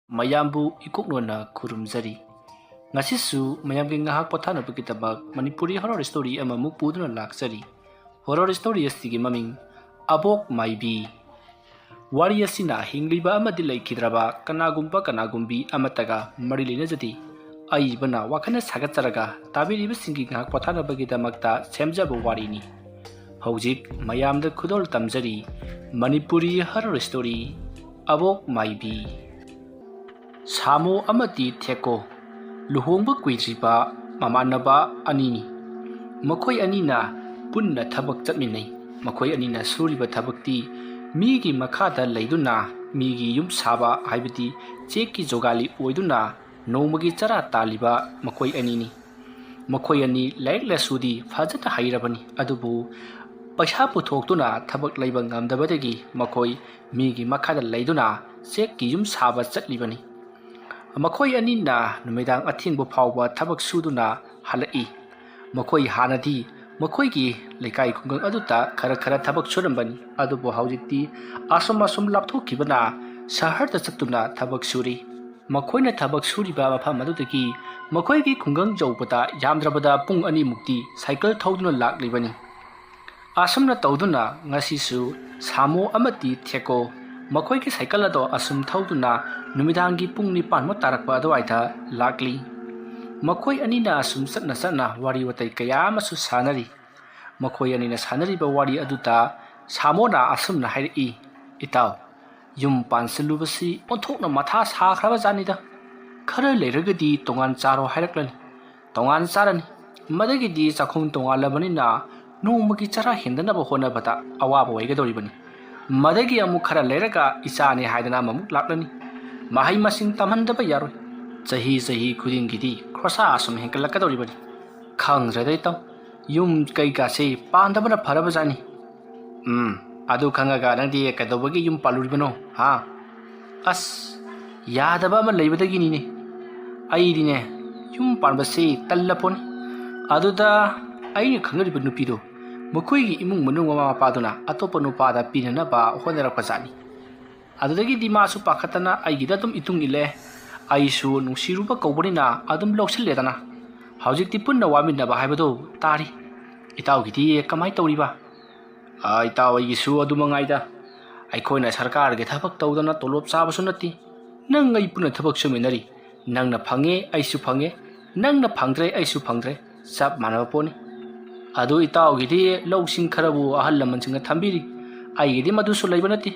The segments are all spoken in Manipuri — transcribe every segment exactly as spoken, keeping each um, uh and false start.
ꯃꯌꯥꯝꯕꯨ ꯏꯀꯣꯛꯅꯣꯟꯅ ꯈꯨꯔꯨꯝꯖꯔꯤ꯫ ꯉꯁꯤꯁꯨ ꯃꯌꯥꯝꯒꯤ ꯉꯥꯏꯍꯥꯛ ꯄꯣꯊꯥꯅꯕꯒꯤꯗꯃꯛ ꯃꯅꯤꯄꯨꯔꯤ horror story ꯑꯃꯃꯨꯛ ꯄꯨꯗꯨꯅ ꯂꯥꯛꯆꯔꯤ꯫ Horror story ꯑꯁꯤꯒꯤ ꯃꯃꯤꯡ ꯑꯕꯣꯛ ꯃꯥꯏꯕꯤ꯫ ꯋꯥꯔꯤ ꯑꯁꯤꯅ ꯍꯤꯡꯂꯤꯕ ꯑꯃꯗꯤ ꯂꯩꯈꯤꯗ꯭ꯔꯕ ꯀꯅꯥꯒꯨꯝꯕ ꯀꯅꯥꯒꯨꯝꯕꯤ ꯑꯃꯠꯇꯒ ꯃꯔꯤ ꯂꯩꯅꯖꯗꯦ꯫ ꯑꯏꯕꯅ ꯋꯥꯈꯜꯅ ꯁꯥꯒꯠꯆꯔꯒ ꯇꯥꯕꯤꯔꯤꯕꯁꯤꯡꯒꯤ ꯉꯥꯏꯍꯥꯛ ꯄꯣꯊꯥꯅꯕꯒꯤꯗꯃꯛꯇ ꯁꯦꯝꯖꯕ ꯋꯥꯔꯤꯅꯤ꯫ ꯍꯧꯖꯤꯛ ꯃꯌꯥꯝꯗ ꯈꯨꯗꯣꯜ ꯇꯝꯖꯔꯤ ꯃꯅꯤꯄꯨꯔꯤ horror story ꯑꯕꯣꯛ ꯃꯥꯏꯕꯤ꯫ ꯁꯥꯃꯣ ꯑꯃꯗꯤ ꯊꯦꯀꯣ ꯂꯨꯍꯣꯡꯕ ꯀꯨꯏꯗ꯭ꯔꯤꯕ ꯃꯃꯥꯟꯅꯕ ꯑꯅꯤꯅꯤ꯫ ꯃꯈꯣꯏ ꯑꯅꯤꯅ ꯄꯨꯟꯅ ꯊꯕꯛ ꯆꯠꯃꯤꯟꯅꯩ꯫ ꯃꯈꯣꯏ ꯑꯅꯤꯅ ꯁꯨꯔꯤꯕ ꯊꯕꯛꯇꯤ ꯃꯤꯒꯤ ꯃꯈꯥꯗ ꯂꯩꯗꯨꯅ ꯃꯤꯒꯤ ꯌꯨꯝ ꯁꯥꯕ, ꯍꯥꯏꯕꯗꯤ ꯆꯦꯛꯀꯤ ꯖꯣꯒꯥꯂꯤ ꯑꯣꯏꯗꯨꯅ ꯅꯣꯡꯃꯒꯤ ꯆꯔꯥ ꯇꯥꯜꯂꯤꯕ ꯃꯈꯣꯏ ꯑꯅꯤꯅꯤ꯫ ꯃꯈꯣꯏ ꯑꯅꯤ ꯂꯥꯏꯔꯤꯛ ꯂꯥꯏꯁꯨꯗꯤ ꯐꯖꯅ ꯍꯩꯔꯕꯅꯤ, ꯑꯗꯨꯕꯨ ꯄꯩꯁꯥ ꯄꯨꯊꯣꯛꯇꯨꯅ ꯊꯕꯛ ꯂꯩꯕ ꯉꯝꯗꯕꯗꯒꯤ ꯃꯈꯣꯏ ꯃꯤꯒꯤ ꯃꯈꯥꯗ ꯂꯩꯗꯨꯅ ꯆꯦꯛꯀꯤ ꯌꯨꯝ ꯁꯥꯕ ꯆꯠꯂꯤꯕꯅꯤ꯫ ꯃꯈꯣꯏ ꯑꯅꯤꯅ ꯅꯨꯃꯤꯗꯥꯡ ꯑꯊꯦꯡꯕ ꯐꯥꯎꯕ ꯊꯕꯛ ꯁꯨꯗꯨꯅ ꯍꯜꯂꯛꯏ꯫ ꯃꯈꯣꯏ ꯍꯥꯟꯅꯗꯤ ꯃꯈꯣꯏꯒꯤ ꯂꯩꯀꯥꯏ ꯈꯨꯡꯒꯪ ꯑꯗꯨꯗ ꯈꯔ ꯈꯔ ꯊꯕꯛ ꯁꯨꯔꯝꯕꯅꯤ, ꯑꯗꯨꯕꯨ ꯍꯧꯖꯤꯛꯇꯤ ꯑꯁꯨꯝ ꯑꯁꯨꯝ ꯂꯥꯞꯊꯣꯛꯈꯤꯕꯅ ꯁꯍꯔꯗ ꯆꯠꯇꯨꯅ ꯊꯕꯛ ꯁꯨꯔꯤ꯫ ꯃꯈꯣꯏꯅ ꯊꯕꯛ ꯁꯨꯔꯤꯕ ꯃꯐꯝ ꯑꯗꯨꯗꯒꯤ ꯃꯈꯣꯏꯒꯤ ꯈꯨꯡꯒꯪ ꯌꯧꯕꯗ ꯌꯥꯝꯗ꯭ꯔꯕꯗ ꯄꯨꯡ ꯑꯅꯤꯃꯨꯛꯇꯤ ꯁꯥꯏꯀꯜ ꯊꯧꯗꯨꯅ ꯂꯥꯛꯂꯤꯕꯅꯤ꯫ ꯑꯁꯨꯝꯅ ꯇꯧꯗꯨꯅ ꯉꯁꯤꯁꯨ ꯁꯥꯃꯣ ꯑꯃꯗꯤ ꯊꯦꯀꯣ ꯃꯈꯣꯏꯒꯤ ꯁꯥꯏꯀꯜ ꯑꯗꯣ ꯑꯁꯨꯝ ꯊꯧꯗꯨꯅ ꯅꯨꯃꯤꯗꯥꯡꯒꯤ ꯄꯨꯡ ꯅꯤꯄꯥꯟꯃꯨꯛ ꯇꯥꯔꯛꯄ ꯑꯗꯨꯋꯥꯏꯗ ꯂꯥꯛꯂꯤ꯫ ꯃꯈꯣꯏ ꯑꯅꯤꯅ ꯑꯁꯨꯝ ꯆꯠꯅ ꯆꯠꯅ ꯋꯥꯔꯤ ꯋꯥꯇꯥꯏ ꯀꯌꯥ ꯑꯃꯁꯨ ꯁꯥꯟꯅꯔꯤ꯫ ꯃꯈꯣꯏ ꯑꯅꯤꯅ ꯁꯥꯟꯅꯔꯤꯕ ꯋꯥꯔꯤ ꯑꯗꯨꯗ ꯁꯥꯃꯣꯅ ꯑꯁꯨꯝꯅ ꯍꯥꯏꯔꯛꯏ, "ꯏꯇꯥꯎ, ꯌꯨꯝ ꯄꯥꯟꯁꯤꯜꯂꯨꯕꯁꯤ ꯑꯣꯟꯊꯣꯛꯅ ꯃꯊꯥ ꯁꯥꯈ꯭ꯔꯕ ꯖꯥꯠꯅꯤꯗ꯫ ꯈꯔ ꯂꯩꯔꯒꯗꯤ ꯇꯣꯉꯥꯟ ꯆꯥꯔꯣ ꯍꯥꯏꯔꯛꯂꯅꯤ꯫ ꯇꯣꯉꯥꯟ ꯆꯥꯔꯅꯤ꯫ ꯃꯗꯒꯤꯗꯤ ꯆꯥꯛꯈꯨꯝ ꯇꯣꯉꯥꯜꯂꯕꯅꯤꯅ ꯅꯣꯡꯃꯒꯤ ꯆꯔꯥ ꯍꯦꯟꯗꯅꯕ ꯍꯣꯠꯅꯕꯗ ꯑꯋꯥꯕ ꯑꯣꯏꯒꯗꯧꯔꯤꯕꯅꯤ꯫ ꯃꯗꯒꯤ ꯑꯃꯨꯛ ꯈꯔ ꯂꯩꯔꯒ ꯏꯆꯥꯅꯤ ꯍꯥꯏꯗꯅ ꯑꯃꯃꯨꯛ ꯂꯥꯛꯂꯅꯤ꯫ ꯃꯍꯩ ꯃꯁꯤꯡ ꯇꯝꯍꯟꯗꯕ ꯌꯥꯔꯣꯏ꯫ ꯆꯍꯤ ꯆꯍꯤ ꯈꯨꯗꯤꯡꯒꯤꯗꯤ ꯈꯣꯔꯁꯥ ꯑꯁꯨꯝ ꯍꯦꯟꯒꯠꯂꯛꯀꯗꯧꯔꯤꯕꯅꯤ꯫ ꯈꯪꯗ꯭ꯔꯦꯗ ꯏꯇꯥꯎ, ꯌꯨꯝ ꯀꯩꯀꯥꯁꯦ ꯄꯥꯟꯗꯕꯅ ꯐꯔꯕꯖꯥꯠꯅꯤ꯫ ꯎꯝ, ꯑꯗꯨ ꯈꯪꯉꯒ ꯅꯪꯗꯤ ꯀꯩꯗꯧꯕꯒꯤ ꯌꯨꯝ ꯄꯥꯜꯂꯨꯔꯤꯕꯅꯣ, ꯍꯥ?" "ꯑꯁ, ꯌꯥꯗꯕ ꯑꯃ ꯂꯩꯕꯗꯒꯤꯅꯤꯅꯦ꯫ ꯑꯩꯗꯤꯅꯦ, ꯌꯨꯝ ꯄꯥꯟꯕꯁꯤ ꯇꯜꯂꯄꯣꯠꯅꯤ꯫ ꯑꯗꯨꯗ ꯑꯩꯅ ꯈꯪꯅꯔꯤꯕ ꯅꯨꯄꯤꯗꯣ, ꯃꯈꯣꯏꯒꯤ ꯏꯃꯨꯡ ꯃꯅꯨꯡ ꯃꯃꯥ ꯃꯄꯥꯗꯨꯅ ꯑꯇꯣꯞꯄ ꯅꯨꯄꯥꯗ ꯄꯤꯅꯅꯕ ꯍꯣꯠꯅꯔꯛꯄ ꯖꯥꯠꯅꯤ꯫ ꯑꯗꯨꯗꯒꯤꯗꯤ ꯃꯥꯁꯨ ꯄꯥꯈꯠꯇꯅ ꯑꯩꯒꯤꯗ ꯑꯗꯨꯝ ꯏꯇꯨꯡ ꯏꯜꯂꯦ꯫ ꯑꯩꯁꯨ ꯅꯨꯡꯁꯤꯔꯨꯕ ꯀꯧꯕꯅꯤꯅ ꯑꯗꯨꯝ ꯂꯧꯁꯤꯜꯂꯦꯗꯅ꯫ ꯍꯧꯖꯤꯛꯇꯤ ꯄꯨꯟꯅ ꯋꯥꯃꯤꯟꯅꯕ ꯍꯥꯏꯕꯗꯨ ꯇꯥꯔꯤ꯫ ꯏꯇꯥꯎꯒꯤꯗꯤ ꯀꯃꯥꯏ ꯇꯧꯔꯤꯕ? "ꯑꯥ, ꯏꯇꯥꯎ, ꯑꯩꯒꯤꯁꯨ ꯑꯗꯨ ꯃꯉꯥꯏꯗ꯫ ꯑꯩꯈꯣꯏꯅ ꯁꯔꯀꯥꯔꯒꯤ ꯊꯕꯛ ꯇꯧꯗꯅ ꯇꯣꯂꯣꯞ ꯆꯥꯕꯁꯨ ꯅꯠꯇꯦ꯫ ꯅꯪ ꯑꯩ ꯄꯨꯟꯅ ꯊꯕꯛ ꯁꯨꯃꯤꯟꯅꯔꯤ꯫ ꯅꯪꯅ ꯐꯪꯉꯦ, ꯑꯩꯁꯨ ꯐꯪꯉꯦ꯫ ꯅꯪꯅ ꯐꯪꯗ꯭ꯔꯦ, ꯑꯩꯁꯨ ꯐꯪꯗ꯭ꯔꯦ꯫ ꯆꯞ ꯃꯥꯟꯅꯕ ꯄꯣꯠꯅꯤ꯫ ꯑꯗꯨ ꯏꯇꯥꯎꯒꯤꯗꯤ ꯂꯧꯁꯤꯡ ꯈꯔꯕꯨ ꯑꯍꯜ ꯂꯃꯟꯁꯤꯡꯅ ꯊꯝꯕꯤꯔꯤ꯫ ꯑꯩꯒꯤꯗꯤ ꯃꯗꯨꯁꯨ ꯂꯩꯕ ꯅꯠꯇꯦ꯫"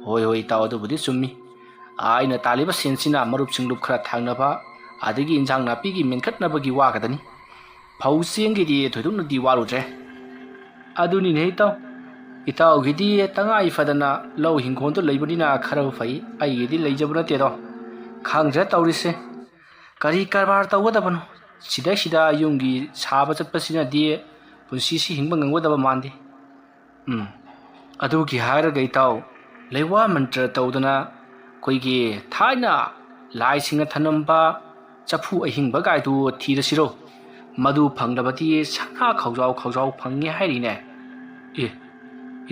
"ꯍꯣꯏ, ꯍꯣꯏ, ꯏꯇꯥꯎ, ꯑꯗꯨꯕꯨꯗꯤ ꯆꯨꯝꯃꯤ꯫ ꯑꯩꯅ ꯇꯥꯜꯂꯤꯕ ꯁꯦꯟꯁꯤꯅ ꯃꯔꯨꯞꯁꯤꯡ ꯂꯨꯞ ꯈꯔ ꯊꯥꯡꯅꯕ, ꯑꯗꯒꯤ ꯏꯟꯁꯥꯡ ꯅꯥꯄꯤꯒꯤ ꯃꯦꯟꯈꯠꯅꯕꯒꯤ ꯋꯥ ꯈꯛꯇꯅꯤ꯫ ꯐꯧ ꯆꯦꯡꯒꯤꯗꯤ ꯊꯣꯏꯗꯣꯛꯅꯗꯤ ꯋꯥꯔꯨꯗ꯭ꯔꯦ꯫" "ꯑꯗꯨꯅꯤꯅꯦ ꯏꯇꯥꯎ꯫ ꯏꯇꯥꯎꯒꯤꯗꯤ ꯇꯉꯥꯏ ꯐꯗꯅ ꯂꯧ ꯍꯤꯡꯈꯣꯜꯗꯣ ꯂꯩꯕꯅꯤꯅ ꯈꯔꯕꯨ ꯐꯩ꯫ ꯑꯩꯒꯤꯗꯤ ꯂꯩꯖꯕ ꯅꯠꯇꯦꯗꯣ꯫ ꯈꯪꯗ꯭ꯔꯦ ꯇꯧꯔꯤꯁꯦ꯫ ꯀꯔꯤ ꯀꯔꯕꯥꯔ ꯇꯧꯒꯗꯕꯅꯣ? ꯁꯤꯗꯩꯁꯤꯗ ꯌꯨꯝꯒꯤ ꯁꯥꯕ ꯆꯠꯄꯁꯤꯅꯗꯤ ꯄꯨꯟꯁꯤꯁꯤ ꯍꯤꯡꯕ ꯉꯝꯒꯗꯕ ꯃꯥꯟꯗꯦ꯫" ꯎꯝ, ꯑꯗꯨꯒꯤ ꯍꯥꯏꯔꯒ ꯏꯇꯥꯎ, ꯂꯩꯋꯥ ꯃꯟꯇ꯭ꯔ ꯇꯧꯗꯅ ꯑꯩꯈꯣꯏꯒꯤ ꯊꯥꯏꯅ ꯂꯥꯏꯁꯤꯡꯅ ꯊꯅꯝꯕ ꯆꯐꯨ ꯑꯍꯤꯡꯕ ꯒꯥꯏꯗꯨ ꯊꯤꯔꯁꯤꯔꯣ? ꯃꯗꯨ ꯐꯪꯂꯕꯗꯤ ꯁꯅꯥ ꯈꯧꯖꯥꯎ ꯈꯧꯖꯥꯎ ꯐꯪꯉꯦ ꯍꯥꯏꯔꯤꯅꯦ꯫ ꯑꯦ,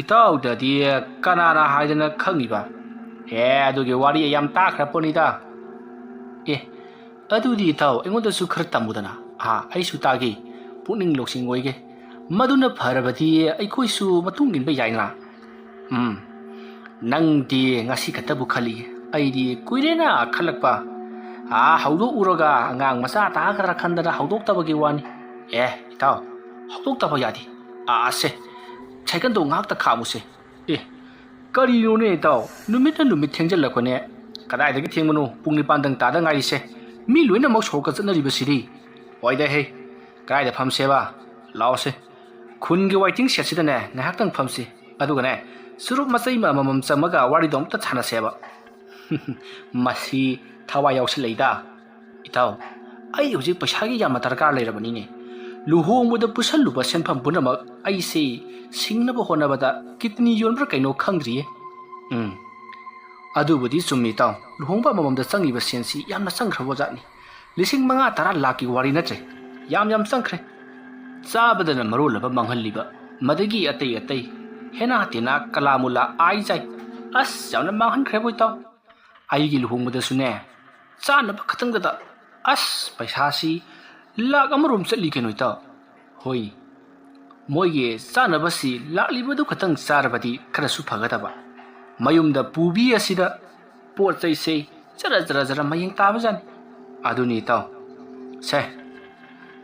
ꯏꯇꯥꯎꯗꯗꯤ ꯀꯅꯥꯅ ꯍꯥꯏꯗꯅ ꯈꯪꯉꯤꯕ? ꯑꯦ, ꯑꯗꯨꯒꯤ ꯋꯥꯔꯤ ꯌꯥꯝ ꯇꯥꯈ꯭ꯔ ꯄꯣꯠꯅꯤꯗ꯫ ꯑꯦ, ꯑꯗꯨꯗꯤ ꯏꯇꯥꯎ, ꯑꯩꯉꯣꯟꯗꯁꯨ ꯈꯔ ꯇꯝꯃꯨꯗꯅ꯫ ꯑꯥ, ꯑꯩꯁꯨ ꯇꯥꯒꯦ, ꯄꯨꯛꯅꯤꯡ ꯂꯧꯁꯤꯡ ꯑꯣꯏꯒꯦ꯫ ꯃꯗꯨꯅ ꯐꯔꯕꯗꯤ ꯑꯩꯈꯣꯏꯁꯨ ꯃꯇꯨꯡ ꯏꯟꯕ ꯌꯥꯏꯅ꯫ ꯎꯝ, ꯅꯪꯗꯤ ꯉꯁꯤ ꯈꯛꯇꯕꯨ ꯈꯜꯂꯤ, ꯑꯩꯗꯤ ꯀꯨꯏꯔꯦꯅ ꯈꯜꯂꯛꯄ꯫ ꯑꯥ, ꯍꯧꯗꯣꯛꯎꯔꯒ ꯑꯉꯥꯡ ꯃꯆꯥ ꯇꯥꯒꯗ꯭ꯔꯥ ꯈꯟꯗꯅ ꯍꯧꯗꯣꯛꯇꯕꯒꯤ ꯋꯥꯅꯤ꯫ ꯑꯦ, ꯏꯇꯥꯎ, ꯍꯧꯗꯣꯛꯇꯕ ꯌꯥꯗꯦ꯫ ꯑꯥ, ꯑꯁꯦ, ꯁꯥꯏꯀꯜꯗꯣ ꯉꯥꯏꯍꯥꯛꯇ ꯈꯥꯝꯃꯨꯁꯦ꯫ ꯑꯦ, ꯀꯔꯤꯅꯣꯅꯦ ꯏꯇꯥꯎ? ꯅꯨꯃꯤꯠꯅ ꯅꯨꯃꯤꯠ ꯊꯦꯡꯖꯤꯜꯂꯛꯄꯅꯦ꯫ ꯀꯗꯥꯏꯗꯒꯤ ꯊꯦꯡꯕꯅꯣ? ꯄꯨꯡ ꯅꯤꯄꯥꯟꯗꯪ ꯇꯥꯗ ꯉꯥꯏꯔꯤꯁꯦ꯫ ꯃꯤ ꯂꯣꯏꯅꯃꯛ ꯁꯣꯔꯣꯛꯇ ꯆꯠꯅꯔꯤꯕꯁꯤꯗꯤ꯫ ꯍꯣꯏꯗ ꯍꯦ, ꯀꯗꯥꯏꯗ ꯐꯝꯁꯦꯕ? ꯂꯥꯛꯑꯣꯁꯦ꯫ ꯈꯨꯟꯒꯤ waiting shed ꯁꯤꯗꯅꯦ ꯉꯥꯏꯍꯥꯛꯇꯪ ꯐꯝꯁꯤ꯫ ꯑꯗꯨꯒꯅꯦ, ꯆꯨꯔꯨꯞ ꯃꯆꯩ ꯑꯃꯃꯝ ꯆꯝꯃꯒ ꯋꯥꯔꯤꯗꯣ ꯑꯝꯇ ꯁꯥꯟꯅꯁꯦꯕ꯫ ꯃꯁꯤ ꯊꯋꯥꯏ ꯌꯥꯎꯁꯤꯜꯂꯛꯏꯗ꯫ ꯏꯇꯥꯎ, ꯑꯩ ꯍꯧꯖꯤꯛ ꯄꯩꯁꯥꯒꯤ ꯌꯥꯝꯅ ꯗꯔꯀꯥꯔ ꯂꯩꯔꯕꯅꯤꯅꯦ꯫ ꯂꯨꯍꯣꯡꯕꯗ ꯄꯨꯁꯜꯂꯨꯕ ꯁꯦꯟꯐꯝ ꯄꯨꯝꯅꯃꯛ ꯑꯩꯁꯤ ꯁꯤꯡꯅꯕ ꯍꯣꯠꯅꯕꯗ ꯀꯤꯗꯅꯤ ꯌꯣꯟꯕ꯭ꯔꯥ ꯀꯩꯅꯣ ꯈꯪꯗ꯭ꯔꯤꯌꯦ꯫ ꯎꯝ, ꯑꯗꯨꯕꯨꯗꯤ ꯆꯨꯝꯃꯤ ꯏꯇꯥꯎ, ꯂꯨꯍꯣꯡꯕ ꯑꯃꯃꯝꯗ ꯆꯪꯉꯤꯕ ꯁꯦꯟꯁꯤ ꯌꯥꯝꯅ ꯆꯪꯈ꯭ꯔꯕ ꯖꯥꯠꯅꯤ꯫ ꯂꯤꯁꯤꯡ ꯃꯉꯥ ꯇꯔꯥ ꯂꯥꯛꯀꯤ ꯋꯥꯔꯤ ꯅꯠꯇ꯭ꯔꯦ, ꯌꯥꯝ ꯌꯥꯝ ꯆꯪꯈ꯭ꯔꯦ꯫ ꯆꯥꯕꯗꯅ ꯃꯔꯣꯜ ꯑꯃ ꯃꯥꯡꯍꯜꯂꯤꯕ, ꯃꯗꯒꯤ ꯑꯇꯩ ꯑꯇꯩ ꯍꯦꯅꯥ ꯇꯦꯅꯥ ꯀꯂꯥ ꯃꯨꯂꯥ ꯑꯥꯏ ꯆꯥꯏ꯫ ꯑꯁ, ꯌꯥꯝꯅ ꯃꯥꯡꯍꯟꯈ꯭ꯔꯦꯕꯣ ꯏꯇꯥꯎ꯫ ꯑꯩꯒꯤ ꯂꯨꯍꯣꯡꯕꯗꯁꯨꯅꯦ, ꯆꯥꯅꯕ ꯈꯛꯇꯪꯗꯗ, ꯑꯁ, ꯄꯩꯁꯥꯁꯤ ꯂꯥꯛ ꯑꯃꯔꯣꯝ ꯆꯠꯂꯤ ꯀꯩꯅꯣ ꯏꯇꯥꯎ꯫ ꯍꯣꯏ, ꯃꯣꯏꯒꯤ ꯆꯥꯅꯕꯁꯤ ꯂꯥꯛꯂꯤꯕꯗꯨ ꯈꯛꯇꯪ ꯆꯥꯔꯕꯗꯤ ꯈꯔꯁꯨ ꯐꯒꯗꯕ꯫ ꯃꯌꯨꯝꯗ ꯄꯨꯕꯤ ꯑꯁꯤꯗ ꯄꯣꯠ ꯆꯩꯁꯦ ꯖꯔ ꯖꯔ ꯖꯔ ꯃꯌꯦꯡ ꯇꯥꯕꯖꯥꯠꯅꯤ꯫ ꯑꯗꯨꯅꯤ ꯏꯇꯥꯎ꯫ ꯁꯦ,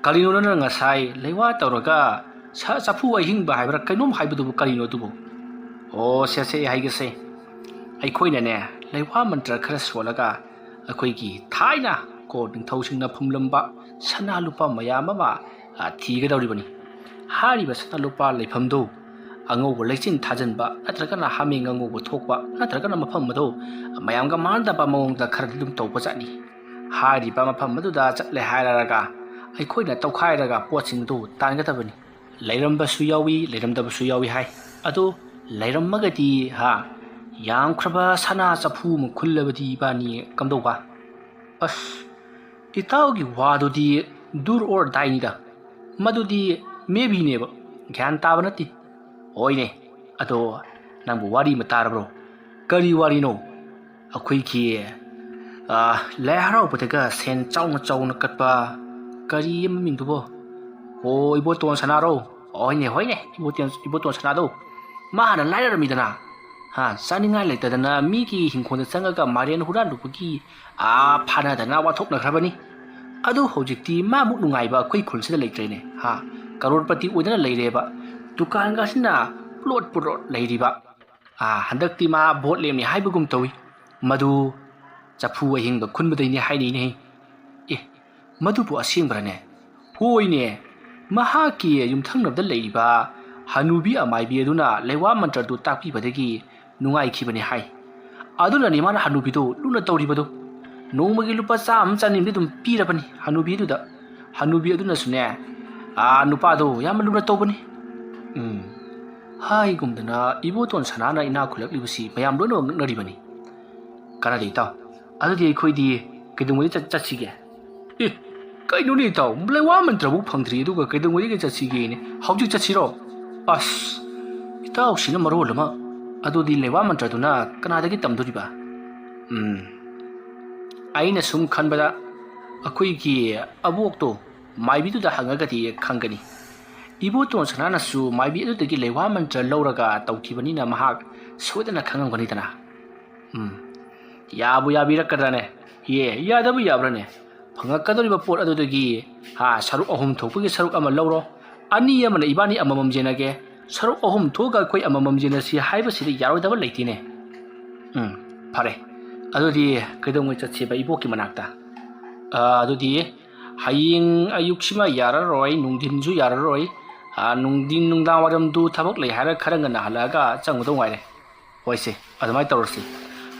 ꯀꯔꯤꯅꯣ ꯅꯪꯅ ꯉꯁꯥꯏ ꯂꯩꯋꯥ ꯇꯧꯔꯒ ꯁꯥ ꯆꯐꯨ ꯑꯍꯤꯡꯕ ꯍꯥꯏꯕ꯭ꯔꯥ ꯀꯩꯅꯣꯝ ꯍꯥꯏꯕꯗꯨꯕꯨ ꯀꯔꯤꯅꯣ ꯑꯗꯨꯕꯨ? ꯑꯣ, ꯁꯦ, ꯁꯦ, ꯑꯩ ꯍꯥꯏꯒꯦꯁꯦ꯫ ꯑꯩꯈꯣꯏꯅꯅꯦ, ꯂꯩꯋꯥ ꯃꯟꯇ꯭ꯔ ꯈꯔ ꯁꯣꯜꯂꯒ ꯑꯩꯈꯣꯏꯒꯤ ꯊꯥꯏꯅ ꯀꯣ ꯅꯤꯡꯊꯧꯁꯤꯡꯅ ꯐꯨꯝꯂꯝꯕ ꯁꯅꯥ ꯂꯨꯄꯥ ꯃꯌꯥꯝ ꯑꯃ, ꯑ, ꯊꯤꯒꯗꯧꯔꯤꯕꯅꯤ꯫ ꯍꯥꯏꯔꯤꯕ ꯁꯅꯥ ꯂꯨꯄꯥ ꯂꯩꯐꯝꯗꯨ ꯑꯉꯧꯕ ꯂꯩꯆꯤꯟ ꯊꯥꯖꯤꯟꯕ ꯅꯠꯇ꯭ꯔꯒꯅ ꯍꯥꯃꯦꯡ ꯑꯉꯧꯕ ꯊꯣꯛꯄ ꯅꯠꯇ꯭ꯔꯒꯅ ꯃꯐꯝ ꯑꯗꯨ ꯃꯌꯥꯝꯒ ꯃꯥꯟꯅꯗꯕ ꯃꯑꯣꯡꯗ ꯈꯔꯗꯤ ꯑꯗꯨꯝ ꯇꯧꯕꯖꯥꯠꯅꯤ꯫ ꯍꯥꯏꯔꯤꯕ ꯃꯐꯝ ꯑꯗꯨꯗ ꯆꯠꯂꯦ ꯍꯥꯏꯔꯒ ꯑꯩꯈꯣꯏꯅ ꯇꯧꯈꯥꯏꯔꯒ ꯄꯣꯠꯁꯤꯡꯗꯨ ꯇꯥꯟꯒꯗꯕꯅꯤ꯫ ꯂꯩꯔꯝꯕꯁꯨ ꯌꯥꯎꯏ, ꯂꯩꯔꯝꯗꯕꯁꯨ ꯌꯥꯎꯏ ꯍꯥꯏ꯫ ꯑꯗꯨ ꯂꯩꯔꯝꯃꯒꯗꯤ ꯍꯥ, ꯌꯥꯝꯈ꯭ꯔꯕ ꯁꯅꯥ ꯆꯐꯨ ꯑꯃ ꯈꯨꯜꯂꯕꯗꯤ ꯏꯕꯥꯅꯤ ꯀꯝꯗꯧꯕ? ꯑꯁ, ꯏꯇꯥꯎꯒꯤ ꯋꯥꯗꯨꯗꯤ do or dieꯅꯤꯗ꯫ ꯃꯗꯨꯗꯤ maybeꯅꯦꯕ, ꯒ꯭ꯌꯥꯟ ꯇꯥꯕ ꯅꯠꯇꯦ꯫ ꯍꯣꯏꯅꯦ, ꯑꯗꯣ ꯅꯪꯕꯨ ꯋꯥꯔꯤ ꯑꯃ ꯇꯥꯔꯕ꯭ꯔꯣ? ꯀꯔꯤ ꯋꯥꯔꯤꯅꯣ? ꯑꯩꯈꯣꯏꯒꯤ, ꯑ, ꯂꯥꯏ ꯍꯔꯥꯎꯕꯗꯒ ꯁꯦꯟ ꯆꯥꯎꯅ ꯆꯥꯎꯅ ꯀꯠꯄ ꯀꯔꯤ ꯃꯃꯤꯡꯗꯨꯕꯣ? ꯑꯣ, ꯏꯕꯣꯇꯣꯟ ꯁꯅꯥꯔꯣ? ꯍꯣꯏꯅꯦ, ꯍꯣꯏꯅꯦ, ꯏꯕꯣꯇꯣꯟ, ꯏꯕꯣꯇꯣꯟ ꯁꯅꯥꯗꯣ꯫ ꯃꯥ ꯍꯥꯟꯅ ꯂꯥꯏꯔꯔꯝꯃꯤꯗꯅ꯫ ꯍꯥ, ꯆꯥꯅꯤꯡꯉꯥꯏ ꯂꯩꯇꯗꯅ ꯃꯤꯒꯤ ꯍꯤꯡꯈꯣꯜꯗ ꯆꯪꯉꯒ ꯃꯥꯏꯔꯦꯟ ꯍꯨꯔꯥꯟꯂꯨꯕꯒꯤ, ꯑꯥ, ꯐꯥꯅꯗꯅ ꯋꯥꯊꯣꯛꯅꯈ꯭ꯔꯕꯅꯤ꯫ ꯑꯗꯨ ꯍꯧꯖꯤꯛꯇꯤ ꯃꯥꯃꯨꯛ ꯅꯨꯡꯉꯥꯏꯕ ꯑꯩꯈꯣꯏ ꯈꯨꯜꯁꯤꯗ ꯂꯩꯇ꯭ꯔꯦꯅꯦ꯫ ꯍꯥ, ꯀꯔꯣꯔꯄꯇꯤ ꯑꯣꯏꯗꯅ ꯂꯩꯔꯦꯕ꯫ ꯗꯨꯀꯥꯟꯒꯁꯤꯅ ꯄꯨꯂꯣꯠ ꯄꯨꯂꯣꯠ ꯂꯩꯔꯤꯕ꯫ ꯑꯥ, ꯍꯟꯗꯛꯇꯤ ꯃꯥ ꯚꯣꯠ ꯂꯦꯝꯅꯤ ꯍꯥꯏꯕꯒꯨꯝ ꯇꯧꯏ꯫ ꯃꯗꯨ ꯆꯐꯨ ꯑꯍꯤꯡꯕ ꯈꯨꯟꯕꯗꯩꯅꯤ ꯍꯥꯏꯅꯩꯅꯦ꯫ ꯑꯦ, ꯃꯗꯨꯕꯨ ꯑꯁꯦꯡꯕ꯭ꯔꯅꯦ? ꯍꯣꯏꯅꯦ, ꯃꯍꯥꯛꯀꯤ ꯌꯨꯝꯊꯪꯅꯕꯗ ꯂꯩꯔꯤꯕ ꯍꯅꯨꯕꯤ ꯑꯃꯥꯏꯕꯤ ꯑꯗꯨꯅ ꯂꯩꯋꯥ ꯃꯟꯇ꯭ꯔꯗꯨ ꯇꯥꯛꯄꯤꯕꯗꯒꯤ ꯅꯨꯡꯉꯥꯏꯈꯤꯕꯅꯤ ꯍꯥꯏ꯫ ꯑꯗꯨꯅꯅꯤ ꯃꯥꯅ ꯍꯅꯨꯕꯤꯗꯨ ꯂꯨꯅ ꯇꯧꯔꯤꯕꯗꯨ꯫ ꯅꯣꯡꯃꯒꯤ ꯂꯨꯄꯥ ꯆꯥꯝꯃ ꯆꯅꯤꯝꯗꯤ ꯑꯗꯨꯝ ꯄꯤꯔꯕꯅꯤ ꯍꯅꯨꯕꯤꯗꯨꯗ꯫ ꯍꯅꯨꯕꯤ ꯑꯗꯨꯅꯁꯨꯅꯦ, ꯑꯥ, ꯅꯨꯄꯥꯗꯣ ꯌꯥꯝꯅ ꯂꯨꯅ ꯇꯧꯕꯅꯤ꯫ ꯎꯝ, ꯍꯥꯏꯒꯨꯝꯗꯅ ꯏꯕꯣꯇꯣꯟ ꯁꯅꯥꯅ ꯏꯅꯥꯛ ꯈꯨꯜꯂꯛꯂꯤꯕꯁꯤ ꯃꯌꯥꯝ ꯂꯣꯏꯅꯃꯛ ꯉꯛꯅꯔꯤꯕꯅꯤ꯫ ꯀꯥꯟꯅꯗꯦ ꯏꯇꯥꯎ, ꯑꯗꯨꯗꯤ ꯑꯩꯈꯣꯏꯗꯤ ꯀꯩꯗꯧꯉꯩꯗ ꯆꯠ-, ꯆꯠꯁꯤꯒꯦ? ꯑꯦ, ꯀꯩꯅꯣꯅꯦ ꯏꯇꯥꯎ, ꯂꯩꯋꯥ ꯃꯟꯇ꯭ꯔꯕꯨ ꯐꯪꯗ꯭ꯔꯤ, ꯑꯗꯨꯒ ꯀꯩꯗꯧꯉꯩꯗꯒꯤ ꯆꯠꯁꯤꯒꯦꯅꯦ? ꯍꯧꯖꯤꯛ ꯆꯠꯁꯤꯔꯣ? ꯑꯁ, ꯏꯇꯥꯎꯁꯤꯅ ꯃꯔꯣꯜ ꯑꯃ꯫ ꯑꯗꯨꯗꯤ ꯂꯩꯋꯥ ꯃꯟꯇ꯭ꯔꯗꯨꯅ ꯀꯅꯥꯗꯒꯤ ꯇꯝꯗꯣꯔꯤꯕ? ꯎꯝ, ꯑꯩꯅ ꯁꯨꯝ ꯈꯟꯕꯗ ꯑꯩꯈꯣꯏꯒꯤ ꯑꯕꯣꯛꯇꯣ ꯃꯥꯏꯕꯤꯗꯨꯗ ꯍꯪꯉꯒꯗꯤ ꯈꯪꯒꯅꯤ꯫ ꯏꯕꯣꯇꯣꯟ ꯁꯅꯥꯅꯁꯨ ꯃꯥꯏꯕꯤ ꯑꯗꯨꯗꯒꯤ ꯂꯩꯋꯥ ꯃꯟꯇ꯭ꯔ ꯂꯧꯔꯒ ꯇꯧꯈꯤꯕꯅꯤꯅ ꯃꯍꯥꯛ ꯁꯣꯏꯗꯅ ꯈꯪꯉꯝꯒꯅꯤꯗꯅ꯫ ꯎꯝ, ꯌꯥꯕꯨ ꯌꯥꯕꯤꯔꯛꯀꯗ꯭ꯔꯅꯦ? ꯌꯦ, ꯌꯥꯗꯕꯨ ꯌꯥꯕ꯭ꯔꯅꯦ? ꯐꯪꯉꯛꯀꯗꯧꯔꯤꯕ ꯄꯣꯠ ꯑꯗꯨꯗꯒꯤ, ꯍꯥ, ꯁꯔꯨꯛ ꯑꯍꯨꯝ ꯊꯣꯛꯄꯒꯤ ꯁꯔꯨꯛ ꯑꯃ ꯂꯧꯔꯣ, ꯑꯅꯤ ꯑꯃꯅ ꯏꯕꯥꯅꯤ ꯑꯃꯃꯝ ꯌꯦꯟꯅꯒꯦ, ꯁꯔꯨꯛ ꯑꯍꯨꯝ ꯊꯣꯛꯑꯒ ꯑꯩꯈꯣꯏ ꯑꯃꯃꯝ ꯌꯦꯟꯅꯁꯤ ꯍꯥꯏꯕꯁꯤꯗꯤ ꯌꯥꯔꯣꯏꯗꯕ ꯂꯩꯇꯦꯅꯦ꯫ ꯎꯝ, ꯐꯔꯦ꯫ ꯑꯗꯨꯗꯤ ꯀꯩꯗꯧꯉꯩ ꯆꯠꯁꯦꯕ ꯏꯕꯣꯛꯀꯤ ꯃꯅꯥꯛꯇ? ꯑ, ꯑꯗꯨꯗꯤ ꯍꯌꯦꯡ ꯑꯌꯨꯛꯁꯤꯃ ꯌꯥꯔꯔꯣꯏ, ꯅꯨꯡꯊꯤꯟꯁꯨ ꯌꯥꯔꯔꯣꯏ꯫ ꯑ, ꯅꯨꯡꯊꯤꯟ ꯅꯨꯡꯗꯥꯡ ꯋꯥꯏꯔꯝꯗꯨ ꯊꯕꯛ ꯂꯩ ꯍꯥꯏꯔ ꯈꯔ ꯉꯟꯅ ꯍꯜꯂꯛꯑꯒ ꯆꯪꯉꯨꯗꯧ ꯉꯥꯏꯔꯦ꯫ ꯍꯣꯏꯁꯦ, ꯑꯗꯨꯃꯥꯏꯅ ꯇꯧꯔꯁꯤ꯫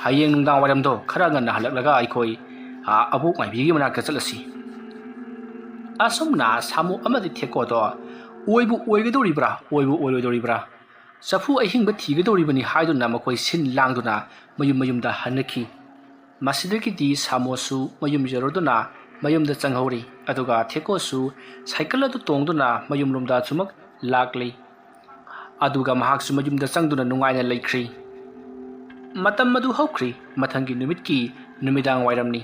ꯍꯌꯦꯡ ꯅꯨꯡꯗꯥꯡ ꯋꯥꯏꯔꯝꯗꯣ ꯈꯔ ꯉꯟꯅ ꯍꯜꯂꯛꯂꯒ ꯑꯩꯈꯣꯏ, ꯑ, ꯑꯕꯣꯛ ꯃꯥꯏꯕꯤꯒꯤ ꯃꯅꯥꯛꯇ ꯆꯠꯂꯁꯤ꯫ ꯑꯁꯨꯝꯅ ꯁꯥꯃꯨ ꯑꯃꯗꯤ ꯊꯦꯀꯣꯗꯣ ꯑꯣꯏꯕꯨ ꯑꯣꯏꯒꯗꯧꯔꯤꯕ꯭ꯔꯥ, ꯑꯣꯏꯕꯨ ꯑꯣꯏꯔꯣꯏꯗꯧꯔꯤꯕ꯭ꯔꯥ, ꯆꯐꯨ ꯑꯍꯤꯡꯕ ꯊꯤꯒꯗꯧꯔꯤꯕꯅꯤ ꯍꯥꯏꯗꯨꯅ ꯃꯈꯣꯏ ꯁꯤꯟ ꯂꯥꯡꯗꯨꯅ ꯃꯌꯨꯝ ꯃꯌꯨꯝꯗ ꯍꯟꯅꯈꯤ꯫ ꯃꯁꯤꯗꯒꯤꯗꯤ ꯁꯥꯃꯣꯁꯨ ꯃꯌꯨꯝ ꯌꯧꯔꯗꯨꯅ ꯃꯌꯨꯝꯗ ꯆꯪꯍꯧꯔꯤ, ꯑꯗꯨꯒ ꯊꯦꯀꯣꯁꯨ ꯁꯥꯏꯀꯜ ꯑꯗꯨ ꯇꯣꯡꯗꯨꯅ ꯃꯌꯨꯝꯂꯣꯝꯗ ꯑꯆꯨꯝꯃꯛ ꯂꯥꯛꯂꯤ꯫ ꯑꯗꯨꯒ ꯃꯍꯥꯛꯁꯨ ꯃꯌꯨꯝꯗ ꯆꯪꯗꯨꯅ ꯅꯨꯡꯉꯥꯏꯅ ꯂꯩꯈ꯭ꯔꯤ꯫ ꯃꯇꯝ ꯑꯗꯨ ꯍꯧꯈ꯭ꯔꯤ꯫ ꯃꯊꯪꯒꯤ ꯅꯨꯃꯤꯠꯀꯤ ꯅꯨꯃꯤꯗꯥꯡ ꯋꯥꯏꯔꯝꯅꯤ꯫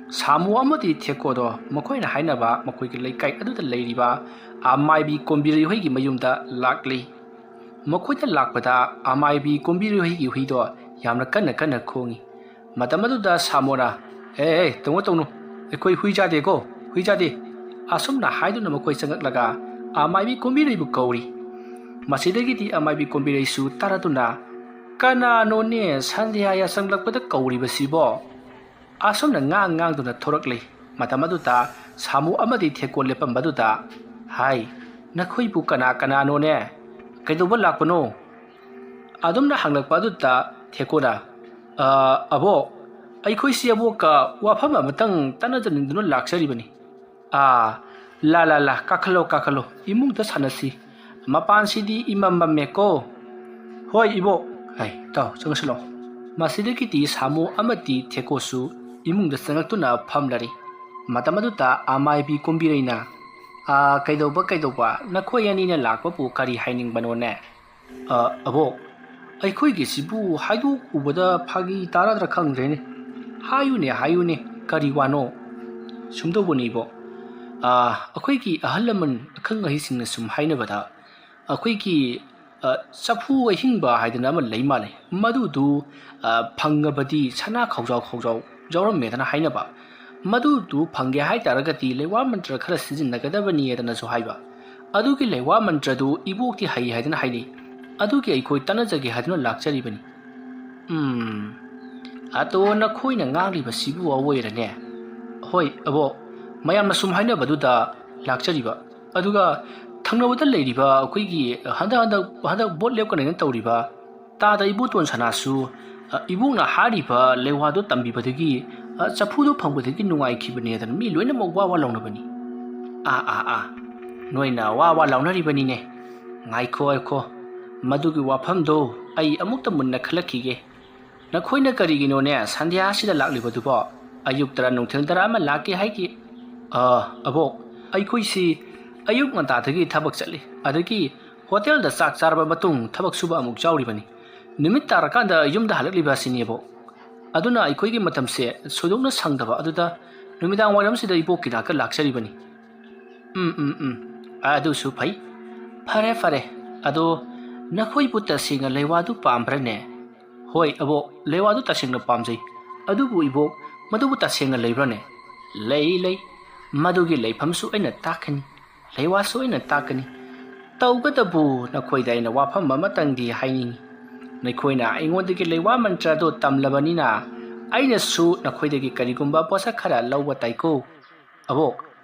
ꯁꯥꯃꯨ ꯑꯃꯗꯤ ꯊꯦꯀꯣꯗꯣ ꯃꯈꯣꯏꯅ ꯍꯥꯏꯅꯕ ꯃꯈꯣꯏꯒꯤ ꯂꯩꯀꯥꯏ ꯑꯗꯨꯗ ꯂꯩꯔꯤꯕ ꯑꯃꯥꯏꯕꯤ ꯀꯣꯝꯕꯤꯔꯩ ꯍꯣꯏꯒꯤ ꯃꯌꯨꯝꯗ ꯂꯥꯛꯂꯤ꯫ ꯃꯈꯣꯏꯅ ꯂꯥꯛꯄꯗ ꯑꯃꯥꯏꯕꯤ ꯀꯣꯝꯕꯤꯔꯩ ꯍꯣꯏꯒꯤ ꯍꯨꯏꯗꯣ ꯌꯥꯝꯅ ꯀꯟꯅ ꯀꯟꯅ ꯈꯣꯡꯏ꯫ ꯃꯇꯝ ꯑꯗꯨꯗ ꯁꯥꯃꯣꯅ, "ꯑꯦ, ꯑꯦ, ꯇꯧꯅꯨ, ꯇꯧꯅꯨ, ꯑꯩꯈꯣꯏ ꯍꯨꯏ ꯆꯥꯗꯦꯀꯣ, ꯍꯨꯏ ꯆꯥꯗꯦ," ꯑꯁꯨꯝꯅ ꯍꯥꯏꯗꯨꯅ ꯃꯈꯣꯏ ꯆꯪꯉꯛꯂꯒ ꯑꯃꯥꯏꯕꯤ ꯀꯣꯝꯕꯤꯔꯩꯕꯨ ꯀꯧꯔꯤ꯫ ꯃꯁꯤꯗꯒꯤꯗꯤ ꯑꯃꯥꯏꯕꯤ ꯀꯣꯝꯕꯤꯔꯩꯁꯨ ꯇꯥꯔꯗꯨꯅ, "ꯀꯅꯥꯅꯣꯅꯦ ꯁꯟꯙ꯭ꯌꯥ ꯌꯥꯆꯪꯂꯛꯄꯗ ꯀꯧꯔꯤꯕꯁꯤꯕꯣ?" ꯑꯁꯨꯝꯅ ꯉꯥꯡ ꯉꯥꯡꯗꯨꯅ ꯊꯣꯔꯛꯂꯤ꯫ ꯃꯇꯝ ꯑꯗꯨꯗ ꯁꯥꯃꯨ ꯑꯃꯗꯤ ꯊꯦꯀꯣ ꯂꯦꯞꯄꯝꯕꯗꯨꯗ, "ꯍꯥꯏ, ꯅꯈꯣꯏꯕꯨ ꯀꯅꯥ ꯀꯅꯥꯅꯣꯅꯦ? ꯀꯩꯗꯧꯕ ꯂꯥꯛꯄꯅꯣ?" ꯑꯗꯨꯝꯅ ꯍꯪꯂꯛꯄ ꯑꯗꯨꯗ ꯊꯦꯀꯣꯅ, "ꯑ, ꯑꯕꯣꯛ, ꯑꯩꯈꯣꯏꯁꯤ ꯑꯕꯣꯛꯀ ꯋꯥꯐꯝ ꯑꯃꯇꯪ ꯇꯥꯟꯅꯖꯅꯤꯡꯗꯨꯅ ꯂꯥꯛꯆꯔꯤꯕꯅꯤ꯫" "ꯑꯥ, ꯂꯥ, ꯂꯥ, ꯂꯥ, ꯀꯥꯈꯠꯂꯣ, ꯀꯥꯈꯠꯂꯣ, ꯏꯃꯨꯡꯗ ꯁꯥꯟꯅꯁꯤ꯫ ꯃꯄꯥꯟꯁꯤꯗꯤ ꯏꯃꯝ ꯃꯝꯃꯦꯀꯣ꯫" "ꯍꯣꯏ, ꯏꯕꯣꯛ꯫" "ꯍꯥꯏ, ꯇꯥꯎ, ꯆꯪꯁꯤꯜꯂꯣ꯫" ꯃꯁꯤꯗꯒꯤꯗꯤ ꯁꯥꯃꯨ ꯑꯃꯗꯤ ꯊꯦꯀꯣꯁꯨ ꯏꯃꯨꯡꯗ ꯆꯪꯂꯛꯇꯨꯅ ꯐꯝꯂꯔꯤ꯫ ꯃꯇꯝ ꯑꯗꯨꯗ ꯑꯃꯥꯏꯕꯤ ꯀꯣꯝꯕꯤꯔꯩꯅ, "ꯑꯥ, ꯀꯩꯗꯧꯕ, ꯀꯩꯗꯧꯕ? ꯅꯈꯣꯏ ꯑꯅꯤꯅ ꯂꯥꯛꯄꯕꯨ ꯀꯔꯤ ꯍꯥꯏꯅꯤꯡꯕꯅꯣꯅꯦ?" "ꯑ, ꯑꯕꯣꯛ, ꯑꯩꯈꯣꯏꯒꯤꯁꯤꯕꯨ ꯍꯥꯏꯗꯣꯛꯎꯕꯗ ꯐꯥꯒꯤ ꯇꯥꯔꯗ꯭ꯔꯥ ꯈꯪꯗ꯭ꯔꯦꯅꯦ꯫ ꯍꯥꯏꯌꯨꯅꯦ, ꯍꯥꯏꯌꯨꯅꯦ, ꯀꯔꯤ ꯋꯥꯅꯣ? ꯁꯨꯝ ꯇꯧꯕꯅꯤꯕꯣ, ꯑꯥ, ꯑꯩꯈꯣꯏꯒꯤ ꯑꯍꯜ ꯂꯃꯟ ꯑꯈꯪ ꯑꯍꯩꯁꯤꯡꯅ ꯁꯨꯝ ꯍꯥꯏꯅꯕꯗ, ꯑꯩꯈꯣꯏꯒꯤ, ꯑ, ꯆꯐꯨ ꯑꯍꯤꯡꯕ ꯍꯥꯏꯗꯅ ꯑꯃ ꯂꯩ ꯃꯥꯜꯂꯦ꯫ ꯃꯗꯨꯗꯨ, ꯑ, ꯐꯪꯉꯕꯗꯤ ꯁꯅꯥ ꯈꯧꯖꯥꯎ ꯈꯧꯖꯥꯎ ꯌꯥꯎꯔꯝꯃꯦꯗꯅ ꯍꯥꯏꯅꯕ꯫ ꯃꯗꯨꯗꯨ ꯐꯪꯒꯦ ꯍꯥꯏ ꯇꯥꯔꯒꯗꯤ ꯂꯩꯋꯥ ꯃꯟꯇ꯭ꯔ ꯈꯔ ꯁꯤꯖꯤꯟꯅꯒꯗꯕꯅꯤ ꯍꯥꯏꯗꯅꯁꯨ ꯍꯥꯏꯕ꯫ ꯑꯗꯨꯒꯤ ꯂꯩꯋꯥ ꯃꯟꯇ꯭ꯔꯗꯨ ꯏꯕꯣꯛꯇꯤ ꯍꯩ ꯍꯥꯏꯗꯅ ꯍꯥꯏꯅꯩ꯫ ꯑꯗꯨꯒꯤ ꯑꯩꯈꯣꯏ ꯇꯥꯟꯅꯖꯒꯦ ꯍꯥꯏꯗꯨꯅ ꯂꯥꯛꯆꯔꯤꯕꯅꯤ꯫ ꯎꯝ, ꯑꯗꯣ ꯅꯈꯣꯏꯅ ꯉꯥꯡꯂꯤꯕꯁꯤꯕꯨ ꯑꯋꯣꯏꯔꯅꯦ? ꯍꯣꯏ, ꯑꯕꯣꯛ, ꯃꯌꯥꯝꯅ ꯁꯨꯝ ꯍꯥꯏꯅꯕꯗꯨꯗ ꯂꯥꯛꯆꯔꯤꯕ꯫ ꯑꯗꯨꯒ ꯊꯪꯅꯕꯗ ꯂꯩꯔꯤꯕ ꯑꯩꯈꯣꯏꯒꯤ ꯍꯟꯗꯛ, ꯍꯟꯗꯛ, ꯍꯟꯗꯛ ꯚꯣꯠ ꯂꯦꯞꯀꯅꯦꯅ ꯇꯧꯔꯤꯕ ꯇꯥꯗ ꯏꯕꯣꯇꯣꯟ ꯁꯅꯥꯁꯨ, ꯑ, ꯏꯕꯣꯛꯅ ꯍꯥꯏꯔꯤꯕ ꯂꯩꯋꯥꯗꯣ ꯇꯝꯕꯤꯕꯗꯒꯤ, ꯑ, ꯆꯐꯨꯗꯣ ꯐꯪꯕꯗꯒꯤ ꯅꯨꯡꯉꯥꯏꯈꯤꯕꯅꯦꯗꯅ ꯃꯤ ꯂꯣꯏꯅꯃꯛ ꯋꯥ ꯋꯥ ꯂꯥꯎꯅꯕꯅꯤ꯫ ꯑꯥ, ꯑꯥ, ꯑꯥ, ꯅꯣꯏꯅ ꯋꯥ ꯋꯥ ꯂꯥꯎꯅꯔꯤꯕꯅꯤꯅꯦ꯫ ꯉꯥꯏꯈꯣ, ꯉꯥꯏꯈꯣ, ꯃꯗꯨꯒꯤ ꯋꯥꯐꯝꯗꯣ ꯑꯩ ꯑꯃꯨꯛꯇ ꯃꯨꯟꯅ ꯈꯜꯂꯛꯈꯤꯒꯦ꯫ ꯅꯈꯣꯏꯅ ꯀꯔꯤꯒꯤꯅꯣꯅꯦ ꯁꯟꯙ꯭ꯌꯥꯁꯤꯗ ꯂꯥꯛꯂꯤꯕꯗꯨꯕꯣ? ꯑꯌꯨꯛ ꯇꯔꯥ ꯅꯨꯡꯊꯤꯜ ꯇꯔꯥ ꯑꯃ ꯂꯥꯛꯀꯦ ꯍꯥꯏꯒꯤ꯫ ꯑ, ꯑꯕꯣꯛ, ꯑꯩꯈꯣꯏꯁꯤ ꯑꯌꯨꯛ ꯉꯟꯇꯥꯗꯒꯤ ꯊꯕꯛ ꯆꯠꯂꯤ꯫ ꯑꯗꯒꯤ ꯍꯣꯇꯦꯜꯗ ꯆꯥꯛ ꯆꯥꯔꯕ ꯃꯇꯨꯡ ꯊꯕꯛ ꯁꯨꯕ ꯑꯃꯨꯛ ꯌꯥꯎꯔꯤꯕꯅꯤ꯫ ꯅꯨꯃꯤꯠ ꯇꯥꯔꯀꯥꯟꯗ ꯌꯨꯝꯗ ꯍꯜꯂꯛꯂꯤꯕ ꯑꯁꯤꯅꯦꯕꯣ꯫ ꯑꯗꯨꯅ ꯑꯩꯈꯣꯏꯒꯤ ꯃꯇꯝꯁꯦ ꯁꯣꯏꯗꯣꯛꯅ ꯁꯪꯗꯕ ꯑꯗꯨꯗ ꯅꯨꯃꯤꯗꯥꯡ ꯋꯥꯏꯔꯝꯁꯤꯗ ꯏꯕꯣꯛꯀꯤ ꯅꯥꯛꯇ ꯂꯥꯛꯆꯔꯤꯕꯅꯤ꯫ ꯎꯝ, ꯎꯝ, ꯎꯝ꯫ ꯑꯗꯨꯁꯨ ꯐꯩ꯫ ꯐꯔꯦ, ꯐꯔꯦ꯫ ꯑꯗꯣ ꯅꯈꯣꯏꯕꯨ ꯇꯁꯦꯡꯅ ꯂꯩꯋꯥꯗꯨ ꯄꯥꯝꯕ꯭ꯔꯅꯦ? ꯍꯣꯏ, ꯑꯕꯣꯛ, ꯂꯩꯋꯥꯗꯨ ꯇꯁꯦꯡꯅ ꯄꯥꯝꯖꯩ꯫ ꯑꯗꯨꯕꯨ ꯏꯕꯣꯛ, ꯃꯗꯨꯕꯨ ꯇꯁꯦꯡꯅ ꯂꯩꯕ꯭ꯔꯅꯦ? ꯂꯩ, ꯂꯩ꯫ ꯃꯗꯨꯒꯤ ꯂꯩꯐꯝꯁꯨ ꯑꯩꯅ ꯇꯥꯛꯀꯅꯤ꯫ ꯂꯩꯋꯥꯁꯨ ꯑꯩꯅ ꯇꯥꯛꯀꯅꯤ꯫ ꯇꯧꯒꯗꯕꯨ ꯅꯈꯣꯏꯗ ꯑꯩꯅ ꯋꯥꯐꯝ ꯑꯃꯇꯪꯗꯤ ꯍꯥꯏꯅꯤꯡꯏ꯫ ꯅꯈꯣꯏꯅ ꯑꯩꯉꯣꯟꯗꯒꯤ ꯂꯩꯋꯥ ꯃꯟꯇ꯭ꯔꯗꯨ ꯇꯝꯂꯕꯅꯤꯅ ꯑꯩꯅꯁꯨ ꯅꯈꯣꯏꯗꯒꯤ ꯀꯔꯤꯒꯨꯝꯕ ꯄꯣꯠꯁꯛ ꯈꯔ ꯂꯧꯕ ꯇꯥꯏꯀꯣ꯫ ꯑꯕꯣꯛ,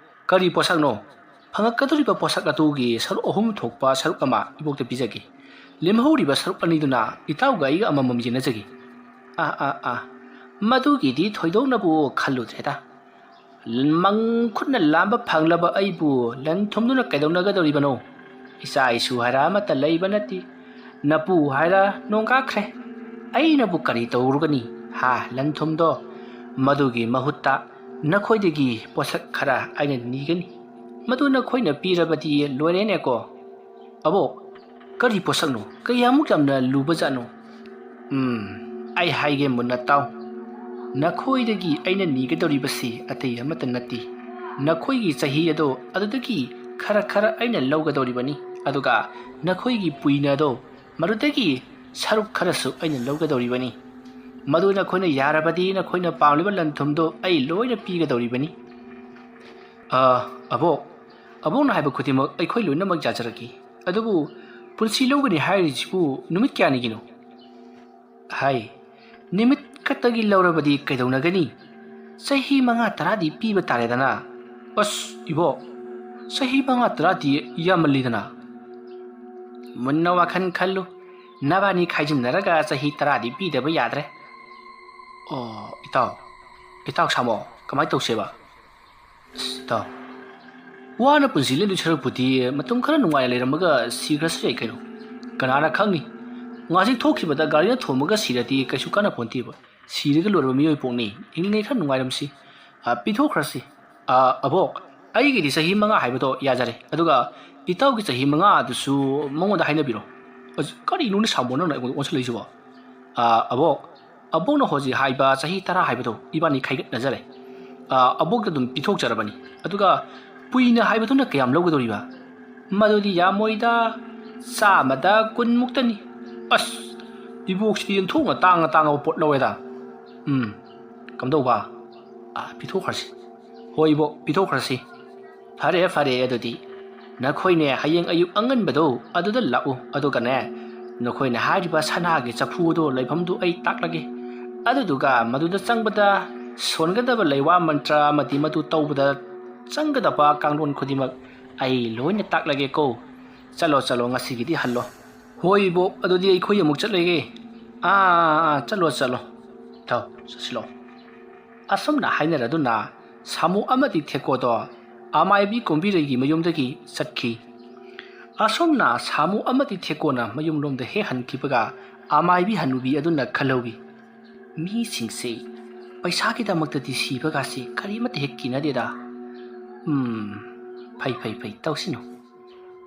ꯀꯔꯤ ꯄꯣꯠꯁꯛꯅꯣ? ꯐꯪꯉꯛꯀꯗꯧꯔꯤꯕ ꯄꯣꯠꯁꯛ ꯑꯗꯨꯒꯤ ꯁꯔꯨꯛ ꯑꯍꯨꯝ ꯊꯣꯛꯄ ꯁꯔꯨꯛ ꯑꯃ ꯏꯕꯣꯛꯇ ꯄꯤꯖꯒꯦ꯫ ꯂꯦꯝꯍꯧꯔꯤꯕ ꯁꯔꯨꯛ ꯑꯅꯤꯗꯨꯅ ꯏꯇꯥꯎꯒ ꯑꯩꯒ ꯑꯃꯃꯝ ꯌꯦꯟꯅꯖꯒꯦ꯫ ꯑꯥ, ꯑꯥ, ꯑꯥ, ꯃꯗꯨꯒꯤꯗꯤ ꯊꯣꯏꯗꯣꯛꯅꯕꯨ ꯈꯜꯂꯨꯗ꯭ꯔꯦꯗ꯫ ꯃꯪ ꯈꯨꯠꯅ ꯂꯥꯝꯕ ꯐꯪꯂꯕ ꯑꯩꯕꯨ ꯂꯟ ꯊꯨꯝꯗꯨꯅ ꯀꯩꯗꯧꯅꯒꯗꯧꯔꯤꯕꯅꯣ? ꯏꯆꯥ ꯏꯁꯨ ꯍꯥꯏꯔ ꯑꯃꯠꯇ ꯂꯩꯕ ꯅꯠꯇꯦ꯫ ꯅꯄꯨ ꯍꯥꯏꯔ ꯅꯣꯡꯒꯥꯈ꯭ꯔꯦ꯫ ꯑꯩꯅꯕꯨ ꯀꯔꯤ ꯇꯧꯔꯨꯒꯅꯤ? ꯍꯥ, ꯂꯟ ꯊꯨꯝꯗꯣ? ꯃꯗꯨꯒꯤ ꯃꯍꯨꯠꯇ ꯅꯈꯣꯏꯗꯒꯤ ꯄꯣꯠꯁꯛ ꯈꯔ ꯑꯩꯅ ꯅꯤꯒꯅꯤ꯫ ꯃꯗꯨ ꯅꯈꯣꯏꯅ ꯄꯤꯔꯕꯗꯤ ꯂꯣꯏꯔꯦꯅꯦꯀꯣ꯫ ꯑꯕꯣꯛ, ꯀꯔꯤ ꯄꯣꯠꯁꯛꯅꯣ? ꯀꯌꯥꯃꯨꯛ ꯌꯥꯝꯅ ꯂꯨꯕꯖꯥꯠꯅꯣ? ꯎꯝ, ꯑꯩ ꯍꯥꯏꯒꯦ, ꯃꯨꯟꯅ ꯇꯥꯎ꯫ ꯅꯈꯣꯏꯗꯒꯤ ꯑꯩꯅ ꯅꯤꯒꯗꯧꯔꯤꯕꯁꯤ ꯑꯇꯩ ꯑꯃꯠꯇ ꯅꯠꯇꯦ꯫ ꯅꯈꯣꯏꯒꯤ ꯆꯍꯤ ꯑꯗꯣ ꯑꯗꯨꯗꯒꯤ ꯈꯔ ꯈꯔ ꯑꯩꯅ ꯂꯧꯒꯗꯧꯔꯤꯕꯅꯤ, ꯑꯗꯨꯒ ꯅꯈꯣꯏꯒꯤ ꯄꯨꯏꯅ ꯑꯗꯣ ꯃꯗꯨꯗꯒꯤ ꯁꯔꯨꯛ ꯈꯔꯁꯨ ꯑꯩꯅ ꯂꯧꯒꯗꯧꯔꯤꯕꯅꯤ꯫ ꯃꯗꯨ ꯅꯈꯣꯏꯅ ꯌꯥꯔꯕꯗꯤ ꯅꯈꯣꯏꯅ ꯄꯥꯝꯂꯤꯕ ꯂꯟ ꯊꯨꯝꯗꯣ ꯑꯩ ꯂꯣꯏꯅ ꯄꯤꯒꯗꯧꯔꯤꯕꯅꯤ꯫ ꯑ, ꯑꯕꯣꯛ, ꯑꯕꯣꯛꯅ ꯍꯥꯏꯕ ꯈꯨꯗꯤꯡꯃꯛ ꯑꯩꯈꯣꯏ ꯂꯣꯏꯅꯃꯛ ꯌꯥꯖꯔꯛꯏ꯫ ꯑꯗꯨꯕꯨ ꯄꯨꯟꯁꯤ ꯂꯧꯒꯅꯤ ꯍꯥꯏꯔꯤꯁꯤꯕꯨ ꯅꯨꯃꯤꯠ ꯀꯌꯥꯅꯤꯒꯤꯅꯣ? ꯍꯥꯏ, ꯅꯨꯃꯤꯠ ꯈꯛꯇꯒꯤ ꯂꯧꯔꯕꯗꯤ ꯀꯩꯗꯧꯅꯒꯅꯤ? ꯆꯍꯤ ꯃꯉꯥ ꯇꯔꯥꯗꯤ ꯄꯤꯕ ꯇꯥꯔꯦꯗꯅ꯫ ꯑꯁ, ꯏꯕꯣꯛ, ꯆꯍꯤ ꯃꯉꯥ ꯇꯔꯥꯗꯤ ꯌꯥꯝꯃꯜꯂꯤꯗꯅ꯫ ꯃꯨꯟꯅ ꯋꯥꯈꯜ ꯈꯜꯂꯨ꯫ ꯅꯕꯥꯅꯤ ꯈꯥꯏꯖꯤꯟꯅꯔꯒ ꯆꯍꯤ ꯇꯔꯥꯗꯤ ꯄꯤꯗꯕ ꯌꯥꯗ꯭ꯔꯦ꯫ ꯑꯣ, ꯏꯇꯥꯎ, ꯏꯇꯥꯎ ꯁꯥꯃꯣ, ꯀꯃꯥꯏꯅ ꯇꯧꯁꯦꯕ? ꯑꯁ, ꯏꯇꯥꯎ, ꯋꯥꯅ ꯄꯨꯟꯁꯤ ꯂꯦꯟꯗꯣꯏ ꯁꯔꯨꯛꯄꯨꯗꯤ ꯃꯇꯝ ꯈꯔ ꯅꯨꯡꯉꯥꯏꯅ ꯂꯩꯔꯝꯃꯒ ꯁꯤꯈ꯭ꯔꯁꯨ ꯌꯥꯏ ꯀꯩꯅꯣ꯫ ꯀꯅꯥꯅ ꯈꯪꯅꯤ? ꯉꯥꯁꯤꯡ ꯊꯣꯛꯈꯤꯕꯗ ꯒꯥꯔꯤꯅ ꯊꯣꯝꯃꯒ ꯁꯤꯔꯗꯤ ꯀꯩꯁꯨ ꯀꯥꯟꯅ ꯄꯣꯟꯇꯦꯕ꯫ ꯁꯤꯔꯒ ꯂꯣꯏꯔꯕ ꯃꯤꯑꯣꯏ ꯄꯣꯛꯅꯤ꯫ ꯍꯤꯡꯂꯤꯉꯩ ꯈꯔ ꯅꯨꯡꯉꯥꯏꯔꯝꯁꯤ꯫ ꯑ, ꯄꯤꯊꯣꯛꯈ꯭ꯔꯁꯤ꯫ ꯑ, ꯑꯕꯣꯛ, ꯑꯩꯒꯤꯗꯤ ꯆꯍꯤ ꯃꯉꯥ ꯍꯥꯏꯕꯗꯣ ꯌꯥꯖꯔꯦ꯫ ꯑꯗꯨꯒ ꯏꯇꯥꯎꯒꯤ ꯆꯍꯤ ꯃꯉꯥ ꯑꯗꯨꯁꯨ ꯃꯉꯣꯟꯗ ꯍꯥꯏꯅꯕꯤꯔꯣ꯫ ꯑꯁ, ꯀꯔꯤꯅꯣꯅꯦ ꯁꯥꯃꯣ ꯅꯪꯅ ꯑꯩꯉꯣꯟꯗ ꯑꯣꯟꯁꯤꯜꯂꯛꯏꯁꯤꯕꯣ? ꯑ, ꯑꯕꯣꯛ, ꯑꯕꯣꯛꯅ ꯍꯧꯖꯤꯛ ꯍꯥꯏꯕ ꯆꯍꯤ ꯇꯔꯥ ꯍꯥꯏꯕꯗꯣ ꯏꯕꯥꯅꯤ ꯈꯥꯏꯒꯠꯅꯖꯔꯦ꯫ ꯑ, ꯑꯕꯣꯛꯇ ꯑꯗꯨꯝ ꯄꯤꯊꯣꯛꯆꯔꯕꯅꯤ꯫ ꯑꯗꯨꯒ ꯄꯨꯏꯅ ꯍꯥꯏꯕꯗꯨꯅ ꯀꯌꯥꯝ ꯂꯧꯒꯗꯧꯔꯤꯕ? ꯃꯗꯨꯗꯤ ꯌꯥꯝꯃꯣꯏꯗ, ꯆꯥꯝꯃꯗ ꯀꯨꯟꯃꯨꯛꯇꯅꯤ꯫ ꯑꯁ, ꯏꯕꯣꯛꯁꯤꯗꯤ ꯌꯦꯟꯊꯣꯛꯅ ꯇꯥꯡꯉ ꯇꯥꯡꯉꯕ ꯄꯣꯠ ꯂꯧꯋꯦꯗ꯫ ꯎꯝ, ꯀꯝꯗꯧꯕ? ꯑ, ꯄꯤꯊꯣꯛꯈ꯭ꯔꯁꯤ꯫ ꯍꯣꯏ ꯏꯕꯣꯛ, ꯄꯤꯊꯣꯛꯈ꯭ꯔꯁꯤ꯫ ꯐꯔꯦ, ꯐꯔꯦ, ꯑꯗꯨꯗꯤ ꯅꯈꯣꯏꯅꯦ ꯍꯌꯦꯡ ꯑꯌꯨꯛ ꯑꯉꯟꯕꯗꯣ ꯑꯗꯨꯗ ꯂꯥꯛꯎ, ꯑꯗꯨꯒꯅꯦ ꯅꯈꯣꯏꯅ ꯍꯥꯏꯔꯤꯕ ꯁꯅꯥꯒꯤ ꯆꯐꯨꯗꯣ ꯂꯩꯐꯝꯗꯨ ꯑꯩ ꯇꯥꯛꯂꯒꯦ꯫ ꯑꯗꯨꯗꯨꯒ ꯃꯗꯨꯗ ꯆꯪꯕꯗ ꯁꯣꯟꯒꯗꯕ ꯂꯩꯋꯥ ꯃꯟꯇ꯭ꯔ ꯑꯃꯗꯤ ꯃꯗꯨ ꯇꯧꯕꯗ ꯆꯪꯒꯗꯕ ꯀꯥꯡꯂꯣꯟ ꯈꯨꯗꯤꯡꯃꯛ ꯑꯩ ꯂꯣꯏꯅ ꯇꯥꯛꯂꯒꯦꯀꯣ꯫ ꯆꯠꯂꯣ, ꯆꯠꯂꯣ, ꯉꯁꯤꯒꯤꯗꯤ ꯍꯜꯂꯣ꯫ ꯍꯣꯏ ꯏꯕꯣꯛ, ꯑꯗꯨꯗꯤ ꯑꯩꯈꯣꯏ ꯑꯃꯨꯛ ꯆꯠꯂꯒꯦ꯫ ꯑꯥ, ꯑꯥ, ꯑꯥ, ꯆꯠꯂꯣ, ꯆꯠꯂꯣ꯫ ꯊꯧ, ꯆꯠꯁꯤꯜꯂꯣ꯫ ꯑꯁꯨꯝꯅ ꯍꯥꯏꯅꯔꯗꯨꯅ ꯁꯥꯃꯨ ꯑꯃꯗꯤ ꯊꯦꯛꯀꯣꯗꯣ ꯑꯃꯥꯏꯕꯤ ꯀꯣꯝꯕꯤꯔꯩꯒꯤ ꯃꯌꯨꯝꯗꯒꯤ ꯆꯠꯈꯤ꯫ ꯑꯁꯨꯝꯅ ꯁꯥꯃꯨ ꯑꯃꯗꯤ ꯊꯦꯛꯀꯣꯅ ꯃꯌꯨꯝꯂꯣꯝꯗ ꯍꯦꯛ ꯍꯟꯈꯤꯕꯒ ꯑꯃꯥꯏꯕꯤ ꯍꯅꯨꯕꯤ ꯑꯗꯨꯅ ꯈꯜꯍꯧꯏ, "ꯃꯤꯁꯤꯡꯁꯦ ꯄꯩꯁꯥꯒꯤꯗꯃꯛꯇꯗꯤ ꯁꯤꯕꯒꯥꯁꯦ ꯀꯔꯤꯃꯠꯇ ꯍꯦꯛ ꯀꯤꯅꯗꯦꯗ꯫ ꯎꯝ, ꯐꯩ, ꯐꯩ, ꯐꯩ, ꯇꯧꯁꯤꯅꯨ꯫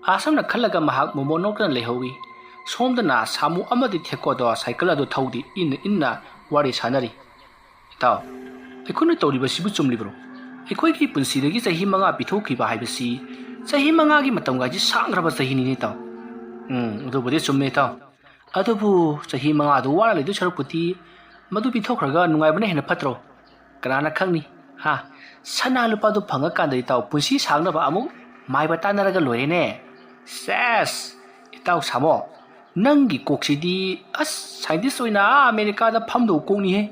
ꯑꯁꯨꯝꯅ ꯈꯜꯂꯒ ꯃꯍꯥꯛ ꯃꯣꯃꯣꯟ ꯅꯣꯛꯇꯅ ꯂꯩꯍꯧꯏ꯫ ꯁꯣꯝꯗꯅ ꯁꯥꯃꯨ ꯑꯃꯗꯤ ꯊꯦꯀꯣꯗꯣ ꯁꯥꯏꯀꯜ ꯑꯗꯨ ꯊꯧꯗꯤ ꯏꯟꯅ ꯏꯟꯅ ꯋꯥꯔꯤ ꯁꯥꯟꯅꯔꯤ꯫ "ꯏꯇꯥꯎ, ꯑꯩꯈꯣꯏꯅ ꯇꯧꯔꯤꯕꯁꯤꯕꯨ ꯆꯨꯝꯂꯤꯕ꯭ꯔꯣ? ꯑꯩꯈꯣꯏꯒꯤ ꯄꯨꯟꯁꯤꯗꯒꯤ ꯆꯍꯤ ꯃꯉꯥ ꯄꯤꯊꯣꯛꯈꯤꯕ ꯍꯥꯏꯕꯁꯤ ꯆꯍꯤ ꯃꯉꯥꯒꯤ ꯃꯇꯝꯒꯥꯏꯁꯤ ꯁꯥꯡꯈ꯭ꯔꯕ ꯆꯍꯤꯅꯤꯅꯦ, ꯏꯇꯥꯎ꯫" "ꯎꯝ, ꯑꯗꯨꯕꯨꯗꯤ ꯆꯨꯝꯃꯦ, ꯏꯇꯥꯎ꯫ ꯑꯗꯨꯕꯨ ꯆꯍꯤ ꯃꯉꯥꯗꯨ ꯋꯥꯅ ꯂꯩꯗꯣꯏ ꯁꯔꯨꯛꯄꯨꯗꯤ ꯃꯗꯨ ꯄꯤꯊꯣꯛꯈ꯭ꯔꯒ ꯅꯨꯡꯉꯥꯏꯕꯅ ꯍꯦꯟꯅ ꯐꯠꯇ꯭ꯔꯣ? ꯀꯅꯥꯅ ꯈꯪꯅꯤ? ꯍꯥ? ꯁꯅꯥ ꯂꯨꯄꯥꯗꯨ ꯐꯪꯉꯀꯥꯟꯗ, ꯏꯇꯥꯎ, ꯄꯨꯟꯁꯤ ꯁꯥꯡꯅꯕ ꯑꯃꯨꯛ ꯃꯥꯏꯕ ꯇꯥꯟꯅꯔꯒ ꯂꯣꯏꯔꯦꯅꯦ꯫" "ꯁꯦꯁ! ꯏꯇꯥꯎ ꯁꯥꯃꯣ, ꯅꯪꯒꯤ ꯀꯣꯛꯁꯤꯗꯤ, ꯑꯁ, ꯁꯥꯏꯟꯇꯤꯁ ꯑꯣꯏꯅ ꯑꯥ ꯑꯃꯦꯔꯤꯀꯥꯗ ꯐꯝꯗꯧ ꯀꯣꯛꯅꯤꯍꯦ꯫"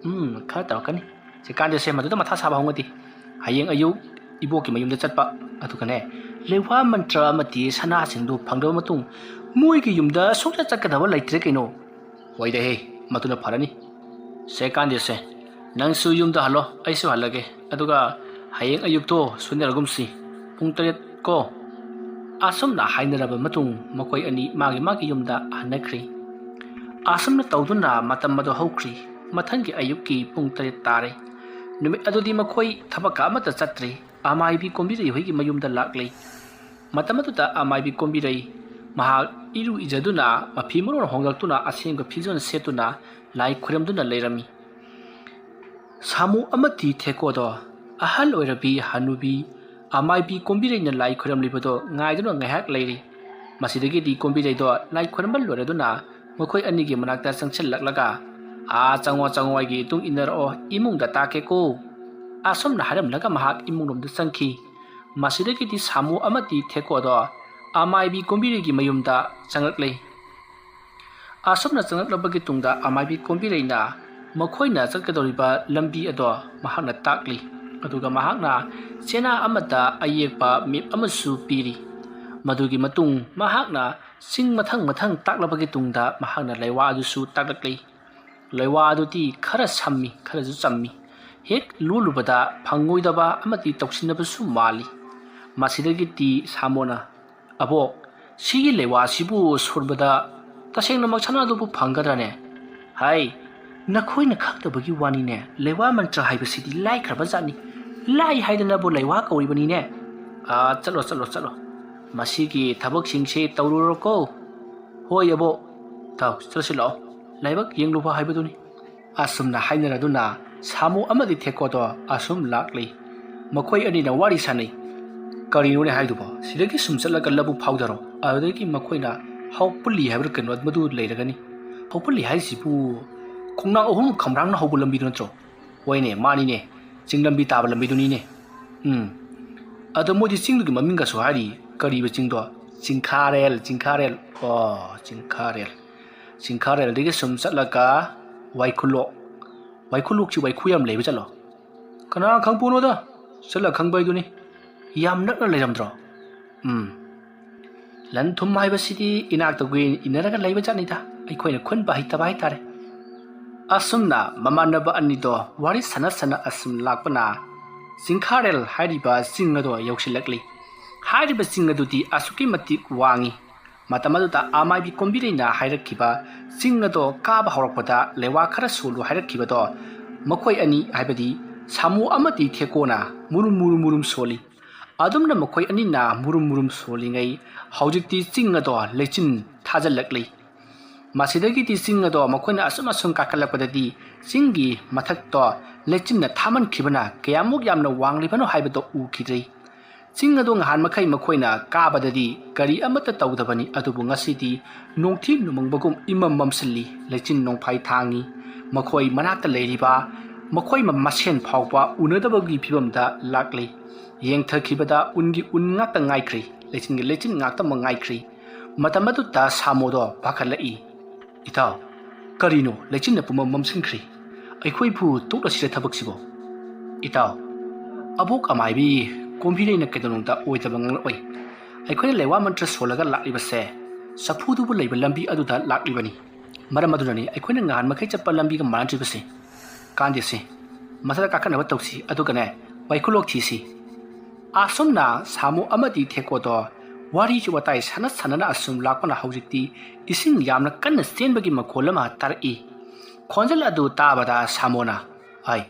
"ꯎꯝ, ꯈꯔ ꯇꯧꯔꯛꯀꯅꯤ꯫ ꯁꯤꯀꯥꯟꯗꯦꯁꯦ, ꯃꯗꯨꯗ ꯃꯊꯥ ꯁꯥꯕ ꯍꯧꯅꯗꯦ꯫ ꯍꯌꯦꯡ ꯑꯌꯨꯛ ꯏꯕꯣꯛꯀꯤ ꯃꯌꯨꯝꯗ ꯆꯠꯄ, ꯑꯗꯨꯒꯅꯦ, ꯂꯩꯋꯥ ꯃꯟꯇ꯭ꯔ ꯑꯃꯗꯤ ꯁꯅꯥꯁꯤꯡꯗꯨ ꯐꯪꯗ꯭ꯔꯕ ꯃꯇꯨꯡ ꯃꯣꯏꯒꯤ ꯌꯨꯝꯗ ꯁꯨꯡꯆꯠ ꯆꯠꯀꯗꯕ ꯂꯩꯇ꯭ꯔꯦ ꯀꯩꯅꯣ꯫" "ꯍꯣꯏꯗ ꯍꯦ, ꯃꯗꯨꯅ ꯐꯔꯅꯤ꯫ ꯁꯦ ꯀꯥꯟꯗꯦꯁꯦ, ꯅꯪꯁꯨ ꯌꯨꯝꯗ ꯍꯜꯂꯣ, ꯑꯩꯁꯨ ꯍꯜꯂꯒꯦ꯫ ꯑꯗꯨꯒ ꯍꯌꯦꯡ ꯑꯌꯨꯛꯇꯣ ꯁꯣꯏꯅꯔꯒꯨꯝꯁꯤ, ꯄꯨꯡ ꯇꯔꯦꯠ ꯀꯣ꯫" ꯑꯁꯨꯝꯅ ꯍꯥꯏꯅꯔꯕ ꯃꯇꯨꯡ ꯃꯈꯣꯏ ꯑꯅꯤ ꯃꯥꯒꯤ ꯃꯥꯒꯤ ꯌꯨꯝꯗ ꯍꯟꯅꯈ꯭ꯔꯤ꯫ ꯑꯁꯨꯝꯅ ꯇꯧꯗꯨꯅ ꯃꯇꯝ ꯑꯗꯨ ꯍꯧꯈ꯭ꯔꯤ꯫ ꯃꯊꯪꯒꯤ ꯑꯌꯨꯛꯀꯤ ꯄꯨꯡ ꯇꯔꯦꯠ ꯇꯥꯔꯦ꯫ ꯅꯨꯃꯤꯠ ꯑꯗꯨꯗꯤ ꯃꯈꯣꯏ ꯊꯕꯛꯀ ꯑꯃꯠꯇ ꯆꯠꯇ꯭ꯔꯤ꯫ ꯑꯃꯥꯏꯕꯤ ꯀꯣꯝꯕꯤꯔꯩ ꯍꯣꯏꯒꯤ ꯃꯌꯨꯝꯗ ꯂꯥꯛꯂꯤ꯫ ꯃꯇꯝ ꯑꯗꯨꯗ ꯑꯃꯥꯏꯕꯤ ꯀꯣꯝꯕꯤꯔꯩ ꯃꯍꯥꯛ ꯏꯔꯨ ꯏꯖꯗꯨꯅ, ꯃꯐꯤ ꯃꯔꯣꯟ ꯍꯣꯡꯂꯛꯇꯨꯅ, ꯑꯁꯦꯡꯕ ꯐꯤꯖꯣꯜ ꯁꯦꯠꯇꯨꯅ ꯂꯥꯏ ꯈꯨꯔꯝꯗꯨꯅ ꯂꯩꯔꯝꯃꯤ꯫ ꯁꯥꯃꯨ ꯑꯃꯗꯤ ꯊꯦꯀꯣꯗꯣ, ꯑꯍꯜ ꯑꯣꯏꯔꯕꯤ ꯍꯅꯨꯕꯤ ꯑꯃꯥꯏꯕꯤ ꯀꯣꯝꯕꯤꯔꯩꯅ ꯂꯥꯏ ꯈꯨꯔꯝꯂꯤꯕꯗꯣ ꯉꯥꯏꯗꯨꯅ ꯉꯥꯏꯍꯥꯛ ꯂꯩꯔꯤ꯫ ꯃꯁꯤꯗꯒꯤꯗꯤ ꯀꯣꯝꯕꯤꯔꯩꯗꯣ ꯂꯥꯏ ꯈꯨꯔꯝꯕ ꯂꯣꯏꯔꯗꯨꯅ ꯃꯈꯣꯏ ꯑꯅꯤꯒꯤ ꯃꯅꯥꯛꯇ ꯆꯪꯁꯤꯜꯂꯛꯂꯒ, "ꯑꯥ, ꯆꯪꯉꯣ, ꯆꯪꯉꯣ, ꯑꯩꯒꯤ ꯏꯇꯨꯡ ꯏꯟꯅꯔꯛꯑꯣ, ꯏꯃꯨꯡꯗ ꯇꯥꯛꯀꯦꯀꯣ꯫" ꯑꯁꯨꯝꯅ ꯍꯥꯏꯔꯝꯂꯒ ꯃꯍꯥꯛ ꯏꯃꯨꯡꯂꯣꯝꯗ ꯆꯪꯈꯤ꯫ ꯃꯁꯤꯗꯒꯤꯗꯤ ꯁꯥꯃꯨ ꯑꯃꯗꯤ ꯊꯦꯀꯣꯗꯣ ꯑꯃꯥꯏꯕꯤ ꯀꯣꯝꯕꯤꯔꯩꯒꯤ ꯃꯌꯨꯝꯗ ꯆꯪꯂꯛꯂꯦ꯫ ꯑꯁꯨꯝꯅ ꯆꯪꯂꯛꯂꯕꯒꯤ ꯇꯨꯡꯗ ꯑꯃꯥꯏꯕꯤ ꯀꯣꯝꯕꯤꯔꯩꯅ ꯃꯈꯣꯏꯅ ꯆꯠꯀꯗꯧꯔꯤꯕ ꯂꯝꯕꯤ ꯑꯗꯣ ꯃꯍꯥꯛꯅ ꯇꯥꯛꯂꯤ꯫ ꯑꯗꯨꯒ ꯃꯍꯥꯛꯅ ꯆꯦꯅꯥ ꯑꯃꯗ ꯑꯌꯦꯛꯄ ꯃꯦꯞ ꯑꯃꯁꯨ ꯄꯤꯔꯤ꯫ ꯃꯗꯨꯒꯤ ꯃꯇꯨꯡ ꯃꯍꯥꯛꯅ ꯆꯤꯡ ꯃꯊꯪ ꯃꯊꯪ ꯇꯥꯛꯂꯕꯒꯤ ꯇꯨꯡꯗ ꯃꯍꯥꯛꯅ ꯂꯩꯋꯥ ꯑꯗꯨꯁꯨ ꯇꯥꯛꯂꯛꯂꯤ꯫ ꯂꯩꯋꯥ ꯑꯗꯨꯗꯤ ꯈꯔ ꯁꯝꯃꯤ, ꯈꯔꯁꯨ ꯆꯝꯃꯤ꯫ ꯍꯦꯛ ꯂꯣꯜꯂꯨꯕꯗ ꯐꯪꯉꯣꯏꯗꯕ ꯑꯃꯗꯤ ꯇꯧꯁꯤꯟꯅꯕꯁꯨ ꯃꯥꯜꯂꯤ꯫ ꯃꯁꯤꯗꯒꯤꯗꯤ ꯁꯥꯃꯣꯅ, "ꯑꯕꯣꯛ, ꯁꯤꯒꯤ ꯂꯩꯋꯥꯁꯤꯕꯨ ꯁꯣꯟꯕꯗ ꯇꯁꯦꯡꯅꯃꯛ ꯁꯅꯥꯗꯨꯕꯨ ꯐꯪꯒꯗ꯭ꯔꯅꯦ?" "ꯍꯥꯏ, ꯅꯈꯣꯏꯅ ꯈꯪꯗꯕꯒꯤ ꯋꯥꯅꯤꯅꯦ, ꯂꯩꯋꯥ ꯃꯟꯇ꯭ꯔ ꯍꯥꯏꯕꯁꯤꯗꯤ ꯂꯥꯏꯈ꯭ꯔꯕ ꯖꯥꯠꯅꯤ꯫ ꯂꯥꯏ ꯍꯥꯏꯗꯅꯕꯨ ꯂꯩꯋꯥ ꯀꯧꯔꯤꯕꯅꯤꯅꯦ꯫ ꯑꯥ, ꯆꯠꯂꯣ, ꯆꯠꯂꯣ, ꯆꯠꯂꯣ꯫ ꯃꯁꯤꯒꯤ ꯊꯕꯛꯁꯤꯡꯁꯤ ꯇꯧꯔꯨꯔꯣꯀꯣ꯫ ꯍꯣꯏ ꯑꯕꯣꯛ, ꯊꯥꯎ ꯆꯠꯁꯤꯜꯂꯛꯑꯣ, ꯂꯥꯏꯕꯛ ꯌꯦꯡꯂꯨꯕ ꯍꯥꯏꯕꯗꯨꯅꯤ꯫ ꯑꯁꯨꯝꯅ ꯍꯥꯏꯅꯔꯗꯨꯅ ꯁꯥꯃꯨ ꯑꯃꯗꯤ ꯊꯦꯛꯀꯣꯗꯣ ꯑꯁꯨꯝ ꯂꯥꯛꯂꯤ꯫ ꯃꯈꯣꯏ ꯑꯅꯤꯅ ꯋꯥꯔꯤ ꯁꯥꯟꯅꯩ꯫ ꯀꯔꯤꯅꯣꯅꯦ ꯍꯥꯏꯗꯨꯕꯣ? ꯁꯤꯗꯒꯤ ꯁꯨꯝ ꯆꯠꯂꯒ ꯂꯧꯕꯨꯛ ꯐꯥꯎꯊꯔꯣ, ꯑꯗꯨꯗꯒꯤ ꯃꯈꯣꯏꯅ ꯍꯧꯄꯨꯜꯂꯤ ꯍꯥꯏꯕ꯭ꯔꯥ ꯀꯩꯅꯣ ꯃꯗꯨ ꯂꯩꯔꯒꯅꯤ꯫ ꯍꯧꯄꯨꯜꯂꯤ ꯍꯥꯏꯁꯤꯕꯨ ꯈꯣꯡꯅꯥꯡ ꯑꯍꯨꯝ ꯈꯝꯔꯥꯡꯅ ꯍꯧꯕ ꯂꯝꯕꯤꯗꯨ ꯅꯠꯇ꯭ꯔꯣ? ꯍꯣꯏꯅꯦ, ꯃꯥꯅꯤꯅꯦ, ꯆꯤꯡ ꯂꯝꯕꯤ ꯇꯥꯕ ꯂꯝꯕꯤꯗꯨꯅꯤꯅꯦ꯫ ꯎꯝ, ꯑꯗꯣ ꯃꯣꯏꯗꯤ ꯆꯤꯡꯗꯨꯒꯤ ꯃꯃꯤꯡꯒꯁꯨ ꯍꯥꯏꯔꯤ꯫ ꯀꯔꯤꯕ ꯆꯤꯡꯗꯣ? ꯆꯤꯡꯈꯥꯔꯦꯜ, ꯆꯤꯡꯈꯥꯔꯦꯜ꯫ ꯑꯣ, ꯆꯤꯡꯈꯥꯔꯦꯜ꯫ ꯆꯤꯡꯈꯥꯔꯦꯜꯗꯒꯤ ꯁꯨꯝ ꯆꯠꯂꯒ ꯋꯥꯏꯈꯨꯂꯣꯛ꯫ ꯋꯥꯏꯈꯨꯂꯣꯛꯁꯤ ꯋꯥꯏꯈꯨ ꯌꯥꯝ ꯂꯩꯕ ꯆꯠꯂꯣ꯫ ꯀꯅꯥ ꯈꯪꯄꯣꯠꯅꯣꯗ, ꯆꯠꯂ ꯈꯪꯕ ꯍꯥꯏꯗꯨꯅꯤ꯫ ꯌꯥꯝ ꯅꯛꯅ ꯂꯩꯔꯝꯗ꯭ꯔꯣ? ꯎꯝ, ꯂꯟ ꯊꯨꯝ ꯍꯥꯏꯕꯁꯤꯗꯤ ꯏꯅꯥꯛꯇ ꯀꯨꯏꯅ ꯏꯟꯅꯔꯒ ꯂꯩꯕ ꯖꯥꯠꯅꯤꯗ, ꯑꯩꯈꯣꯏꯅ ꯈꯨꯟꯕ ꯍꯩꯇꯕ ꯍꯥꯏꯇꯥꯔꯦ꯫ ꯑꯁꯨꯝꯅ ꯃꯃꯥꯟꯅꯕ ꯑꯅꯤꯗꯣ ꯋꯥꯔꯤ ꯁꯥꯟꯅ ꯁꯥꯟꯅ ꯑꯁꯨꯝ ꯂꯥꯛꯄꯅ ꯆꯤꯡꯈꯥꯔꯦꯜ ꯍꯥꯏꯔꯤꯕ ꯆꯤꯡ ꯑꯗꯣ ꯌꯧꯁꯤꯜꯂꯛꯂꯤ꯫ ꯍꯥꯏꯔꯤꯕ ꯆꯤꯡ ꯑꯗꯨꯗꯤ ꯑꯁꯨꯛꯀꯤ ꯃꯇꯤꯛ ꯋꯥꯡꯏ꯫ ꯃꯇꯝ ꯑꯗꯨꯗ ꯑꯃꯥꯏꯕꯤ ꯀꯣꯝꯕꯤꯔꯩꯅ ꯍꯥꯏꯔꯛꯈꯤꯕ ꯆꯤꯡ ꯑꯗꯣ ꯀꯥꯕ ꯍꯧꯔꯛꯄꯗ ꯂꯩꯋꯥ ꯈꯔ ꯁꯣꯜꯂꯨ ꯍꯥꯏꯔꯛꯈꯤꯕꯗꯣ ꯃꯈꯣꯏ ꯑꯅꯤ, ꯍꯥꯏꯕꯗꯤ ꯁꯥꯃꯨ ꯑꯃꯗꯤ ꯊꯦꯛꯀꯣꯅ ꯃꯨꯔꯨꯝ ꯃꯨꯔꯨꯝ ꯃꯨꯔꯨꯝ ꯁꯣꯜꯂꯤ꯫ ꯑꯗꯨꯝꯅ ꯃꯈꯣꯏ ꯑꯅꯤꯅ ꯃꯨꯔꯨꯝ ꯃꯨꯔꯨꯝ ꯁꯣꯜꯂꯤꯉꯩ ꯍꯧꯖꯤꯛꯇꯤ ꯆꯤꯡ ꯑꯗꯣ ꯂꯩꯆꯤꯟ ꯊꯥꯖꯤꯜꯂꯛꯂꯤ꯫ ꯃꯁꯤꯗꯒꯤꯗꯤ ꯆꯤꯡ ꯑꯗꯣ ꯃꯈꯣꯏꯅ ꯑꯁꯨꯝ ꯑꯁꯨꯝ ꯀꯥꯈꯠꯂꯛꯄꯗꯗꯤ ꯆꯤꯡꯒꯤ ꯃꯊꯛꯇꯣ ꯂꯩꯆꯤꯟꯅ ꯊꯥꯃꯟꯈꯤꯕꯅ ꯀꯌꯥꯃꯨꯛ ꯌꯥꯝꯅ ꯋꯥꯡꯂꯤꯕꯅꯣ ꯍꯥꯏꯕꯗꯣ ꯎꯈꯤꯗ꯭ꯔꯦ꯫ ꯆꯤꯡ ꯑꯗꯣ ꯉꯍꯥꯟ ꯃꯈꯩ ꯃꯈꯣꯏꯅ ꯀꯥꯕꯗꯗꯤ ꯀꯔꯤ ꯑꯃꯠꯇ ꯇꯧꯗꯕꯅꯤ, ꯑꯗꯨꯕꯨ ꯉꯁꯤꯗꯤ ꯅꯣꯡꯊꯤ ꯅꯣꯡꯃꯪꯕꯒꯨꯝ ꯏꯃꯝ ꯃꯝꯁꯤꯜꯂꯤ, ꯂꯩꯆꯤꯟ ꯅꯣꯡꯐꯥꯏ ꯊꯥꯡꯉꯤ꯫ ꯃꯈꯣꯏ ꯃꯅꯥꯛꯇ ꯂꯩꯔꯤꯕ ꯃꯈꯣꯏ ꯃ-, ꯃꯁꯦꯟ ꯐꯥꯎꯕ ꯎꯅꯗꯕꯒꯤ ꯐꯤꯕꯝꯗ ꯂꯥꯛꯂꯤ꯫ ꯌꯦꯡꯊꯈꯤꯕꯗ ꯎꯟꯒꯤ ꯎꯟ ꯉꯥꯛꯇ ꯉꯥꯏꯈ꯭ꯔꯤ, ꯂꯩꯆꯤꯟꯒꯤ ꯂꯩꯆꯤꯟ ꯉꯥꯛꯇꯃꯛ ꯉꯥꯏꯈ꯭ꯔꯤ꯫ ꯃꯇꯝ ꯑꯗꯨꯗ ꯁꯥꯃꯣꯗꯣ ꯄꯥꯈꯠꯂꯛꯏ꯫ "ꯏꯇꯥꯎ, ꯀꯔꯤꯅꯣ ꯂꯩꯆꯤꯟꯅ ꯄꯨꯝꯃꯝ ꯃꯝꯁꯤꯟꯈ꯭ꯔꯤ? ꯑꯩꯈꯣꯏꯕꯨ ꯇꯣꯛꯂꯁꯤꯔ ꯊꯕꯛꯁꯤꯕꯣ?" "ꯏꯇꯥꯎ, ꯑꯕꯣꯛ ꯑꯃꯥꯏꯕꯤ ꯀꯣꯝꯕꯤꯔꯩꯅ ꯀꯩꯗꯧꯅꯨꯡꯗ ꯑꯣꯏꯗꯕ ꯉꯥꯡꯂꯛꯑꯣꯏ꯫ ꯑꯩꯈꯣꯏꯅ ꯂꯩꯋꯥ ꯃꯟꯇ꯭ꯔ ꯁꯣꯜꯂꯒ ꯂꯥꯛꯂꯤꯕꯁꯦ ꯆꯐꯨꯗꯨꯕꯨ ꯂꯩꯕ ꯂꯝꯕꯤ ꯑꯗꯨꯗ ꯂꯥꯛꯂꯤꯕꯅꯤ꯫ ꯃꯔꯝ ꯑꯗꯨꯅꯅꯤ ꯑꯩꯈꯣꯏꯅ ꯉꯍꯥꯟ ꯃꯈꯩ ꯆꯠꯄ ꯂꯝꯕꯤꯒ ꯃꯥꯟꯅꯗ꯭ꯔꯤꯕꯁꯦ꯫ ꯀꯥꯟꯗꯦꯁꯦ, ꯃꯊꯛꯇ ꯀꯥꯈꯠꯅꯕ ꯇꯧꯁꯤ, ꯑꯗꯨꯒꯅꯦ, ꯋꯥꯏꯈꯨꯂꯣꯛ ꯊꯤꯁꯤ꯫" ꯑꯁꯨꯝꯅ ꯁꯥꯃꯨ ꯑꯃꯗꯤ ꯊꯦꯛꯀꯣꯗꯣ ꯋꯥꯔꯤ ꯋꯥꯇꯥꯏ ꯁꯥꯟꯅ ꯁꯥꯟꯅꯅ ꯑꯁꯨꯝ ꯂꯥꯛꯄꯅ ꯍꯧꯖꯤꯛꯇꯤ ꯏꯁꯤꯡ ꯌꯥꯝꯅ ꯀꯟꯅ ꯆꯦꯟꯕꯒꯤ ꯃꯈꯣꯜ ꯑꯃ ꯇꯥꯔꯛꯏ꯫ ꯈꯣꯟꯖꯦꯜ ꯑꯗꯨ ꯇꯥꯕꯗ ꯁꯥꯃꯣꯅ, "ꯍꯥꯏ,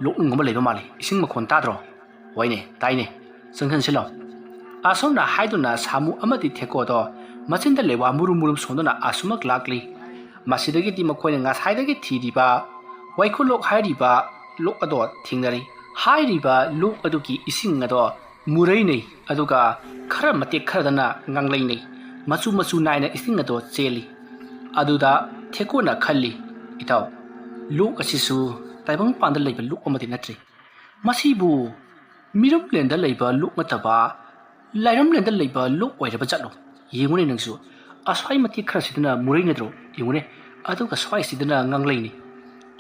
ꯂꯣꯛꯅꯨꯡ ꯑꯃ ꯂꯩꯕ ꯃꯥꯜꯂꯤ, ꯏꯁꯤꯡ ꯃꯈꯣꯟ ꯇꯥꯗ꯭ꯔꯣ?" "ꯍꯣꯏꯅꯦ, ꯇꯥꯏꯅꯦ, ꯆꯪꯁꯤꯟꯁꯤꯜꯂꯣ꯫" ꯑꯁꯨꯝꯅ ꯍꯥꯏꯗꯨꯅ ꯁꯥꯃꯨ ꯑꯃꯗꯤ ꯊꯦꯀꯣꯗꯣ ꯃꯆꯤꯟꯗ ꯂꯩꯋꯥ ꯃꯨꯔꯨꯝ ꯃꯨꯔꯨꯝ ꯁꯣꯟꯗꯨꯅ ꯑꯁꯨꯃꯛ ꯂꯥꯛꯂꯤ꯫ ꯃꯁꯤꯗꯒꯤꯗꯤ ꯃꯈꯣꯏꯅ ꯉꯁꯥꯏꯗꯒꯤ ꯊꯤꯔꯤꯕ ꯋꯥꯏꯈꯨ ꯂꯣꯛ ꯍꯥꯏꯔꯤꯕ ꯂꯣꯛ ꯑꯗꯣ ꯊꯦꯡꯅꯔꯤ꯫ ꯍꯥꯏꯔꯤꯕ ꯂꯣꯛ ꯑꯗꯨꯒꯤ ꯏꯁꯤꯡ ꯑꯗꯣ ꯃꯨꯔꯩꯅꯩ, ꯑꯗꯨꯒ ꯈꯔ ꯃꯇꯦꯛ ꯈꯔꯗꯅ ꯉꯥꯡꯂꯩꯅꯩ꯫ ꯃꯆꯨ ꯃꯆꯨ ꯅꯥꯏꯅ ꯏꯁꯤꯡ ꯑꯗꯣ ꯆꯦꯜꯂꯤ꯫ ꯑꯗꯨꯗ ꯊꯦꯀꯣꯅ ꯈꯜꯂꯤ, "ꯏꯇꯥꯎ, ꯂꯣꯛ ꯑꯁꯤꯁꯨ ꯇꯥꯏꯕꯪꯄꯥꯟꯗ ꯂꯩꯕ ꯂꯣꯛ ꯑꯃꯗꯤ ꯅꯠꯇ꯭ꯔꯤ꯫ ꯃꯁꯤꯕꯨ ꯃꯤꯔꯝꯂꯦꯟꯗ ꯂꯩꯕ ꯂꯣꯛ ꯅꯠꯇꯕ ꯂꯥꯏꯔꯝꯂꯦꯟꯗ ꯂꯩꯕ ꯂꯣꯛ ꯑꯣꯏꯔꯕ ꯖꯥꯠꯂꯣ? ꯌꯦꯡꯉꯨꯅꯦ ꯅꯪꯁꯨ, ꯑꯁ꯭ꯋꯥꯏ ꯃꯇꯦꯛ ꯈꯔꯁꯤꯗꯅ ꯃꯨꯔꯩꯅꯗ꯭ꯔꯣ? ꯌꯦꯡꯉꯨꯅꯦ, ꯑꯗꯨꯒ ꯁ꯭ꯋꯥꯏꯁꯤꯗꯅ ꯉꯥꯡꯂꯩꯅꯤ,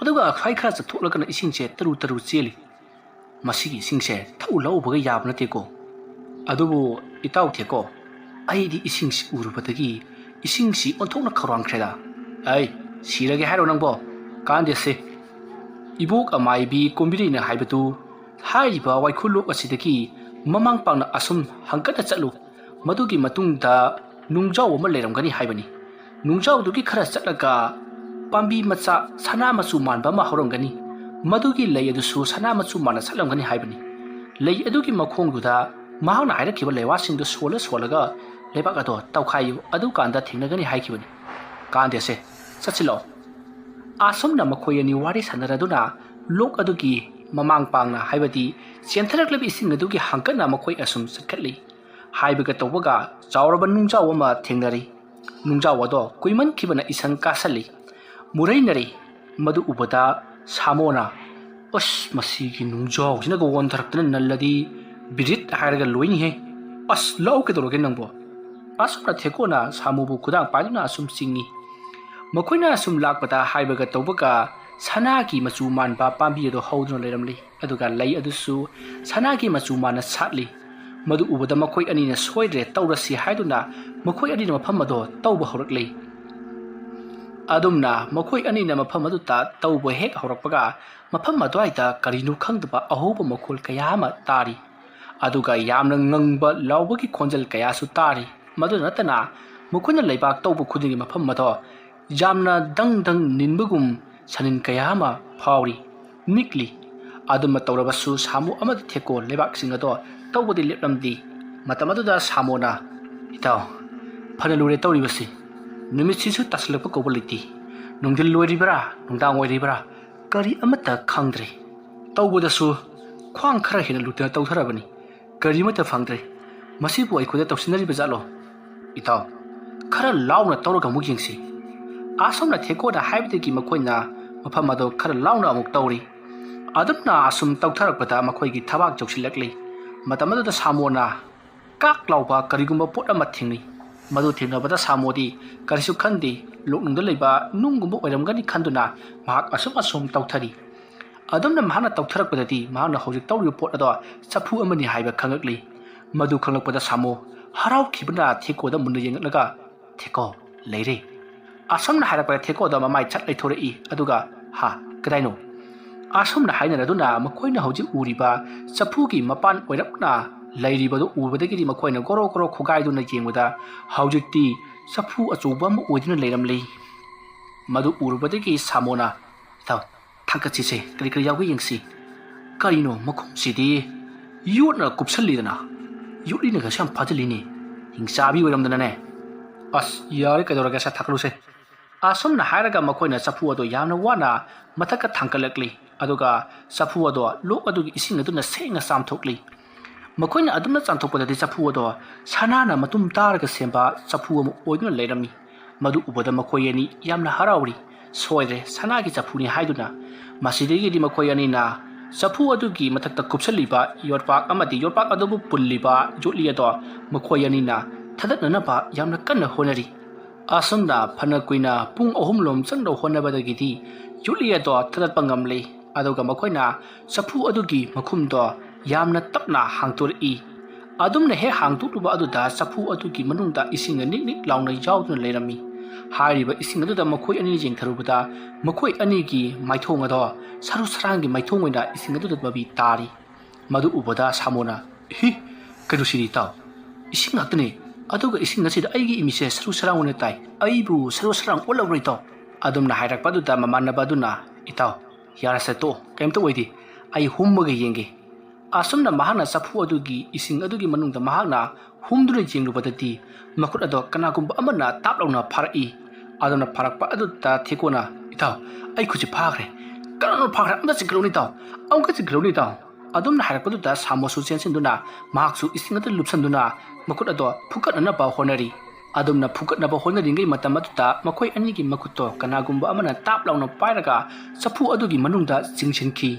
ꯑꯗꯨꯒ ꯑꯁ꯭ꯋꯥꯏ ꯈꯔ ꯆꯠꯊꯣꯛꯂꯒꯅ ꯏꯁꯤꯡꯁꯦ ꯇꯔꯨ ꯇꯔꯨ ꯆꯦꯜꯂꯤ꯫ ꯃꯁꯤꯒꯤ ꯏꯁꯤꯡꯁꯦ ꯊꯛꯎ ꯂꯧꯎꯕꯒ ꯌꯥꯕ ꯅꯠꯇꯦꯀꯣ꯫ ꯑꯗꯨꯕꯨ ꯏꯇꯥꯎ ꯊꯦꯀꯣ, ꯑꯩꯗꯤ ꯏꯁꯤꯡꯁꯤ ꯎꯔꯨꯕꯗꯒꯤ ꯏꯁꯤꯡꯁꯤ ꯑꯣꯟꯊꯣꯛꯅ ꯈꯧꯔꯥꯡꯈ꯭ꯔꯦꯗ꯫ ꯑꯩ ꯁꯤꯔꯒꯦ ꯍꯥꯏꯔꯣ ꯅꯪꯕꯣ? ꯀꯥꯟꯗꯦꯁꯦ꯫ ꯏꯕꯣꯛ ꯑꯃꯥꯏꯕꯤ ꯀꯣꯝꯕꯤꯔꯩꯅ ꯍꯥꯏꯕꯗꯨ ꯍꯥꯏꯔꯤꯕ ꯋꯥꯏꯈꯨ ꯂꯣꯛ ꯑꯁꯤꯗꯒꯤ ꯃꯃꯥꯡ ꯄꯥꯡꯅ ꯑꯁꯨꯝ ꯍꯪꯀꯠꯅ ꯆꯠꯂꯨ꯫ ꯃꯗꯨꯒꯤ ꯃꯇꯨꯡꯗ ꯅꯨꯡꯖꯥꯎ ꯑꯃ ꯂꯩꯔꯝꯒꯅꯤ ꯍꯥꯏꯕꯅꯤ꯫ ꯅꯨꯡꯖꯥꯎꯗꯨꯒꯤ ꯈꯔ ꯆꯠꯂꯒ ꯄꯥꯝꯕꯤ ꯃꯆꯥ ꯁꯅꯥ ꯃꯆꯨ ꯃꯥꯟꯕ ꯑꯃ ꯍꯧꯔꯝꯒꯅꯤ꯫ ꯃꯗꯨꯒꯤ ꯂꯩ ꯑꯗꯨꯁꯨ ꯁꯅꯥ ꯃꯆꯨ ꯃꯥꯟꯅ ꯁꯥꯠꯂꯝꯒꯅꯤ ꯍꯥꯏꯕꯅꯤ꯫ ꯂꯩ ꯑꯗꯨꯒꯤ ꯃꯈꯣꯡꯗꯨꯗ ꯃꯍꯥꯛꯅ ꯍꯥꯏꯔꯛꯈꯤꯕ ꯂꯩꯋꯥꯁꯤꯡꯗꯨ ꯁꯣꯜꯂ ꯁꯣꯜꯂꯒ ꯂꯩꯕꯥꯛ ꯑꯗꯣ ꯇꯧꯈꯥꯏꯌꯨ, ꯑꯗꯨꯀꯥꯟꯗ ꯊꯦꯡꯅꯒꯅꯤ ꯍꯥꯏꯈꯤꯕꯅꯤ꯫ ꯀꯥꯟꯗꯦꯁꯦ, ꯆꯠꯁꯤꯜꯂꯛꯑꯣ꯫ ꯑꯁꯨꯝꯅ ꯃꯈꯣꯏ ꯑꯅꯤ ꯋꯥꯔꯤ ꯁꯥꯟꯅꯔꯗꯨꯅ ꯂꯣꯛ ꯑꯗꯨꯒꯤ ꯃꯃꯥꯡ ꯄꯥꯡꯅ, ꯍꯥꯏꯕꯗꯤ ꯆꯦꯟꯊꯔꯛꯂꯤꯕ ꯏꯁꯤꯡ ꯑꯗꯨꯒꯤ ꯍꯪꯀꯠꯅ ꯃꯈꯣꯏ ꯑꯁꯨꯝ ꯆꯠꯈꯠꯂꯤ꯫ ꯍꯥꯏꯕꯒ ꯇꯧꯕꯒ ꯆꯥꯎꯔꯕ ꯅꯨꯡꯖꯥꯎ ꯑꯃ ꯊꯦꯡꯅꯔꯤ꯫ ꯅꯨꯡꯖꯥꯎ ꯑꯗꯣ ꯀꯨꯏꯃꯟꯈꯤꯕꯅ ꯏꯁꯪ ꯀꯥꯁꯜꯂꯤ꯫ ꯃꯨꯔꯩꯅꯔꯤ꯫ ꯃꯗꯨ ꯎꯕꯗ ꯁꯥꯃꯣꯅ, "ꯑꯁ, ꯃꯁꯤꯒꯤ ꯅꯨꯡꯖꯥꯎꯁꯤꯅꯒ ꯑꯣꯟꯊꯔꯛꯇꯅ ꯅꯜꯂꯗꯤ ꯕꯤꯔꯤꯠ ꯍꯥꯏꯔꯒ ꯂꯣꯏꯅꯤꯍꯦ꯫ ꯑꯁ, ꯂꯥꯛꯎ, ꯀꯩꯗꯧꯔꯒꯦ ꯅꯪꯕꯣ?" ꯑꯁꯨꯝꯅ ꯊꯦꯀꯣꯅ ꯁꯥꯃꯨꯕꯨ ꯈꯨꯗꯥꯡ ꯄꯥꯏꯗꯨꯅ ꯑꯁꯨꯝ ꯆꯤꯡꯏ꯫ ꯃꯈꯣꯏꯅ ꯑꯁꯨꯝ ꯂꯥꯛꯄꯗ ꯍꯥꯏꯕꯒ ꯇꯧꯕꯒ ꯁꯅꯥꯒꯤ ꯃꯆꯨ ꯃꯥꯟꯕ ꯄꯥꯝꯕꯤ ꯑꯗꯨ ꯍꯧꯗꯨꯅ ꯂꯩꯔꯝꯂꯤ꯫ ꯑꯗꯨꯒ ꯂꯩ ꯑꯗꯨꯁꯨ ꯁꯅꯥꯒꯤ ꯃꯆꯨ ꯃꯥꯟꯅ ꯁꯥꯠꯂꯤ꯫ ꯃꯗꯨ ꯎꯕꯗ ꯃꯈꯣꯏ ꯑꯅꯤꯅ ꯁꯣꯏꯗ꯭ꯔꯦ ꯇꯧꯔꯁꯤ ꯍꯥꯏꯗꯨꯅ ꯃꯈꯣꯏ ꯑꯅꯤꯅ ꯃꯐꯝ ꯑꯗꯣ ꯇꯧꯕ ꯍꯧꯔꯛꯂꯤ꯫ ꯑꯗꯨꯝꯅ ꯃꯈꯣꯏ ꯑꯅꯤꯅ ꯃꯐꯝ ꯑꯗꯨꯗ ꯇꯧꯕ ꯍꯦꯛ ꯍꯧꯔꯛꯄꯒ ꯃꯐꯝ ꯑꯗꯨꯋꯥꯏꯗ ꯀꯔꯤꯅꯣ ꯈꯪꯗꯕ ꯑꯍꯧꯕ ꯃꯈꯣꯜ ꯀꯌꯥ ꯑꯃ ꯇꯥꯔꯤ꯫ ꯑꯗꯨꯒ ꯌꯥꯝꯅ ꯉꯪꯕ ꯂꯥꯎꯕꯒꯤ ꯈꯣꯟꯖꯦꯜ ꯀꯌꯥꯁꯨ ꯇꯥꯔꯤ꯫ ꯃꯗꯨꯗ ꯅꯠꯇꯅ ꯃꯈꯣꯏꯅ ꯂꯩꯕꯥꯛ ꯇꯧꯕ ꯈꯨꯗꯤꯡꯒꯤ ꯃꯐꯝ ꯑꯗꯣ ꯌꯥꯝꯅ ꯗꯪ ꯗꯪ ꯅꯤꯟꯕꯒꯨꯝ ꯁꯅꯤꯟ ꯀꯌꯥ ꯑꯃ ꯐꯥꯎꯔꯤ, ꯅꯤꯛꯂꯤ꯫ ꯑꯗꯨꯝꯅ ꯇꯧꯔꯕꯁꯨ ꯁꯥꯃꯨ ꯑꯃꯗꯤ ꯊꯦꯀꯣ ꯂꯩꯕꯥꯛꯁꯤꯡ ꯑꯗꯣ ꯇꯧꯕꯗꯤ ꯂꯦꯞꯂꯝꯗꯦ꯫ ꯃꯇꯝ ꯑꯗꯨꯗ ꯁꯥꯃꯣꯅ, "ꯏꯇꯥꯎ, ꯐꯅ ꯂꯨꯔꯦ ꯇꯧꯔꯤꯕꯁꯤ꯫ ꯅꯨꯃꯤꯠꯁꯤꯁꯨ ꯇꯥꯁꯤꯜꯂꯛꯄ ꯀꯧꯕ ꯂꯩꯇꯦ꯫ ꯅꯨꯡꯊꯤꯜ ꯑꯣꯏꯔꯤꯕ꯭ꯔꯥ, ꯅꯨꯡꯗꯥꯡ ꯑꯣꯏꯔꯤꯕ꯭ꯔꯥ, ꯀꯔꯤ ꯑꯃꯠꯇ ꯈꯪꯗ꯭ꯔꯦ꯫ ꯇꯧꯕꯗꯁꯨ ꯈ꯭ꯋꯥꯡ ꯈꯔ ꯍꯦꯟꯅ ꯂꯨꯗꯅ ꯇꯧꯊꯔꯕꯅꯤ꯫ ꯀꯔꯤꯃꯠꯇ ꯐꯪꯗ꯭ꯔꯦ꯫ ꯃꯁꯤꯕꯨ ꯑꯩꯈꯣꯏꯗ ꯇꯧꯁꯤꯟꯅꯔꯤꯕ ꯖꯥꯠꯂꯣ? ꯏꯇꯥꯎ, ꯈꯔ ꯂꯥꯎꯅ ꯇꯧꯔꯒ ꯑꯃꯨꯛ ꯌꯦꯡꯁꯤ꯫" ꯑꯁꯨꯝꯅ ꯊꯦꯀꯣꯅ ꯍꯥꯏꯕꯗꯒꯤ ꯃꯈꯣꯏꯅ ꯃꯐꯝ ꯑꯗꯨ ꯈꯔ ꯂꯥꯎꯅ ꯑꯃꯨꯛ ꯇꯧꯔꯤ꯫ ꯑꯗꯨꯝꯅ ꯑꯁꯨꯝ ꯇꯧꯊꯔꯛꯄꯗ ꯃꯈꯣꯏꯒꯤ ꯊꯕꯥꯛ ꯆꯧꯁꯤꯜꯂꯛꯂꯤ꯫ ꯃꯇꯝ ꯑꯗꯨꯗ ꯁꯥꯃꯣꯅ ꯀꯥꯛ ꯂꯥꯎꯕ ꯀꯔꯤꯒꯨꯝꯕ ꯄꯣꯠ ꯑꯃ ꯊꯦꯡꯅꯩ꯫ ꯃꯗꯨ ꯊꯦꯡꯅꯕꯗ ꯁꯥꯃꯣꯗꯤ ꯀꯔꯤꯁꯨ ꯈꯟꯗꯦ, ꯂꯣꯛꯅꯨꯡꯗ ꯂꯩꯕ ꯅꯨꯡꯒꯨꯝꯕ ꯑꯣꯏꯔꯝꯒꯅꯤ ꯈꯟꯗꯨꯅ ꯃꯍꯥꯛ ꯑꯁꯨꯝ ꯑꯁꯨꯝ ꯇꯧꯊꯔꯤ꯫ ꯑꯗꯨꯝꯅ ꯃꯍꯥꯛꯅ ꯇꯧꯊꯔꯛꯄꯗꯗꯤ ꯃꯍꯥꯛꯅ ꯍꯧꯖꯤꯛ ꯇꯧꯔꯤꯕ ꯄꯣꯠ ꯑꯗꯣ ꯆꯐꯨ ꯑꯃꯅꯤ ꯍꯥꯏꯕ ꯈꯪꯂꯛꯂꯤ꯫ ꯃꯗꯨ ꯈꯪꯂꯛꯄꯗ ꯁꯥꯃꯣ ꯍꯔꯥꯎꯈꯤꯕꯅ ꯊꯦꯀꯣꯗ ꯃꯨꯟꯅ ꯌꯦꯡꯂꯛꯂꯒ, "ꯊꯦꯀꯣ, ꯂꯩꯔꯦ꯫" ꯑꯁꯨꯝꯅ ꯍꯥꯏꯔꯛꯄꯗ ꯊꯦꯀꯣꯗ ꯃꯃꯥꯏ ꯆꯠ ꯂꯩꯊꯣꯔꯛꯏ꯫ ꯑꯗꯨꯒ, "ꯍꯥ, ꯀꯗꯥꯏꯅꯣ?" ꯑꯁꯨꯝꯅ ꯍꯥꯏꯅꯔꯗꯨꯅ ꯃꯈꯣꯏꯅ ꯍꯧꯖꯤꯛ ꯎꯔꯤꯕ ꯆꯐꯨꯒꯤ ꯃꯄꯥꯟ ꯑꯣꯏꯔꯞꯅ ꯂꯩꯔꯤꯕꯗꯨ ꯎꯕꯗꯒꯤꯗꯤ ꯃꯈꯣꯏꯅ ꯒꯣꯔꯣ ꯒꯣꯔꯣ ꯈꯣꯒꯥꯏꯗꯨꯅ ꯌꯦꯡꯕꯗ ꯍꯧꯖꯤꯛꯇꯤ ꯆꯐꯨ ꯑꯆꯧꯕ ꯑꯃ ꯑꯣꯏꯗꯨꯅ ꯂꯩꯔꯝꯂꯤ꯫ ꯃꯗꯨ ꯎꯔꯨꯕꯗꯒꯤ ꯁꯥꯃꯣꯅ, "ꯏꯇꯥꯎ, ꯊꯥꯡꯀꯠꯁꯤꯁꯦ, ꯀꯔꯤ ꯀꯔꯤ ꯌꯥꯎꯒꯦ ꯌꯦꯡꯁꯤ꯫ ꯀꯔꯤꯅꯣ ꯃꯈꯨꯝꯁꯤꯗꯤ ꯌꯣꯠꯅ ꯀꯨꯞꯁꯜꯂꯤꯗꯅ? ꯌꯣꯠꯂꯤꯅꯒꯁꯨ ꯌꯥꯝ ꯐꯥꯖꯤꯜꯂꯤꯅꯦ꯫ ꯍꯤꯡꯆꯥꯕꯤ ꯑꯣꯏꯔꯝꯗꯅꯅꯦ꯫ ꯑꯁ, ꯌꯥꯔꯦ, ꯀꯩꯗꯧꯔꯒꯦ, ꯁꯦ, ꯊꯥꯡꯀꯠꯂꯨꯁꯦ꯫" ꯑꯁꯨꯝꯅ ꯍꯥꯏꯔꯒ ꯃꯈꯣꯏꯅ ꯆꯐꯨ ꯑꯗꯨ ꯌꯥꯝꯅ ꯋꯥꯅ ꯃꯊꯛꯇ ꯊꯥꯡꯀꯠꯂꯛꯂꯤ꯫ ꯑꯗꯨꯒ ꯆꯐꯨ ꯑꯗꯣ ꯂꯣꯛ ꯑꯗꯨꯒꯤ ꯏꯁꯤꯡ ꯑꯗꯨꯅ ꯁꯦꯡꯅ ꯆꯥꯝꯊꯣꯛꯂꯤ꯫ ꯃꯈꯣꯏꯅ ꯑꯗꯨꯝꯅ ꯆꯥꯝꯊꯣꯛꯄꯗꯗꯤ ꯆꯐꯨ ꯑꯗꯣ ꯁꯅꯥꯅ ꯃꯇꯨꯝ ꯇꯥꯔꯒ ꯁꯦꯝꯕ ꯆꯐꯨ ꯑꯃ ꯑꯣꯏꯗꯨꯅ ꯂꯩꯔꯝꯃꯤ꯫ ꯃꯗꯨ ꯎꯕꯗ ꯃꯈꯣꯏ ꯑꯅꯤ ꯌꯥꯝꯅ ꯍꯔꯥꯎꯔꯤ꯫ ꯁꯣꯏꯗ꯭ꯔꯦ, ꯁꯅꯥꯒꯤ ꯆꯐꯨꯅꯤ ꯍꯥꯏꯗꯨꯅ꯫ ꯃꯁꯤꯗꯒꯤꯗꯤ ꯃꯈꯣꯏ ꯑꯅꯤꯅ ꯆꯐꯨ ꯑꯗꯨꯒꯤ ꯃꯊꯛꯇ ꯀꯨꯞꯁꯜꯂꯤꯕ ꯌꯣꯠꯄꯥꯛ ꯑꯃꯗꯤ ꯌꯣꯠꯄꯥꯛ ꯑꯗꯨꯕꯨ ꯄꯨꯜꯂꯤꯕ ꯌꯣꯠꯂꯤ ꯑꯗꯣ ꯃꯈꯣꯏ ꯑꯅꯤꯅ ꯊꯥꯗꯠꯅꯅꯕ ꯌꯥꯝꯅ ꯀꯟꯅ ꯍꯣꯠꯅꯔꯤ꯫ ꯑꯁꯨꯝꯅ ꯐꯅ ꯀꯨꯏꯅ ꯄꯨꯡ ꯑꯍꯨꯝ ꯂꯣꯝ ꯆꯪꯅ ꯍꯣꯠꯅꯕꯗꯒꯤꯗꯤ ꯌꯣꯠꯂꯤ ꯑꯗꯣ ꯊꯥꯗꯠꯄ ꯉꯝꯂꯦ꯫ ꯑꯗꯨꯒ ꯃꯈꯣꯏꯅ ꯆꯐꯨ ꯑꯗꯨꯒꯤ ꯃꯈꯨꯝꯗꯣ ꯌꯥꯝꯅ ꯇꯞꯅ ꯍꯥꯡꯗꯣꯔꯛꯏ꯫ ꯑꯗꯨꯝꯅ ꯍꯦꯛ ꯍꯥꯡꯗꯣꯛꯂꯨꯕ ꯑꯗꯨꯗ ꯆꯐꯨ ꯑꯗꯨꯒꯤ ꯃꯅꯨꯡꯗ ꯏꯁꯤꯡꯅ ꯅꯤꯛ ꯅꯤꯛ ꯂꯥꯎꯅ ꯌꯥꯎꯗꯨꯅ ꯂꯩꯔꯝꯃꯤ꯫ ꯍꯥꯏꯔꯤꯕ ꯏꯁꯤꯡ ꯑꯗꯨꯗ ꯃꯈꯣꯏ ꯑꯅꯤ ꯌꯦꯡꯊꯔꯨꯕꯗ ꯃꯈꯣꯏ ꯑꯅꯤꯒꯤ ꯃꯥꯏꯊꯣꯡ ꯑꯗꯣ ꯁꯔꯨ ꯁꯔꯥꯡꯒꯤ ꯃꯥꯏꯊꯣꯡ ꯑꯣꯏꯅ ꯏꯁꯤꯡ ꯑꯗꯨꯗ ꯃꯃꯤ ꯇꯥꯔꯤ꯫ ꯃꯗꯨ ꯎꯕꯗ ꯁꯥꯃꯣꯅ, "ꯏꯍꯤ, ꯀꯩꯅꯣꯁꯤꯗꯤ ꯏꯇꯥꯎ? ꯏꯁꯤꯡ ꯉꯥꯛꯇꯅꯦ꯫ ꯑꯗꯨꯒ ꯏꯁꯤꯡ ꯑꯁꯤꯗ ꯑꯩꯒꯤ ꯏꯃꯤꯠꯁꯦ ꯁꯔꯨ ꯁꯔꯥꯡ ꯑꯣꯏꯅ ꯇꯥꯏ꯫ ꯑꯩꯕꯨ ꯁꯔꯨ ꯁꯔꯥꯡ ꯑꯣꯜꯂꯕ꯭ꯔꯣ ꯏꯇꯥꯎ?" ꯑꯗꯨꯝꯅ ꯍꯥꯏꯔꯛꯄ ꯑꯗꯨꯗ ꯃꯃꯥꯟꯅꯕ ꯑꯗꯨꯅ, "ꯏꯇꯥꯎ, ꯌꯥꯔꯁꯦ, ꯇꯣꯛꯑꯣ, ꯀꯩꯝꯇ ꯑꯣꯏꯗꯦ꯫ ꯑꯩ ꯍꯨꯝꯃꯒ ꯌꯦꯡꯒꯦ꯫" ꯑꯁꯨꯝꯅ ꯃꯍꯥꯛꯅ ꯆꯐꯨ ꯑꯗꯨꯒꯤ ꯏꯁꯤꯡ ꯑꯗꯨꯒꯤ ꯃꯅꯨꯡꯗ ꯃꯍꯥꯛꯅ ꯍꯨꯝꯗꯨꯅ ꯌꯦꯡꯂꯨꯕꯗꯗꯤ, ꯃꯈꯨꯠ ꯑꯗꯣ ꯀꯅꯥꯒꯨꯝꯕ ꯑꯃꯅ ꯇꯥꯞ ꯂꯥꯎꯅ ꯐꯥꯔꯛꯏ꯫ ꯑꯗꯨꯅ ꯐꯥꯔꯛꯄ ꯑꯗꯨꯗ ꯊꯦꯀꯣꯅ, "ꯏꯇꯥꯎ, ꯑꯩ ꯈꯨꯠꯁꯤ ꯐꯥꯈ꯭ꯔꯦ꯫ ꯀꯅꯥꯅꯣ ꯐꯥꯈ꯭ꯔꯦ? ꯑꯝꯇ ꯆꯤꯡꯈꯠꯂꯨꯅꯦ, ꯏꯇꯥꯎ꯫ ꯑꯃꯨꯛꯀ ꯆꯤꯡꯈꯠꯂꯨꯅꯦ, ꯏꯇꯥꯎ"꯫ ꯑꯗꯨꯝꯅ ꯍꯥꯏꯔꯛꯄꯗꯨꯗ ꯁꯥꯃꯣꯁꯨ ꯆꯦꯟꯁꯤꯟꯗꯨꯅ ꯃꯍꯥꯛꯁꯨ ꯏꯁꯤꯡ ꯑꯗꯨ ꯂꯨꯞꯁꯟꯗꯨꯅ ꯃꯈꯨꯠ ꯑꯗꯣ ꯐꯨꯒꯠꯅꯅꯕ ꯍꯣꯠꯅꯔꯤ꯫ ꯑꯗꯨꯝꯅ ꯐꯨꯒꯠꯅꯕ ꯍꯣꯠꯅꯔꯤꯉꯩ ꯃꯇꯝ ꯑꯗꯨꯗ ꯃꯈꯣꯏ ꯑꯅꯤꯒꯤ ꯃꯈꯨꯠꯇꯣ ꯀꯅꯥꯒꯨꯝꯕ ꯑꯃꯅ ꯇꯥꯞ ꯂꯥꯎꯅ ꯄꯥꯏꯔꯒ ꯆꯐꯨ ꯑꯗꯨꯒꯤ ꯃꯅꯨꯡꯗ ꯆꯤꯡꯁꯤꯟꯈꯤ꯫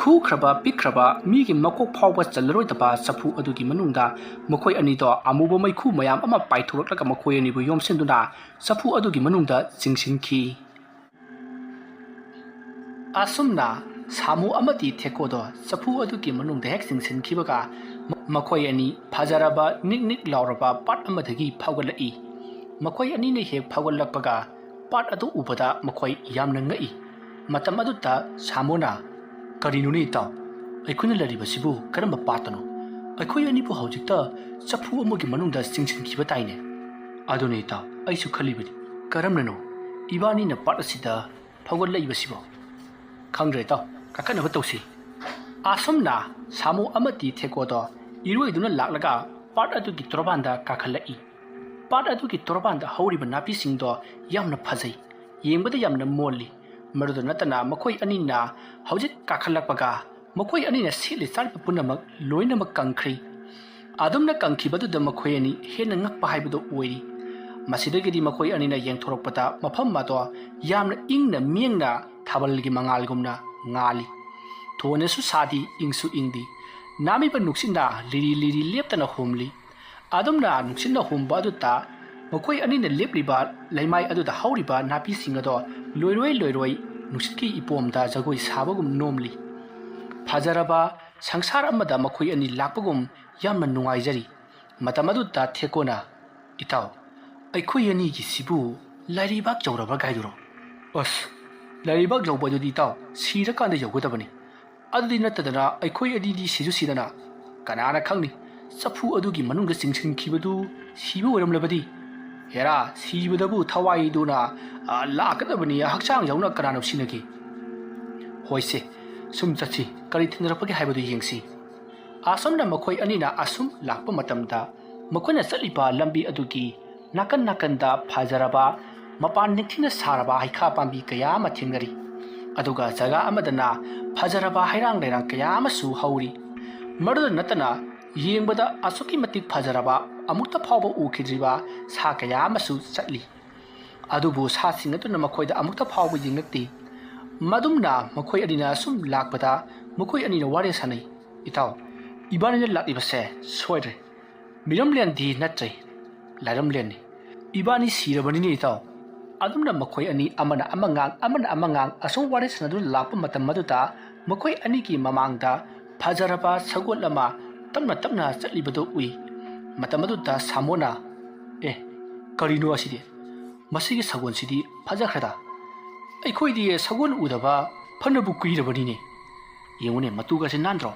ꯈꯨꯈ꯭ꯔꯕ ꯄꯤꯛꯈ꯭ꯔꯕ ꯃꯤꯒꯤ ꯃꯀꯣꯛ ꯐꯥꯎꯕ ꯆꯜꯂꯔꯣꯏꯗꯕ ꯆꯐꯨ ꯑꯗꯨꯒꯤ ꯃꯅꯨꯡꯗ ꯃꯈꯣꯏ ꯑꯅꯤꯗꯣ ꯑꯃꯨꯕ ꯃꯩꯈꯨ ꯃꯌꯥꯝ ꯑꯃ ꯄꯥꯏꯊꯣꯔꯛꯂꯒ ꯃꯈꯣꯏ ꯑꯅꯤꯕꯨ ꯌꯣꯝꯁꯤꯟꯗꯨꯅ ꯆꯐꯨ ꯑꯗꯨꯒꯤ ꯃꯅꯨꯡꯗ ꯆꯤꯡꯁꯤꯟꯈꯤ꯫ ꯑꯁꯨꯝꯅ ꯁꯥꯃꯨ ꯑꯃꯗꯤ ꯊꯦꯀꯣꯗꯣ ꯆꯐꯨ ꯑꯗꯨꯒꯤ ꯃꯅꯨꯡꯗ ꯍꯦꯛ ꯆꯤꯡꯁꯤꯟꯈꯤꯕꯒ, ꯃ-, ꯃꯈꯣꯏ ꯑꯅꯤ ꯐꯖꯔꯕ ꯅꯤꯛ ꯅꯤꯛ ꯂꯥꯎꯔꯕ ꯄꯥꯠ ꯑꯃꯗꯒꯤ ꯐꯥꯎꯒꯠꯂꯛꯏ꯫ ꯃꯈꯣꯏ ꯑꯅꯤꯅ ꯍꯦꯛ ꯐꯥꯎꯒꯠꯂꯛꯄꯒ, ꯄꯥꯠ ꯑꯗꯨ ꯎꯕꯗ ꯃꯈꯣꯏ ꯌꯥꯝꯅ ꯉꯛꯏ꯫ ꯃꯇꯝ ꯑꯗꯨꯗ ꯁꯥꯃꯨꯅ, "ꯀꯔꯤꯅꯣꯅꯦ ꯏꯇꯥꯎ? ꯑꯩꯈꯣꯏꯅ ꯂꯩꯔꯤꯕꯁꯤꯕꯨ ꯀꯔꯝꯕ ꯄꯥꯠꯇꯅꯣ? ꯑꯩꯈꯣꯏ ꯑꯅꯤꯕꯨ ꯍꯧꯖꯤꯛꯇ ꯆꯐꯨ ꯑꯃꯒꯤ ꯃꯅꯨꯡꯗ ꯆꯤꯡꯁꯤꯟꯈꯤꯕ ꯇꯥꯏꯅꯦ"꯫ "ꯑꯗꯨꯅꯦ ꯏꯇꯥꯎ, ꯑꯩꯁꯨ ꯈꯜꯂꯤꯕꯅꯤ꯫ ꯀꯔꯝꯅꯅꯣ ꯏꯕꯥꯅꯤꯅ ꯄꯥꯠ ꯑꯁꯤꯗ ꯐꯥꯎꯒꯠꯂꯛꯏꯕꯁꯤꯕꯣ? ꯈꯪꯗ꯭ꯔꯦ ꯏꯇꯥꯎ, ꯀꯥꯈꯠꯅꯕ ꯇꯧꯁꯤ"꯫ ꯑꯁꯨꯝꯅ ꯁꯥꯃꯨ ꯑꯃꯗꯤ ꯊꯦꯀꯣꯗꯣ ꯏꯔꯣꯏꯗꯨꯅ ꯂꯥꯛꯂꯒ ꯄꯥꯠ ꯑꯗꯨꯒꯤ ꯇꯣꯔꯕꯥꯟꯗ ꯀꯥꯈꯠꯂꯛꯏ꯫ ꯄꯥꯠ ꯑꯗꯨꯒꯤ ꯇꯣꯔꯕꯥꯟꯗ ꯍꯧꯔꯤꯕ ꯅꯥꯄꯤꯁꯤꯡꯗꯣ ꯌꯥꯝꯅ ꯐꯖꯩ, ꯌꯦꯡꯕꯗ ꯌꯥꯝꯅ ꯃꯣꯜꯂꯤ꯫ ꯃꯗꯨꯗ ꯅꯠꯇꯅ ꯃꯈꯣꯏ ꯑꯅꯤꯅ ꯍꯧꯖꯤꯛ ꯀꯥꯈꯠꯂꯛꯄꯒ ꯃꯈꯣꯏ ꯑꯅꯤꯅ ꯁꯦꯠꯂꯤ ꯆꯥꯔꯤꯕ ꯄꯨꯝꯅꯃꯛ ꯂꯣꯏꯅꯃꯛ ꯀꯪꯈ꯭ꯔꯦ꯫ ꯑꯗꯨꯝꯅ ꯀꯪꯈꯤꯕꯗꯨꯗ ꯃꯈꯣꯏ ꯑꯅꯤ ꯍꯦꯟꯅ ꯉꯛꯄ ꯍꯥꯏꯕꯗꯨ ꯑꯣꯏꯔꯤ꯫ ꯃꯁꯤꯗꯒꯤꯗꯤ ꯃꯈꯣꯏ ꯑꯅꯤꯅ ꯌꯦꯡꯊꯣꯔꯛꯄꯗ ꯃꯐꯝ ꯑꯗꯣ ꯌꯥꯝꯅ ꯏꯪꯅ ꯃꯤꯌꯦꯡꯅ ꯊꯥꯕꯜꯒꯤ ꯃꯉꯥꯜꯒꯨꯝꯅ ꯉꯥꯜꯂꯤ꯫ ꯊꯣꯏꯅꯁꯨ ꯁꯥꯗꯤ, ꯏꯪꯁꯨ ꯏꯪꯗꯤ꯫ ꯅꯥꯝꯃꯤꯕ ꯅꯨꯡꯁꯤꯠꯅ ꯂꯤꯔꯤ ꯂꯤꯔꯤ ꯂꯦꯞꯇꯅ ꯍꯨꯝꯂꯤ꯫ ꯑꯗꯨꯝꯅ ꯅꯨꯡꯁꯤꯠꯅ ꯍꯨꯝꯕ ꯑꯗꯨꯗ ꯃꯈꯣꯏ ꯑꯅꯤꯅ ꯂꯦꯞꯂꯤꯕ ꯂꯩꯃꯥꯏ ꯑꯗꯨꯗ ꯍꯧꯔꯤꯕ ꯅꯥꯄꯤꯁꯤꯡ ꯑꯗꯣ ꯂꯣꯏꯔꯣꯏ ꯂꯣꯏꯔꯣꯏ ꯅꯨꯡꯁꯤꯠꯀꯤ ꯏꯄꯣꯝꯗ ꯖꯒꯣꯏ ꯁꯥꯕꯒꯨꯝ ꯅꯣꯝꯂꯤ꯫ ꯐꯖꯔꯕ ꯁꯪꯁꯥꯔ ꯑꯃꯗ ꯃꯈꯣꯏ ꯑꯅꯤ ꯂꯥꯛꯄꯒꯨꯝ ꯌꯥꯝꯅ ꯅꯨꯡꯉꯥꯏꯖꯔꯤ꯫ ꯃꯇꯝ ꯑꯗꯨꯗ ꯊꯦꯀꯣꯅ, "ꯏꯇꯥꯎ, ꯑꯩꯈꯣꯏ ꯑꯅꯤꯒꯤꯁꯤꯕꯨ ꯂꯥꯏꯔꯩꯕꯥꯛ ꯌꯧꯔꯕ꯭ꯔꯥ ꯀꯥꯏꯗꯨꯔꯣ?" "ꯑꯁ, ꯂꯥꯏꯔꯩꯕꯥꯛ ꯌꯧꯕꯗꯨꯗꯤ ꯏꯇꯥꯎ, ꯁꯤꯔꯀꯥꯟꯗ ꯌꯧꯒꯗꯕꯅꯤ꯫ ꯑꯗꯨꯗꯤ ꯅꯠꯇꯗꯅ ꯑꯩꯈꯣꯏ ꯑꯅꯤꯗꯤ ꯁꯤꯁꯨ ꯁꯤꯗꯅ, ꯀꯅꯥꯅ ꯈꯪꯅꯤ, ꯆꯐꯨ ꯑꯗꯨꯒꯤ ꯃꯅꯨꯡꯗ ꯆꯤꯡꯁꯤꯟꯈꯤꯕꯗꯨ ꯁꯤꯕ ꯑꯣꯏꯔꯝꯂꯕꯗꯤ? ꯍꯦꯔꯥ, ꯁꯤꯕꯗꯕꯨ ꯊꯋꯥꯏꯗꯨꯅ, ꯑ, ꯂꯥꯛꯀꯗꯕꯅꯤ, ꯍꯛꯆꯥꯡ ꯌꯥꯎꯅ ꯀꯅꯥꯅ ꯁꯤꯅꯒꯦ?" "ꯍꯣꯏꯁꯦ, ꯁꯨꯝ ꯆꯠꯁꯤ, ꯀꯔꯤ ꯊꯦꯡꯅꯔꯛꯄꯒꯦ ꯍꯥꯏꯕꯗꯨ ꯌꯦꯡꯁꯤ꯫ ꯑꯁꯨꯝꯅ ꯃꯈꯣꯏ ꯑꯅꯤꯅ ꯑꯁꯨꯝ ꯂꯥꯛꯄ ꯃꯇꯝꯗ, ꯃꯈꯣꯏꯅ ꯆꯠꯂꯤꯕ ꯂꯝꯕꯤ ꯑꯗꯨꯒꯤ ꯅꯥꯀꯟ ꯅꯥꯀꯟꯗ ꯐꯖꯔꯕ, ꯃꯄꯥꯟ ꯅꯤꯡꯊꯤꯅ ꯁꯥꯔꯕ ꯍꯩꯈꯥ ꯄꯥꯝꯕꯤ ꯀꯌꯥ ꯑꯃ ꯊꯦꯡꯅꯔꯤ꯫ ꯑꯗꯨꯒ ꯖꯒꯥ ꯑꯃꯗꯅ ꯐꯖꯔꯕ ꯍꯩꯔꯥꯡ ꯂꯩꯔꯥꯡ ꯀꯌꯥ ꯑꯃꯁꯨ ꯍꯧꯔꯤ꯫ ꯃꯗꯨꯗ ꯅꯠꯇꯅ, ꯌꯦꯡꯕꯗ ꯑꯁꯨꯛꯀꯤ ꯃꯇꯤꯛ ꯐꯖꯔꯕ, ꯑꯃꯨꯛꯇ ꯐꯥꯎꯕ ꯎꯈꯤꯗ꯭ꯔꯤꯕ ꯁꯥ ꯀꯌꯥ ꯑꯃꯁꯨ ꯆꯠꯂꯤ꯫ ꯑꯗꯨꯕꯨ ꯁꯥꯁꯤꯡ ꯑꯗꯨꯅ ꯃꯈꯣꯏꯗ ꯑꯃꯨꯛꯇ ꯐꯥꯎꯕ ꯌꯦꯡꯂꯛꯇꯦ꯫ ꯃꯗꯨꯝꯅ ꯃꯈꯣꯏ ꯑꯅꯤꯅ ꯁꯨꯝ ꯂꯥꯛꯄꯗ, ꯃꯈꯣꯏ ꯑꯅꯤꯅ ꯋꯥꯔꯤ ꯁꯥꯅꯩ꯫ "ꯏꯇꯥꯎ, ꯏꯕꯥꯅꯤꯅ ꯂꯥꯛꯂꯤꯕꯁꯦ ꯁꯣꯏꯗ꯭ꯔꯦ꯫ ꯃꯤꯔꯝꯂꯦꯟꯗꯤ ꯅꯠꯇ꯭ꯔꯦ, ꯂꯥꯏꯔꯝꯂꯦꯟꯅꯤ꯫ ꯏꯕꯥꯅꯤ ꯁꯤꯔꯕꯅꯤꯅꯦ, ꯏꯇꯥꯎ꯫ ꯑꯗꯨꯝꯅ ꯃꯈꯣꯏ ꯑꯅꯤ ꯑꯃꯅ ꯑꯃ ꯉꯥꯡ, ꯑꯃꯅ ꯑꯃ ꯉꯥꯡ ꯑꯁꯨꯝ ꯋꯥꯔꯤ ꯁꯥꯟꯅꯗꯨꯅ ꯂꯥꯛꯄ ꯃꯇꯝ ꯑꯗꯨꯗ, ꯃꯈꯣꯏ ꯑꯅꯤꯒꯤ ꯃꯃꯥꯡꯗ ꯐꯖꯔꯕ ꯁꯒꯣꯜ ꯑꯃ ꯇꯞꯅ ꯇꯞꯅ ꯆꯠꯂꯤꯕꯗꯨ ꯎꯏ꯫ ꯃꯇꯝ ꯑꯗꯨꯗ ꯁꯥꯃꯣꯅ, "ꯑꯦ, ꯀꯔꯤꯅꯣ ꯑꯁꯤꯗꯤ? ꯃꯁꯤꯒꯤ ꯁꯒꯣꯜꯁꯤꯗꯤ ꯐꯖꯈ꯭ꯔꯦꯗ꯫ ꯑꯩꯈꯣꯏꯗꯤ ꯁꯒꯣꯜ ꯎꯗꯕ ꯐꯅꯕꯨ ꯀꯨꯏꯔꯕꯅꯤꯅꯦ꯫ ꯌꯦꯡꯉꯨꯅꯦ, ꯃꯇꯨꯒꯁꯦ ꯅꯥꯟꯗ꯭ꯔꯣ?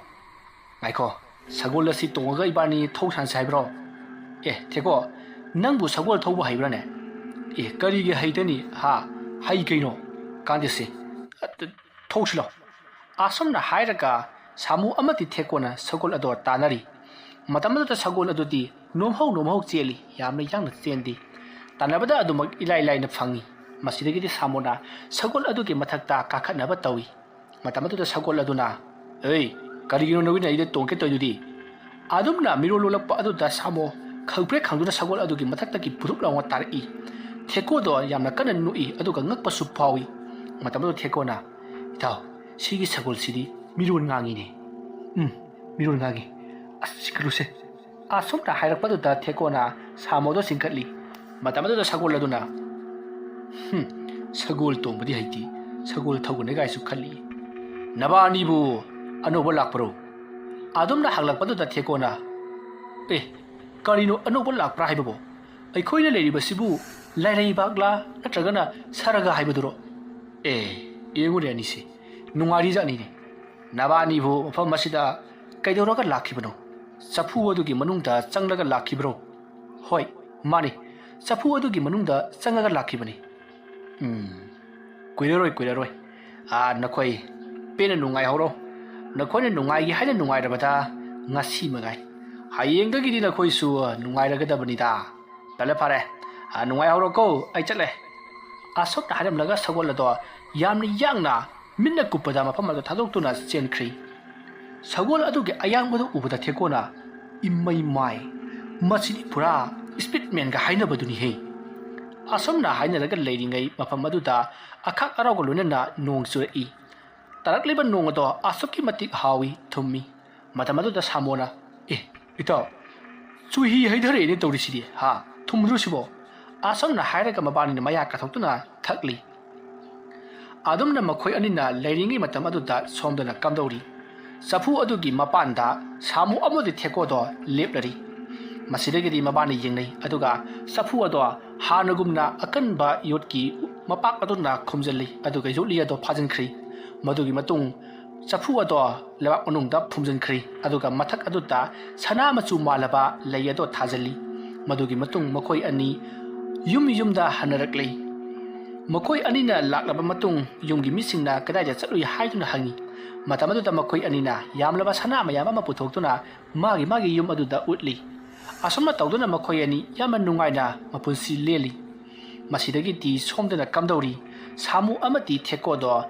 ꯉꯥꯏꯈꯣ, ꯁꯒꯣꯜ ꯑꯁꯤ ꯇꯣꯡꯉꯒ ꯏꯕꯥꯅꯤ ꯊꯧ ꯁꯥꯟꯁꯦ ꯍꯥꯏꯕ꯭ꯔꯣ? ꯑꯦ, ꯊꯦꯀꯣ, ꯅꯪꯕꯨ ꯁꯒꯣꯜ ꯊꯧꯕ ꯍꯩꯕ꯭ꯔꯥꯅꯦ? ꯑꯦ, ꯀꯔꯤꯒꯤ ꯍꯩꯇꯅꯤ? ꯍꯥ? ꯍꯩ ꯀꯩꯅꯣ? ꯀꯥꯟꯗꯦꯁꯦ꯫ ꯑ, ꯊꯧꯁꯤꯂꯣ꯫" ꯑꯁꯨꯝꯅ ꯍꯥꯏꯔꯒ ꯁꯥꯃꯨ ꯑꯃꯗꯤ ꯊꯦꯀꯣꯅ ꯁꯒꯣꯜ ꯑꯗꯣ ꯇꯥꯟꯅꯔꯤ꯫ ꯃꯇꯝ ꯑꯗꯨꯗ ꯁꯒꯣꯜ ꯑꯗꯨꯗꯤ ꯅꯣꯝꯍꯧ ꯅꯣꯝꯍꯧ ꯆꯦꯜꯂꯤ, ꯌꯥꯝꯅ ꯌꯥꯡꯅ ꯆꯦꯟꯗꯤ꯫ ꯇꯥꯟꯅꯕꯗ ꯑꯗꯨꯃꯛ ꯏꯂꯥꯏ ꯂꯥꯏꯅ ꯐꯪꯉꯤ꯫ ꯃꯁꯤꯗꯒꯤꯗꯤ ꯁꯥꯃꯨꯅ ꯁꯒꯣꯜ ꯑꯗꯨꯒꯤ ꯃꯊꯛꯇ ꯀꯥꯈꯠꯅꯕ ꯇꯧꯏ꯫ ꯃꯇꯝ ꯑꯗꯨꯗ ꯁꯒꯣꯜ ꯑꯗꯨꯅ, "ꯑꯦ, ꯀꯔꯤꯒꯤꯅꯣ ꯅꯈꯣꯏꯅ ꯑꯩꯗ ꯇꯣꯡꯒꯦ ꯇꯧꯔꯤꯗꯨꯗꯤ?" ꯑꯗꯨꯝꯅ ꯃꯤꯔꯣꯜ ꯂꯣꯜꯂꯛꯄ ꯑꯗꯨꯗ ꯁꯥꯃꯣ ꯈꯪꯄ꯭ꯔꯦꯛ ꯈꯪꯗꯨꯅ ꯁꯒꯣꯜ ꯑꯗꯨꯒꯤ ꯃꯊꯛꯇꯒꯤ ꯄꯨꯔꯨꯞ ꯂꯥꯎꯅ ꯇꯥꯔꯛꯏ꯫ ꯊꯦꯀꯣꯗꯣ ꯌꯥꯝꯅ ꯀꯟꯅ ꯅꯣꯛꯏ, ꯑꯗꯨꯒ ꯉꯛꯄꯁꯨ ꯐꯥꯎꯏ꯫ ꯃꯇꯝ ꯑꯗꯨꯗ ꯊꯦꯀꯣꯅ, "ꯏꯇꯥꯎ, ꯁꯤꯒꯤ ꯁꯒꯣꯜꯁꯤꯗꯤ ꯃꯤꯔꯣꯜ ꯉꯥꯡꯉꯤꯅꯦ꯫ ꯎꯝ, ꯃꯤꯔꯣꯜ ꯉꯥꯡꯉꯤ꯫ ꯑꯁ, ꯁꯤ ꯀꯩꯅꯣꯁꯦ꯫" ꯑꯁꯨꯝꯅ ꯍꯥꯏꯔꯛꯄꯗꯨꯗ ꯊꯦꯀꯣꯅ ꯁꯥꯃꯣꯗꯣ ꯆꯤꯡꯈꯠꯂꯤ꯫ ꯃꯇꯝ ꯑꯗꯨꯗ ꯁꯒꯣꯜ ꯑꯗꯨꯅ, "ꯍꯨꯝ, ꯁꯒꯣꯜ ꯇꯣꯡꯕꯗꯤ ꯍꯩꯇꯦ, ꯁꯒꯣꯜ ꯊꯧꯒꯅꯤ" ꯀꯥꯏꯁꯨ ꯈꯜꯂꯤ꯫ "ꯅꯕꯥꯅꯤꯕꯨ ꯑꯅꯧꯕ ꯂꯥꯛꯄꯔꯣ?" ꯑꯗꯨꯝꯅ ꯍꯪꯂꯛꯄꯗꯨꯗ ꯊꯦꯀꯣꯅ, "ꯑꯦ, ꯀꯔꯤꯅꯣ ꯑꯅꯧꯕ ꯂꯥꯛꯄ꯭ꯔꯥ ꯍꯥꯏꯕꯕꯨ? ꯑꯩꯈꯣꯏꯅ ꯂꯩꯔꯤꯕꯁꯤꯕꯨ ꯂꯥꯏꯔꯩꯕꯥꯛꯂꯥ ꯅꯠꯇ꯭ꯔꯒꯅ ꯁꯔꯒ ꯍꯥꯏꯕꯗꯨꯔꯣ? ꯑꯦ, ꯌꯦꯡꯉꯨꯅꯦ ꯑꯅꯤꯁꯤ, ꯅꯨꯡꯉꯥꯏꯔꯤꯖꯥꯠꯅꯤꯅꯦ꯫ ꯅꯕꯥꯅꯤꯕꯨ ꯃꯐꯝ ꯑꯁꯤꯗ ꯀꯩꯗꯧꯔꯒ ꯂꯥꯛꯈꯤꯕꯅꯣ? ꯆꯐꯨ ꯑꯗꯨꯒꯤ ꯃꯅꯨꯡꯗ ꯆꯪꯂꯒ ꯂꯥꯛꯈꯤꯕ꯭ꯔꯣ?" "ꯍꯣꯏ, ꯃꯥꯅꯤ, ꯆꯐꯨ ꯑꯗꯨꯒꯤ ꯃꯅꯨꯡꯗ ꯆꯪꯉꯒ ꯂꯥꯛꯈꯤꯕꯅꯤ꯫" "ꯎꯝ, ꯀꯨꯏꯔꯔꯣꯏ, ꯀꯨꯏꯔꯔꯣꯏ꯫ ꯑꯥ, ꯅꯈꯣꯏ ꯄꯦꯟꯅ ꯅꯨꯡꯉꯥꯏꯍꯧꯔꯣ꯫ ꯅꯈꯣꯏꯅ ꯅꯨꯡꯉꯥꯏꯒꯦ ꯍꯥꯏꯅ ꯅꯨꯡꯉꯥꯏꯔꯕꯗ ꯉꯁꯤ ꯃꯉꯥꯏ꯫ ꯍꯌꯦꯡꯗꯒꯤꯗꯤ ꯅꯈꯣꯏꯁꯨ ꯅꯨꯡꯉꯥꯏꯔꯒꯗꯕꯅꯤꯗ꯫ ꯐꯔꯦ ꯐꯔꯦ, ꯑ, ꯅꯨꯡꯉꯥꯏꯍꯧꯔꯣꯀꯣ꯫ ꯑꯩ ꯆꯠꯂꯦ꯫ ꯑꯁꯨꯝꯅ ꯍꯥꯏꯔꯝꯂꯒ ꯁꯒꯣꯜ ꯑꯗꯣ ꯌꯥꯝꯅ ꯌꯥꯡꯅ ꯃꯤꯠꯅ ꯀꯨꯞꯄꯗ ꯃꯐꯝ ꯑꯗꯨ ꯊꯥꯗꯣꯛꯇꯨꯅ ꯆꯦꯟꯈ꯭ꯔꯤ꯫ ꯁꯒꯣꯜ ꯑꯗꯨꯒꯤ ꯑꯌꯥꯡꯕꯗꯨ ꯎꯕꯗ ꯊꯦꯛꯀꯣꯅ, "ꯏꯃꯩ ꯃꯥꯏ, ꯃꯁꯤꯗꯤ ꯄꯨꯔꯥ ꯁ꯭ꯄꯤꯠꯃꯦꯟꯒ ꯍꯥꯏꯅꯕꯗꯨꯅꯤꯍꯦ!" ꯑꯁꯨꯝꯅ ꯍꯥꯏꯅꯔꯒ ꯂꯩꯔꯤꯉꯩ ꯃꯐꯝ ꯑꯗꯨꯗ ꯑꯈꯥꯛ ꯑꯔꯥꯎꯒ ꯂꯣꯏꯅꯅ ꯅꯣꯡ ꯆꯨꯔꯛꯏ꯫ ꯇꯥꯔꯛꯂꯤꯕ ꯅꯣꯡ ꯑꯗꯣ ꯑꯁꯨꯛꯀꯤ ꯃꯇꯤꯛ ꯍꯥꯎꯏ, ꯊꯨꯝꯃꯤ꯫ ꯃꯇꯝ ꯑꯗꯨꯗ ꯁꯥꯃꯣꯅ, "ꯑꯦ, ꯏꯇꯥꯎ, ꯆꯨꯍꯤ ꯍꯩꯊꯔꯛꯑꯦꯅꯦ ꯇꯧꯔꯤꯁꯤꯗꯤ, ꯍꯥ? ꯊꯨꯝꯗ꯭ꯔꯣ ꯁꯤꯕꯣ?" ꯑꯁꯨꯝꯅ ꯍꯥꯏꯔꯒ ꯃꯕꯥꯅꯤꯅ ꯃꯌꯥ ꯀꯥꯊꯣꯛꯇꯨꯅ ꯊꯛꯂꯤ꯫ ꯑꯗꯨꯝꯅ ꯃꯈꯣꯏ ꯑꯅꯤꯅ ꯂꯩꯔꯤꯉꯩ ꯃꯇꯝ ꯑꯗꯨꯗ ꯁꯣꯝꯗꯅ ꯀꯝꯗꯧꯔꯤ꯫ ꯆꯐꯨ ꯑꯗꯨꯒꯤ ꯃꯄꯥꯟꯗ ꯁꯥꯃꯨ ꯑꯃꯗꯤ ꯊꯦꯛꯀꯣꯗꯣ ꯂꯦꯞꯂꯔꯤ꯫ ꯃꯁꯤꯗꯒꯤꯗꯤ ꯃꯕꯥꯅꯤ ꯌꯦꯡꯅꯩ, ꯑꯗꯨꯒ ꯆꯐꯨ ꯑꯗꯣ ꯍꯥꯟꯅꯒꯨꯝꯅ ꯑꯀꯟꯕ ꯌꯣꯠꯀꯤ ꯃꯄꯥꯛ ꯑꯗꯨꯅ ꯈꯨꯝꯖꯤꯜꯂꯤ, ꯑꯗꯨꯒ ꯌꯣꯠꯂꯤ ꯑꯗꯣ ꯐꯥꯖꯤꯟꯈ꯭ꯔꯤ꯫ ꯃꯗꯨꯒꯤ ꯃꯇꯨꯡ ꯆꯐꯨ ꯑꯗꯣ ꯂꯩꯕꯥꯛ ꯃꯅꯨꯡꯗ ꯐꯨꯝꯖꯤꯟꯈ꯭ꯔꯤ, ꯑꯗꯨꯒ ꯃꯊꯛ ꯑꯗꯨꯗ ꯁꯅꯥ ꯃꯆꯨ ꯃꯥꯜꯂꯕ ꯂꯩ ꯑꯗꯣ ꯊꯥꯖꯤꯜꯂꯤ꯫ ꯃꯗꯨꯒꯤ ꯃꯇꯨꯡ ꯃꯈꯣꯏ ꯑꯅꯤ ꯌꯨꯝ ꯌꯨꯝꯗ ꯍꯟꯅꯔꯛꯂꯤ꯫ ꯃꯈꯣꯏ ꯑꯅꯤꯅ ꯂꯥꯛꯂꯕ ꯃꯇꯨꯡ ꯌꯨꯝꯒꯤ ꯃꯤꯁꯤꯡꯅ ꯀꯗꯥꯏꯗ ꯆꯠꯂꯨꯏ ꯍꯥꯏꯗꯨꯅ ꯍꯪꯉꯤ꯫ ꯃꯇꯝ ꯑꯗꯨꯗ ꯃꯈꯣꯏ ꯑꯅꯤꯅ ꯌꯥꯝꯂꯕ ꯁꯅꯥ ꯃꯌꯥꯝ ꯑꯃ ꯄꯨꯊꯣꯛꯇꯨꯅ ꯃꯥꯒꯤ ꯃꯥꯒꯤ ꯌꯨꯝ ꯑꯗꯨꯗ ꯎꯠꯂꯤ꯫ ꯑꯁꯨꯝꯅ ꯇꯧꯗꯨꯅ ꯃꯈꯣꯏ ꯑꯅꯤ ꯌꯥꯝꯅ ꯅꯨꯡꯉꯥꯏꯅ ꯃꯄꯨꯟꯁꯤ ꯂꯦꯜꯂꯤ꯫ ꯃꯁꯤꯗꯒꯤꯗꯤ ꯁꯣꯝꯗꯅ ꯀꯝꯗꯧꯔꯤ꯫ ꯁꯥꯃꯨ ꯑꯃꯗꯤ ꯊꯦꯛꯀꯣꯗꯣ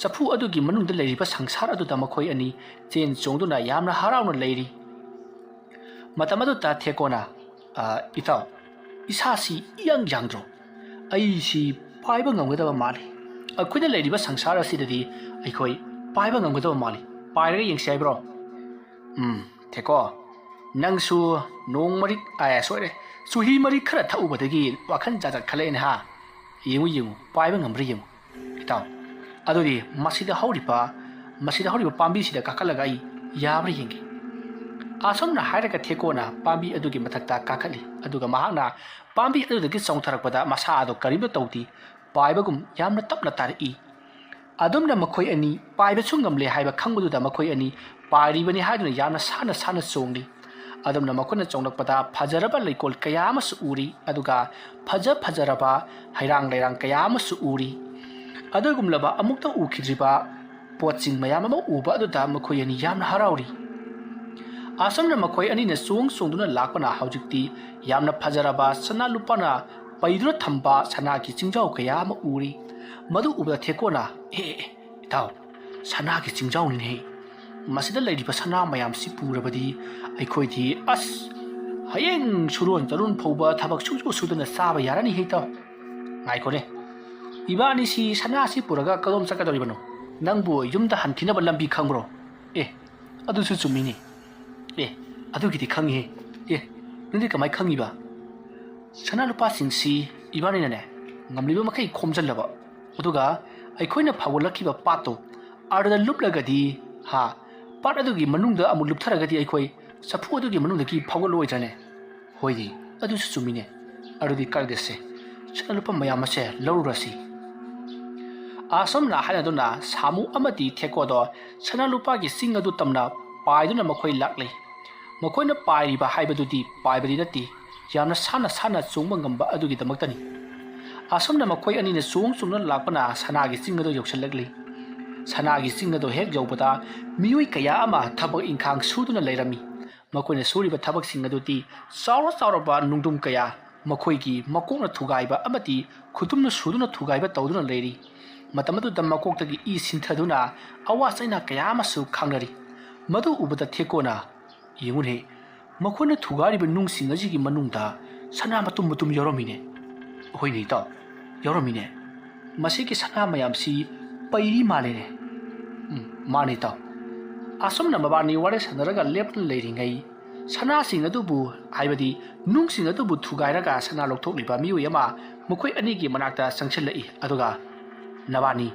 ꯆꯐꯨ ꯑꯗꯨꯒꯤ ꯃꯅꯨꯡꯗ ꯂꯩꯔꯤꯕ ꯁꯪꯁꯥꯔ ꯑꯗꯨꯗ ꯃꯈꯣꯏ ꯑꯅꯤ ꯆꯦꯟ ꯆꯣꯡꯗꯨꯅ ꯌꯥꯝꯅ ꯍꯔꯥꯎꯅ ꯂꯩꯔꯤ꯫ ꯃꯇꯝ ꯑꯗꯨꯗ ꯊꯦꯛꯀꯣꯅ, "ꯑ, ꯏꯇꯥꯎ, ꯏꯁꯥꯁꯤ ꯏꯌꯥꯡ ꯌꯥꯡꯗ꯭ꯔꯣ? ꯑꯩꯁꯤ ꯄꯥꯏꯕ ꯉꯝꯒꯗꯕ ꯃꯥꯜꯂꯤ꯫ ꯑꯩꯈꯣꯏꯅ ꯂꯩꯔꯤꯕ ꯁꯪꯁꯥꯔ ꯑꯁꯤꯗꯗꯤ ꯑꯩꯈꯣꯏ ꯄꯥꯏꯕ ꯉꯝꯒꯗꯕ ꯃꯥꯜꯂꯤ꯫ ꯄꯥꯏꯔꯒ ꯌꯦꯡꯁꯤ ꯍꯥꯏꯕ꯭ꯔꯣ?" "ꯎꯝ, ꯊꯦꯛꯀꯣ, ꯅꯪꯁꯨ ꯅꯣꯡ ꯃꯔꯤꯛ, ꯑꯦ, ꯁꯣꯏꯔꯦ, ꯆꯨꯍꯤ ꯃꯔꯤꯛ ꯈꯔ ꯊꯛꯎꯕꯗꯒꯤ ꯋꯥꯈꯜ ꯖꯥꯠ ꯖꯥꯠ ꯈꯜꯂꯛꯑꯦꯅꯦ ꯍꯥ? ꯌꯦꯡꯉꯨ, ꯌꯦꯡꯉꯨ, ꯄꯥꯏꯕ ꯉꯝꯕ꯭ꯔꯥ ꯌꯦꯡꯉꯨ, ꯏꯇꯥꯎ꯫ ꯑꯗꯨꯗꯤ ꯃꯁꯤꯗ ꯍꯧꯔꯤꯕ, ꯃꯁꯤꯗ ꯍꯧꯔꯤꯕ ꯄꯥꯝꯕꯤꯁꯤꯗ ꯀꯥꯈꯠꯂꯒ ꯑꯩ ꯌꯥꯕ꯭ꯔꯥ ꯌꯦꯡꯒꯦ꯫" ꯑꯁꯨꯝꯅ ꯍꯥꯏꯔꯒ ꯊꯦꯛꯀꯣꯅ ꯄꯥꯝꯕꯤ ꯑꯗꯨꯒꯤ ꯃꯊꯛꯇ ꯀꯥꯈꯠꯂꯤ, ꯑꯗꯨꯒ ꯃꯍꯥꯛꯅ ꯄꯥꯝꯕꯤ ꯑꯗꯨꯗꯒꯤ ꯆꯣꯡꯊꯔꯛꯄꯗ ꯃꯁꯥ ꯑꯗꯨ ꯀꯔꯤꯝꯇ ꯇꯧꯗꯦ, ꯄꯥꯏꯕꯒꯨꯝ ꯌꯥꯝꯅ ꯇꯞꯅ ꯇꯥꯔꯛꯏ꯫ ꯑꯗꯨꯝꯅ ꯃꯈꯣꯏ ꯑꯅꯤ ꯄꯥꯏꯕꯁꯨ ꯉꯝꯂꯦ ꯍꯥꯏꯕ ꯈꯪꯕꯗꯨꯗ ꯃꯈꯣꯏ ꯑꯅꯤ ꯄꯥꯏꯔꯤꯕꯅꯤ ꯍꯥꯏꯗꯨꯅ ꯌꯥꯝꯅ ꯁꯥꯟꯅ ꯁꯥꯟꯅ ꯆꯣꯡꯂꯤ꯫ ꯑꯗꯨꯝꯅ ꯃꯈꯣꯏꯅ ꯆꯣꯡꯂꯛꯄꯗ ꯐꯖꯔꯕ ꯂꯩꯀꯣꯜ ꯀꯌꯥ ꯑꯃꯁꯨ ꯎꯔꯤ, ꯑꯗꯨꯒ ꯐꯖ ꯐꯖꯔꯕ ꯍꯩꯔꯥꯡ ꯂꯩꯔꯥꯡ ꯀꯌꯥ ꯑꯃꯁꯨ ꯎꯔꯤ꯫ ꯑꯗꯨꯒꯨꯝꯂꯕ ꯑꯃꯨꯛꯇ ꯎꯈꯤꯗ꯭ꯔꯤꯕ ꯄꯣꯠꯁꯤꯡ ꯃꯌꯥꯝ ꯑꯃ ꯎꯕ ꯑꯗꯨꯗ ꯃꯈꯣꯏ ꯑꯅꯤ ꯌꯥꯝꯅ ꯍꯔꯥꯎꯔꯤ꯫ ꯑꯁꯨꯝꯅ ꯃꯈꯣꯏ ꯑꯅꯤꯅ ꯆꯣꯡ ꯆꯣꯡꯗꯨꯅ ꯂꯥꯛꯄꯅ ꯍꯧꯖꯤꯛꯇꯤ ꯌꯥꯝꯅ ꯐꯖꯔꯕ ꯁꯅꯥ ꯂꯨꯄꯥꯅ ꯄꯩꯗꯨꯅ ꯊꯝꯕ ꯁꯅꯥꯒꯤ ꯆꯤꯡꯖꯥꯎ ꯀꯌꯥ ꯑꯃ ꯎꯔꯤ꯫ ꯃꯗꯨ ꯎꯕꯗ ꯊꯦꯛꯀꯣꯅ, "ꯑꯦ, ꯑꯦ, ꯑꯦ, ꯏꯇꯥꯎ, ꯁꯅꯥꯒꯤ ꯆꯤꯡꯖꯥꯎꯅꯤꯅꯦꯍꯦ꯫ ꯃꯁꯤꯗ ꯂꯩꯔꯤꯕ ꯁꯅꯥ ꯃꯌꯥꯝꯁꯤ ꯄꯨꯔꯕꯗꯤ ꯑꯩꯈꯣꯏꯗꯤ, ꯑꯁ, ꯍꯌꯦꯡ ꯁꯨꯔꯣꯟ ꯆꯔꯣꯟ ꯐꯥꯎꯕ ꯊꯕꯛ ꯁꯨꯖꯨ ꯁꯨꯗꯅ ꯆꯥꯕ ꯌꯥꯔꯅꯤ ꯍꯦ ꯏꯇꯥꯎ꯫ ꯉꯥꯏꯈꯣꯅꯦ, ꯏꯕꯥꯅꯤꯁꯤ ꯁꯅꯥꯁꯤ ꯄꯨꯔꯒ ꯀꯗꯣꯝ ꯆꯠꯀꯗꯧꯔꯤꯕꯅꯣ? ꯅꯪꯕꯨ ꯌꯨꯝꯗ ꯍꯟꯈꯤꯅꯕ ꯂꯝꯕꯤ ꯈꯪꯕ꯭ꯔꯣ?" "ꯑꯦ, ꯑꯗꯨꯁꯨ ꯆꯨꯝꯃꯤꯅꯦ꯫ ꯑꯦ, ꯑꯗꯨꯒꯤꯗꯤ ꯈꯪꯉꯤꯍꯦ꯫ ꯑꯦ, ꯅꯪꯗꯤ ꯀꯃꯥꯏ ꯈꯪꯉꯤꯕ?" "ꯁꯅꯥ ꯂꯨꯄꯥꯁꯤꯡꯁꯤ ꯏꯕꯥꯅꯤꯅꯅꯦ, ꯉꯝꯂꯤꯕ ꯃꯈꯩ ꯈꯣꯝꯖꯤꯜꯂꯕ, ꯑꯗꯨꯒ ꯑꯩꯈꯣꯏꯅ ꯐꯥꯎꯒꯠꯂꯛꯈꯤꯕ ꯄꯥꯠꯇꯣ ꯑꯗꯨꯗ ꯂꯨꯞꯂꯒꯗꯤ, ꯍꯥ, ꯄꯥꯠ ꯑꯗꯨꯒꯤ ꯃꯅꯨꯡꯗ ꯑꯃꯨꯛ ꯂꯨꯞꯊꯔꯒꯗꯤ ꯑꯩꯈꯣꯏ ꯆꯐꯨ ꯑꯗꯨꯒꯤ ꯃꯅꯨꯡꯗꯒꯤ ꯐꯥꯎꯒꯠꯂꯣꯏꯗ꯭ꯔꯅꯦ?" "ꯍꯣꯏꯅꯦ, ꯑꯗꯨꯁꯨ ꯆꯨꯝꯃꯤꯅꯦ꯫ ꯑꯗꯨꯗꯤ ꯀꯥꯏꯗꯁꯦ ꯁꯅꯥ ꯂꯨꯄꯥ ꯃꯌꯥꯝ ꯑꯁꯦ ꯂꯧꯔꯨꯔꯁꯤ?" ꯑꯁꯨꯝꯅ ꯍꯥꯏꯅꯗꯨꯅ ꯁꯥꯃꯨ ꯑꯃꯗꯤ ꯊꯦꯛꯀꯣꯗꯣ ꯁꯅꯥ ꯂꯨꯄꯥꯒꯤ ꯆꯤꯡ ꯑꯗꯨ ꯇꯝꯅ ꯄꯥꯏꯗꯨꯅ ꯃꯈꯣꯏ ꯂꯥꯛꯂꯤ꯫ ꯃꯈꯣꯏꯅ ꯄꯥꯏꯔꯤꯕ ꯍꯥꯏꯕꯗꯨꯗꯤ ꯄꯥꯏꯕꯗꯤ ꯅꯠꯇꯦ, ꯌꯥꯝꯅ ꯁꯥꯟꯅ ꯁꯥꯟꯅ ꯆꯣꯡꯕ ꯉꯝꯕ ꯑꯗꯨꯒꯤꯗꯃꯛꯇꯅꯤ꯫ ꯑꯁꯨꯝꯅ ꯃꯈꯣꯏ ꯑꯅꯤꯅ ꯆꯣꯡ ꯆꯣꯡꯗꯨꯅ ꯂꯥꯛꯄꯅ ꯁꯅꯥꯒꯤ ꯆꯤꯡ ꯑꯗꯨ ꯌꯧꯁꯤꯜꯂꯛꯂꯤ꯫ ꯁꯅꯥꯒꯤ ꯆꯤꯡ ꯑꯗꯨ ꯍꯦꯛ ꯌꯧꯕꯗ ꯃꯤꯑꯣꯏ ꯀꯌꯥ ꯑꯃ ꯊꯕꯛ ꯏꯪꯈꯥꯡ ꯁꯨꯗꯨꯅ ꯂꯩꯔꯝꯃꯤ꯫ ꯃꯈꯣꯏꯅ ꯁꯨꯔꯤꯕ ꯊꯕꯛꯁꯤꯡ ꯑꯗꯨꯗꯤ ꯆꯥꯎꯔ ꯆꯥꯎꯔꯕ ꯅꯨꯡꯗꯨꯝ ꯀꯌꯥ, ꯃꯈꯣꯏꯒꯤ ꯃꯀꯣꯛꯅ ꯊꯨꯒꯥꯏꯕ ꯑꯃꯗꯤ ꯈꯨꯇꯨꯝꯅ ꯁꯨꯗꯨꯅ ꯊꯨꯒꯥꯏꯕ ꯇꯧꯗꯨꯅ ꯂꯩꯔꯤ꯫ ꯃꯇꯝ ꯑꯗꯨꯗ ꯃꯀꯣꯛꯇꯒꯤ ꯏ ꯁꯤꯟꯊꯗꯨꯅ ꯑꯋꯥ ꯆꯩꯅꯥ ꯀꯌꯥ ꯑꯃꯁꯨ ꯈꯥꯡꯅꯔꯤ꯫ ꯃꯗꯨ ꯎꯕꯗ ꯊꯦꯛꯀꯣꯅ, "ꯌꯦꯡꯉꯨꯅꯦ, ꯃꯈꯣꯏꯅ ꯊꯨꯒꯥꯏꯔꯤꯕ ꯅꯨꯡꯁꯤꯡ ꯑꯁꯤꯒꯤ ꯃꯅꯨꯡꯗ ꯁꯅꯥ ꯃꯇꯨꯝ ꯃꯇꯨꯝ ꯌꯥꯎꯔꯝꯃꯤꯅꯦ꯫" "ꯍꯣꯏꯅꯦ ꯏꯇꯥꯎ, ꯌꯥꯎꯔꯝꯃꯤꯅꯦ꯫ ꯃꯁꯤꯒꯤ ꯁꯅꯥ ꯃꯌꯥꯝꯁꯤ ꯄꯩꯔꯤ ꯃꯥꯜꯂꯦꯅꯦ꯫" "ꯎꯝ, ꯃꯥꯅꯦ ꯏꯇꯥꯎ꯫" ꯑꯁꯨꯝꯅ ꯃꯕꯥꯅꯤ ꯋꯥꯔꯤ ꯁꯥꯟꯅꯔꯒ ꯂꯦꯞꯇꯨꯅ ꯂꯩꯔꯤꯉꯩ, ꯁꯅꯥꯁꯤꯡ ꯑꯗꯨꯕꯨ, ꯍꯥꯏꯕꯗꯤ ꯅꯨꯡꯁꯤꯡ ꯑꯗꯨꯕꯨ ꯊꯨꯒꯥꯏꯔꯒ ꯁꯅꯥ ꯂꯧꯊꯣꯛꯂꯤꯕ ꯃꯤꯑꯣꯏ ꯑꯃ ꯃꯈꯣꯏ ꯑꯅꯤꯒꯤ ꯃꯅꯥꯛꯇ ꯆꯪꯁꯤꯜꯂꯛꯏ꯫ ꯑꯗꯨꯒ, "ꯅꯕꯥꯅꯤ,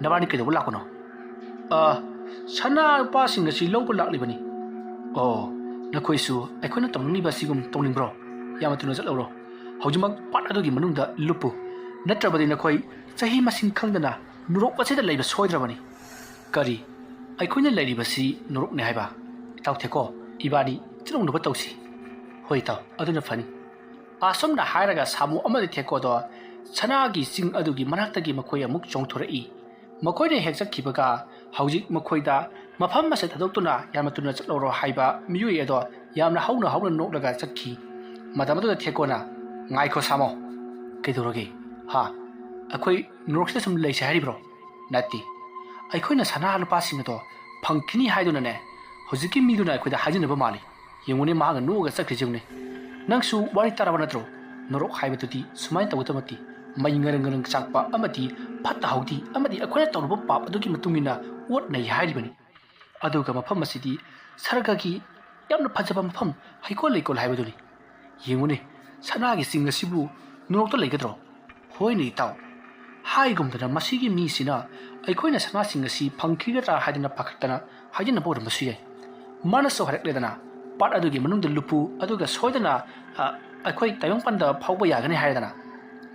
ꯅꯕꯥꯅꯤ ꯀꯩꯗꯧꯕ ꯂꯥꯛꯄꯅꯣ?" "ꯑ, ꯁꯅꯥ ꯂꯨꯄꯥꯁꯤꯡ ꯑꯁꯤ ꯂꯧꯕ ꯂꯥꯛꯂꯤꯕꯅꯤ꯫" "ꯑꯣ, ꯅꯈꯣꯏꯁꯨ ꯑꯩꯈꯣꯏꯅ ꯇꯧꯅꯤꯡꯂꯤꯕ ꯑꯁꯤꯒꯨꯝ ꯇꯧꯅꯤꯡꯕ꯭ꯔꯣ? ꯌꯥꯝꯅ ꯊꯨꯅ ꯆꯠꯂꯧꯔꯣ꯫ ꯍꯧꯖꯤꯛꯃꯛ ꯄꯥꯠ ꯑꯗꯨꯒꯤ ꯃꯅꯨꯡꯗ ꯂꯨꯞꯄꯨ꯫ ꯅꯠꯇ꯭ꯔꯕꯗꯤ ꯅꯈꯣꯏ ꯆꯍꯤ ꯃꯁꯤꯡ ꯈꯪꯗꯅ ꯅꯨꯔꯣꯛ ꯑꯁꯤꯗ ꯂꯩꯕ ꯁꯣꯏꯗ꯭ꯔꯕꯅꯤ꯫" "ꯀꯔꯤ? ꯑꯩꯈꯣꯏꯅ ꯂꯩꯔꯤꯕꯁꯤ ꯅꯨꯔꯣꯛꯅꯤ ꯍꯥꯏꯕ? ꯏꯇꯥꯎ ꯊꯦꯛꯀꯣ, ꯏꯕꯥꯅꯤ ꯆꯠꯂꯧꯅꯕ ꯇꯧꯁꯤ꯫" "ꯍꯣꯏ ꯏꯇꯥꯎ, ꯑꯗꯨꯅ ꯐꯅꯤ꯫" ꯑꯁꯨꯝꯅ ꯍꯥꯏꯔꯒ ꯁꯥꯃꯨ ꯑꯃꯗꯤ ꯊꯦꯛꯀꯣꯗꯣ ꯁꯅꯥꯒꯤ ꯆꯤꯡ ꯑꯗꯨꯒꯤ ꯃꯅꯥꯛꯇꯒꯤ ꯃꯈꯣꯏ ꯑꯃꯨꯛ ꯆꯣꯡꯊꯣꯔꯛꯏ꯫ ꯃꯈꯣꯏꯅ ꯍꯦꯛ ꯆꯠꯈꯤꯕꯒ ꯍꯧꯖꯤꯛ ꯃꯈꯣꯏꯗ ꯃꯐꯝ ꯑꯁꯤꯗ ꯊꯥꯗꯣꯛꯇꯨꯅ ꯌꯥꯝꯅ ꯊꯨꯅ ꯆꯠꯂꯧꯔꯣ ꯍꯥꯏꯕ ꯃꯤꯑꯣꯏ ꯑꯗꯣ ꯌꯥꯝꯅ ꯍꯧꯅ ꯍꯧꯅ ꯅꯣꯛꯂꯒ ꯆꯠꯈꯤ꯫ ꯃꯇꯝ ꯑꯗꯨꯗ ꯊꯦꯀꯣꯅ, "ꯉꯥꯏꯈꯣ ꯁꯥꯃꯣ, ꯀꯩꯗꯧꯔꯒꯦ? ꯍꯥ? ꯑꯩꯈꯣꯏ ꯅꯣꯔꯣꯛꯁꯤꯗ ꯁꯨꯝ ꯂꯩꯁꯦ ꯍꯥꯏꯔꯤꯕ꯭ꯔꯣ? ꯅꯠꯇꯦ, ꯑꯩꯈꯣꯏꯅ ꯁꯅꯥ ꯂꯨꯄꯥꯁꯤꯡ ꯑꯗꯣ ꯐꯪꯈꯤꯅꯤ ꯍꯥꯏꯗꯨꯅꯅꯦ, ꯍꯧꯖꯤꯛꯀꯤ ꯃꯤꯗꯨꯅ ꯑꯩꯈꯣꯏꯗ ꯍꯥꯏꯖꯤꯟꯅꯕ ꯃꯥꯜꯂꯤ꯫ ꯌꯦꯡꯉꯨꯅꯦ, ꯃꯍꯥꯛꯅ ꯅꯣꯛꯑꯒ ꯆꯠꯈ꯭ꯔꯤꯁꯦ ꯌꯦꯡꯉꯨꯅꯦ꯫ ꯅꯪꯁꯨ ꯋꯥꯔꯤ ꯇꯥꯔꯕ ꯅꯠꯇ꯭ꯔꯣ? ꯅꯣꯔꯣꯛ ꯍꯥꯏꯕꯗꯨꯗꯤ ꯁꯨꯃꯥꯏꯅ ꯇꯧꯒꯗꯕ ꯅꯠꯇꯦ꯫ ꯃꯩ ꯉꯔꯪ ꯉꯔꯪ ꯆꯥꯛꯄ ꯑꯃꯗꯤ ꯐꯠꯇ ꯍꯥꯎꯗꯤ ꯑꯃꯗꯤ ꯑꯩꯈꯣꯏꯅ ꯇꯧꯔꯨꯕ ꯄꯥꯞ ꯑꯗꯨꯒꯤ ꯃꯇꯨꯡ ꯏꯟꯅ ꯑꯣꯠꯅꯩ ꯍꯥꯏꯔꯤꯕꯅꯤ꯫ ꯑꯗꯨꯒ ꯃꯐꯝ ꯑꯁꯤꯗꯤ ꯁꯔꯒꯒꯤ ꯌꯥꯝꯅ ꯐꯖꯕ ꯃꯐꯝ, ꯍꯩꯀꯣꯜ ꯂꯩꯀꯣꯜ ꯍꯥꯏꯕꯗꯨꯅꯤ꯫ ꯌꯦꯡꯉꯨꯅꯦ, ꯁꯅꯥꯒꯤ ꯆꯤꯡ ꯑꯁꯤꯕꯨ ꯅꯣꯔꯣꯛꯇ ꯂꯩꯒꯗ꯭ꯔꯣ?" "ꯍꯣꯏꯅꯦ ꯏꯇꯥꯎ, ꯍꯥꯏꯒꯨꯝꯗꯅ ꯃꯁꯤꯒꯤ ꯃꯤꯁꯤꯅ ꯑꯩꯈꯣꯏꯅ ꯁꯅꯥꯁꯤꯡ ꯑꯁꯤ ꯐꯪꯈꯤꯒꯗ꯭ꯔꯥ ꯍꯥꯏꯗꯅ ꯄꯥꯈꯠꯇꯅ ꯍꯥꯏꯖꯤꯟꯅꯕ ꯑꯣꯏꯔꯝꯕꯁꯨ ꯌꯥꯏ꯫ ꯃꯥꯅꯁꯨ ꯍꯥꯏꯔꯛꯂꯦꯗꯅ, ꯄꯥꯠ ꯑꯗꯨꯒꯤ ꯃꯅꯨꯡꯗ ꯂꯨꯞꯄꯨ, ꯑꯗꯨꯒ ꯁꯣꯏꯗꯅ, ꯑ, ꯑꯩꯈꯣꯏ ꯇꯥꯏꯕꯪꯄꯥꯟꯗ ꯐꯥꯎꯕ ꯌꯥꯒꯅꯤ ꯍꯥꯏꯔꯗꯅ꯫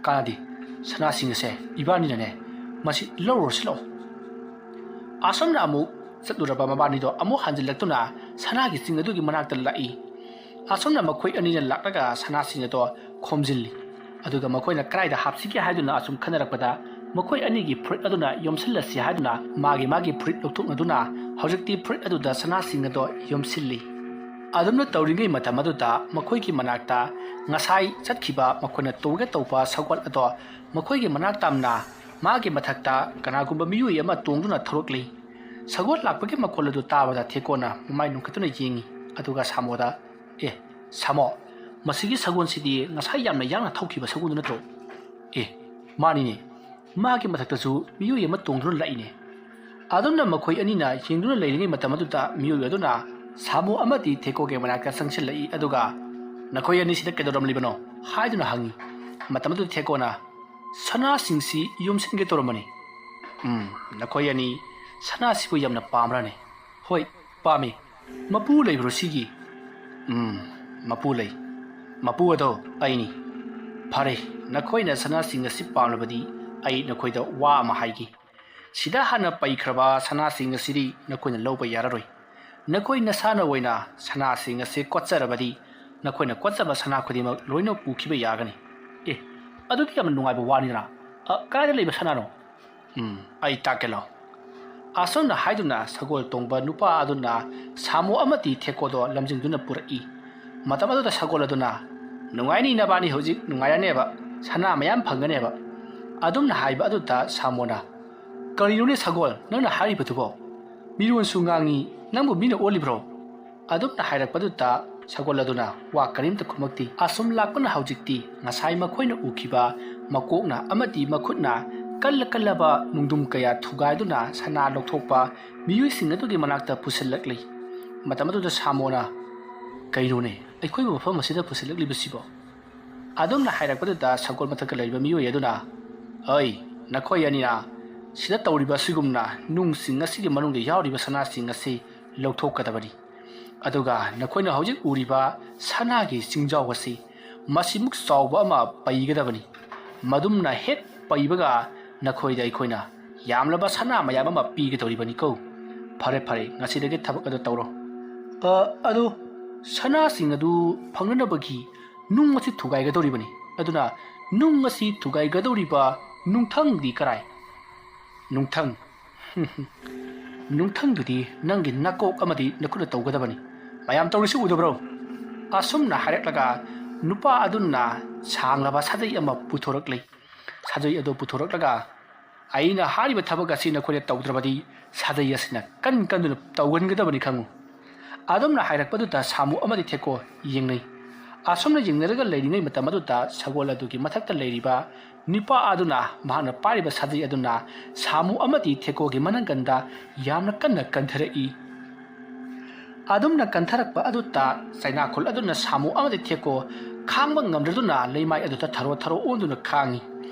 ꯀꯥꯟꯅꯗꯦ, ꯁꯅꯥꯁꯤꯡ ꯑꯁꯦ ꯏꯕꯥꯅꯤꯅꯅꯦ, ꯃꯁꯤ ꯂꯧꯔꯨꯔꯁꯤ ꯂꯥꯛꯑꯣ꯫" ꯑꯁꯨꯝꯅ ꯑꯃꯨꯛ ꯆꯠꯂꯨꯔꯕ ꯃꯕꯥꯅꯤꯗꯣ ꯑꯃꯨꯛ ꯍꯟꯖꯤꯜꯂꯛꯇꯨꯅ ꯁꯅꯥꯒꯤ ꯆꯤꯡ ꯑꯗꯨꯒꯤ ꯃꯅꯥꯛꯇ ꯂꯥꯛꯏ꯫ ꯑꯁꯨꯝꯅ ꯃꯈꯣꯏ ꯑꯅꯤꯅ ꯂꯥꯛꯂꯒ ꯁꯅꯥꯁꯤꯡ ꯑꯗꯣ ꯈꯣꯝꯖꯤꯜꯂꯤ꯫ ꯑꯗꯨꯒ ꯃꯈꯣꯏꯅ ꯀꯗꯥꯏꯗ ꯍꯥꯞꯁꯤꯒꯦ ꯍꯥꯏꯗꯨꯅ ꯑꯁꯨꯝ ꯈꯟꯅꯔꯛꯄꯗ, ꯃꯈꯣꯏ ꯑꯅꯤꯒꯤ ꯐꯨꯔꯤꯠ ꯑꯗꯨꯅ ꯌꯣꯝꯁꯤꯜꯂꯁꯤ ꯍꯥꯏꯗꯨꯅ ꯃꯥꯒꯤ ꯃꯥꯒꯤ ꯐꯨꯔꯤꯠ ꯂꯧꯊꯣꯛꯅꯗꯨꯅ ꯍꯧꯖꯤꯛꯇꯤ ꯐꯨꯔꯤꯠ ꯑꯗꯨꯗ ꯁꯅꯥꯁꯤꯡ ꯑꯗꯣ ꯌꯣꯝꯁꯤꯜꯂꯤ꯫ ꯑꯗꯨꯝꯅ ꯇꯧꯔꯤꯉꯩ ꯃꯇꯝ ꯑꯗꯨꯗ ꯃꯈꯣꯏꯒꯤ ꯃꯅꯥꯛꯇ ꯉꯁꯥꯏ ꯆꯠꯈꯤꯕ ꯃꯈꯣꯏꯅ ꯇꯣꯡꯒꯦ ꯇꯧꯕ ꯁꯒꯣꯜ ꯑꯗꯣ ꯃꯈꯣꯏꯒꯤ ꯃꯅꯥꯛ ꯇꯝꯅ ꯃꯥꯒꯤ ꯃꯊꯛꯇ ꯀꯅꯥꯒꯨꯝꯕ ꯃꯤꯑꯣꯏ ꯑꯃ ꯇꯣꯡꯗꯨꯅ ꯊꯧꯔꯛꯂꯤ꯫ ꯁꯒꯣꯜ ꯂꯥꯛꯄꯒꯤ ꯃꯈꯣꯜ ꯑꯗꯨ ꯇꯥꯕꯗ ꯊꯦꯀꯣꯅ ꯃꯃꯥꯏ ꯅꯣꯟꯈꯠꯇꯨꯅ ꯌꯦꯡꯉꯤ꯫ ꯑꯗꯨꯒ ꯁꯥꯃꯣꯗ, "ꯑꯦ, ꯁꯥꯃꯣ, ꯃꯁꯤꯒꯤ ꯁꯒꯣꯜꯁꯤꯗꯤ ꯉꯁꯥꯏ ꯌꯥꯝꯅ ꯌꯥꯡꯅ ꯊꯧꯈꯤꯕ ꯁꯒꯣꯜꯗꯨ ꯅꯠꯇ꯭ꯔꯣ?" "ꯑꯦ, ꯃꯥꯅꯤꯅꯦ꯫ ꯃꯥꯒꯤ ꯃꯊꯛꯇꯁꯨ ꯃꯤꯑꯣꯏ ꯑꯃ ꯇꯣꯡꯗꯨꯅ ꯂꯥꯛꯏꯅꯦ꯫" ꯑꯗꯨꯝꯅ ꯃꯈꯣꯏ ꯑꯅꯤꯅ ꯌꯦꯡꯗꯨꯅ ꯂꯩꯔꯤꯉꯩ ꯃꯇꯝ ꯑꯗꯨꯗ ꯃꯤꯑꯣꯏ ꯑꯗꯨꯅ ꯁꯥꯃꯨ ꯑꯃꯗꯤ ꯊꯦꯀꯣꯒꯤ ꯃꯅꯥꯛꯇ ꯆꯪꯁꯤꯜꯂꯛꯏ꯫ ꯑꯗꯨꯒ, "ꯅꯈꯣꯏ ꯑꯅꯤ ꯁꯤꯗ ꯀꯩꯗꯧꯔꯝꯂꯤꯕꯅꯣ?" ꯍꯥꯏꯗꯨꯅ ꯍꯪꯉꯤ꯫ ꯃꯇꯝ ꯑꯗꯨꯗ ꯊꯦꯀꯣꯅ, "ꯁꯅꯥꯁꯤꯡꯁꯤ ꯌꯣꯝꯁꯤꯟꯒꯦ ꯇꯧꯔꯝꯕꯅꯤ꯫" "ꯎꯝ, ꯅꯈꯣꯏ ꯑꯅꯤ ꯁꯅꯥꯁꯤꯕꯨ ꯌꯥꯝꯅ ꯄꯥꯝꯕ꯭ꯔꯥꯅꯦ?" "ꯍꯣꯏ, ꯄꯥꯝꯃꯤ꯫ ꯃꯄꯨ ꯂꯩꯕ꯭ꯔꯣ ꯁꯤꯒꯤ?" "ꯎꯝ, ꯃꯄꯨ ꯂꯩ꯫ ꯃꯄꯨ ꯑꯗꯣ ꯑꯩꯅꯤ꯫" "ꯐꯔꯦ, ꯅꯈꯣꯏꯅ ꯁꯅꯥꯁꯤꯡ ꯑꯁꯤ ꯄꯥꯝꯂꯕꯗꯤ ꯑꯩ ꯅꯈꯣꯏꯗ ꯋꯥ ꯑꯃ ꯍꯥꯏꯒꯦ꯫ ꯁꯤꯗ ꯍꯥꯟꯅ ꯄꯩꯈ꯭ꯔꯕ ꯁꯅꯥꯁꯤꯡ ꯑꯁꯤꯗꯤ ꯅꯈꯣꯏꯅ ꯂꯧꯕ ꯌꯥꯔꯔꯣꯏ꯫ ꯅꯈꯣꯏ ꯅꯁꯥꯅ ꯑꯣꯏꯅ ꯁꯅꯥꯁꯤꯡ ꯑꯁꯤ ꯀꯣꯠꯆꯔꯕꯗꯤ ꯅꯈꯣꯏꯅ ꯀꯣꯠꯆꯕ ꯁꯅꯥ ꯈꯨꯗꯤꯡꯃꯛ ꯂꯣꯏꯅ ꯄꯨꯈꯤꯕ ꯌꯥꯒꯅꯤ꯫" "ꯑꯦ, ꯑꯗꯨꯗꯤ ꯌꯥꯝꯅ ꯅꯨꯡꯉꯥꯏꯕ ꯋꯥꯅꯤꯗꯅ꯫ ꯑ, ꯀꯗꯥꯏꯗ ꯂꯩꯕ ꯁꯅꯥꯅꯣ?" "ꯎꯝ, ꯑꯩ ꯇꯥꯛꯀꯦ ꯂꯥꯎ꯫ ꯑꯁꯨꯝꯅ ꯍꯥꯏꯗꯨꯅ ꯁꯒꯣꯜ ꯇꯣꯡꯕ ꯅꯨꯄꯥ ꯑꯗꯨꯅ ꯁꯥꯃꯨ ꯑꯃꯗꯤ ꯊꯦꯀꯣꯗꯣ ꯂꯝꯖꯤꯡꯗꯨꯅ ꯄꯨꯔꯛꯏ꯫ ꯃꯇꯝ ꯑꯗꯨꯗ ꯁꯒꯣꯜ ꯑꯗꯨꯅ, "ꯅꯨꯡꯉꯥꯏꯅꯤ, ꯅꯕꯥꯅꯤ ꯍꯧꯖꯤꯛ ꯅꯨꯡꯉꯥꯏꯔꯅꯦꯕ, ꯁꯅꯥ ꯃꯌꯥꯝ ꯐꯪꯒꯅꯦꯕ"꯫ ꯑꯗꯨꯝꯅ ꯍꯥꯏꯕ ꯑꯗꯨꯗ ꯁꯥꯃꯨꯅ, "ꯀꯔꯤꯅꯣꯅꯦ ꯁꯒꯣꯜ, ꯅꯪꯅ ꯍꯥꯏꯔꯤꯕꯗꯨꯕꯣ? ꯃꯤꯔꯣꯟꯁꯨ ꯉꯥꯡꯉꯤ, ꯅꯪꯕꯨ ꯃꯤꯅ ꯑꯣꯜꯂꯤꯕ꯭ꯔꯣ?" ꯑꯗꯨꯝꯅ ꯍꯥꯏꯔꯛꯄꯗꯨꯗ ꯁꯒꯣꯜ ꯑꯗꯨꯅ ꯋꯥ ꯀꯔꯤꯝꯇ ꯈꯨꯝꯃꯛꯇꯦ꯫ ꯑꯁꯨꯝ ꯂꯥꯛꯄꯅ ꯍꯧꯖꯤꯛꯇꯤ ꯉꯁꯥꯏ ꯃꯈꯣꯏꯅ ꯎꯈꯤꯕ ꯃꯀꯣꯛꯅ ꯑꯃꯗꯤ ꯃꯈꯨꯠꯅ ꯀꯜꯂ ꯀꯜꯂꯕ ꯅꯨꯡꯗꯨꯝ ꯀꯌꯥ ꯊꯨꯒꯥꯏꯗꯨꯅ ꯁꯅꯥ ꯂꯧꯊꯣꯛꯄ ꯃꯤꯑꯣꯏꯁꯤꯡ ꯑꯗꯨꯒꯤ ꯃꯅꯥꯛꯇ ꯄꯨꯁꯤꯜꯂꯛꯂꯤ꯫ ꯃꯇꯝ ꯑꯗꯨꯗ ꯁꯥꯃꯣꯅ, "ꯀꯩꯅꯣꯅꯦ, ꯑꯩꯈꯣꯏꯕꯨ ꯃꯐꯝ ꯑꯁꯤꯗ ꯄꯨꯁꯤꯜꯂꯛꯂꯤꯕꯁꯤꯕꯣ?" ꯑꯗꯨꯝꯅ ꯍꯥꯏꯔꯛꯄꯗꯨꯗ ꯁꯒꯣꯜ ꯃꯊꯛꯇ ꯂꯩꯔꯤꯕ ꯃꯤꯑꯣꯏ ꯑꯗꯨꯅ, "ꯑꯩ, ꯅꯈꯣꯏ ꯑꯅꯤꯅ ꯁꯤꯗ ꯇꯧꯔꯤꯕ ꯑꯁꯤꯒꯨꯝꯅ ꯅꯨꯡꯁꯤꯡ ꯑꯁꯤꯒꯤ ꯃꯅꯨꯡꯗ ꯌꯥꯎꯔꯤꯕ ꯁꯅꯥꯁꯤꯡ ꯑꯁꯤ ꯂꯧꯊꯣꯛꯀꯗꯕꯅꯤ꯫ ꯑꯗꯨꯒ ꯅꯈꯣꯏꯅ ꯍꯧꯖꯤꯛ ꯎꯔꯤꯕ ꯁꯅꯥꯒꯤ ꯆꯤꯡꯖꯥꯎ ꯑꯁꯤ ꯃꯁꯤꯃꯨꯛ ꯆꯥꯎꯕ ꯑꯃ ꯄꯩꯒꯗꯕꯅꯤ꯫ ꯃꯗꯨꯝꯅ ꯍꯦꯛ ꯄꯩꯕꯒ ꯅꯈꯣꯏꯗ ꯑꯩꯈꯣꯏꯅ ꯌꯥꯝꯂꯕ ꯁꯅꯥ ꯃꯌꯥꯝ ꯑꯃ ꯄꯤꯒꯗꯧꯔꯤꯕꯅꯤꯀꯣ꯫ ꯐꯔꯦ, ꯐꯔꯦ, ꯉꯁꯤꯗꯒꯤ ꯊꯕꯛ ꯑꯗꯨ ꯇꯧꯔꯣ꯫ ꯑ, ꯑꯗꯨ ꯁꯅꯥꯁꯤꯡ ꯑꯗꯨ ꯐꯪꯅꯅꯕꯒꯤ ꯅꯨꯡ ꯑꯁꯤ ꯊꯨꯒꯥꯏꯒꯗꯧꯔꯤꯕꯅꯤ꯫ ꯑꯗꯨꯅ ꯅꯨꯡ ꯑꯁꯤ ꯊꯨꯒꯥꯏꯒꯗꯧꯔꯤꯕ ꯅꯨꯡꯊꯪꯗꯤ ꯀꯔꯥꯏ?" "ꯅꯨꯡꯊꯪ? ꯅꯨꯡꯊꯪꯗꯨꯗꯤ ꯅꯪꯒꯤ ꯅꯀꯣꯛ ꯑꯃꯗꯤ ꯅꯈꯨꯠꯅ ꯇꯧꯒꯗꯕꯅꯤ꯫ ꯃꯌꯥꯝ ꯇꯧꯔꯤꯁꯤ ꯎꯗꯕ꯭ꯔꯣ?" ꯑꯁꯨꯝꯅ ꯍꯥꯏꯔꯛꯂꯒ ꯅꯨꯄꯥ ꯑꯗꯨꯅ ꯁꯥꯡꯂꯕ ꯁꯥꯖꯩ ꯑꯃ ꯄꯨꯊꯣꯔꯛꯂꯤ꯫ ꯁꯥꯖꯩ ꯑꯗꯨ ꯄꯨꯊꯣꯔꯛꯂꯒ, "ꯑꯩꯅ ꯍꯥꯏꯔꯤꯕ ꯊꯕꯛ ꯑꯁꯤ ꯅꯈꯣꯏꯅ ꯇꯧꯗ꯭ꯔꯕꯗꯤ ꯁꯥꯖꯩ ꯑꯁꯤꯅ ꯀꯟ ꯀꯟꯗꯨꯅ ꯇꯧꯒꯟꯒꯗꯕꯅꯤ ꯈꯪꯉꯨ"꯫ ꯑꯗꯨꯝꯅ ꯍꯥꯏꯔꯛꯄꯗꯨꯗ ꯁꯥꯃꯨ ꯑꯃꯗꯤ ꯊꯦꯀꯣ ꯌꯦꯡꯅꯩ꯫ ꯑꯁꯨꯝꯅ ꯌꯦꯡꯅꯔꯒ ꯂꯩꯔꯤꯉꯩ ꯃꯇꯝ ꯑꯗꯨꯗ ꯁꯒꯣꯜ ꯑꯗꯨꯒꯤ ꯃꯊꯛꯇ ꯂꯩꯔꯤꯕ ꯅꯨꯄꯥ ꯑꯗꯨꯅ ꯃꯍꯥꯛꯅ ꯄꯥꯏꯔꯤꯕ ꯁꯥꯖꯩ ꯑꯗꯨꯅ ꯁꯥꯃꯨ ꯑꯃꯗꯤ ꯊꯦꯀꯣꯒꯤ ꯃꯅꯪꯒꯟꯗ ꯌꯥꯝꯅ ꯀꯟꯅ ꯀꯟꯊꯔꯛꯏ꯫ ꯑꯗꯨꯝꯅ ꯀꯟꯊꯔꯛꯄ ꯑꯗꯨꯗ ꯆꯩꯅꯥꯈꯨꯜ ꯑꯗꯨꯅ ꯁꯥꯃꯨ ꯑꯃꯗꯤ ꯊꯦꯀꯣ ꯈꯥꯡꯕ ꯉꯝꯗ꯭ꯔꯗꯨꯅ ꯂꯩꯃꯥꯏ ꯑꯗꯨꯗ ꯊꯔꯣ ꯊꯔꯣ ꯑꯣꯟꯗꯨꯅ ꯈꯥꯡꯉꯤ꯫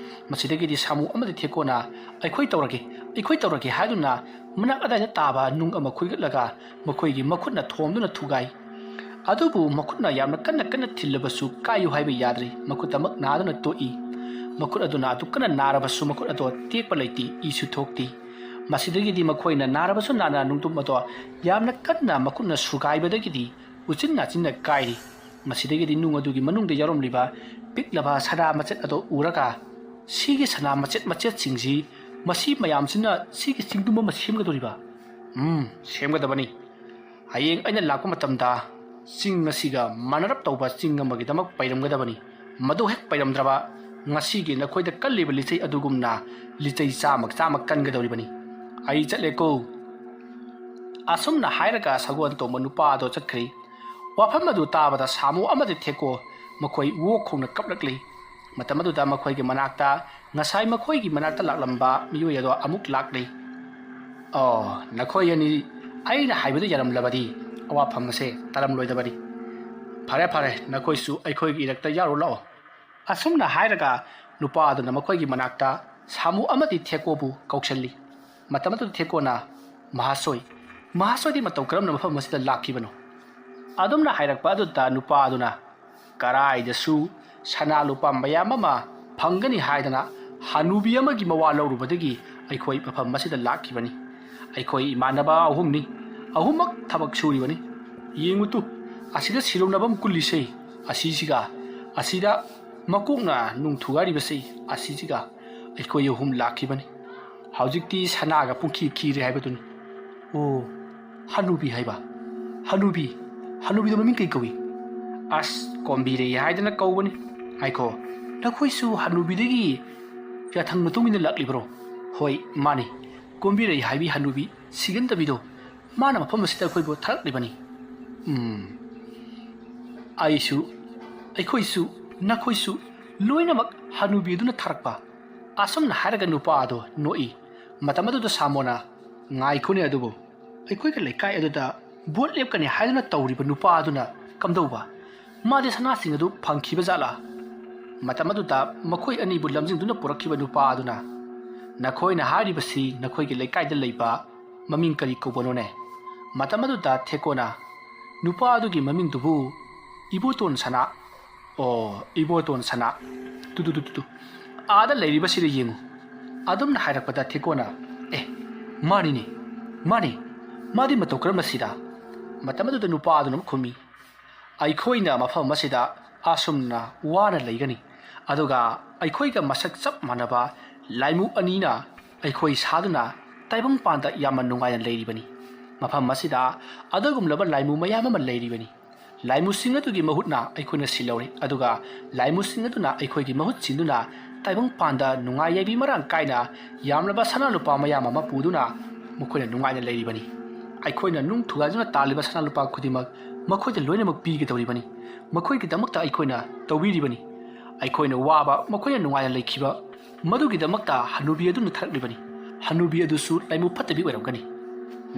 ꯃꯁꯤꯗꯒꯤꯗꯤ ꯁꯥꯃꯨ ꯑꯃꯗꯤ ꯊꯦꯀꯣꯅ, "ꯑꯩꯈꯣꯏ ꯇꯧꯔꯒꯦ, ꯑꯩꯈꯣꯏ ꯇꯧꯔꯒꯦ" ꯍꯥꯏꯗꯨꯅ ꯃꯅꯥꯛ ꯑꯗꯥꯏꯗ ꯇꯥꯕ ꯅꯨꯡ ꯑꯃ ꯈꯨꯏꯒꯠꯂꯒ ꯃꯈꯣꯏꯒꯤ ꯃꯈꯨꯠꯅ ꯊꯣꯝꯗꯨꯅ ꯊꯨꯒꯥꯏ꯫ ꯑꯗꯨꯕꯨ ꯃꯈꯨꯠꯅ ꯌꯥꯝꯅ ꯀꯟꯅ ꯀꯟꯅ ꯊꯤꯜꯂꯕꯁꯨ ꯀꯥꯏꯌꯨ ꯍꯥꯏꯕ ꯌꯥꯗ꯭ꯔꯦ꯫ ꯃꯈꯨꯠꯇꯃꯛ ꯅꯥꯗꯨꯅ ꯇꯣꯛꯏ꯫ ꯃꯈꯨꯠ ꯑꯗꯨ ꯅꯥꯗꯨ ꯀꯟꯅ ꯅꯥꯔꯕꯁꯨ ꯃꯈꯨꯠ ꯑꯗꯣ ꯇꯦꯛꯄ ꯂꯩꯇꯦ, ꯏꯁꯨ ꯊꯣꯛꯇꯦ꯫ ꯃꯁꯤꯗꯒꯤꯗꯤ ꯃꯈꯣꯏꯅ ꯅꯥꯔꯕꯁꯨ ꯅꯥꯅ ꯅꯨꯡꯗꯨꯝ ꯑꯗꯣ ꯌꯥꯝꯅ ꯀꯟꯅ ꯃꯈꯨꯠꯅ ꯁꯨꯒꯥꯏꯕꯗꯒꯤꯗꯤ ꯎꯆꯤꯟ ꯅꯥꯆꯤꯟꯅ ꯀꯥꯏꯔꯤ꯫ ꯃꯁꯤꯗꯒꯤꯗꯤ ꯅꯨꯡ ꯑꯗꯨꯒꯤ ꯃꯅꯨꯡꯗ ꯌꯥꯎꯔꯝꯂꯤꯕ ꯄꯤꯛꯂꯕ ꯁꯅꯥ ꯃꯆꯦꯠ ꯑꯗꯨ ꯎꯔꯒ, "ꯁꯤꯒꯤ ꯁꯅꯥ ꯃꯆꯦꯠ ꯃꯆꯦꯠꯁꯤꯡꯁꯤ ꯃꯁꯤ ꯃꯌꯥꯝꯁꯤꯅ ꯁꯤꯒꯤ ꯆꯤꯡꯗꯨꯝ ꯑꯃ ꯁꯦꯝꯒꯗꯧꯔꯤꯕ? ꯎꯝ, ꯁꯦꯝꯒꯗꯕꯅꯤ꯫ ꯍꯌꯦꯡ ꯑꯩꯅ ꯂꯥꯛꯄ ꯃꯇꯝꯗ ꯆꯤꯡ ꯑꯁꯤꯒ ꯃꯥꯟꯅꯔꯞ ꯇꯧꯕ ꯆꯤꯡ ꯑꯃꯒꯤꯗꯃꯛ ꯄꯩꯔꯝꯒꯗꯕꯅꯤ꯫ ꯃꯗꯨ ꯍꯦꯛ ꯄꯩꯔꯝꯗ꯭ꯔꯕ, ꯉꯁꯤꯒꯤ ꯅꯈꯣꯏꯗ ꯀꯜꯂꯤꯕ ꯂꯤꯆꯩ ꯑꯗꯨꯒꯨꯝꯅ ꯂꯤꯆꯩ ꯆꯥꯝꯃ ꯆꯥꯝꯃ ꯀꯟꯒꯗꯧꯔꯤꯕꯅꯤ꯫ ꯑꯩ ꯆꯠꯂꯦꯀꯣ꯫ ꯑꯁꯨꯝꯅ ꯍꯥꯏꯔꯒ ꯁꯒꯣꯜ ꯇꯣꯡꯕ ꯅꯨꯄꯥ ꯑꯗꯣ ꯆꯠꯈ꯭ꯔꯤ꯫ ꯋꯥꯐꯝ ꯑꯗꯨ ꯇꯥꯕꯗ ꯁꯥꯃꯨ ꯑꯃꯗꯤ ꯊꯦꯛꯀꯣ ꯃꯈꯣꯏ ꯋꯣꯛ ꯈꯣꯡꯅ ꯀꯞꯂꯛꯂꯤ꯫ ꯃꯇꯝ ꯑꯗꯨꯗ ꯃꯈꯣꯏꯒꯤ ꯃꯅꯥꯛꯇ, ꯉꯁꯥꯏ ꯃꯈꯣꯏꯒꯤ ꯃꯅꯥꯛꯇ ꯂꯥꯛꯂꯝꯕ ꯃꯤꯑꯣꯏ ꯑꯗꯣ ꯑꯃꯨꯛ ꯂꯥꯛꯂꯤ꯫ "ꯑꯣ, ꯅꯈꯣꯏ ꯑꯅꯤ ꯑꯩꯅ ꯍꯥꯏꯕꯗꯨ ꯌꯥꯔꯝꯂꯕꯗꯤ ꯑꯋꯥꯐꯝ ꯑꯁꯦ ꯇꯥꯔꯝꯂꯣꯏꯗꯕꯅꯤ꯫ ꯐꯔꯦ, ꯐꯔꯦ, ꯅꯈꯣꯏꯁꯨ ꯑꯩꯈꯣꯏꯒꯤ ꯏꯔꯛꯇ ꯌꯥꯎꯔꯨ ꯂꯥꯛꯑꯣ"꯫ ꯑꯁꯨꯝꯅ ꯍꯥꯏꯔꯒ ꯅꯨꯄꯥ ꯑꯗꯨꯅ ꯃꯈꯣꯏꯒꯤ ꯃꯅꯥꯛꯇ ꯁꯥꯃꯨ ꯑꯃꯗꯤ ꯊꯦꯛꯀꯣꯕꯨ ꯀꯧꯁꯜꯂꯤ꯫ ꯃꯇꯝ ꯑꯗꯨꯗ ꯊꯦꯛꯀꯣꯅ, "ꯃꯍꯥꯁꯣꯏ, ꯃꯍꯥꯁꯣꯏꯗꯤ ꯃꯇꯧ ꯀꯔꯝꯅ ꯃꯐꯝ ꯑꯁꯤꯗ ꯂꯥꯛꯈꯤꯕꯅꯣ?" ꯑꯗꯨꯝꯅ ꯍꯥꯏꯔꯛꯄ ꯑꯗꯨꯗ ꯅꯨꯄꯥ ꯑꯗꯨꯅ, "ꯀꯔꯥꯏꯗꯁꯨ ꯁꯅꯥ ꯂꯨꯄꯥ ꯃꯌꯥꯝ ꯑꯃ ꯐꯪꯒꯅꯤ ꯍꯥꯏꯗꯅ ꯍꯅꯨꯕꯤ ꯑꯃꯒꯤ ꯃꯋꯥ ꯂꯧꯔꯨꯕꯗꯒꯤ ꯑꯩꯈꯣꯏ ꯃꯐꯝ ꯑꯁꯤꯗ ꯂꯥꯛꯈꯤꯕꯅꯤ꯫ ꯑꯩꯈꯣꯏ ꯏꯃꯥꯟꯅꯕ ꯑꯍꯨꯝꯅꯤ, ꯑꯍꯨꯝꯃꯛ ꯊꯕꯛ ꯁꯨꯔꯤꯕꯅꯤ꯫ ꯌꯦꯡꯉꯨ ꯇꯨ, ꯑꯁꯤꯗ ꯁꯤꯔꯧꯅꯕꯝ ꯀꯨꯜꯂꯤꯁꯦ, ꯑꯁꯤꯁꯤꯒ, ꯑꯁꯤꯗ ꯃꯀꯣꯛꯅ ꯅꯨꯡ ꯊꯨꯒꯥꯏꯔꯤꯕꯁꯦ, ꯑꯁꯤꯁꯤꯒ ꯑꯩꯈꯣꯏ ꯑꯍꯨꯝ ꯂꯥꯛꯈꯤꯕꯅꯤ꯫ ꯍꯧꯖꯤꯛꯇꯤ ꯁꯅꯥꯒ ꯄꯨꯡꯈꯤ ꯈꯤꯔꯦ ꯍꯥꯏꯕꯗꯨꯅꯤ"꯫ "ꯑꯣ, ꯍꯅꯨꯕꯤ ꯍꯥꯏꯕ? ꯍꯅꯨꯕꯤ? ꯍꯅꯨꯕꯤꯗꯣ ꯃꯃꯤꯡ ꯀꯩ ꯀꯧꯏ?" "ꯑꯁ, ꯀꯣꯝꯕꯤꯔꯩ ꯍꯥꯏꯗꯅ ꯀꯧꯕꯅꯤ"꯫ "ꯉꯥꯏꯈꯣ, ꯅꯈꯣꯏꯁꯨ ꯍꯅꯨꯕꯤꯗꯒꯤ ꯌꯥꯊꯪ ꯃꯇꯨꯡ ꯏꯟꯅ ꯂꯥꯛꯂꯤꯕ꯭ꯔꯣ?" "ꯍꯣꯏ, ꯃꯥꯅꯤ꯫ ꯀꯣꯝꯕꯤꯔꯩ ꯍꯥꯏꯕꯤ ꯍꯅꯨꯕꯤ ꯁꯤꯒꯟꯗꯕꯤꯗꯣ, ꯃꯥꯅ ꯃꯐꯝ ꯑꯁꯤꯗ ꯑꯩꯈꯣꯏꯕꯨ ꯊꯥꯔꯛꯂꯤꯕꯅꯤ"꯫ "ꯎꯝ, ꯑꯩꯁꯨ, ꯑꯩꯈꯣꯏꯁꯨ, ꯅꯈꯣꯏꯁꯨ ꯂꯣꯏꯅꯃꯛ ꯍꯅꯨꯕꯤ ꯑꯗꯨꯅ ꯊꯥꯔꯛꯄ"꯫ ꯑꯁꯨꯝꯅ ꯍꯥꯏꯔꯒ ꯅꯨꯄꯥ ꯑꯗꯣ ꯅꯣꯛꯏ꯫ ꯃꯇꯝ ꯑꯗꯨꯗ ꯁꯥꯃꯣꯅ, "ꯉꯥꯏꯈꯣꯅꯦ ꯑꯗꯨꯕꯨ, ꯑꯩꯈꯣꯏꯒꯤ ꯂꯩꯀꯥꯏ ꯑꯗꯨꯗ ꯚꯣꯠ ꯂꯦꯞꯀꯅꯤ ꯍꯥꯏꯗꯨꯅ ꯇꯧꯔꯤꯕ ꯅꯨꯄꯥ ꯑꯗꯨꯅ ꯀꯝꯗꯧꯕ? ꯃꯥꯗꯤ ꯁꯅꯥꯁꯤꯡ ꯑꯗꯨ ꯐꯪꯈꯤꯕ ꯖꯥꯠꯂꯥ?" ꯃꯇꯝ ꯑꯗꯨꯗ ꯃꯈꯣꯏ ꯑꯅꯤꯕꯨ ꯂꯝꯖꯤꯡꯗꯨꯅ ꯄꯨꯔꯛꯈꯤꯕ ꯅꯨꯄꯥ ꯑꯗꯨꯅ, "ꯅꯈꯣꯏꯅ ꯍꯥꯏꯔꯤꯕꯁꯤ ꯅꯈꯣꯏꯒꯤ ꯂꯩꯀꯥꯏꯗ ꯂꯩꯕ ꯃꯃꯤꯡ ꯀꯔꯤ ꯀꯧꯕꯅꯣꯅꯦ?" ꯃꯇꯝ ꯑꯗꯨꯗ ꯊꯦꯛꯀꯣꯅ, "ꯅꯨꯄꯥ ꯑꯗꯨꯒꯤ ꯃꯃꯤꯡꯗꯨꯕꯨ ꯏꯕꯣꯇꯣꯟ ꯁꯅꯥ"꯫ "ꯑꯣ, ꯏꯕꯣꯇꯣꯟ ꯁꯅꯥ꯫ Two, two, two, two, two. ꯑꯥꯗ ꯂꯩꯔꯤꯕꯁꯤꯗ ꯌꯦꯡꯉꯨ"꯫ ꯑꯗꯨꯝꯅ ꯍꯥꯏꯔꯛꯄꯗ ꯊꯦꯛꯀꯣꯅ, "ꯑꯦ, ꯃꯥꯅꯤꯅꯦ, ꯃꯥꯅꯤ꯫ ꯃꯥꯗꯤ ꯃꯇꯧ ꯀꯔꯝꯕ ꯁꯤꯗ?" ꯃꯇꯝ ꯑꯗꯨꯗ ꯅꯨꯄꯥ ꯑꯗꯨꯅ ꯑꯃꯨꯛ ꯈꯨꯝꯃꯤ, "ꯑꯩꯈꯣꯏꯅ ꯃꯐꯝ ꯑꯁꯤꯗ ꯑꯁꯨꯝꯅ ꯋꯥꯅ ꯂꯩꯒꯅꯤ, ꯑꯗꯨꯒ ꯑꯩꯈꯣꯏꯒ ꯃꯁꯛ ꯆꯞ ꯃꯥꯟꯅꯕ ꯂꯥꯏꯃꯨ ꯑꯅꯤꯅ ꯑꯩꯈꯣꯏ ꯁꯥꯗꯨꯅ ꯇꯥꯏꯕꯪꯄꯥꯟꯗ ꯌꯥꯝꯅ ꯅꯨꯡꯉꯥꯏꯅ ꯂꯩꯔꯤꯕꯅꯤ꯫ ꯃꯐꯝ ꯑꯁꯤꯗ ꯑꯗꯨꯒꯨꯝꯂꯕ ꯂꯥꯏꯃꯨ ꯃꯌꯥꯝ ꯑꯃ ꯂꯩꯔꯤꯕꯅꯤ꯫ ꯂꯥꯏꯃꯨꯁꯤꯡ ꯑꯗꯨꯒꯤ ꯃꯍꯨꯠꯅ ꯑꯩꯈꯣꯏꯅ ꯁꯤꯜꯍꯧꯔꯦ, ꯑꯗꯨꯒ ꯂꯥꯏꯃꯨꯁꯤꯡ ꯑꯗꯨꯅ ꯑꯩꯈꯣꯏꯒꯤ ꯃꯍꯨꯠ ꯁꯤꯟꯗꯨꯅ ꯇꯥꯏꯕꯪꯄꯥꯟꯗ ꯅꯨꯡꯉꯥꯏ ꯌꯥꯏꯕꯤ ꯃꯔꯥꯡ ꯀꯥꯏꯅ ꯌꯥꯝꯂꯕ ꯁꯅꯥ ꯂꯨꯄꯥ ꯃꯌꯥꯝ ꯑꯃ ꯄꯨꯗꯨꯅ ꯃꯈꯣꯏꯅ ꯅꯨꯡꯉꯥꯏꯅ ꯂꯩꯔꯤꯕꯅꯤ꯫ ꯑꯩꯈꯣꯏꯅ ꯅꯨꯡ ꯊꯨꯒꯥꯏꯗꯨꯅ ꯇꯥꯜꯂꯤꯕ ꯁꯅꯥ ꯂꯨꯄꯥ ꯈꯨꯗꯤꯡꯃꯛ ꯃꯈꯣꯏꯗ ꯂꯣꯏꯅꯃꯛ ꯄꯤꯒꯗꯧꯔꯤꯕꯅꯤ꯫ ꯃꯈꯣꯏꯒꯤꯗꯃꯛꯇ ꯑꯩꯈꯣꯏꯅ ꯇꯧꯕꯤꯔꯤꯕꯅꯤ꯫ ꯑꯩꯈꯣꯏꯅ ꯋꯥꯕ ꯃꯈꯣꯏꯅ ꯅꯨꯡꯉꯥꯏꯅ ꯂꯩꯈꯤꯕ ꯃꯗꯨꯒꯤꯗꯃꯛꯇ ꯍꯅꯨꯕꯤ ꯑꯗꯨꯅ ꯊꯥꯔꯛꯂꯤꯕꯅꯤ꯫ ꯍꯅꯨꯕꯤ ꯑꯗꯨꯁꯨ ꯂꯥꯏꯃꯨ ꯐꯠꯇꯕꯤ ꯑꯣꯏꯔꯝꯒꯅꯤ꯫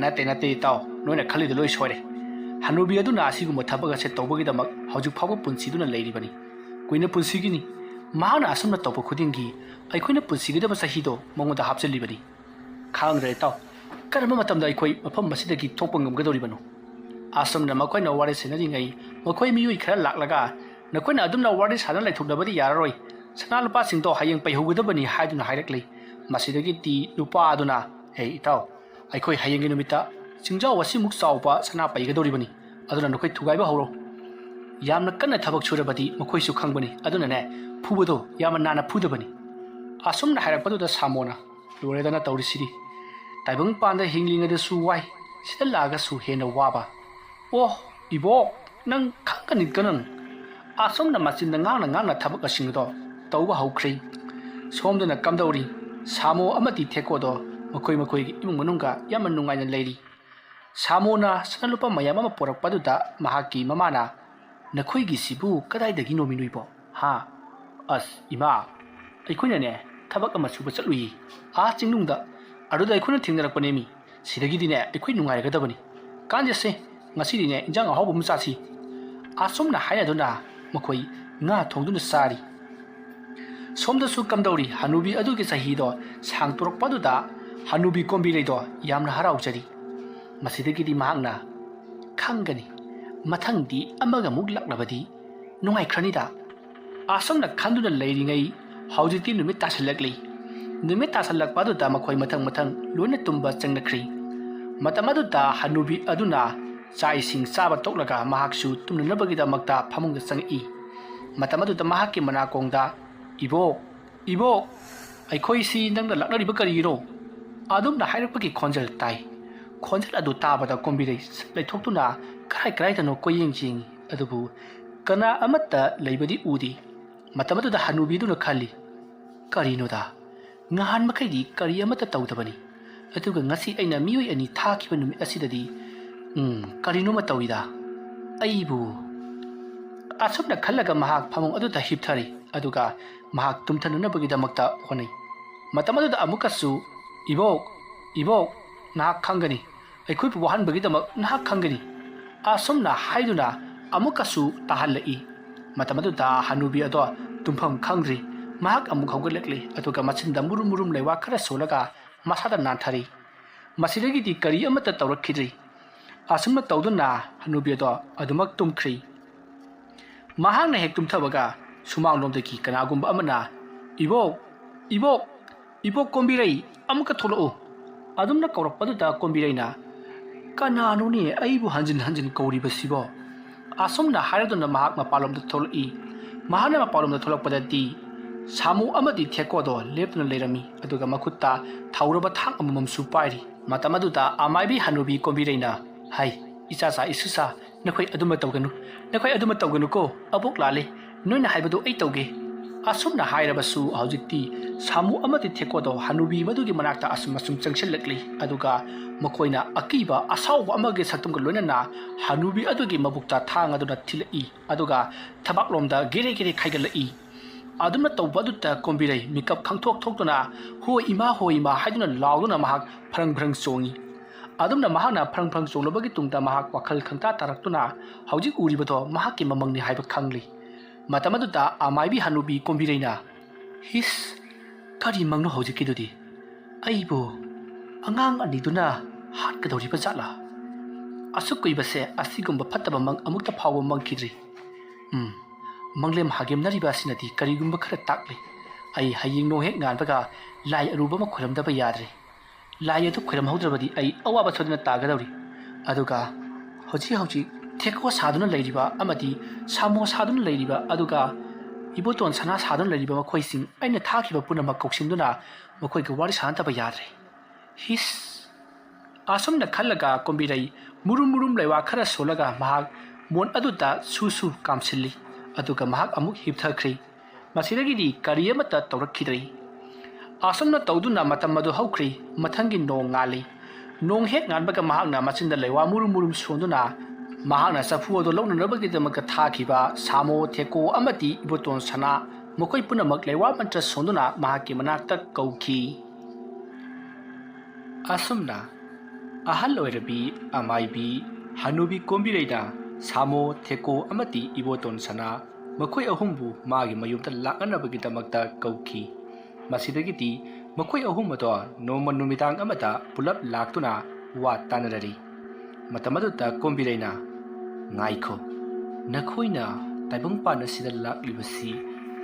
"ꯅꯠꯇꯦ, ꯅꯠꯇꯦ, ꯏꯇꯥꯎ, ꯅꯣꯏꯅ ꯈꯜꯂꯤꯗꯨ ꯂꯣꯏ ꯁꯣꯏꯔꯦ꯫ ꯍꯅꯨꯕꯤ ꯑꯗꯨꯅ ꯑꯁꯤꯒꯨꯝꯕ ꯊꯕꯛ ꯑꯁꯦ ꯇꯧꯕꯒꯤꯗꯃꯛ ꯍꯧꯖꯤꯛ ꯐꯥꯎꯕ ꯄꯨꯟꯁꯤꯗꯨꯅ ꯂꯩꯔꯤꯕꯅꯤ꯫ ꯀꯨꯏꯅ ꯄꯨꯟꯁꯤꯒꯤꯅꯤ꯫ ꯃꯍꯥꯛꯅ ꯑꯁꯨꯝꯅ ꯇꯧꯕ ꯈꯨꯗꯤꯡꯒꯤ ꯑꯩꯈꯣꯏꯅ ꯄꯨꯟꯁꯤꯒꯗꯕ ꯆꯍꯤꯗꯣ ꯃꯉꯣꯟꯗ ꯍꯥꯞꯆꯤꯜꯂꯤꯕꯅꯤ꯫ ꯈꯪꯗ꯭ꯔꯦ, ꯏꯇꯥꯎ, ꯀꯔꯝꯕ ꯃꯇꯝꯗ ꯑꯩꯈꯣꯏ ꯃꯐꯝ ꯑꯁꯤꯗꯒꯤ ꯊꯣꯛꯄ ꯉꯝꯒꯗꯧꯔꯤꯕꯅꯣ?" ꯑꯁꯨꯝꯅ ꯃꯈꯣꯏꯅ ꯋꯥꯔꯤ ꯁꯥꯟꯅꯔꯤꯉꯩ, ꯃꯈꯣꯏ ꯃꯤꯑꯣꯏ ꯈꯔ ꯂꯥꯛꯂꯒ, "ꯅꯈꯣꯏꯅ ꯑꯗꯨꯝꯅ ꯋꯥꯔꯤ ꯁꯥꯟꯅ ꯂꯩꯊꯣꯛꯂꯕꯗꯤ ꯌꯥꯔꯔꯣꯏ꯫ ꯁꯅꯥ ꯂꯨꯄꯥꯁꯤꯡꯗꯣ ꯍꯌꯦꯡ ꯄꯩꯍꯧꯒꯗꯕꯅꯤ" ꯍꯥꯏꯗꯨꯅ ꯍꯥꯏꯔꯛꯂꯤ꯫ ꯃꯁꯤꯗꯒꯤꯗꯤ ꯅꯨꯄꯥ ꯑꯗꯨꯅ, "ꯍꯦ ꯏꯇꯥꯎ, ꯑꯩꯈꯣꯏ ꯍꯌꯦꯡꯒꯤ ꯅꯨꯃꯤꯠꯇ ꯆꯤꯡꯖꯥꯎ ꯑꯁꯤꯃꯨꯛ ꯆꯥꯎꯕ ꯁꯅꯥ ꯄꯩꯒꯗꯧꯔꯤꯕꯅꯤ, ꯑꯗꯨꯅ ꯅꯈꯣꯏ ꯊꯨꯒꯥꯏꯕ ꯍꯧꯔꯣ꯫ ꯌꯥꯝꯅ ꯀꯟꯅ ꯊꯕꯛ ꯁꯨꯔꯕꯗꯤ ꯃꯈꯣꯏꯁꯨ ꯈꯪꯕꯅꯤ, ꯑꯗꯨꯅꯅꯦ, ꯐꯨꯕꯗꯣ ꯌꯥꯝꯅ ꯅꯥꯟꯅ ꯐꯨꯗꯕꯅꯤ"꯫ ꯑꯁꯨꯝꯅ ꯍꯥꯏꯔꯛꯄꯗꯨꯗ ꯁꯥꯃꯣꯅ, "ꯂꯣꯏꯔꯦꯗꯅ ꯇꯧꯔꯤꯁꯤꯗꯤ꯫ ꯇꯥꯏꯕꯪꯄꯥꯟꯗ ꯍꯤꯡꯂꯤꯉꯩꯗꯁꯨ ꯋꯥꯏ, ꯁꯤꯗ ꯂꯥꯛꯑꯒꯁꯨ ꯍꯦꯟꯅ ꯋꯥꯕ꯫ ꯑꯣ, ꯏꯕꯣꯛ, ꯅꯪ ꯈꯪꯒꯅꯤꯀꯣ ꯅꯪ"꯫ ꯑꯁꯨꯝꯅ ꯃꯆꯤꯟꯗ ꯉꯥꯡꯅ ꯉꯥꯡꯅ ꯊꯕꯛ ꯑꯁꯤꯡꯗꯣ ꯇꯧꯕ ꯍꯧꯈ꯭ꯔꯦ꯫ ꯁꯣꯝꯗꯅ ꯀꯝꯗꯧꯔꯤ? ꯁꯥꯃꯣ ꯑꯃꯗꯤ ꯊꯦꯀꯣꯗꯣ ꯃꯈꯣꯏ ꯃꯈꯣꯏꯒꯤ ꯏꯃꯨꯡ ꯃꯅꯨꯡꯒ ꯌꯥꯝꯅ ꯅꯨꯡꯉꯥꯏꯅ ꯂꯩꯔꯤ꯫ ꯁꯥꯃꯣꯅ ꯁꯅꯥ ꯂꯨꯄꯥ ꯃꯌꯥꯝ ꯑꯃ ꯄꯨꯔꯛꯄ ꯑꯗꯨꯗ ꯃꯍꯥꯛꯀꯤ ꯃꯃꯥꯅ, "ꯅꯈꯣꯏꯒꯤꯁꯤꯕꯨ ꯀꯗꯥꯏꯗꯒꯤꯅꯣ ꯃꯤꯅꯣꯏꯕꯣ? ꯍꯥ?" "ꯑꯁ, ꯏꯃꯥ, ꯑꯩꯈꯣꯏꯅꯅꯦ, ꯊꯕꯛ ꯑꯃ ꯁꯨꯕ ꯆꯠꯂꯨꯏ, ꯑꯥ ꯆꯤꯡꯅꯨꯡꯗ꯫ ꯑꯗꯨꯗ ꯑꯩꯈꯣꯏꯅ ꯊꯦꯡꯅꯔꯛꯄꯅꯦꯃꯤ꯫ ꯁꯤꯗꯒꯤꯗꯤꯅꯦ, ꯑꯩꯈꯣꯏ ꯅꯨꯡꯉꯥꯏꯔꯒꯗꯕꯅꯤ꯫ ꯀꯥꯟꯗꯦꯁꯦ, ꯉꯁꯤꯗꯤꯅꯦ, ꯏꯟꯖꯥꯡ ꯑꯍꯥꯎꯕ ꯑꯃ ꯆꯥꯁꯤ"꯫ ꯑꯁꯨꯝꯅ ꯍꯥꯏꯅꯗꯨꯅ ꯃꯈꯣꯏ ꯉꯥ ꯊꯣꯡꯗꯨꯅ ꯆꯥꯔꯤ꯫ ꯁꯣꯝꯗꯁꯨ ꯀꯝꯗꯧꯔꯤ? ꯍꯅꯨꯕꯤ ꯑꯗꯨꯒꯤ ꯆꯍꯤꯗꯣ ꯁꯥꯡꯇꯣꯔꯛꯄꯗꯨꯗ ꯍꯅꯨꯕꯤ ꯀꯣꯝꯕꯤꯔꯩꯗꯣ ꯌꯥꯝꯅ ꯍꯔꯥꯎꯖꯔꯤ꯫ ꯃꯁꯤꯗꯒꯤꯗꯤ ꯃꯍꯥꯛꯅ, "ꯈꯪꯒꯅꯤ, ꯃꯊꯪꯗꯤ ꯑꯃꯒ ꯑꯃꯨꯛ ꯂꯥꯛꯂꯕꯗꯤ ꯅꯨꯡꯉꯥꯏꯈ꯭ꯔꯅꯤꯗ"꯫ ꯑꯁꯨꯝꯅ ꯈꯟꯗꯨꯅ ꯂꯩꯔꯤꯉꯩ, ꯍꯧꯖꯤꯛꯇꯤ ꯅꯨꯃꯤꯠ ꯇꯥꯁꯤꯜꯂꯛꯂꯤ꯫ ꯅꯨꯃꯤꯠ ꯇꯥꯁꯤꯜꯂꯛꯄ ꯑꯗꯨꯗ ꯃꯈꯣꯏ ꯃꯊꯪ ꯃꯊꯪ ꯂꯣꯏꯅ ꯇꯨꯝꯕ ꯆꯪꯅꯈ꯭ꯔꯤ꯫ ꯃꯇꯝ ꯑꯗꯨꯗ ꯍꯅꯨꯕꯤ ꯑꯗꯨꯅ ꯆꯥꯛ ꯏꯁꯤꯡ ꯆꯥꯕ ꯇꯣꯛꯂꯒ ꯃꯍꯥꯛꯁꯨ ꯇꯨꯝꯅꯅꯕꯒꯤꯗꯃꯛꯇ ꯐꯃꯨꯡꯗ ꯆꯪꯉꯛꯏ꯫ ꯃꯇꯝ ꯑꯗꯨꯗ ꯃꯍꯥꯛꯀꯤ ꯃꯅꯥꯀꯣꯡꯗ, "ꯏꯕꯣꯛ, ꯏꯕꯣꯛ, "ꯑꯩꯈꯣꯏꯁꯤ ꯅꯪꯅ ꯂꯥꯛꯅꯔꯤꯕ ꯀꯔꯤꯒꯤꯅꯣ?" ꯑꯗꯨꯝꯅ ꯍꯥꯏꯔꯛꯄꯒꯤ ꯈꯣꯟꯖꯦꯜ ꯇꯥꯏ꯫ ꯈꯣꯟꯖꯦꯜ ꯑꯗꯨ ꯇꯥꯕꯗ ꯀꯣꯝꯕꯤꯔꯩ ꯂꯩꯊꯣꯛꯇꯨꯅ ꯀꯔꯥꯏ ꯀꯔꯥꯏꯗꯅꯣ ꯀꯣꯏꯌꯦꯡ ꯌꯦꯡꯉꯤ꯫ ꯑꯗꯨꯕꯨ ꯀꯅꯥ ꯑꯃꯠꯇ ꯂꯩꯕꯗꯤ ꯎꯗꯦ꯫ ꯃꯇꯝ ꯑꯗꯨꯗ ꯍꯅꯨꯕꯤꯗꯨꯅ ꯈꯜꯂꯤ, "ꯀꯔꯤꯅꯣꯗ? ꯉꯍꯥꯟ ꯃꯈꯩꯗꯤ ꯀꯔꯤ ꯑꯃꯠꯇ ꯇꯧꯗꯕꯅꯤ, ꯑꯗꯨꯒ ꯉꯁꯤ ꯑꯩꯅ ꯃꯤꯑꯣꯏ ꯑꯅꯤ ꯊꯥꯈꯤꯕ ꯅꯨꯃꯤꯠ ꯑꯁꯤꯗꯗꯤ, ꯎꯝ, ꯀꯔꯤꯅꯣꯃ ꯇꯧꯏꯗ꯫ ꯑꯩꯕꯨ"꯫ ꯑꯁꯨꯝꯅ ꯈꯜꯂꯒ ꯃꯍꯥꯛ ꯐꯃꯨꯡ ꯑꯗꯨꯗ ꯍꯤꯞꯊꯔꯤ, ꯑꯗꯨꯒ ꯃꯍꯥꯛ ꯇꯨꯝꯊꯅꯅꯕꯒꯤꯗꯃꯛꯇ ꯍꯣꯠꯅꯩ꯫ ꯃꯇꯝ ꯑꯗꯨꯗ ꯑꯃꯨꯛꯀꯁꯨ, "ꯏꯕꯣꯛ, ꯏꯕꯣꯛ, ꯅꯍꯥꯛ ꯈꯪꯒꯅꯤ, ꯑꯩꯈꯣꯏꯕꯨ ꯋꯥꯍꯟꯕꯒꯤꯗꯃꯛ ꯅꯍꯥꯛ ꯈꯪꯒꯅꯤ" ꯑꯁꯨꯝꯅ ꯍꯥꯏꯗꯨꯅ ꯑꯃꯨꯛꯀꯁꯨ ꯇꯥꯍꯜꯂꯛꯏ꯫ ꯃꯇꯝ ꯑꯗꯨꯗ ꯍꯅꯨꯕꯤ ꯑꯗꯣ ꯇꯨꯝꯐꯝ ꯈꯪꯗ꯭ꯔꯤ꯫ ꯃꯍꯥꯛ ꯑꯃꯨꯛ ꯍꯧꯒꯠꯂꯛꯂꯤ, ꯑꯗꯨꯒ ꯃꯆꯤꯟꯗ ꯃꯨꯔꯨꯝ ꯃꯨꯔꯨꯝ ꯂꯩꯋꯥ ꯈꯔ ꯁꯣꯜꯂꯒ ꯃꯁꯥꯗ ꯅꯥꯟꯊꯔꯤ꯫ ꯃꯁꯤꯗꯒꯤꯗꯤ ꯀꯔꯤ ꯑꯃꯠꯇ ꯇꯧꯔꯛꯈꯤꯗ꯭ꯔꯤ꯫ ꯑꯁꯨꯝꯅ ꯇꯧꯗꯨꯅ ꯍꯅꯨꯕꯤ ꯑꯗꯣ ꯑꯗꯨꯃꯛ ꯇꯨꯝꯈ꯭ꯔꯤ꯫ ꯃꯍꯥꯛꯅ ꯍꯦꯛ ꯇꯨꯝꯊꯕꯒ ꯁꯨꯃꯥꯡꯂꯣꯝꯗꯒꯤ ꯀꯅꯥꯒꯨꯝꯕ ꯑꯃꯅ, "ꯏꯕꯣꯛ, ꯏꯕꯣꯛ, ꯏꯕꯣꯛ ꯀꯣꯝꯕꯤꯔꯩ, ꯑꯃꯨꯛꯀ ꯊꯣꯛꯂꯛꯎ" ꯑꯗꯨꯝꯅ ꯀꯧꯔꯛꯄꯗꯨꯗ ꯀꯣꯝꯕꯤꯔꯩꯅ, "ꯀꯅꯥꯅꯣꯅꯦ ꯑꯩꯕꯨ ꯍꯟꯖꯤꯟ ꯍꯟꯖꯤꯟ ꯀꯧꯔꯤꯕꯁꯤꯕꯣ?" ꯑꯁꯨꯝꯅ ꯍꯥꯏꯔꯗꯨꯅ ꯃꯍꯥꯛ ꯃꯄꯥꯟꯂꯣꯝꯗ ꯊꯣꯛꯂꯛꯏ꯫ ꯃꯍꯥꯛꯅ ꯃꯄꯥꯟꯂꯣꯝꯗ ꯊꯣꯛꯂꯛꯄꯗꯗꯤ ꯁꯥꯃꯨ ꯑꯃꯗꯤ ꯊꯦꯛꯀꯣꯗꯣ ꯂꯦꯞꯇꯨꯅ ꯂꯩꯔꯝꯃꯤ, ꯑꯗꯨꯒ ꯃꯈꯨꯠꯇ ꯊꯧꯔꯕ ꯊꯥꯡ ꯑꯃꯃꯝꯁꯨ ꯄꯥꯏꯔꯤ꯫ ꯃꯇꯝ ꯑꯗꯨꯗ ꯑꯃꯥꯏꯕꯤ ꯍꯅꯨꯕꯤ ꯀꯣꯝꯕꯤꯔꯩꯅ, "ꯍꯥꯏ, ꯏꯆꯥꯆꯥ ꯏꯁꯨꯆꯥ, ꯅꯈꯣꯏ ꯑꯗꯨꯃ ꯇꯧꯒꯅꯨ, ꯅꯈꯣꯏ ꯑꯗꯨꯃ ꯇꯧꯒꯅꯨꯀꯣ, ꯑꯕꯣꯛ ꯂꯥꯜꯂꯦ, ꯅꯣꯏꯅ ꯍꯥꯏꯕꯗꯨ ꯑꯩ ꯇꯧꯒꯦ" ꯑꯁꯨꯝꯅ ꯍꯥꯏꯔꯕꯁꯨ ꯍꯧꯖꯤꯛꯇꯤ ꯁꯥꯃꯨ ꯑꯃꯗꯤ ꯊꯦꯛꯀꯣꯗꯣ ꯍꯅꯨꯕꯤ ꯃꯗꯨꯒꯤ ꯃꯅꯥꯛꯇ ꯑꯁꯨꯝ ꯑꯁꯨꯝ ꯆꯪꯁꯤꯜꯂꯛꯂꯤ꯫ ꯑꯗꯨꯒ ꯃꯈꯣꯏꯅ ꯑꯀꯤꯕ ꯑꯁꯥꯎꯕ ꯑꯃꯒꯤ ꯁꯛꯇꯝꯒ ꯂꯣꯏꯅꯅ ꯍꯅꯨꯕꯤ ꯑꯗꯨꯒꯤ ꯃꯕꯨꯛꯇ ꯊꯥꯡ ꯑꯗꯨꯅ ꯊꯤꯜꯂꯛꯏ꯫ ꯑꯗꯨꯒ ꯊꯕꯥꯛꯂꯣꯝꯗ ꯒꯦꯔꯦ ꯒꯦꯔꯦ ꯈꯥꯏꯒꯠꯂꯛꯏ꯫ ꯑꯗꯨꯝꯅ ꯇꯧꯕ ꯑꯗꯨꯗ ꯀꯣꯝꯕꯤꯔꯩ ꯃꯤꯀꯞ ꯈꯪꯊꯣꯛ ꯊꯣꯛꯇꯨꯅ, "ꯍꯣꯏ ꯏꯃꯥ, ꯍꯣꯏ ꯏꯃꯥ" ꯍꯥꯏꯗꯨꯅ ꯂꯥꯎꯗꯨꯅ ꯃꯍꯥꯛ ꯐꯔꯪ ꯐꯔꯪ ꯆꯣꯡꯏ꯫ ꯑꯗꯨꯝꯅ ꯃꯍꯥꯛꯅ ꯐꯔꯪ ꯐꯔꯪ ꯆꯣꯡꯂꯕꯒꯤ ꯇꯨꯡꯗ ꯃꯍꯥꯛ ꯋꯥꯈꯜ ꯈꯪꯇꯥ ꯇꯥꯔꯛꯇꯨꯅ ꯍꯧꯖꯤꯛ ꯎꯔꯤꯕꯗꯣ ꯃꯍꯥꯛꯀꯤ ꯃꯃꯪꯅꯤ ꯍꯥꯏꯕ ꯈꯪꯂꯤ꯫ ꯃꯇꯝ ꯑꯗꯨꯗ ꯑꯃꯥꯏꯕꯤ ꯍꯅꯨꯕꯤ ꯀꯣꯝꯕꯤꯔꯩꯅ, "ꯍꯤꯁ, ꯀꯔꯤ ꯃꯪꯅꯣ ꯍꯧꯖꯤꯛꯀꯤꯗꯨꯗꯤ? ꯑꯩꯕꯨ ꯑꯉꯥꯡ ꯑꯅꯤꯗꯨꯅ ꯍꯥꯠꯀꯗꯧꯔꯤꯕ ꯖꯥꯠꯂꯥ? ꯑꯁꯨꯛ ꯀꯨꯏꯕꯁꯦ ꯑꯁꯤꯒꯨꯝꯕ ꯐꯠꯇꯕ ꯃꯪ ꯑꯃꯨꯛꯇ ꯐꯥꯎꯕ ꯃꯪꯈꯤꯗ꯭ꯔꯤ꯫ ꯎꯝ, ꯃꯪꯂꯦꯝ ꯍꯥꯒꯦꯝꯅꯔꯤꯕ ꯑꯁꯤꯅꯗꯤ ꯀꯔꯤꯒꯨꯝꯕ ꯈꯔ ꯇꯥꯛꯂꯤ꯫ ꯑꯩ ꯍꯌꯦꯡ ꯅꯣꯡ ꯍꯦꯛ ꯉꯥꯟꯕꯒ ꯂꯥꯏ ꯑꯔꯨꯕ ꯑꯃ ꯈꯣꯏꯔꯝꯗꯕ ꯌꯥꯗ꯭ꯔꯦ꯫ ꯂꯥꯏ ꯑꯗꯨ ꯈꯣꯏꯔꯝꯍꯧꯗ꯭ꯔꯕꯗꯤ ꯑꯩ ꯑꯋꯥꯕ ꯁꯣꯏꯗꯅ ꯇꯥꯒꯗꯧꯔꯤ꯫ ꯑꯗꯨꯒ ꯍꯧꯖꯤꯛ ꯍꯧꯖꯤꯛ ꯊꯦꯀꯣ ꯁꯥꯗꯨꯅ ꯂꯩꯔꯤꯕ ꯑꯃꯗꯤ ꯁꯥꯃꯣ ꯁꯥꯗꯨꯅ ꯂꯩꯔꯤꯕ, ꯑꯗꯨꯒ ꯏꯕꯣꯇꯣꯟ ꯁꯅꯥ ꯁꯥꯗꯨꯅ ꯂꯩꯔꯤꯕ ꯃꯈꯣꯏꯁꯤꯡ ꯑꯩꯅ ꯊꯥꯈꯤꯕ ꯄꯨꯝꯅꯃꯛ ꯀꯧꯁꯤꯟꯗꯨꯅ ꯃꯈꯣꯏꯒ ꯋꯥꯔꯤ ꯁꯥꯅꯗꯕ ꯌꯥꯗ꯭ꯔꯦ꯫ ꯍꯤꯁ! ꯑꯁꯨꯝꯅ ꯈꯜꯂꯒ ꯀꯣꯝꯕꯤꯔꯩ ꯃꯨꯔꯨꯝ ꯃꯨꯔꯨꯝ ꯂꯩꯋꯥ ꯈꯔ ꯁꯣꯜꯂꯒ ꯃꯍꯥꯛ ꯃꯣꯟ ꯑꯗꯨꯗ ꯁꯨ ꯁꯨ ꯀꯥꯝꯁꯤꯜꯂꯤ꯫ ꯑꯗꯨꯒ ꯃꯍꯥꯛ ꯑꯃꯨꯛ ꯍꯤꯞꯊꯈ꯭ꯔꯦ꯫ ꯃꯁꯤꯗꯒꯤꯗꯤ ꯀꯔꯤ ꯑꯃꯠꯇ ꯇꯧꯔꯛꯈꯤꯗ꯭ꯔꯦ꯫ ꯑꯁꯨꯝꯅ ꯇꯧꯗꯨꯅ ꯃꯇꯝ ꯑꯗꯨ ꯍꯧꯈ꯭ꯔꯦ꯫ ꯃꯊꯪꯒꯤ ꯅꯣꯡ ꯉꯥꯜꯂꯤ꯫ ꯅꯣꯡ ꯍꯦꯛ ꯉꯥꯟꯕꯒ ꯃꯍꯥꯛꯅ ꯃꯆꯤꯟꯗ ꯂꯩꯋꯥ ꯃꯨꯔꯨꯝ ꯃꯨꯔꯨꯝ ꯁꯣꯟꯗꯨꯅ ꯃꯍꯥꯛꯅ ꯆꯐꯨ ꯑꯗꯨ ꯂꯧꯅꯅꯕꯒꯤꯗꯃꯛꯇ ꯊꯥꯈꯤꯕ ꯁꯥꯃꯣ, ꯊꯦꯀꯣ ꯑꯃꯗꯤ ꯏꯕꯣꯇꯣꯟ ꯁꯅꯥ, ꯃꯈꯣꯏ ꯄꯨꯝꯅꯃꯛ ꯂꯩꯋꯥ ꯃꯟꯇ꯭ꯔ ꯁꯣꯟꯗꯨꯅ ꯃꯍꯥꯛꯀꯤ ꯃꯅꯥꯛꯇ ꯀꯧꯈꯤ꯫ ꯑꯁꯨꯝꯅ ꯑꯍꯜ ꯑꯣꯏꯔꯕꯤ ꯑꯃꯥꯏꯕꯤ, ꯍꯅꯨꯕꯤ ꯀꯣꯝꯕꯤꯔꯩꯅ ꯁꯥꯃꯣ, ꯊꯦꯀꯣ ꯑꯃꯗꯤ ꯏꯕꯣꯇꯣꯟ ꯁꯅꯥ ꯃꯈꯣꯏ ꯑꯍꯨꯝꯕꯨ ꯃꯥꯒꯤ ꯃꯌꯨꯝꯗ ꯂꯥꯛꯅꯅꯕꯒꯤꯗꯃꯛꯇ ꯀꯧꯈꯤ꯫ ꯃꯁꯤꯗꯒꯤꯗꯤ ꯃꯈꯣꯏ ꯑꯍꯨꯝ ꯑꯗꯣ ꯅꯣꯡꯃ ꯅꯨꯃꯤꯗꯥꯡ ꯑꯃꯗ ꯄꯨꯂꯞ ꯂꯥꯛꯇꯨꯅ ꯋꯥ ꯇꯥꯅꯔꯔꯤ꯫ ꯃꯇꯝ ꯑꯗꯨꯗ ꯀꯣꯝꯕꯤꯔꯩꯅ, "ꯉꯥꯏꯈꯣ, ꯅꯈꯣꯏꯅ ꯇꯥꯏꯕꯪꯄꯥꯟ ꯑꯁꯤꯗ ꯂꯥꯛꯂꯤꯕꯁꯤ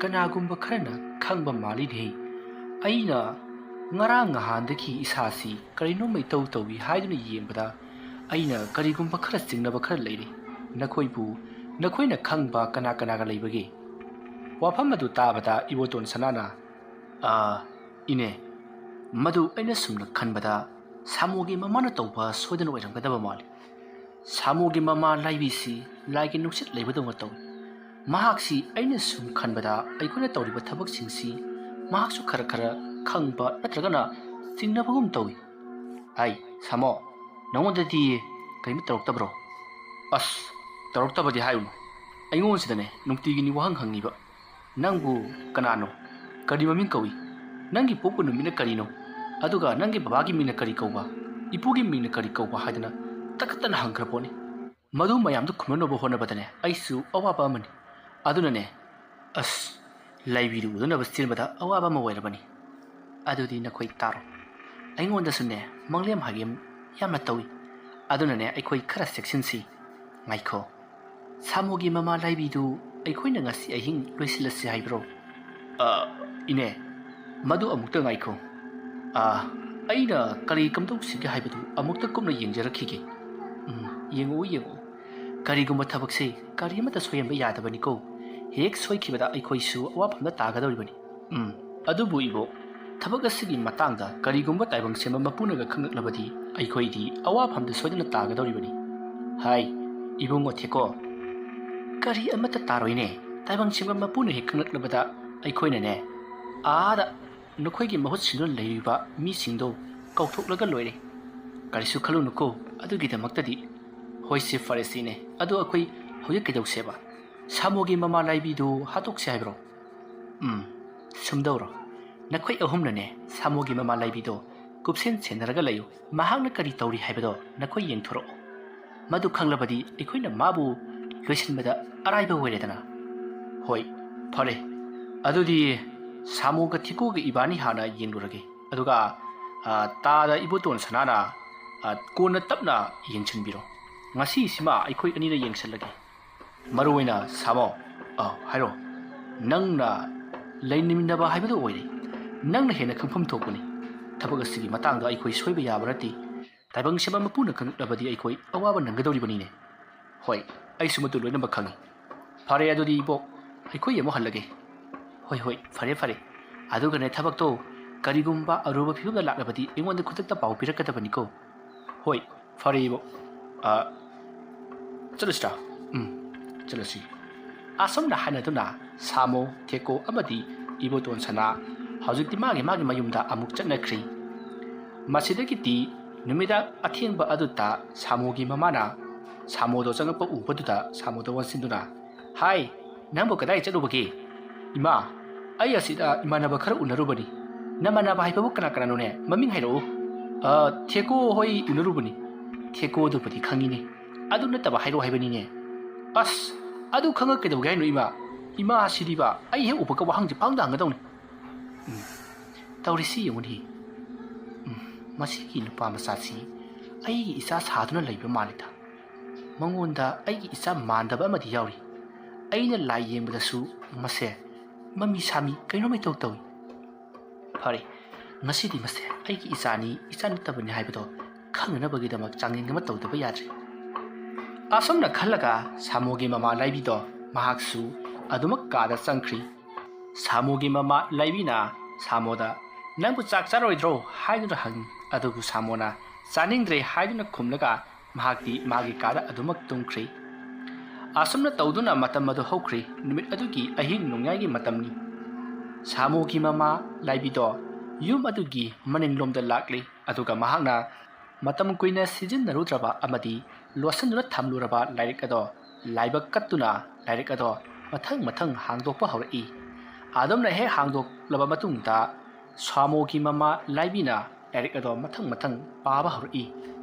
ꯀꯅꯥꯒꯨꯝꯕ ꯈꯔꯅ ꯈꯪꯕ ꯃꯥꯜꯂꯤꯅꯦ꯫ ꯑꯩꯅ ꯉꯔꯥꯡ ꯅꯍꯥꯟꯗꯒꯤ ꯏꯁꯥꯁꯤ ꯀꯔꯤꯅꯣꯝꯃ ꯏꯇꯧ ꯇꯧꯏ ꯍꯥꯏꯗꯨꯅ ꯌꯦꯡꯕꯗ ꯑꯩꯅ ꯀꯔꯤꯒꯨꯝꯕ ꯈꯔ ꯆꯤꯡꯅꯕ ꯈꯔ ꯂꯩꯔꯤ꯫ ꯅꯈꯣꯏꯕꯨ ꯅꯈꯣꯏꯅ ꯈꯪꯕ ꯀꯅꯥ ꯀꯅꯥꯒ ꯂꯩꯕꯒꯦ?" ꯋꯥꯐꯝ ꯑꯗꯨ ꯇꯥꯕꯗ ꯏꯕꯣꯇꯣꯟ ꯁꯅꯥꯅ, "ꯑꯥ, ꯏꯅꯦ, ꯃꯗꯨ ꯑꯩꯅ ꯁꯨꯝꯅ ꯈꯟꯕꯗ ꯁꯥꯃꯨꯒꯤ ꯃꯃꯥꯅ ꯇꯧꯕ ꯁꯣꯏꯗꯅ ꯑꯣꯏꯔꯝꯒꯗꯕ ꯃꯥꯜꯂꯤ꯫ ꯁꯥꯃꯨꯒꯤ ꯃꯃꯥ ꯂꯥꯏꯕꯤꯁꯤ ꯂꯥꯏꯒꯤ ꯅꯨꯡꯁꯤꯠ ꯂꯩꯕꯗꯧꯅ ꯇꯧꯏ꯫ ꯃꯍꯥꯛꯁꯤ ꯑꯩꯅ ꯁꯨꯝ ꯈꯟꯕꯗ ꯑꯩꯈꯣꯏꯅ ꯇꯧꯔꯤꯕ ꯊꯕꯛꯁꯤꯡꯁꯤ ꯃꯍꯥꯛꯁꯨ ꯈꯔ ꯈꯔ ꯈꯪꯕ ꯅꯠꯇ꯭ꯔꯒꯅ ꯆꯤꯡꯅꯕꯒꯨꯝ ꯇꯧꯏ꯫ ꯑꯩ, ꯁꯥꯃꯣ, ꯅꯉꯣꯟꯗꯗꯤ ꯀꯔꯤꯝꯇ ꯇꯧꯔꯛꯇꯕ꯭ꯔꯣ?" "ꯑꯁ, ꯇꯧꯔꯛꯇꯕꯗꯤ ꯍꯥꯏꯌꯨꯅꯨ꯫ ꯑꯩꯉꯣꯟꯁꯤꯗꯅꯦ ꯅꯨꯡꯇꯤꯒꯤꯅꯤ ꯋꯥꯍꯪ ꯍꯪꯉꯤꯕ꯫ ꯅꯪꯕꯨ ꯀꯅꯥꯅꯣ? ꯀꯔꯤ ꯃꯃꯤꯡ ꯀꯧꯏ? ꯅꯪꯒꯤ ꯄꯣꯛꯄ ꯅꯨꯃꯤꯠꯅ ꯀꯔꯤꯅꯣ? ꯑꯗꯨꯒ ꯅꯪꯒꯤ ꯕꯕꯥꯒꯤ ꯃꯤꯡꯅ ꯀꯔꯤ ꯀꯧꯕ? ꯏꯄꯨꯒꯤ ꯃꯤꯡꯅ ꯀꯔꯤ ꯀꯧꯕ?" ꯍꯥꯏꯗꯅ ꯇꯛꯈꯠꯇꯅ ꯍꯪꯈ꯭ꯔ ꯄꯣꯠꯅꯤ꯫ ꯃꯗꯨ ꯃꯌꯥꯝꯗꯨ ꯈꯨꯝꯅꯅꯕ ꯍꯣꯠꯅꯕꯗꯅꯦ ꯑꯩꯁꯨ ꯑꯋꯥꯕ ꯑꯃꯅꯤ꯫ ꯑꯗꯨꯅꯅꯦ, ꯑꯁ, ꯂꯥꯏꯕꯤꯗꯨ ꯎꯗꯅꯕ ꯆꯦꯟꯕꯗ ꯑꯋꯥꯕ ꯑꯃ ꯑꯣꯏꯔꯕꯅꯤ꯫ ꯑꯗꯨꯗꯤ ꯅꯈꯣꯏ ꯇꯥꯔꯣ꯫ ꯑꯩꯉꯣꯟꯗꯁꯨꯅꯦ ꯃꯪꯂꯦꯝ ꯍꯥꯏꯒꯦꯝ ꯌꯥꯝꯅ ꯇꯧꯏ꯫ ꯑꯗꯨꯅꯅꯦ ꯑꯩꯈꯣꯏ ꯈꯔ ꯆꯦꯛꯁꯤꯟꯁꯤ꯫ ꯉꯥꯏꯈꯣ꯫ ꯁꯥꯃꯨꯒꯤ ꯃꯃꯥ ꯂꯥꯏꯕꯤꯗꯨ ꯑꯩꯈꯣꯏꯅ ꯉꯁꯤ ꯑꯍꯤꯡ ꯂꯣꯏꯁꯤꯜꯂꯁꯤ ꯍꯥꯏꯕ꯭ꯔꯣ? ꯑ, ꯏꯅꯦ, ꯃꯗꯨ ꯑꯃꯨꯛꯇ ꯉꯥꯏꯈꯣ꯫ ꯑ, ꯑꯩꯅ ꯀꯔꯤ ꯀꯝꯗꯧꯁꯤꯒꯦ ꯍꯥꯏꯕꯗꯨ ꯑꯃꯨꯛꯇ ꯀꯨꯞꯅ ꯌꯦꯡꯖꯔꯛꯈꯤꯒꯦ꯫ ꯎꯝ, ꯌꯦꯡꯉꯛꯎ, ꯌꯦꯡꯉꯛꯎ꯫ ꯀꯔꯤꯒꯨꯝꯕ ꯊꯕꯛꯁꯦ ꯀꯔꯤ ꯑꯃꯠꯇ ꯁꯣꯏꯍꯟꯕ ꯌꯥꯗꯕꯅꯤꯀꯣ꯫ ꯍꯦꯛ ꯁꯣꯏꯈꯤꯕꯗ ꯑꯩꯈꯣꯏꯁꯨ ꯑꯋꯥꯐꯝꯗ ꯇꯥꯒꯗꯧꯔꯤꯕꯅꯤ꯫ ꯎꯝ, ꯑꯗꯨꯕꯨ ꯏꯕꯣꯛ, ꯊꯕꯛ ꯑꯁꯤꯒꯤ ꯃꯇꯥꯡꯗ ꯀꯔꯤꯒꯨꯝꯕ ꯇꯥꯏꯕꯪ ꯁꯦꯝꯕ ꯃꯄꯨꯅꯒ ꯈꯪꯂꯛꯂꯕꯗꯤ ꯑꯩꯈꯣꯏꯗꯤ ꯑꯋꯥꯐꯝꯗ ꯁꯣꯏꯗꯅ ꯇꯥꯒꯗꯧꯔꯤꯕꯅꯤ꯫ ꯍꯥꯏ, ꯏꯕꯨꯡꯉꯣ ꯊꯦꯀꯣ, ꯀꯔꯤ ꯑꯃꯠꯇ ꯇꯥꯔꯣꯏꯅꯦ꯫ ꯇꯥꯏꯕꯪ ꯁꯦꯝꯕ ꯃꯄꯨꯅ ꯍꯦꯛ ꯈꯪꯂꯛꯂꯕꯗ ꯑꯩꯈꯣꯏꯅꯅꯦ, ꯑꯥꯗ ꯅꯈꯣꯏꯒꯤ ꯃꯍꯨꯠ ꯁꯤꯟꯗꯨꯅ ꯂꯩꯔꯤꯕ ꯃꯤꯁꯤꯡꯗꯣ ꯀꯧꯊꯣꯛꯂꯒ ꯂꯣꯏꯔꯦ꯫ ꯀꯔꯤꯁꯨ ꯈꯜꯂꯨꯅꯨꯀꯣ ꯑꯗꯨꯒꯤꯗꯃꯛꯇꯗꯤ꯫ ꯍꯣꯏꯁꯦ, ꯐꯔꯦꯁꯤꯅꯦ꯫ ꯑꯗꯣ ꯑꯩꯈꯣꯏ ꯍꯧꯖꯤꯛ ꯀꯩꯗꯧꯁꯦꯕ? ꯁꯥꯃꯣꯒꯤ ꯃꯃꯥ ꯂꯥꯏꯕꯤꯗꯨ ꯍꯥꯠꯇꯣꯛꯁꯦ ꯍꯥꯏꯕ꯭ꯔꯣ? ꯎꯝ, ꯁꯨꯝꯗꯧꯔꯣ꯫ ꯅꯈꯣꯏ ꯑꯍꯨꯝꯅꯅꯦ ꯁꯥꯃꯣꯒꯤ ꯃꯃꯥ ꯂꯥꯏꯕꯤꯗꯣ ꯀꯨꯞꯁꯦꯟ ꯁꯦꯟꯅꯔꯒ ꯂꯩꯌꯨ꯫ ꯃꯍꯥꯛꯅ ꯀꯔꯤ ꯇꯧꯔꯤ ꯍꯥꯏꯕꯗꯣ ꯅꯈꯣꯏ ꯌꯦꯡꯊꯣꯔꯛꯑꯣ꯫ ꯃꯗꯨ ꯈꯪꯂꯕꯗꯤ ꯑꯩꯈꯣꯏꯅ ꯃꯥꯕꯨ ꯂꯣꯏꯁꯤꯟꯕꯗ ꯑꯔꯥꯏꯕ ꯑꯣꯏꯔꯦꯗꯅ꯫ ꯍꯣꯏ, ꯐꯔꯦ꯫ ꯑꯗꯨꯗꯤ ꯁꯥꯃꯣꯒ ꯊꯤꯀꯣꯒ ꯏꯕꯥꯅꯤ ꯍꯥꯟꯅ ꯌꯦꯡꯂꯨꯔꯒꯦ꯫ ꯑꯗꯨꯒ, ꯑ, ꯇꯥꯗ ꯏꯕꯣꯇꯣꯟ ꯁꯅꯥꯅ, ꯑ, ꯀꯣꯟꯅ ꯇꯞꯅ ꯌꯦꯡꯁꯤꯟꯕꯤꯔꯣ꯫ ꯉꯁꯤꯁꯤꯃ ꯑꯩꯈꯣꯏ ꯑꯅꯤꯅ ꯌꯦꯡꯁꯤꯜꯂꯒꯦ꯫ ꯃꯔꯨ ꯑꯣꯏꯅ ꯁꯥꯃꯣ, ꯑ, ꯍꯥꯏꯔꯣ, ꯅꯪꯅ ꯂꯩꯃꯤꯟꯅꯕ ꯍꯥꯏꯕꯗꯨ ꯑꯣꯏꯔꯦ꯫ ꯅꯪꯅ ꯍꯦꯟꯅ ꯈꯪꯐꯝ ꯊꯣꯛꯄꯅꯤ꯫ ꯊꯕꯛ ꯑꯁꯤꯒꯤ ꯃꯇꯥꯡꯗ ꯑꯩꯈꯣꯏ ꯁꯣꯏꯕ ꯌꯥꯕ ꯅꯠꯇꯦ꯫ ꯇꯥꯏꯕꯪ ꯁꯦꯝꯕ ꯃꯄꯨꯅ ꯈꯪꯂꯛꯂꯕꯗꯤ ꯑꯩꯈꯣꯏ ꯑꯋꯥꯕ ꯅꯪꯒꯗꯧꯔꯤꯕꯅꯤꯅꯦ꯫ ꯍꯣꯏ, ꯑꯩꯁꯨ ꯃꯗꯨ ꯂꯣꯏꯅꯃꯛ ꯈꯪꯏ꯫ ꯐꯔꯦ, ꯑꯗꯨꯗꯤ ꯏꯕꯣꯛ, ꯑꯩꯈꯣꯏ ꯑꯃꯨꯛ ꯍꯜꯂꯒꯦ꯫ ꯍꯣꯏ, ꯍꯣꯏ, ꯐꯔꯦ, ꯐꯔꯦ꯫ ꯑꯗꯨꯒꯅꯦ, ꯊꯕꯛꯇꯣ ꯀꯔꯤꯒꯨꯝꯕ ꯑꯔꯨꯕ ꯐꯤꯕꯝꯗ ꯂꯥꯛꯂꯕꯗꯤ ꯑꯩꯉꯣꯟꯗ ꯈꯨꯗꯛꯇ ꯄꯥꯎ ꯄꯤꯔꯛꯀꯗꯕꯅꯤꯀꯣ꯫ ꯍꯣꯏ, ꯐꯔꯦ, ꯏꯕꯣꯛ꯫ ꯑ, ꯆꯠꯂꯁꯤꯔꯥ? ꯎꯝ, ꯆꯠꯂꯁꯤ꯫ ꯑꯁꯨꯝꯅ ꯍꯥꯏꯅꯗꯨꯅ ꯁꯥꯃꯣ, ꯊꯦꯀꯣ ꯑꯃꯗꯤ ꯏꯕꯣꯇꯣꯟ ꯁꯅꯥ ꯍꯧꯖꯤꯛꯇꯤ ꯃꯥꯒꯤ ꯃꯥꯒꯤ ꯃꯌꯨꯝꯗ ꯑꯃꯨꯛ ꯆꯠꯅꯈ꯭ꯔꯤ꯫ ꯃꯁꯤꯗꯒꯤꯗꯤ ꯅꯨꯃꯤꯗꯥꯡ ꯑꯊꯦꯡꯕ ꯑꯗꯨꯗ ꯁꯥꯃꯣꯒꯤ ꯃꯃꯥꯅ ꯁꯥꯃꯣꯗꯣ ꯆꯪꯉꯛꯄ ꯎꯕꯗꯨꯗ ꯁꯥꯃꯣꯗꯣ ꯑꯣꯟꯁꯤꯟꯗꯨꯅ, "ꯍꯥꯏ, ꯅꯪꯕꯨ ꯀꯗꯥꯏ ꯆꯠꯂꯨꯕꯒꯦ?" "ꯏꯃꯥ, ꯑꯩ ꯑꯁꯤꯗ ꯏꯃꯥꯟꯅꯕ ꯈꯔ ꯎꯅꯔꯨꯕꯅꯤ꯫" "ꯅꯃꯥꯟꯅꯕ ꯍꯥꯏꯕꯕꯨ ꯀꯅꯥ ꯀꯅꯥꯅꯣꯅꯦ? ꯃꯃꯤꯡ ꯍꯥꯏꯔꯛꯎ꯫" "ꯑ, ꯊꯦꯀꯣ ꯍꯣꯏ ꯎꯅꯔꯨꯕꯅꯤ꯫" "ꯊꯦꯀꯣꯗꯨꯕꯨꯗꯤ ꯈꯪꯉꯤꯅꯦ꯫ ꯑꯗꯨ ꯅꯠꯇꯕ ꯍꯥꯏꯔꯛꯑꯣ ꯍꯥꯏꯕꯅꯤꯅꯦ꯫" "ꯑꯁ, ꯑꯗꯨ ꯈꯪꯉ ꯀꯩꯗꯧꯒꯦ ꯍꯥꯏꯅꯣ ꯏꯃꯥ? ꯏꯃꯥ ꯁꯤꯗꯤꯕ, ꯑꯩ ꯍꯦꯛ ꯎꯕꯒ ꯋꯥꯍꯪꯁꯦ ꯄꯪꯍꯪꯗ ꯍꯪꯒꯗꯧꯅꯤ꯫" ꯎꯝ, ꯇꯧꯔꯤꯁꯤ ꯌꯦꯡꯉꯨꯅꯦ꯫ ꯎꯝ, ꯃꯁꯤꯒꯤ ꯅꯨꯄꯥ ꯃꯆꯥꯁꯤ ꯑꯩꯒꯤ ꯏꯆꯥ ꯁꯥꯗꯨꯅ ꯂꯩꯕ ꯃꯥꯜꯂꯤꯗ꯫ ꯃꯉꯣꯟꯗ ꯑꯩꯒꯤ ꯏꯆꯥ ꯃꯥꯟꯗꯕ ꯑꯃꯗꯤ ꯌꯥꯎꯔꯤ꯫ ꯑꯩꯅ ꯂꯥꯏ ꯌꯦꯡꯕꯗꯁꯨ ꯃꯁꯦ ꯃꯃꯤ ꯁꯥꯃꯤ ꯀꯩꯅꯣꯝ ꯏꯇꯧ ꯇꯧꯏ꯫ ꯐꯔꯦ, ꯉꯁꯤꯗꯤ ꯃꯁꯦ ꯑꯩꯒꯤ ꯏꯆꯥꯅꯤ, ꯏꯆꯥ ꯅꯠꯇꯕꯅꯤ ꯍꯥꯏꯕꯗꯣ ꯈꯪꯅꯅꯕꯒꯤꯗꯃꯛ ꯆꯥꯡꯌꯦꯡ ꯑꯃ ꯇꯧꯗꯕ ꯌꯥꯗ꯭ꯔꯦ꯫ ꯑꯁꯨꯝꯅ ꯈꯜꯂꯒ ꯁꯥꯃꯣꯒꯤ ꯃꯃꯥ ꯂꯥꯏꯕꯤꯗꯣ ꯃꯍꯥꯛꯁꯨ ꯑꯗꯨꯃꯛ ꯀꯥꯗ ꯆꯪꯈ꯭ꯔꯤ꯫ ꯁꯥꯃꯣꯒꯤ ꯃꯃꯥ ꯂꯥꯏꯕꯤꯅ ꯁꯥꯃꯣꯗ, "ꯅꯪꯕꯨ ꯆꯥꯛ ꯆꯥꯔꯣꯏꯗ꯭ꯔꯣ?" ꯍꯥꯏꯗꯨꯅ ꯍꯪꯉꯤ꯫ ꯑꯗꯨꯕꯨ ꯁꯥꯃꯣꯅ "ꯆꯥꯅꯤꯡꯗ꯭ꯔꯦ" ꯍꯥꯏꯗꯨꯅ ꯈꯨꯝꯂꯒ ꯃꯍꯥꯛꯇꯤ ꯃꯥꯒꯤ ꯀꯥꯗ ꯑꯗꯨꯃꯛ ꯇꯨꯝꯈ꯭ꯔꯤ꯫ ꯑꯁꯨꯝꯅ ꯇꯧꯗꯨꯅ ꯃꯇꯝ ꯑꯗꯨ ꯍꯧꯈ꯭ꯔꯤ꯫ ꯅꯨꯃꯤꯠ ꯑꯗꯨꯒꯤ ꯑꯍꯤꯡ ꯅꯣꯡꯌꯥꯏꯒꯤ ꯃꯇꯝꯅꯤ꯫ ꯁꯥꯃꯣꯒꯤ ꯃꯃꯥ ꯂꯥꯏꯕꯤꯗꯣ ꯌꯨꯝ ꯑꯗꯨꯒꯤ ꯃꯅꯤꯡꯂꯣꯝꯗ ꯂꯥꯛꯂꯤ, ꯑꯗꯨꯒ ꯃꯍꯥꯛꯅ ꯃꯇꯝ ꯀꯨꯏꯅ ꯁꯤꯖꯤꯟꯅꯔꯨꯗ꯭ꯔꯕ ꯑꯃꯗꯤ ꯂꯣꯠꯁꯤꯟꯗꯨꯅ ꯊꯝꯂꯨꯔꯕ ꯂꯥꯏꯔꯤꯛ ꯑꯗꯣ ꯂꯥꯏꯕꯛ ꯀꯠꯇꯨꯅ ꯂꯥꯏꯔꯤꯛ ꯑꯗꯣ ꯃꯊꯪ ꯃꯊꯪ ꯍꯥꯡꯗꯣꯛꯄ ꯍꯧꯔꯛꯏ꯫ ꯑꯗꯨꯝꯅ ꯍꯦꯛ ꯍꯥꯡꯗꯣꯛꯂꯕ ꯃꯇꯨꯡꯗ ꯁꯥꯃꯣꯒꯤ ꯃꯃꯥ ꯂꯥꯏꯕꯤꯅ ꯂꯥꯏꯔꯤꯛ ꯑꯗꯣ ꯃꯊꯪ ꯃꯊꯪ ꯄꯥꯕ ꯍꯧꯔꯛꯏ꯫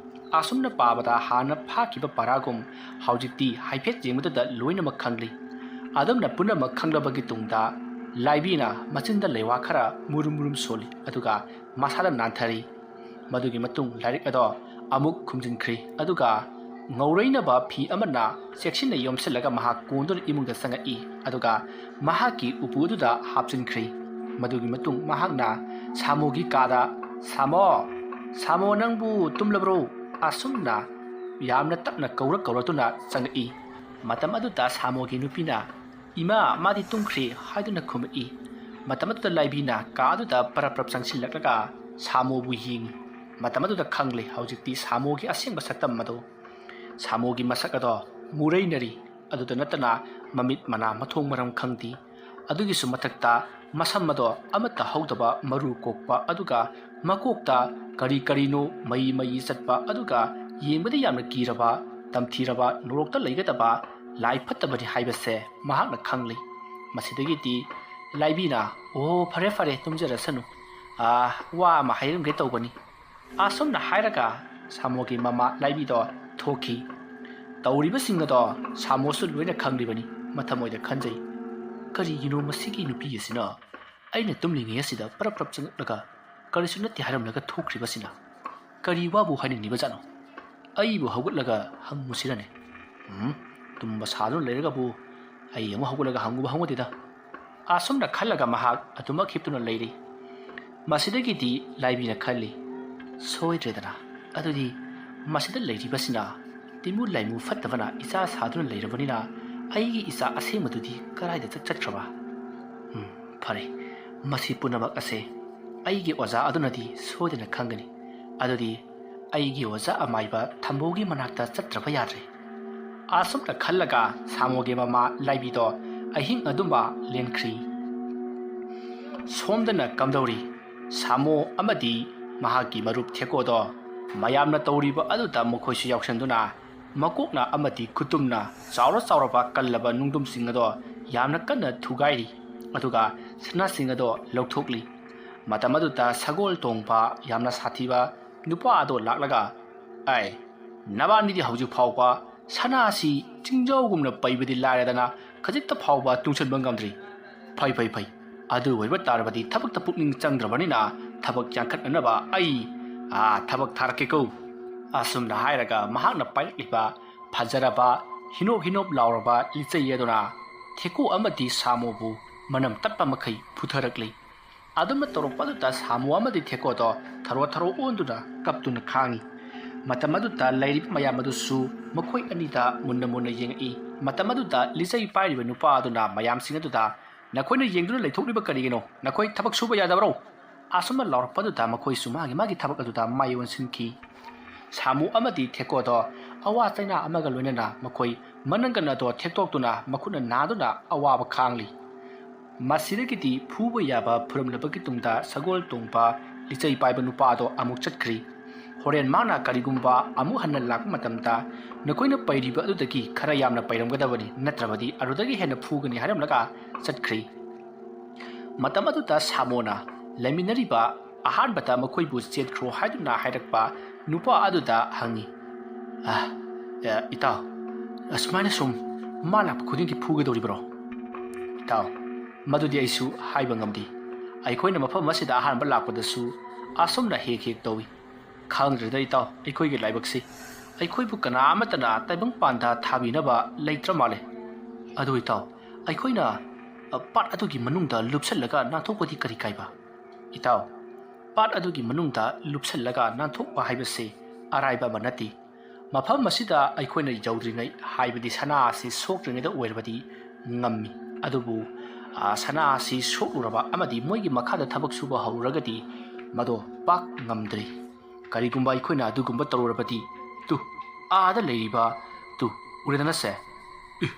ꯑꯁꯨꯝꯅ ꯄꯥꯕꯗ ꯍꯥꯟꯅ ꯐꯥꯈꯤꯕ ꯄꯔꯥꯒꯨꯝ ꯍꯧꯖꯤꯛꯇꯤ ꯍꯥꯏꯐꯦꯠ ꯌꯦꯡꯕꯗꯨꯗ ꯂꯣꯏꯅꯃꯛ ꯈꯪꯂꯤ꯫ ꯑꯗꯨꯝꯅ ꯄꯨꯝꯅꯃꯛ ꯈꯪꯂꯕꯒꯤ ꯇꯨꯡꯗ ꯂꯥꯏꯕꯤꯅ ꯃꯆꯤꯟꯗ ꯂꯩꯋꯥ ꯈꯔ ꯃꯨꯔꯨꯝ ꯃꯨꯔꯨꯝ ꯁꯣꯜꯂꯤ, ꯑꯗꯨꯒ ꯃꯁꯥꯗ ꯅꯥꯟꯊꯔꯤ꯫ ꯃꯗꯨꯒꯤ ꯃꯇꯨꯡ ꯂꯥꯏꯔꯤꯛ ꯑꯗꯣ ꯑꯃꯨꯛ ꯈꯨꯝꯖꯤꯟꯈ꯭ꯔꯤ, ꯑꯗꯨꯒ ꯉꯧꯔꯩꯅꯕ ꯐꯤ ꯑꯃꯅ ꯆꯦꯛꯁꯤꯟꯅ ꯌꯣꯝꯁꯤꯜꯂꯒ ꯃꯍꯥꯛ ꯀꯣꯟꯗꯨꯅ ꯏꯃꯨꯡꯗ ꯆꯪꯉꯛꯏ, ꯑꯗꯨꯒ ꯃꯍꯥꯛꯀꯤ ꯎꯄꯨ ꯑꯗꯨꯗ ꯍꯥꯞꯆꯤꯟꯈ꯭ꯔꯤ꯫ ꯃꯗꯨꯒꯤ ꯃꯇꯨꯡ ꯃꯍꯥꯛꯅ ꯁꯥꯃꯣꯒꯤ ꯀꯥꯗ, "ꯁꯥꯃꯣ, ꯁꯥꯃꯣ, ꯅꯪꯕꯨ ꯇꯨꯝꯂꯕ꯭ꯔꯣ?" ꯑꯁꯨꯝꯅ ꯌꯥꯝꯅ ꯇꯞꯅ ꯀꯧꯔ ꯀꯧꯔꯛꯇꯨꯅ ꯆꯪꯉꯛꯏ꯫ ꯃꯇꯝ ꯑꯗꯨꯗ ꯁꯥꯃꯣꯒꯤ ꯅꯨꯄꯤꯅ, "ꯏꯃꯥ, ꯃꯥꯗꯤ ꯇꯨꯝꯈ꯭ꯔꯦ" ꯍꯥꯏꯗꯨꯅ ꯈꯨꯝꯃꯛꯏ꯫ ꯃꯇꯝ ꯑꯗꯨꯗ ꯂꯥꯏꯕꯤꯅ ꯀꯥ ꯑꯗꯨꯗ ꯄꯔꯞ ꯄꯔꯞ ꯆꯪꯁꯤꯜꯂꯛꯂꯒ ꯁꯥꯃꯣꯕꯨ ꯌꯦꯡꯉꯤ꯫ ꯃꯇꯝ ꯑꯗꯨꯗ ꯈꯪꯂꯦ ꯍꯧꯖꯤꯛꯇꯤ ꯁꯥꯃꯣꯒꯤ ꯑꯁꯦꯡꯕ ꯁꯛꯇꯝ ꯑꯗꯣ꯫ ꯁꯥꯃꯣꯒꯤ ꯃꯁꯛ ꯑꯗꯣ ꯃꯨꯔꯩꯅꯔꯤ꯫ ꯑꯗꯨꯗ ꯅꯠꯇꯅ ꯃꯃꯤꯠ ꯃꯅꯥ ꯃꯊꯣꯡ ꯃꯔꯝ ꯈꯪꯗꯦ꯫ ꯑꯗꯨꯒꯤꯁꯨ ꯃꯊꯛꯇ ꯃꯁꯝ ꯑꯗꯣ ꯑꯃꯠꯇ ꯍꯧꯗꯕ ꯃꯔꯨ ꯀꯣꯛꯄ, ꯑꯗꯨꯒ ꯃꯀꯣꯛꯇ ꯀꯔꯤ ꯀꯔꯤꯅꯣ ꯃꯩ ꯃꯩ ꯆꯠꯄ, ꯑꯗꯨꯒ ꯌꯦꯡꯕꯗ ꯌꯥꯝꯅ ꯀꯤꯔꯕ, ꯇꯝꯊꯤꯔꯕ, ꯅꯣꯔꯣꯛꯇ ꯂꯩꯒꯗꯕ ꯂꯥꯏ ꯐꯠꯇꯕꯅꯤ ꯍꯥꯏꯕꯁꯦ ꯃꯍꯥꯛꯅ ꯈꯪꯂꯤ꯫ ꯃꯁꯤꯗꯒꯤꯗꯤ ꯂꯥꯏꯕꯤꯅ, "ꯑꯣ, ꯐꯔꯦ ꯐꯔꯦ, ꯇꯨꯝꯖꯔꯁꯅꯨ꯫ ꯑꯥ, ꯋꯥ ꯑꯃ ꯍꯥꯏꯔꯝꯒꯦ ꯇꯧꯕꯅꯤ"꯫ ꯑꯁꯨꯝꯅ ꯍꯥꯏꯔꯒ ꯁꯥꯃꯣꯒꯤ ꯃꯃꯥ ꯂꯥꯏꯕꯤꯗꯣ ꯊꯣꯛꯈꯤ꯫ ꯇꯧꯔꯤꯕꯁꯤꯡ ꯑꯗꯣ ꯁꯥꯃꯣꯁꯨ ꯂꯣꯏꯅ ꯈꯪꯂꯤꯕꯅꯤ꯫ ꯃꯊꯃꯣꯏꯗ ꯈꯟꯖꯩ, "ꯀꯔꯤꯒꯤꯅꯣ ꯃꯁꯤꯒꯤ ꯅꯨꯄꯤ ꯑꯁꯤꯅ ꯑꯩꯅ ꯇꯨꯝꯂꯤꯉꯩ ꯑꯁꯤꯗ ꯄꯔꯞ ꯄꯔꯞ ꯆꯪꯂꯛꯂꯒ ꯀꯔꯤꯁꯨ ꯅꯠꯇꯦ ꯍꯥꯏꯔꯝꯂꯒ ꯊꯣꯛꯈ꯭ꯔꯤꯕꯁꯤꯅ? ꯀꯔꯤ ꯋꯥꯕꯨ ꯍꯥꯏꯅꯤꯡꯂꯤꯕꯖꯥꯠꯅꯣ? ꯑꯩꯕꯨ ꯍꯧꯒꯠꯂꯒ ꯍꯪꯉꯨꯁꯤꯔꯅꯦ? ꯎꯝ, ꯇꯨꯝꯕ ꯁꯥꯗꯨꯅ ꯂꯩꯔꯒꯕꯨ ꯑꯩ ꯑꯃꯨꯛ ꯍꯧꯒꯠꯂꯒ ꯍꯪꯉꯨꯕ ꯍꯧꯅꯗꯦꯗ"꯫ ꯑꯁꯨꯝꯅ ꯈꯜꯂꯒ ꯃꯍꯥꯛ ꯑꯗꯨꯃꯛ ꯍꯤꯞꯇꯨꯅ ꯂꯩꯔꯤ꯫ ꯃꯁꯤꯗꯒꯤꯗꯤ ꯂꯥꯏꯕꯤꯅ ꯈꯜꯂꯤ, "ꯁꯣꯏꯗ꯭ꯔꯦꯗꯅ, ꯑꯗꯨꯗꯤ ꯃꯁꯤꯗ ꯂꯩꯔꯤꯕꯁꯤꯅ ꯇꯤꯃꯨ ꯂꯥꯏꯃꯨ ꯐꯠꯇꯕꯅ ꯏꯆꯥ ꯁꯥꯗꯨꯅ ꯂꯩꯔꯕꯅꯤꯅ ꯑꯩꯒꯤ ꯏꯆꯥ ꯑꯁꯦꯡꯕꯗꯨꯗꯤ ꯀꯗꯥꯏꯗ ꯆꯠ-, ꯆꯠꯈ꯭ꯔꯕ? ꯎꯝ, ꯐꯔꯦ, ꯃꯁꯤ ꯄꯨꯝꯅꯃꯛ ꯑꯁꯦ ꯑꯩꯒꯤ ꯑꯣꯖꯥ ꯑꯗꯨꯅꯗꯤ ꯁꯣꯏꯗꯅ ꯈꯪꯒꯅꯤ꯫ ꯑꯗꯨꯗꯤ ꯑꯩꯒꯤ ꯑꯣꯖꯥ ꯑꯃꯥꯏꯕ ꯊꯝꯕꯧꯒꯤ ꯃꯅꯥꯛꯇ ꯆꯠꯇ꯭ꯔꯕ ꯌꯥꯗ꯭ꯔꯦ꯫ ꯑꯁꯨꯝꯅ ꯈꯜꯂꯒ ꯁꯥꯃꯣꯒꯤ ꯃꯃꯥ ꯂꯥꯏꯕꯤꯗꯣ ꯑꯍꯤꯡ ꯑꯗꯨꯝꯕ ꯂꯦꯟꯈ꯭ꯔꯤ꯫ ꯁꯣꯝꯗꯅ ꯀꯝꯗꯧꯔꯤ? ꯁꯥꯃꯣ ꯑꯃꯗꯤ ꯃꯍꯥꯛꯀꯤ ꯃꯔꯨꯞ ꯊꯦꯀꯣꯗꯣ ꯃꯌꯥꯝꯅ ꯇꯧꯔꯤꯕ ꯑꯗꯨꯗ ꯃꯈꯣꯏꯁꯨ ꯌꯥꯎꯁꯟꯗꯨꯅ ꯃꯀꯣꯛꯅ ꯑꯃꯗꯤ ꯈꯨꯇꯨꯝꯅ ꯆꯥꯎꯔ ꯆꯥꯎꯔꯕ ꯀꯜꯂꯕ ꯅꯨꯡꯗꯨꯝꯁꯤꯡ ꯑꯗꯣ ꯌꯥꯝꯅ ꯀꯟꯅ ꯊꯨꯒꯥꯏꯔꯤ꯫ ꯑꯗꯨꯒ ꯁꯅꯥꯁꯤꯡ ꯑꯗꯣ ꯂꯧꯊꯣꯛꯂꯤ꯫ ꯃꯇꯝ ꯑꯗꯨꯗ ꯁꯒꯣꯜ ꯇꯣꯡꯕ ꯌꯥꯝꯅ ꯁꯥꯊꯤꯕ ꯅꯨꯄꯥ ꯑꯗꯣ ꯂꯥꯛꯂꯒ, "ꯑꯩ, ꯅꯕꯥꯅꯤꯗꯤ ꯍꯧꯖꯤꯛ ꯐꯥꯎꯕ ꯁꯅꯥꯁꯤ ꯆꯤꯡꯖꯥꯎꯒꯨꯝꯅ ꯄꯩꯕꯗꯤ ꯂꯥꯏꯔꯗꯅ ꯈꯖꯤꯛꯇ ꯐꯥꯎꯕ ꯇꯨꯡꯁꯤꯟꯕ ꯉꯝꯗ꯭ꯔꯤ꯫ ꯐꯩ, ꯐꯩ, ꯐꯩ꯫ ꯑꯗꯨ ꯑꯣꯏꯕ ꯇꯥꯔꯕꯗꯤ ꯊꯕꯛꯇ ꯄꯨꯛꯅꯤꯡ ꯆꯪꯗ꯭ꯔꯕꯅꯤꯅ ꯊꯕꯛ ꯌꯥꯡꯈꯠꯅꯅꯕ ꯑꯩ, ꯑꯥ, ꯊꯕꯛ ꯊꯥꯔꯛꯀꯦꯀꯣ"꯫ ꯑꯁꯨꯝꯅ ꯍꯥꯏꯔꯒ ꯃꯍꯥꯛꯅ ꯄꯥꯏꯔꯛꯂꯤꯕ ꯐꯖꯔꯕ, ꯍꯤꯅꯣꯞ ꯍꯤꯅꯣꯞ ꯂꯥꯎꯔꯕ ꯂꯤꯆꯩ ꯑꯗꯨꯅ ꯊꯦꯀꯣ ꯑꯃꯗꯤ ꯁꯥꯃꯣꯕꯨ ꯃꯅꯝ ꯇꯠꯄ ꯃꯈꯩ ꯐꯨꯊꯔꯛꯂꯤ꯫ ꯑꯗꯨꯝꯅ ꯇꯧꯔꯛꯄ ꯑꯗꯨꯗ ꯁꯥꯃꯣ ꯑꯃꯗꯤ ꯊꯦꯀꯣꯗꯣ ꯊꯔꯣ ꯊꯔꯣ ꯑꯣꯟꯗꯨꯅ ꯀꯞꯇꯨꯅ ꯈꯥꯡꯉꯤ꯫ ꯃꯇꯝ ꯑꯗꯨꯗ ꯂꯩꯔꯤꯕ ꯃꯌꯥꯝ ꯑꯗꯨꯁꯨ ꯃꯈꯣꯏ ꯑꯅꯤꯗ ꯃꯨꯟꯅ ꯃꯨꯟꯅ ꯌꯦꯡꯉꯛꯏ꯫ ꯃꯇꯝ ꯑꯗꯨꯗ ꯂꯤꯆꯩ ꯄꯥꯏꯔꯤꯕ ꯅꯨꯄꯥ ꯑꯗꯨꯅ ꯃꯌꯥꯝꯁꯤꯡ ꯑꯗꯨꯗ, "ꯅꯈꯣꯏꯅ ꯌꯦꯡꯗꯨꯅ ꯂꯩꯊꯣꯛꯂꯤꯕ ꯀꯔꯤꯒꯤꯅꯣ? ꯅꯈꯣꯏ ꯊꯕꯛ ꯁꯨꯕ ꯌꯥꯗꯕꯔꯣ?" ꯑꯁꯨꯝꯅ ꯂꯥꯎꯔꯛꯄ ꯑꯗꯨꯗ ꯃꯈꯣꯏꯁꯨ ꯃꯥꯒꯤ ꯃꯥꯒꯤ ꯊꯕꯛ ꯑꯗꯨꯗ ꯃꯥꯏ ꯑꯣꯟꯁꯤꯟꯈꯤ꯫ ꯁꯥꯃꯨ ꯑꯃꯗꯤ ꯊꯦꯀꯣꯗꯣ ꯑꯋꯥ ꯆꯩꯅꯥ ꯑꯃꯒ ꯂꯣꯏꯅꯅ ꯃꯈꯣꯏ ꯃꯅꯪꯒꯟ ꯑꯗꯣ ꯊꯦꯛꯇꯣꯛꯇꯨꯅ ꯃꯈꯨꯠꯅ ꯅꯥꯗꯨꯅ ꯑꯋꯥꯕ ꯈꯥꯡꯂꯤ꯫ ꯃꯁꯤꯗꯒꯤꯗꯤ ꯐꯨꯕ ꯌꯥꯕ ꯐꯨꯔꯝꯂꯕꯒꯤ ꯇꯨꯡꯗ ꯁꯒꯣꯜ ꯇꯣꯡꯕ ꯂꯤꯆꯩ ꯄꯥꯏꯕ ꯅꯨꯄꯥ ꯑꯗꯣ ꯑꯃꯨꯛ ꯆꯠꯈ꯭ꯔꯤ꯫ ꯍꯣꯔꯦꯟ ꯃꯥꯅ ꯀꯔꯤꯒꯨꯝꯕ ꯑꯃꯨꯛ ꯍꯟꯅ ꯂꯥꯛꯄ ꯃꯇꯝꯗ ꯅꯈꯣꯏꯅ ꯄꯩꯔꯤꯕ ꯑꯗꯨꯗꯒꯤ ꯈꯔ ꯌꯥꯝꯅ ꯄꯩꯔꯝꯒꯗꯕꯅꯤ, ꯅꯠꯇ꯭ꯔꯕꯗꯤ ꯑꯗꯨꯗꯒꯤ ꯍꯦꯟꯅ ꯐꯨꯒꯅꯤ ꯍꯥꯏꯔꯝꯂꯒ ꯆꯠꯈ꯭ꯔꯤ꯫ ꯃꯇꯝ ꯑꯗꯨꯗ ꯁꯥꯃꯣꯅ ꯂꯩꯃꯤꯟꯅꯔꯤꯕ ꯑꯍꯥꯟꯕꯗ ꯃꯈꯣꯏꯕꯨ ꯆꯦꯟꯈ꯭ꯔꯣ ꯍꯥꯏꯗꯨꯅ ꯍꯥꯏꯔꯛꯄ ꯅꯨꯄꯥ ꯑꯗꯨꯗ ꯍꯪꯉꯤ, "ꯑ, ꯑ, ꯏꯇꯥꯎ, ꯑꯁꯨꯃꯥꯏꯅ ꯁꯨꯝ ꯃꯥ ꯂꯥꯛꯄ ꯈꯨꯗꯤꯡꯒꯤ ꯐꯨꯒꯗꯧꯔꯤꯕ꯭ꯔꯣ?" "ꯏꯇꯥꯎ, ꯃꯗꯨꯗꯤ ꯑꯩꯁꯨ ꯍꯥꯏꯕ ꯉꯝꯗꯦ꯫ ꯑꯩꯈꯣꯏꯅ ꯃꯐꯝ ꯑꯁꯤꯗ ꯑꯍꯥꯟꯕ ꯂꯥꯛꯄꯗꯁꯨ ꯑꯁꯨꯝꯅ ꯍꯦꯛ ꯍꯦꯛ ꯇꯧꯏ꯫ ꯈꯪꯗ꯭ꯔꯦꯗ ꯏꯇꯥꯎ, ꯑꯩꯈꯣꯏꯒꯤ ꯂꯥꯏꯕꯛꯁꯤ꯫ ꯑꯩꯈꯣꯏꯕꯨ ꯀꯅꯥ ꯑꯃꯠꯇꯅ ꯇꯥꯏꯕꯪꯄꯥꯟꯗ ꯊꯥꯕꯤꯅꯕ ꯂꯩꯇ꯭ꯔ ꯃꯥꯜꯂꯦ꯫ ꯑꯗꯨ ꯏꯇꯥꯎ, ꯑꯩꯈꯣꯏꯅ, ꯑ, ꯄꯥꯠ ꯑꯗꯨꯒꯤ ꯃꯅꯨꯡꯗ ꯂꯨꯞꯁꯜꯂꯒ ꯅꯥꯟꯊꯣꯛꯄꯗꯤ ꯀꯔꯤ ꯀꯥꯏꯕ?" "ꯏꯇꯥꯎ, ꯄꯥꯠ ꯑꯗꯨꯒꯤ ꯃꯅꯨꯡꯗ ꯂꯨꯞꯁꯜꯂꯒ ꯅꯥꯟꯊꯣꯛꯄ ꯍꯥꯏꯕꯁꯤ ꯑꯔꯥꯏꯕ ꯑꯃ ꯅꯠꯇꯦ꯫ ꯃꯐꯝ ꯑꯁꯤꯗ ꯑꯩꯈꯣꯏꯅ ꯌꯧꯗ꯭ꯔꯤꯉꯩ, ꯍꯥꯏꯕꯗꯤ ꯁꯅꯥ ꯑꯁꯤ ꯁꯣꯛꯇ꯭ꯔꯤꯉꯩꯗ ꯑꯣꯏꯔꯕꯗꯤ ꯉꯝꯃꯤ꯫ ꯑꯗꯨꯕꯨ, ꯑ, ꯁꯅꯥ ꯑꯁꯤ ꯁꯣꯛꯂꯨꯔꯕ ꯑꯃꯗꯤ ꯃꯣꯏꯒꯤ ꯃꯈꯥꯗ ꯊꯕꯛ ꯁꯨꯕ ꯍꯧꯔꯒꯗꯤ ꯃꯗꯣ ꯄꯥꯛ ꯉꯝꯗ꯭ꯔꯤ꯫ ꯀꯔꯤꯒꯨꯝꯕ ꯑꯩꯈꯣꯏꯅ ꯑꯗꯨꯒꯨꯝꯕ ꯇꯧꯔꯨꯔꯕꯗꯤ, ꯇꯨ, ꯑꯥꯗ ꯂꯩꯔꯤꯕ, ꯇꯨ, ꯎꯔꯦꯗꯅꯁꯦ? ꯏ,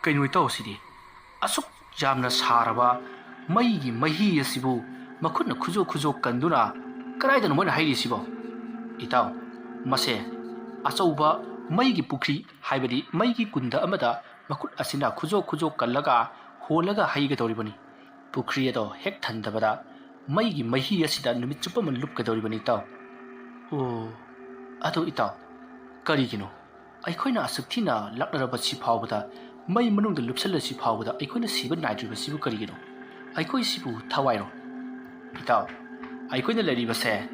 ꯀꯩꯅꯣ ꯏꯇꯥꯎ ꯑꯁꯤꯗꯤ? ꯑꯁꯨꯛ ꯌꯥꯝꯅ ꯁꯥꯔꯕ ꯃꯩꯒꯤ ꯃꯍꯤ ꯑꯁꯤꯕꯨ ꯃꯈꯨꯠꯅ ꯈꯨꯖꯣꯛ ꯈꯨꯖꯣꯛ ꯀꯟꯗꯨꯅ ꯀꯗꯥꯏꯗꯅꯣ ꯃꯣꯏꯅ ꯍꯩꯔꯤꯁꯤꯕꯣ? ꯏꯇꯥꯎ, ꯃꯁꯦ ꯑꯆꯧꯕ ꯃꯩꯒꯤ ꯄꯨꯈ꯭ꯔꯤ, ꯍꯥꯏꯕꯗꯤ ꯃꯩꯒꯤ ꯀꯨꯟꯗ ꯑꯃꯗ ꯃꯈꯨꯠ ꯑꯁꯤꯅ ꯈꯨꯖꯣꯛ ꯈꯨꯖꯣꯛ ꯀꯜꯂꯒ ꯍꯣꯜꯂꯒ ꯍꯩꯒꯗꯧꯔꯤꯕꯅꯤ꯫ ꯄꯨꯈ꯭ꯔꯤ ꯑꯗꯣ ꯍꯦꯛ ꯊꯟꯗꯕꯗ ꯃꯩꯒꯤ ꯃꯍꯤ ꯑꯁꯤꯗ ꯅꯨꯃꯤꯠ ꯆꯨꯞꯄ ꯑꯃ ꯂꯨꯞꯀꯗꯧꯔꯤꯕꯅꯤ, ꯏꯇꯥꯎ꯫ ꯑꯣ, ꯑꯗꯣ ꯏꯇꯥꯎ, ꯀꯔꯤꯒꯤꯅꯣ ꯑꯩꯈꯣꯏꯅ ꯑꯁꯨꯛ ꯊꯤꯅ ꯂꯥꯛꯅꯔꯕꯁꯤ ꯐꯥꯎꯕꯗ, ꯃꯩ ꯃꯅꯨꯡꯗ ꯂꯨꯞꯁꯜꯂꯁꯤ ꯐꯥꯎꯕꯗ ꯑꯩꯈꯣꯏꯅ ꯁꯤꯕ ꯅꯥꯏꯗ꯭ꯔꯤꯕꯁꯤꯕꯨ ꯀꯔꯤꯒꯤꯅꯣ? ꯑꯩꯈꯣꯏꯁꯤꯕꯨ ꯊꯋꯥꯏꯔꯣ? ꯏꯇꯥꯎ, ꯑꯩꯈꯣꯏꯅ ꯂꯩꯔꯤꯕꯁꯦ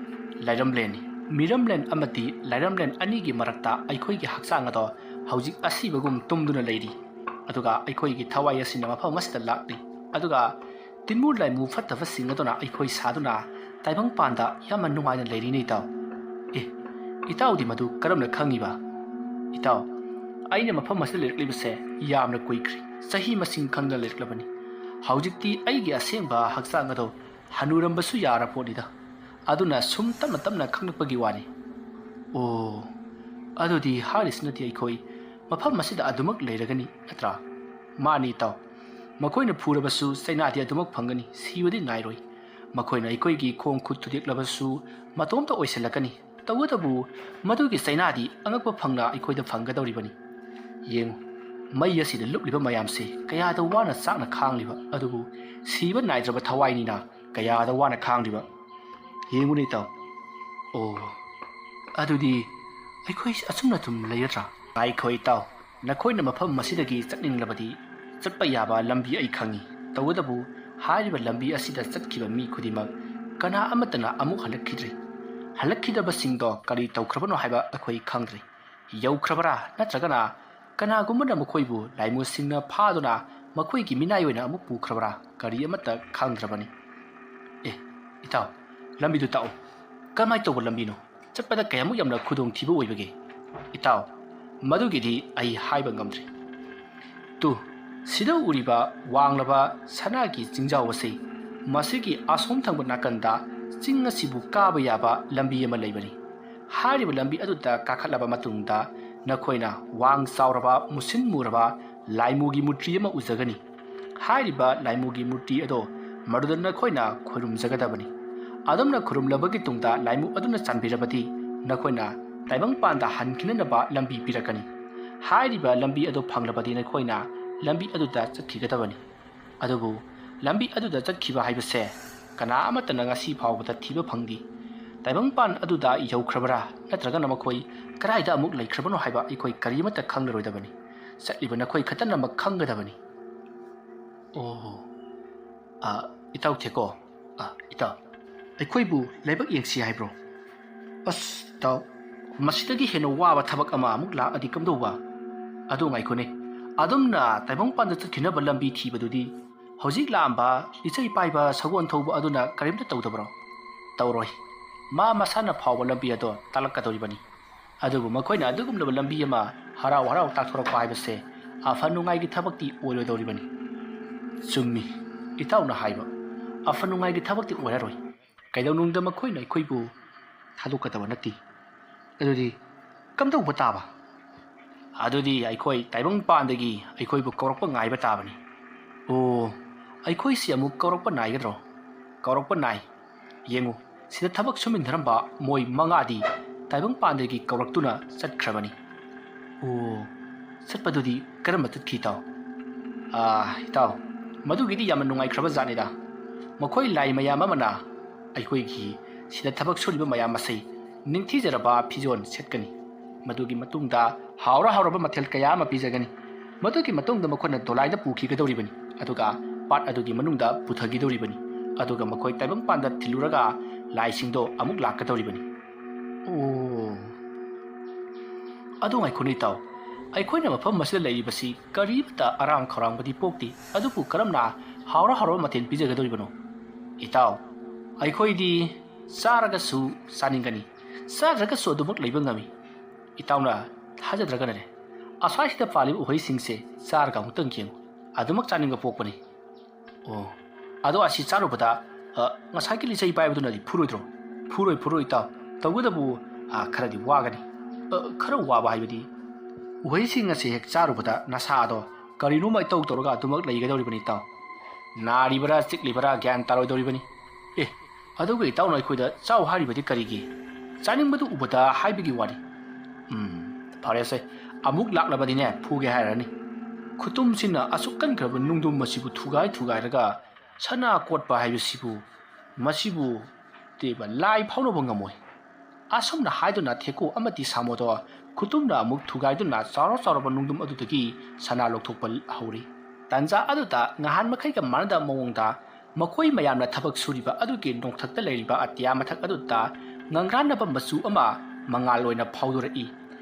ꯂꯥꯏꯔꯝꯂꯦꯟꯅꯤ꯫ ꯃꯤꯔꯝꯂꯦꯟ ꯑꯃꯗꯤ ꯂꯥꯏꯔꯝꯂꯦꯟ ꯑꯅꯤꯒꯤ ꯃꯔꯛꯇ ꯑꯩꯈꯣꯏꯒꯤ ꯍꯛꯆꯥꯡ ꯑꯗꯣ ꯍꯧꯖꯤꯛ ꯑꯁꯤꯕꯒꯨꯝ ꯇꯨꯝꯗꯨꯅ ꯂꯩꯔꯤ꯫ ꯑꯗꯨꯒ ꯑꯩꯈꯣꯏꯒꯤ ꯊꯋꯥꯏ ꯑꯁꯤꯅ ꯃꯐꯝ ꯑꯁꯤꯗ ꯂꯥꯛꯂꯤ꯫ ꯑꯗꯨꯒ ꯇꯤꯟꯃꯨ ꯂꯥꯏꯃꯨ ꯐꯠꯇꯕꯁꯤꯡ ꯑꯗꯨꯅ ꯑꯩꯈꯣꯏ ꯁꯥꯗꯨꯅ ꯇꯥꯏꯕꯪꯄꯥꯟꯗ ꯌꯥꯝꯅ ꯅꯨꯡꯉꯥꯏꯅ ꯂꯩꯔꯤꯅꯦ, ꯏꯇꯥꯎ꯫ ꯑꯦ, ꯏꯇꯥꯎꯗꯤ ꯃꯗꯨ ꯀꯔꯝꯅ ꯈꯪꯉꯤꯕ? ꯏꯇꯥꯎ, ꯑꯩꯅ ꯃꯐꯝ ꯑꯁꯤꯗ ꯂꯩꯔꯛꯂꯤꯕꯁꯦ ꯌꯥꯝꯅ ꯀꯨꯏꯈ꯭ꯔꯦ꯫ ꯆꯍꯤ ꯃꯁꯤꯡ ꯈꯪꯗꯅ ꯂꯩꯔꯛꯂꯕꯅꯤ꯫ ꯍꯧꯖꯤꯛꯇꯤ ꯑꯩꯒꯤ ꯑꯁꯦꯡꯕ ꯍꯛꯆꯥꯡ ꯑꯗꯣ ꯍꯅꯨꯔꯝꯕꯁꯨ ꯌꯥꯔ ꯄꯣꯠꯅꯤꯗ꯫ ꯑꯗꯨꯅ ꯁꯨꯝ ꯇꯞꯅ ꯇꯞꯅ ꯈꯪꯂꯛꯄꯒꯤ ꯋꯥꯅꯤ꯫ ꯑꯣ, ꯑꯗꯨꯗꯤ ꯍꯥꯏꯔꯤꯁꯤꯅꯗꯤ ꯑꯩꯈꯣꯏ ꯃꯐꯝ ꯑꯁꯤꯗ ꯑꯗꯨꯃꯛ ꯂꯩꯔꯒꯅꯤ, ꯅꯠꯇ꯭ꯔꯥ? ꯃꯥꯅꯤ, ꯏꯇꯥꯎ꯫ ꯃꯈꯣꯏꯅ ꯐꯨꯔꯕꯁꯨ ꯆꯩꯅꯥꯗꯤ ꯑꯗꯨꯃꯛ ꯐꯪꯒꯅꯤ, ꯁꯤꯕꯗꯤ ꯅꯥꯏꯔꯣꯏ꯫ ꯃꯈꯣꯏꯅ ꯑꯩꯈꯣꯏꯒꯤ ꯈꯣꯡ ꯈꯨꯠ ꯊꯨꯗꯦꯛꯂꯕꯁꯨ ꯃꯇꯣꯝꯇ ꯑꯣꯏꯁꯤꯜꯂꯛꯀꯅꯤ꯫ ꯇꯧꯕꯇꯕꯨ ꯃꯗꯨꯒꯤ ꯆꯩꯅꯥꯗꯤ ꯑꯉꯛꯄ ꯐꯪꯅ ꯑꯩꯈꯣꯏꯗ ꯐꯪꯒꯗꯧꯔꯤꯕꯅꯤ꯫ ꯌꯦꯡꯉꯨ, ꯃꯩ ꯑꯁꯤꯗ ꯂꯨꯞꯂꯤꯕ ꯃꯌꯥꯝꯁꯦ ꯀꯌꯥꯗ ꯋꯥꯅ ꯆꯥꯛꯅ ꯈꯥꯡꯂꯤꯕ, ꯑꯗꯨꯕꯨ ꯁꯤꯕ ꯅꯥꯏꯗ꯭ꯔꯕ ꯊꯋꯥꯏꯅꯤꯅ ꯀꯌꯥꯗ ꯋꯥꯅ ꯈꯥꯡꯂꯤꯕ꯫ ꯌꯦꯡꯉꯨꯅꯦ, ꯏꯇꯥꯎ꯫ ꯑꯣ, ꯑꯗꯨꯗꯤ ꯑꯩꯈꯣꯏ ꯑꯁꯨꯝꯅ ꯑꯗꯨꯝ ꯂꯩꯔꯗ꯭ꯔꯥ? ꯉꯥꯏꯈꯣ, ꯏꯇꯥꯎ꯫ ꯅꯈꯣꯏꯅ ꯃꯐꯝ ꯑꯁꯤꯗꯒꯤ ꯆꯠꯅꯤꯡꯂꯕꯗꯤ ꯆꯠꯄ ꯌꯥꯕ ꯂꯝꯕꯤ ꯑꯩ ꯈꯪꯏ꯫ ꯇꯧꯕꯇꯕꯨ ꯍꯥꯏꯔꯤꯕ ꯂꯝꯕꯤ ꯑꯁꯤꯗ ꯆꯠꯈꯤꯕ ꯃꯤ ꯈꯨꯗꯤꯡꯃꯛ ꯀꯅꯥ ꯑꯃꯠꯇꯅ ꯑꯃꯨꯛ ꯍꯜꯂꯛꯈꯤꯗ꯭ꯔꯤ꯫ ꯍꯜꯂꯛꯈꯤꯗꯕꯁꯤꯡꯗꯣ ꯀꯔꯤ ꯇꯧꯈ꯭ꯔꯕꯅꯣ ꯍꯥꯏꯕ ꯑꯩꯈꯣꯏ ꯈꯪꯗ꯭ꯔꯤ꯫ ꯌꯧꯈ꯭ꯔꯕꯔꯥ, ꯅꯠꯇ꯭ꯔꯒꯅ ꯀꯅꯥꯒꯨꯝꯕꯅ ꯃꯈꯣꯏꯕꯨ ꯂꯥꯏꯃꯨꯁꯤꯡꯅ ꯐꯥꯗꯨꯅ ꯃꯈꯣꯏꯒꯤ ꯃꯤꯅꯥꯏ ꯑꯣꯏꯅ ꯑꯃꯨꯛ ꯄꯨꯈ꯭ꯔꯕꯔꯥ, ꯀꯔꯤ ꯑꯃꯠꯇ ꯈꯪꯗ꯭ꯔꯕꯅꯤ꯫ ꯑꯦ, ꯏꯇꯥꯎ, ꯂꯝꯕꯤꯗꯨ ꯇꯥꯛꯎ꯫ ꯀꯃꯥꯏ ꯇꯧꯕ ꯂꯝꯕꯤꯅꯣ? ꯆꯠꯄꯗ ꯀꯌꯥꯃꯨꯛ ꯌꯥꯝꯅ ꯈꯨꯗꯣꯡꯊꯤꯕ ꯑꯣꯏꯕꯒꯦ? ꯏꯇꯥꯎ, ꯃꯗꯨꯒꯤꯗꯤ ꯑꯩ ꯍꯥꯏꯕ ꯉꯝꯗ꯭ꯔꯤ꯫ ꯇꯨ, ꯁꯤꯗ ꯎꯔꯤꯕ ꯋꯥꯡꯂꯕ ꯁꯅꯥꯒꯤ ꯆꯤꯡꯖꯥꯎ ꯑꯁꯤ ꯃꯁꯤꯒꯤ ꯑꯁꯣꯝ ꯊꯪꯕ ꯅꯥꯀꯟꯗ ꯆꯤꯡ ꯑꯁꯤꯕꯨ ꯀꯥꯕ ꯌꯥꯕ ꯂꯝꯕꯤ ꯑꯃ ꯂꯩꯕꯅꯤ꯫ ꯍꯥꯏꯔꯤꯕ ꯂꯝꯕꯤ ꯑꯗꯨꯗ ꯀꯥꯈꯠꯂꯕ ꯃꯇꯨꯡꯗ ꯅꯈꯣꯏꯅ ꯋꯥꯡ ꯆꯥꯎꯔꯕ, ꯃꯨꯁꯤꯟ ꯃꯨꯔꯕ ꯂꯥꯏꯃꯨꯒꯤ ꯃꯨꯔꯇꯤ ꯑꯃ ꯎꯖꯒꯅꯤ꯫ ꯍꯥꯏꯔꯤꯕ ꯂꯥꯏꯃꯨꯒꯤ ꯃꯨꯔꯇꯤ ꯑꯗꯣ ꯃꯗꯨꯗ ꯅꯈꯣꯏꯅ ꯈꯨꯔꯨꯝꯖꯒꯗꯕꯅꯤ꯫ ꯑꯗꯣꯝꯅ ꯈꯨꯔꯨꯝꯂꯕꯒꯤ ꯇꯨꯡꯗ ꯂꯥꯏꯃꯨ ꯑꯗꯨꯅ ꯆꯥꯟꯕꯤꯔꯕꯗꯤ ꯅꯈꯣꯏꯅ ꯇꯥꯏꯕꯪꯄꯥꯟꯗ ꯍꯟꯈꯤꯅꯅꯕ ꯂꯝꯕꯤ ꯄꯤꯔꯛꯀꯅꯤ꯫ ꯍꯥꯏꯔꯤꯕ ꯂꯝꯕꯤ ꯑꯗꯨ ꯐꯪꯂꯕꯗꯤ ꯅꯈꯣꯏꯅ ꯂꯝꯕꯤ ꯑꯗꯨꯗ ꯆꯠꯈꯤꯒꯗꯕꯅꯤ꯫ ꯑꯗꯨꯕꯨ ꯂꯝꯕꯤ ꯑꯗꯨꯗ ꯆꯠꯈꯤꯕ ꯍꯥꯏꯕꯁꯦ ꯀꯅꯥ ꯑꯃꯠꯇꯅ ꯉꯁꯤ ꯐꯥꯎꯕꯗ ꯊꯤꯕ ꯐꯪꯗꯦ꯫ ꯇꯥꯏꯕꯪꯄꯥꯟ ꯑꯗꯨꯗ ꯌꯧꯈ꯭ꯔꯕꯔꯥ ꯅꯠꯇ꯭ꯔꯒꯅ ꯃꯈꯣꯏ ꯀꯗꯥꯏꯗ ꯑꯃꯨꯛ ꯂꯩꯈ꯭ꯔꯕꯅꯣ ꯍꯥꯏꯕ ꯑꯩꯈꯣꯏ ꯀꯔꯤꯃꯠꯇ ꯈꯪꯂꯔꯣꯏꯗꯕꯅꯤ꯫ ꯆꯠꯂꯤꯕ ꯅꯈꯣꯏ ꯈꯛꯇꯅꯃꯛ ꯈꯪꯒꯗꯕꯅꯤ꯫ ꯑꯣ, ꯑ, ꯏꯇꯥꯎ ꯊꯦꯀꯣ, ꯑ, ꯏꯇꯥꯎ, ꯑꯩꯈꯣꯏꯕꯨ ꯂꯥꯏꯕꯛ ꯌꯦꯡꯁꯤ ꯍꯥꯏꯕ꯭ꯔꯣ? ꯑꯁ, ꯏꯇꯥꯎ, ꯃꯁꯤꯗꯒꯤ ꯍꯦꯟꯅ ꯋꯥꯕ ꯊꯕꯛ ꯑꯃ ꯑꯃꯨꯛ ꯂꯥꯛꯑꯗꯤ ꯀꯝꯗꯧꯕ? ꯑꯗꯨ ꯉꯥꯏꯈꯣꯅꯦ, ꯑꯗꯣꯝꯅ ꯇꯥꯏꯕꯪꯄꯥꯟꯗ ꯆꯠꯈꯤꯅꯕ ꯂꯝꯕꯤ ꯊꯤꯕꯗꯨꯗꯤ ꯍꯧꯖꯤꯛ ꯂꯥꯛꯑꯝꯕ ꯂꯤꯆꯩ ꯄꯥꯏꯕ ꯁꯒꯣꯜ ꯊꯧꯕ ꯑꯗꯨꯅ ꯀꯔꯤꯝꯇ ꯇꯧꯗꯕ꯭ꯔꯣ? ꯇꯧꯔꯣꯏ꯫ ꯃꯥ ꯃꯁꯥꯅ ꯐꯥꯎꯕ ꯂꯝꯕꯤ ꯑꯗꯣ ꯇꯥꯛꯂꯛꯀꯗꯧꯔꯤꯕꯅꯤ꯫ ꯑꯗꯨꯕꯨ ꯃꯈꯣꯏꯅ ꯑꯗꯨꯒꯨꯝꯂꯕ ꯂꯝꯕꯤ ꯑꯃ ꯍꯔꯥꯎ ꯍꯔꯥꯎ ꯇꯥꯛꯊꯣꯔꯛꯄ ꯍꯥꯏꯕꯁꯦ ꯑꯐ ꯅꯨꯡꯉꯥꯏꯒꯤ ꯊꯕꯛꯇꯤ ꯑꯣꯏꯔꯣꯏꯗꯧꯔꯤꯕꯅꯤ꯫ ꯆꯨꯝꯃꯤ, ꯏꯇꯥꯎꯅ ꯍꯥꯏꯕ꯫ ꯑꯐ ꯅꯨꯡꯉꯥꯏꯒꯤ ꯊꯕꯛꯇꯤ ꯑꯣꯏꯔꯔꯣꯏ꯫ ꯀꯩꯗꯧꯅꯨꯡꯗ ꯃꯈꯣꯏꯅ ꯑꯩꯈꯣꯏꯕꯨ ꯊꯥꯗꯣꯛꯀꯗꯕ ꯅꯠꯇꯦ꯫ ꯑꯗꯨꯗꯤ ꯀꯝꯗꯧꯕ ꯇꯥꯕ? ꯑꯗꯨꯗꯤ ꯑꯩꯈꯣꯏ ꯇꯥꯏꯕꯪꯄꯥꯟꯗꯒꯤ ꯑꯩꯈꯣꯏꯕꯨ ꯀꯧꯔꯛꯄ ꯉꯥꯏꯕ ꯇꯥꯕꯅꯤ꯫ ꯑꯣ, ꯑꯩꯈꯣꯏꯁꯤ ꯑꯃꯨꯛ ꯀꯧꯔꯛꯄ ꯅꯥꯏꯒꯗ꯭ꯔꯣ? ꯀꯧꯔꯛꯄ ꯅꯥꯏ꯫ ꯌꯦꯡꯉꯨ, ꯁꯤꯗ ꯊꯕꯛ ꯁꯨꯃꯤꯟꯅꯔꯝꯕ ꯃꯣꯏ ꯃꯉꯥꯗꯤ ꯇꯥꯏꯕꯪꯄꯥꯟꯗꯒꯤ ꯀꯧꯔꯛꯇꯨꯅ ꯆꯠꯈ꯭ꯔꯕꯅꯤ꯫ ꯑꯣ, ꯆꯠꯄꯗꯨꯗꯤ ꯀꯔꯝꯕ ꯆꯠꯈꯤ, ꯏꯇꯥꯎ? ꯑꯥ, ꯏꯇꯥꯎ, ꯃꯗꯨꯒꯤꯗꯤ ꯌꯥꯝꯅ ꯅꯨꯡꯉꯥꯏꯈ꯭ꯔꯕ ꯖꯥꯠꯅꯤꯗ꯫ ꯃꯈꯣꯏ ꯂꯥꯏ ꯃꯌꯥꯝ ꯑꯃꯅ ꯑꯩꯈꯣꯏꯒꯤ ꯁꯤꯗ ꯊꯕꯛ ꯁꯨꯔꯤꯕ ꯃꯌꯥꯝ ꯑꯁꯤ ꯅꯤꯡꯊꯤꯖꯔꯕ ꯐꯤꯖꯣꯜ ꯁꯦꯠꯀꯅꯤ꯫ ꯃꯗꯨꯒꯤ ꯃꯇꯨꯡꯗ ꯍꯥꯎꯔ ꯍꯥꯎꯔꯕ ꯃꯊꯦꯜ ꯀꯌꯥ ꯑꯃ ꯄꯤꯖꯒꯅꯤ꯫ ꯃꯗꯨꯒꯤ ꯃꯇꯨꯡꯗ ꯃꯈꯣꯏꯅ ꯗꯣꯂꯥꯏꯗ ꯄꯨꯈꯤꯒꯗꯧꯔꯤꯕꯅꯤ, ꯑꯗꯨꯒ ꯄꯥꯠ ꯑꯗꯨꯒꯤ ꯃꯅꯨꯡꯗ ꯄꯨꯊꯈꯤꯗꯧꯔꯤꯕꯅꯤ, ꯑꯗꯨꯒ ꯃꯈꯣꯏ ꯇꯥꯏꯕꯪꯄꯥꯟꯗ ꯊꯤꯜꯂꯨꯔꯒ ꯂꯥꯏꯁꯤꯡꯗꯣ ꯑꯃꯨꯛ ꯂꯥꯛꯀꯗꯧꯔꯤꯕꯅꯤ꯫ ꯑꯣ, ꯑꯗꯨ ꯉꯥꯏꯈꯣꯅꯦ ꯏꯇꯥꯎ, ꯑꯩꯈꯣꯏꯅ ꯃꯐꯝ ꯑꯁꯤꯗ ꯂꯩꯔꯤꯕꯁꯤ ꯀꯔꯤꯃꯇ ꯑꯔꯥꯡ ꯈꯧꯔꯥꯡꯕꯗꯤ ꯄꯣꯛꯇꯦ, ꯑꯗꯨꯕꯨ ꯀꯔꯝꯅ ꯍꯥꯎꯔ ꯍꯥꯎꯔꯕ ꯃꯊꯦꯜ ꯄꯤꯖꯒꯗꯧꯔꯤꯕꯅꯣ? ꯏꯇꯥꯎ, ꯑꯩꯈꯣꯏꯗꯤ ꯆꯥꯔꯒꯁꯨ ꯆꯥꯅꯤꯡꯒꯅꯤ, ꯆꯥꯗ꯭ꯔꯒꯁꯨ ꯑꯗꯨꯃꯛ ꯂꯩꯕ ꯉꯝꯃꯤ꯫ ꯏꯇꯥꯎꯅ ꯊꯥꯖꯗ꯭ꯔꯒꯅꯅꯦ, ꯑꯁ꯭ꯋꯥꯏꯁꯤꯗ ꯄꯥꯜꯂꯤꯕ ꯎꯍꯩꯁꯤꯡꯁꯦ ꯆꯥꯔꯒ ꯑꯃꯨꯛꯇꯪ ꯌꯦꯡꯉꯨ, ꯑꯗꯨꯃꯛ ꯆꯥꯅꯤꯡꯕ ꯄꯣꯛꯄꯅꯤ꯫ ꯑꯣ, ꯑꯗꯣ ꯑꯁꯤ ꯆꯥꯔꯨꯕꯗ, ꯑ, ꯉꯁꯥꯏꯒꯤ ꯂꯤꯆꯩ ꯄꯥꯏꯕꯗꯨꯅꯗꯤ ꯐꯨꯔꯣꯏꯗ꯭ꯔꯣ? ꯐꯨꯔꯣꯏ, ꯐꯨꯔꯣꯏ, ꯏꯇꯥꯎ꯫ ꯇꯧꯕꯇꯕꯨ, ꯑ, ꯈꯔꯗꯤ ꯋꯥꯒꯅꯤ꯫ ꯑ, ꯈꯔ ꯋꯥꯕ ꯍꯥꯏꯕꯗꯤ, ꯎꯍꯩꯁꯤꯡ ꯑꯁꯤ ꯍꯦꯛ ꯆꯥꯔꯨꯕꯗ ꯅꯁꯥ ꯑꯗꯣ ꯀꯔꯤꯅꯣꯃ ꯏꯇꯧ ꯇꯧꯔꯒ ꯑꯗꯨꯃꯛ ꯂꯩꯒꯗꯧꯔꯤꯕꯅꯤ, ꯏꯇꯥꯎ꯫ ꯅꯥꯔꯤꯕꯔꯥ, ꯆꯤꯛꯂꯤꯕꯔꯥ, ꯒ꯭ꯌꯥꯟ ꯇꯥꯔꯣꯏꯗꯧꯔꯤꯕꯅꯤ꯫ ꯑꯦ, ꯑꯗꯨꯒ ꯏꯇꯥꯎꯅ ꯑꯩꯈꯣꯏꯗ ꯆꯥꯎ ꯍꯥꯏꯔꯤꯕꯗꯤ ꯀꯔꯤꯒꯤ? ꯆꯥꯅꯤꯡꯕꯗꯨ ꯎꯕꯗ ꯍꯥꯏꯕꯒꯤ ꯋꯥꯅꯤ꯫ ꯎꯝ, ꯐꯔꯦꯁꯦ, ꯑꯃꯨꯛ ꯂꯥꯛꯂꯕꯗꯤꯅꯦ, ꯐꯨꯒꯦ ꯍꯥꯏꯔꯅꯤ꯫ ꯈꯨꯇꯨꯝꯁꯤꯅ ꯑꯁꯨꯛ ꯀꯟꯈ꯭ꯔꯕ ꯅꯨꯡꯗꯨꯝ ꯑꯁꯤꯕꯨ ꯊꯨꯒꯥꯏ ꯊꯨꯒꯥꯏꯔꯒ ꯁꯅꯥ ꯀꯣꯠꯄ ꯍꯥꯏꯕꯁꯤꯕꯨ, ꯃꯁꯤꯕꯨ ꯇꯦꯕ ꯂꯥꯏ ꯐꯥꯎꯅꯕ ꯉꯝꯃꯣꯏ꯫ ꯑꯁꯨꯝꯅ ꯍꯥꯏꯗꯨꯅ ꯊꯦꯀꯣ ꯑꯃꯗꯤ ꯁꯥꯃꯣꯗꯣ ꯈꯨꯇꯨꯝꯅ ꯑꯃꯨꯛ ꯊꯨꯒꯥꯏꯗꯨꯅ ꯆꯥꯎꯔ ꯆꯥꯎꯔꯕ ꯅꯨꯡꯗꯨꯝ ꯑꯗꯨꯗꯒꯤ ꯁꯅꯥ ꯂꯧꯊꯣꯛꯄ ꯍꯧꯔꯤ꯫ ꯇꯥꯟꯖꯥ ꯑꯗꯨꯗ ꯉꯍꯥꯟ ꯃꯈꯩꯒ ꯃꯥꯟꯅꯗꯕ ꯃꯑꯣꯡꯗ ꯃꯈꯣꯏ ꯃꯌꯥꯝꯅ ꯊꯕꯛ ꯁꯨꯔꯤꯕ ꯑꯗꯨꯒꯤ ꯅꯣꯡꯊꯛꯇ ꯂꯩꯔꯤꯕ ꯑꯇꯤꯌꯥ ꯃꯊꯛ ꯑꯗꯨꯗ ꯉꯪꯔꯥꯟꯅꯕ ꯃꯆꯨ ꯑꯃ ꯃꯉꯥꯜ ꯑꯣꯏꯅ ꯐꯥꯎꯗꯣꯔꯛꯏ꯫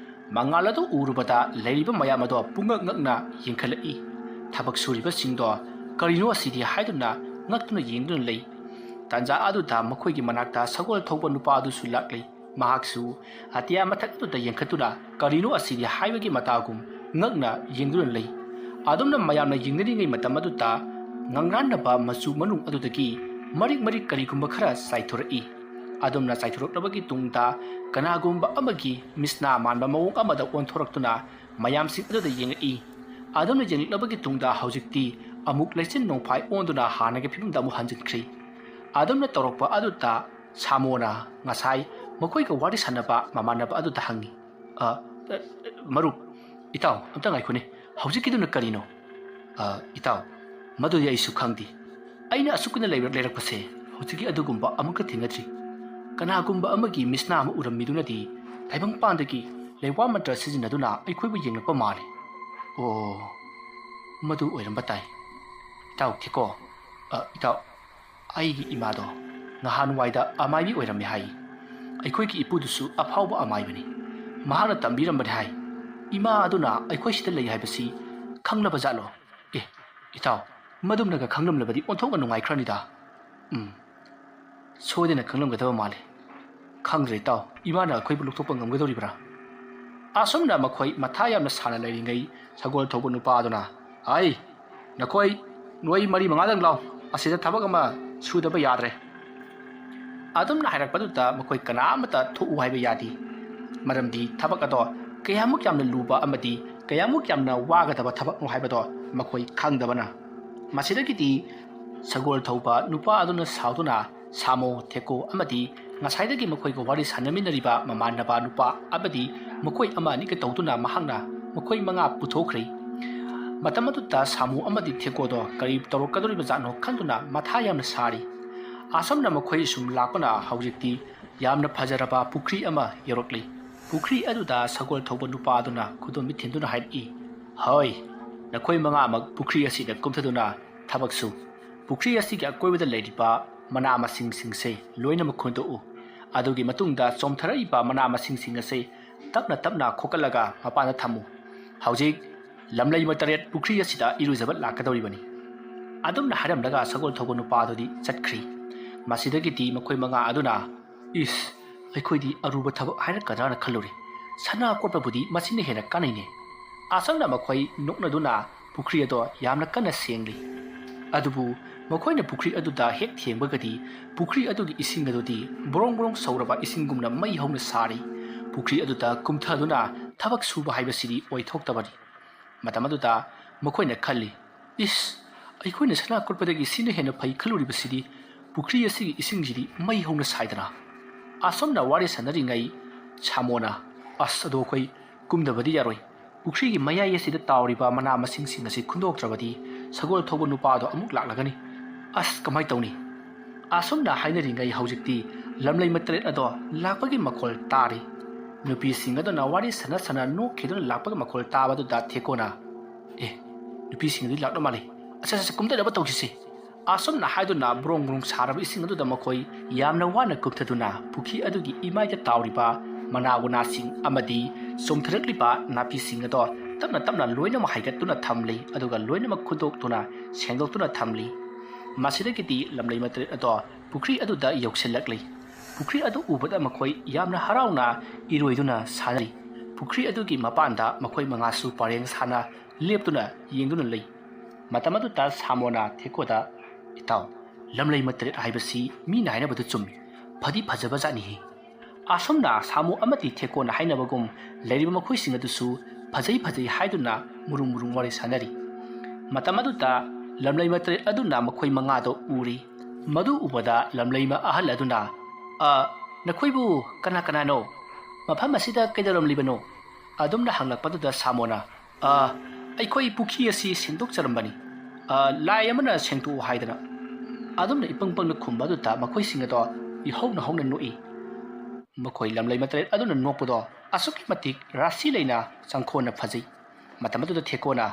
ꯃꯉꯥꯜ ꯑꯗꯨ ꯎꯔꯨꯕꯗ ꯂꯩꯔꯤꯕ ꯃꯌꯥꯝ ꯑꯗꯣ ꯄꯨꯡꯉꯛ ꯉꯛꯅ ꯌꯦꯡꯈꯠꯂꯛꯏ꯫ ꯊꯕꯛ ꯁꯨꯔꯤꯕꯁꯤꯡꯗꯣ "ꯀꯔꯤꯅꯣ ꯑꯁꯤꯗꯤ?" ꯍꯥꯏꯗꯨꯅ ꯉꯛꯇꯨꯅ ꯌꯦꯡꯗꯨꯅ ꯂꯩ꯫ ꯇꯥꯟꯖꯥ ꯑꯗꯨꯗ ꯃꯈꯣꯏꯒꯤ ꯃꯅꯥꯛꯇ ꯁꯒꯣꯜ ꯊꯧꯕ ꯅꯨꯄꯥ ꯑꯗꯨꯁꯨ ꯂꯥꯛꯂꯤ꯫ ꯃꯍꯥꯛꯁꯨ ꯑꯇꯤꯌꯥ ꯃꯊꯛ ꯑꯗꯨꯗ ꯌꯦꯡꯈꯠꯇꯨꯅ "ꯀꯔꯤꯅꯣ ꯑꯁꯤꯗꯤ?" ꯍꯥꯏꯕꯒꯤ ꯃꯇꯥꯒꯨꯝ ꯉꯛꯅ ꯌꯦꯡꯗꯨꯅ ꯂꯩ꯫ ꯑꯗꯨꯝꯅ ꯃꯌꯥꯝꯅ ꯌꯦꯡꯅꯔꯤꯉꯩ ꯃꯇꯝ ꯑꯗꯨꯗ ꯉꯪꯔꯥꯟꯅꯕ ꯃꯆꯨ ꯃꯅꯨꯡ ꯑꯗꯨꯗꯒꯤ ꯃꯔꯤꯛ ꯃꯔꯤꯛ ꯀꯔꯤꯒꯨꯝꯕ ꯈꯔ ꯆꯥꯏꯊꯣꯔꯛꯏ꯫ ꯑꯗꯨꯝꯅ ꯆꯥꯏꯊꯣꯔꯛꯂꯕꯒꯤ ꯇꯨꯡꯗ ꯀꯅꯥꯒꯨꯝꯕ ꯑꯃꯒꯤ ꯃꯤꯁꯅꯥ ꯃꯥꯟꯕ ꯃꯑꯣꯡ ꯑꯃꯗ ꯑꯣꯟꯊꯣꯔꯛꯇꯨꯅ ꯃꯌꯥꯝꯁꯤꯡ ꯑꯗꯨꯗ ꯌꯦꯡꯉꯛꯏ꯫ ꯑꯗꯨꯝꯅ ꯌꯦꯡꯂꯛꯂꯕꯒꯤ ꯇꯨꯡꯗ ꯍꯧꯖꯤꯛꯇꯤ ꯑꯃꯨꯛ ꯂꯩꯆꯤꯟ ꯅꯣꯡꯐꯥꯏ ꯑꯣꯟꯗꯨꯅ ꯍꯥꯟꯅꯒꯤ ꯐꯤꯕꯝꯗ ꯑꯃꯨꯛ ꯍꯟꯖꯤꯟꯈ꯭ꯔꯦ꯫ ꯑꯗꯨꯝꯅ ꯇꯧꯔꯛꯄ ꯑꯗꯨꯗ ꯁꯥꯃꯣꯅ ꯉꯁꯥꯏ ꯃꯈꯣꯏꯒ ꯋꯥꯔꯤ ꯁꯥꯟꯅꯕ ꯃꯃꯥꯟꯅꯕ ꯑꯗꯨꯗ ꯍꯪꯉꯤ, "ꯑ, ꯑ, ꯃꯔꯨꯞ, ꯏꯇꯥꯎ, ꯑꯝꯇ ꯉꯥꯏꯈꯣꯅꯦ, ꯍꯧꯖꯤꯛꯀꯤꯗꯨꯅ ꯀꯔꯤꯅꯣ?" "ꯑ, ꯏꯇꯥꯎ, ꯃꯗꯨꯗꯤ ꯑꯩꯁꯨ ꯈꯪꯗꯦ꯫ ꯑꯩꯅ ꯑꯁꯨꯛ ꯀꯨꯏꯅ ꯂꯩꯔꯛ-, ꯂꯩꯔꯛꯄꯁꯦ ꯍꯧꯖꯤꯛꯀꯤ ꯑꯗꯨꯒꯨꯝꯕ ꯑꯃꯨꯛꯇ ꯊꯦꯡꯅꯗ꯭ꯔꯤ꯫ ꯀꯅꯥꯒꯨꯝꯕ ꯑꯃꯒꯤ ꯃꯤꯠꯁꯅꯥ ꯑꯃ ꯎꯔꯝꯃꯤꯗꯨꯅꯗꯤ ꯇꯥꯏꯕꯪꯄꯥꯟꯗꯒꯤ ꯂꯩꯋꯥ ꯃꯟꯇ꯭ꯔ ꯁꯤꯖꯤꯟꯅꯗꯨꯅ ꯑꯩꯈꯣꯏꯕꯨ ꯌꯦꯡꯂꯛꯄ ꯃꯥꯜꯂꯤ꯫ ꯑꯣ, ꯃꯗꯨ ꯑꯣꯏꯔꯝꯕ ꯇꯥꯏ꯫ ꯏꯇꯥꯎ ꯊꯦꯀꯣ, ꯑ, ꯏꯇꯥꯎ, ꯑꯩꯒꯤ ꯏꯃꯥꯗꯣ ꯉꯍꯥꯟꯋꯥꯏꯗ ꯑꯃꯥꯏꯕꯤ ꯑꯣꯏꯔꯝꯃꯦ ꯍꯥꯏ꯫ ꯑꯩꯈꯣꯏꯒꯤ ꯏꯄꯨꯗꯨꯁꯨ ꯑꯐꯥꯎꯕ ꯑꯃꯥꯏꯕꯅꯤ꯫ ꯃꯍꯥꯛꯅ ꯇꯝꯕꯤꯔꯝꯕꯅꯤ ꯍꯥꯏ꯫ ꯏꯃꯥ ꯑꯗꯨꯅ ꯑꯩꯈꯣꯏ ꯁꯤꯗ ꯂꯩ ꯍꯥꯏꯕꯁꯤ ꯈꯪꯂꯕ ꯖꯥꯠꯂꯣ?" "ꯑꯦ, ꯏꯇꯥꯎ, ꯃꯗꯨꯝꯅꯒ ꯈꯪꯂꯝꯂꯕꯗꯤ ꯑꯣꯟꯊꯣꯛꯅ ꯅꯨꯡꯉꯥꯏꯈ꯭ꯔꯅꯤꯗ꯫" "ꯎꯝ, ꯁꯣꯏꯗꯅ ꯈꯪꯂꯝꯒꯗꯕ ꯃꯥꯜꯂꯤ꯫ ꯈꯪꯗ꯭ꯔꯦ ꯏꯇꯥꯎ, ꯏꯃꯥꯅ ꯑꯩꯈꯣꯏꯕꯨ ꯂꯧꯊꯣꯛꯄ ꯉꯝꯒꯗꯧꯔꯤꯕ꯭ꯔꯥ?" ꯑꯁꯨꯝꯅ ꯃꯈꯣꯏ ꯃꯊꯥ ꯌꯥꯝꯅ ꯁꯥꯅ ꯂꯩꯔꯤꯉꯩ, ꯁꯒꯣꯜ ꯊꯧꯕ ꯅꯨꯄꯥ ꯑꯗꯨꯅ, "ꯑꯩ, ꯅꯈꯣꯏ, ꯅꯣꯏ ꯃꯔꯤ ꯃꯉꯥꯗꯪ ꯂꯥꯎ, ꯑꯁꯤꯗ ꯊꯕꯛ ꯑꯃ ꯁꯨꯗꯕ ꯌꯥꯗ꯭ꯔꯦ"꯫ ꯑꯗꯨꯝꯅ ꯍꯥꯏꯔꯛꯄꯗꯨꯗ ꯃꯈꯣꯏ ꯀꯅꯥ ꯑꯃꯠꯇ ꯊꯣꯛꯎ ꯍꯥꯏꯕ ꯌꯥꯗꯦ꯫ ꯃꯔꯝꯗꯤ ꯊꯕꯛ ꯑꯗꯣ ꯀꯌꯥꯃꯨꯛ ꯌꯥꯝꯅ ꯂꯨꯕ ꯑꯃꯗꯤ ꯀꯌꯥꯃꯨꯛ ꯌꯥꯝꯅ ꯋꯥꯒꯗꯕ ꯊꯕꯛꯅꯣ ꯍꯥꯏꯕꯗꯣ ꯃꯈꯣꯏ ꯈꯪꯗꯕꯅ꯫ ꯃꯁꯤꯗꯒꯤꯗꯤ ꯁꯒꯣꯜ ꯊꯧꯕ ꯅꯨꯄꯥ ꯑꯗꯨꯅ ꯁꯥꯎꯗꯨꯅ ꯁꯥꯃꯣ, ꯊꯦꯀꯣ ꯑꯃꯗꯤ ꯉꯁꯥꯏꯗꯒꯤ ꯃꯈꯣꯏꯒ ꯋꯥꯔꯤ ꯁꯥꯟꯅꯃꯤꯟꯅꯔꯤꯕ ꯃꯃꯥꯟꯅꯕ ꯅꯨꯄꯥ ꯑꯃꯗꯤ ꯃꯈꯣꯏ ꯑꯃ ꯑꯅꯤꯒ ꯇꯧꯗꯨꯅ ꯃꯍꯥꯛꯅ ꯃꯈꯣꯏ ꯃꯉꯥ ꯄꯨꯊꯣꯛꯈ꯭ꯔꯦ꯫ ꯃꯇꯝ ꯑꯗꯨꯗ ꯁꯥꯃꯨ ꯑꯃꯗꯤ ꯊꯦꯀꯣꯗꯣ ꯀꯔꯤ ꯇꯧꯔꯛꯀꯗꯧꯔꯤꯕꯖꯥꯠꯅꯣ ꯈꯟꯗꯨꯅ ꯃꯊꯥ ꯌꯥꯝꯅ ꯁꯥꯔꯤ꯫ ꯑꯁꯨꯝꯅ ꯃꯈꯣꯏ ꯁꯨꯝ ꯂꯥꯛꯄꯅ ꯍꯧꯖꯤꯛꯇꯤ ꯌꯥꯝꯅ ꯐꯖꯔꯕ ꯄꯨꯈ꯭ꯔꯤ ꯑꯃ ꯌꯧꯔꯛꯂꯤ꯫ ꯄꯨꯈ꯭ꯔꯤ ꯑꯗꯨꯗ ꯁꯒꯣꯜ ꯊꯧꯕ ꯅꯨꯄꯥ ꯑꯗꯨꯅ ꯈꯨꯗꯣꯝꯕꯤ ꯊꯤꯟꯗꯨꯅ ꯍꯥꯏꯔꯛꯏ, "ꯍꯣꯏ, ꯅꯈꯣꯏ ꯃꯉꯥꯃꯛ ꯄꯨꯈ꯭ꯔꯤ ꯑꯁꯤꯗ ꯀꯨꯝꯊꯗꯨꯅ ꯊꯕꯛ ꯁꯨ꯫ ꯄꯨꯈ꯭ꯔꯤ ꯑꯁꯤꯒꯤ ꯑꯀꯣꯏꯕꯗ ꯂꯩꯔꯤꯕ ꯃꯅꯥ ꯃꯁꯤꯡꯁꯤꯡꯁꯦ ꯂꯣꯏꯅꯃꯛ ꯈꯨꯟꯗꯣꯛꯎ꯫ ꯑꯗꯨꯒꯤ ꯃꯇꯨꯡꯗ ꯆꯣꯝꯊꯔꯛꯏꯕ ꯃꯅꯥ ꯃꯁꯤꯡꯁꯤꯡ ꯑꯁꯤ ꯇꯞꯅ ꯇꯞꯅ ꯈꯣꯀꯠꯂꯒ ꯃꯄꯥꯟꯗ ꯊꯝꯃꯨ꯫ ꯍꯧꯖꯤꯛ ꯂꯝꯂꯩꯃ ꯇꯔꯦꯠ ꯄꯨꯈ꯭ꯔꯤ ꯑꯁꯤꯗ ꯏꯔꯨꯖꯕ ꯂꯥꯛꯀꯗꯧꯔꯤꯕꯅꯤ"꯫ ꯑꯗꯨꯝꯅ ꯍꯥꯏꯔꯝꯂꯒ ꯁꯒꯣꯜ ꯊꯧꯕ ꯅꯨꯄꯥ ꯑꯗꯨꯗꯤ ꯆꯠꯈ꯭ꯔꯤ꯫ ꯃꯁꯤꯗꯒꯤꯗꯤ ꯃꯈꯣꯏ ꯃꯉꯥ ꯑꯗꯨꯅ, "ꯏꯁ, ꯑꯩꯈꯣꯏꯗꯤ ꯑꯔꯨꯕ ꯊꯕꯛ ꯍꯥꯏꯔꯛꯀꯗ꯭ꯔꯥꯅ ꯈꯜꯂꯨꯔꯦ꯫ ꯁꯅꯥ ꯀꯣꯠꯄꯕꯨꯗꯤ ꯃꯁꯤꯅ ꯍꯦꯟꯅ ꯀꯥꯟꯅꯩꯅꯦ"꯫ ꯑꯁꯨꯝꯅ ꯃꯈꯣꯏ ꯅꯣꯛꯅꯗꯨꯅ ꯄꯨꯈ꯭ꯔꯤ ꯑꯗꯣ ꯌꯥꯝꯅ ꯀꯟꯅ ꯁꯦꯡꯂꯤ꯫ ꯑꯗꯨꯕꯨ ꯃꯈꯣꯏꯅ ꯄꯨꯈ꯭ꯔꯤ ꯑꯗꯨꯗ ꯍꯦꯛ ꯊꯦꯡꯕꯒꯗꯤ ꯄꯨꯈ꯭ꯔꯤ ꯑꯗꯨꯒꯤ ꯏꯁꯤꯡ ꯑꯗꯨꯗꯤ ꯕ꯭ꯔꯣꯡ ꯕ꯭ꯔꯣꯡ ꯁꯧꯔꯕ ꯏꯁꯤꯡꯒꯨꯝꯅ ꯃꯩ ꯍꯧꯅ ꯁꯥꯔꯤ꯫ ꯄꯨꯈ꯭ꯔꯤ ꯑꯗꯨꯗ ꯀꯨꯝꯊꯗꯨꯅ ꯊꯕꯛ ꯁꯨꯕ ꯍꯥꯏꯕꯁꯤꯗꯤ ꯑꯣꯏꯊꯣꯛꯇꯕꯅꯤ꯫ ꯃꯇꯝ ꯑꯗꯨꯗ ꯃꯈꯣꯏꯅ ꯈꯜꯂꯤ, "ꯏꯁ, ꯑꯩꯈꯣꯏꯅ ꯁꯅꯥ ꯀꯣꯠꯄꯗꯒꯤ ꯁꯤꯅ ꯍꯦꯟꯅ ꯐꯩ ꯈꯜꯂꯨꯔꯤꯕꯁꯤꯗꯤ ꯄꯨꯈ꯭ꯔꯤ ꯑꯁꯤꯒꯤ ꯏꯁꯤꯡꯁꯤꯗꯤ ꯃꯩ ꯍꯧꯅ ꯁꯥꯏꯗꯅ"꯫ ꯑꯁꯨꯝꯅ ꯋꯥꯔꯤ ꯁꯥꯟꯅꯔꯤꯉꯩ ꯁꯥꯃꯣꯅ, "ꯑꯁ, ꯑꯗꯣ ꯑꯩꯈꯣꯏ ꯀꯨꯝꯗꯕꯗꯤ ꯌꯥꯔꯣꯏ꯫ ꯄꯨꯈ꯭ꯔꯤꯒꯤ ꯃꯌꯥꯏ ꯑꯁꯤꯗ ꯇꯥꯎꯔꯤꯕ ꯃꯅꯥ ꯃꯁꯤꯡꯁꯤꯡ ꯑꯁꯤ ꯈꯨꯟꯗꯣꯛꯇ꯭ꯔꯕꯗꯤ ꯁꯒꯣꯜ ꯊꯧꯕ ꯅꯨꯄꯥꯗꯣ ꯑꯃꯨꯛ ꯂꯥꯛꯂꯒꯅꯤ꯫ ꯑꯁ, ꯀꯃꯥꯏ ꯇꯧꯅꯤ?" ꯑꯁꯨꯝꯅ ꯍꯥꯏꯅꯔꯤꯉꯩ ꯍꯧꯖꯤꯛꯇꯤ ꯂꯝꯂꯩꯃ ꯇꯔꯦꯠ ꯑꯗꯣ ꯂꯥꯛꯄꯒꯤ ꯃꯈꯣꯜ ꯇꯥꯔꯤ꯫ ꯅꯨꯄꯤꯁꯤꯡ ꯑꯗꯨꯅ ꯋꯥꯔꯤ ꯁꯥꯟꯅ ꯁꯥꯟꯅ ꯅꯣꯛꯈꯤꯗꯨꯅ ꯂꯥꯛꯄꯒꯤ ꯃꯈꯣꯜ ꯇꯥꯕꯗꯨꯗ ꯊꯦꯀꯣꯅ, "ꯑꯦ, ꯅꯨꯄꯤꯁꯤꯡ ꯑꯗꯨ ꯂꯥꯛꯂ ꯃꯥꯜꯂꯦ꯫ ꯑꯁ, ꯑꯁ, ꯑꯁ, ꯀꯨꯝꯊꯅꯕ ꯇꯧꯈꯤꯁꯤ"꯫ ꯑꯁꯨꯝꯅ ꯍꯥꯏꯗꯨꯅ ꯕ꯭ꯔꯣꯡ ꯕ꯭ꯔꯣꯡ ꯁꯥꯔꯕ ꯏꯁꯤꯡ ꯑꯗꯨꯗ ꯃꯈꯣꯏ ꯌꯥꯝꯅ ꯋꯥꯅ ꯀꯨꯝꯊꯗꯨꯅ ꯄꯨꯈ꯭ꯔꯤ ꯑꯗꯨꯒꯤ ꯏꯃꯥꯏꯗ ꯇꯥꯎꯔꯤꯕ ꯃꯅꯥ ꯋꯥꯅꯥꯁꯤꯡ ꯑꯃꯗꯤ ꯆꯣꯝꯊꯔꯛꯂꯤꯕ ꯅꯥꯄꯤꯁꯤꯡ ꯑꯗꯣ ꯇꯞꯅ ꯇꯞꯅ ꯂꯣꯏꯅꯃꯛ ꯍꯥꯏꯒꯠꯇꯨꯅ ꯊꯝꯂꯤ, ꯑꯗꯨꯒ ꯂꯣꯏꯅꯃꯛ ꯈꯨꯟꯗꯣꯛꯇꯨꯅ ꯁꯦꯡꯗꯣꯛꯇꯨꯅ ꯊꯝꯂꯤ꯫ ꯃꯁꯤꯗꯒꯤꯗꯤ ꯂꯝꯂꯩꯃ ꯇꯔꯦꯠ ꯑꯗꯣ ꯄꯨꯈ꯭ꯔꯤ ꯑꯗꯨꯗ ꯌꯧꯁꯤꯜꯂꯛꯂꯤ꯫ ꯄꯨꯈ꯭ꯔꯤ ꯑꯗꯨ ꯎꯕꯗ ꯃꯈꯣꯏ ꯌꯥꯝꯅ ꯍꯔꯥꯎꯅ ꯏꯔꯣꯏꯗꯨꯅ ꯁꯥꯟꯅꯔꯤ꯫ ꯄꯨꯈ꯭ꯔꯤ ꯑꯗꯨꯒꯤ ꯃꯄꯥꯟꯗ ꯃꯈꯣꯏ ꯃꯉꯥꯁꯨ ꯄꯔꯦꯡ ꯁꯥꯅ ꯂꯦꯞꯇꯨꯅ ꯌꯦꯡꯗꯨꯅ ꯂꯩ꯫ ꯃꯇꯝ ꯑꯗꯨꯗ ꯁꯥꯃꯣꯅ ꯊꯦꯀꯣꯗ, "ꯏꯇꯥꯎ, ꯂꯝꯂꯩ ꯃꯇꯔꯦꯠ ꯍꯥꯏꯕꯁꯤ ꯃꯤꯅ ꯍꯥꯏꯅꯕꯗꯨ ꯆꯨꯝꯃꯤ꯫ ꯐꯗꯤ ꯐꯖꯕ ꯖꯥꯠꯅꯤꯍꯦ꯫" ꯑꯁꯨꯝꯅ ꯁꯥꯃꯨ ꯑꯃꯗꯤ ꯊꯦꯀꯣꯅ ꯍꯥꯏꯅꯕꯒꯨꯝ ꯂꯩꯔꯤꯕ ꯃꯈꯣꯏꯁꯤꯡ ꯑꯗꯨꯁꯨ ꯐꯖꯩ ꯐꯖꯩ ꯍꯥꯏꯗꯨꯅ ꯃꯔꯨꯝ ꯃꯔꯨꯝ ꯋꯥꯔꯤ ꯁꯥꯅꯔꯤ꯫ ꯃꯇꯝ ꯑꯗꯨꯗ ꯂꯝꯂꯩ ꯃꯇꯔꯦꯠ ꯑꯗꯨꯅ ꯃꯈꯣꯏ ꯃꯉꯥꯗꯣ ꯎꯔꯤ꯫ ꯃꯗꯨ ꯎꯕꯗ ꯂꯝꯂꯩꯃ ꯑꯍꯜ ꯑꯗꯨꯅ, "ꯑ, ꯅꯈꯣꯏꯕꯨ ꯀꯅꯥ ꯀꯅꯥꯅꯣ? ꯃꯐꯝ ꯑꯁꯤꯗ ꯀꯩꯗꯧꯔꯝꯂꯤꯕꯅꯣ?" ꯑꯗꯨꯝꯅ ꯍꯪꯂꯛꯄꯗꯨꯗ ꯁꯥꯃꯣꯅ, "ꯑ, ꯑꯩꯈꯣꯏ ꯄꯨꯈ꯭ꯔꯤ ꯑꯁꯤ ꯁꯦꯡꯗꯣꯛꯆꯔꯝꯕꯅꯤ꯫ ꯑ, ꯂꯥꯏ ꯑꯃꯅ ꯁꯦꯡꯗꯣꯛꯎ ꯍꯥꯏꯗꯅ꯫" ꯑꯗꯨꯝꯅ ꯏꯄꯪ ꯄꯪꯅ ꯈꯨꯝꯕ ꯑꯗꯨꯗ ꯃꯈꯣꯏꯁꯤꯡ ꯑꯗꯣ ꯏꯍꯧꯅ ꯍꯧꯅ ꯅꯣꯛꯏ꯫ ꯃꯈꯣꯏ ꯂꯝꯂꯩ ꯃꯇꯔꯦꯠ ꯑꯗꯨꯅ ꯅꯣꯛꯄꯗꯣ ꯑꯁꯨꯛꯀꯤ ꯃꯇꯤꯛ ꯔꯥꯁꯤ ꯂꯩꯅ ꯆꯪꯈꯣꯟꯅ ꯐꯖꯩ꯫ ꯃꯇꯝ ꯑꯗꯨꯗ ꯊꯦꯀꯣꯅ,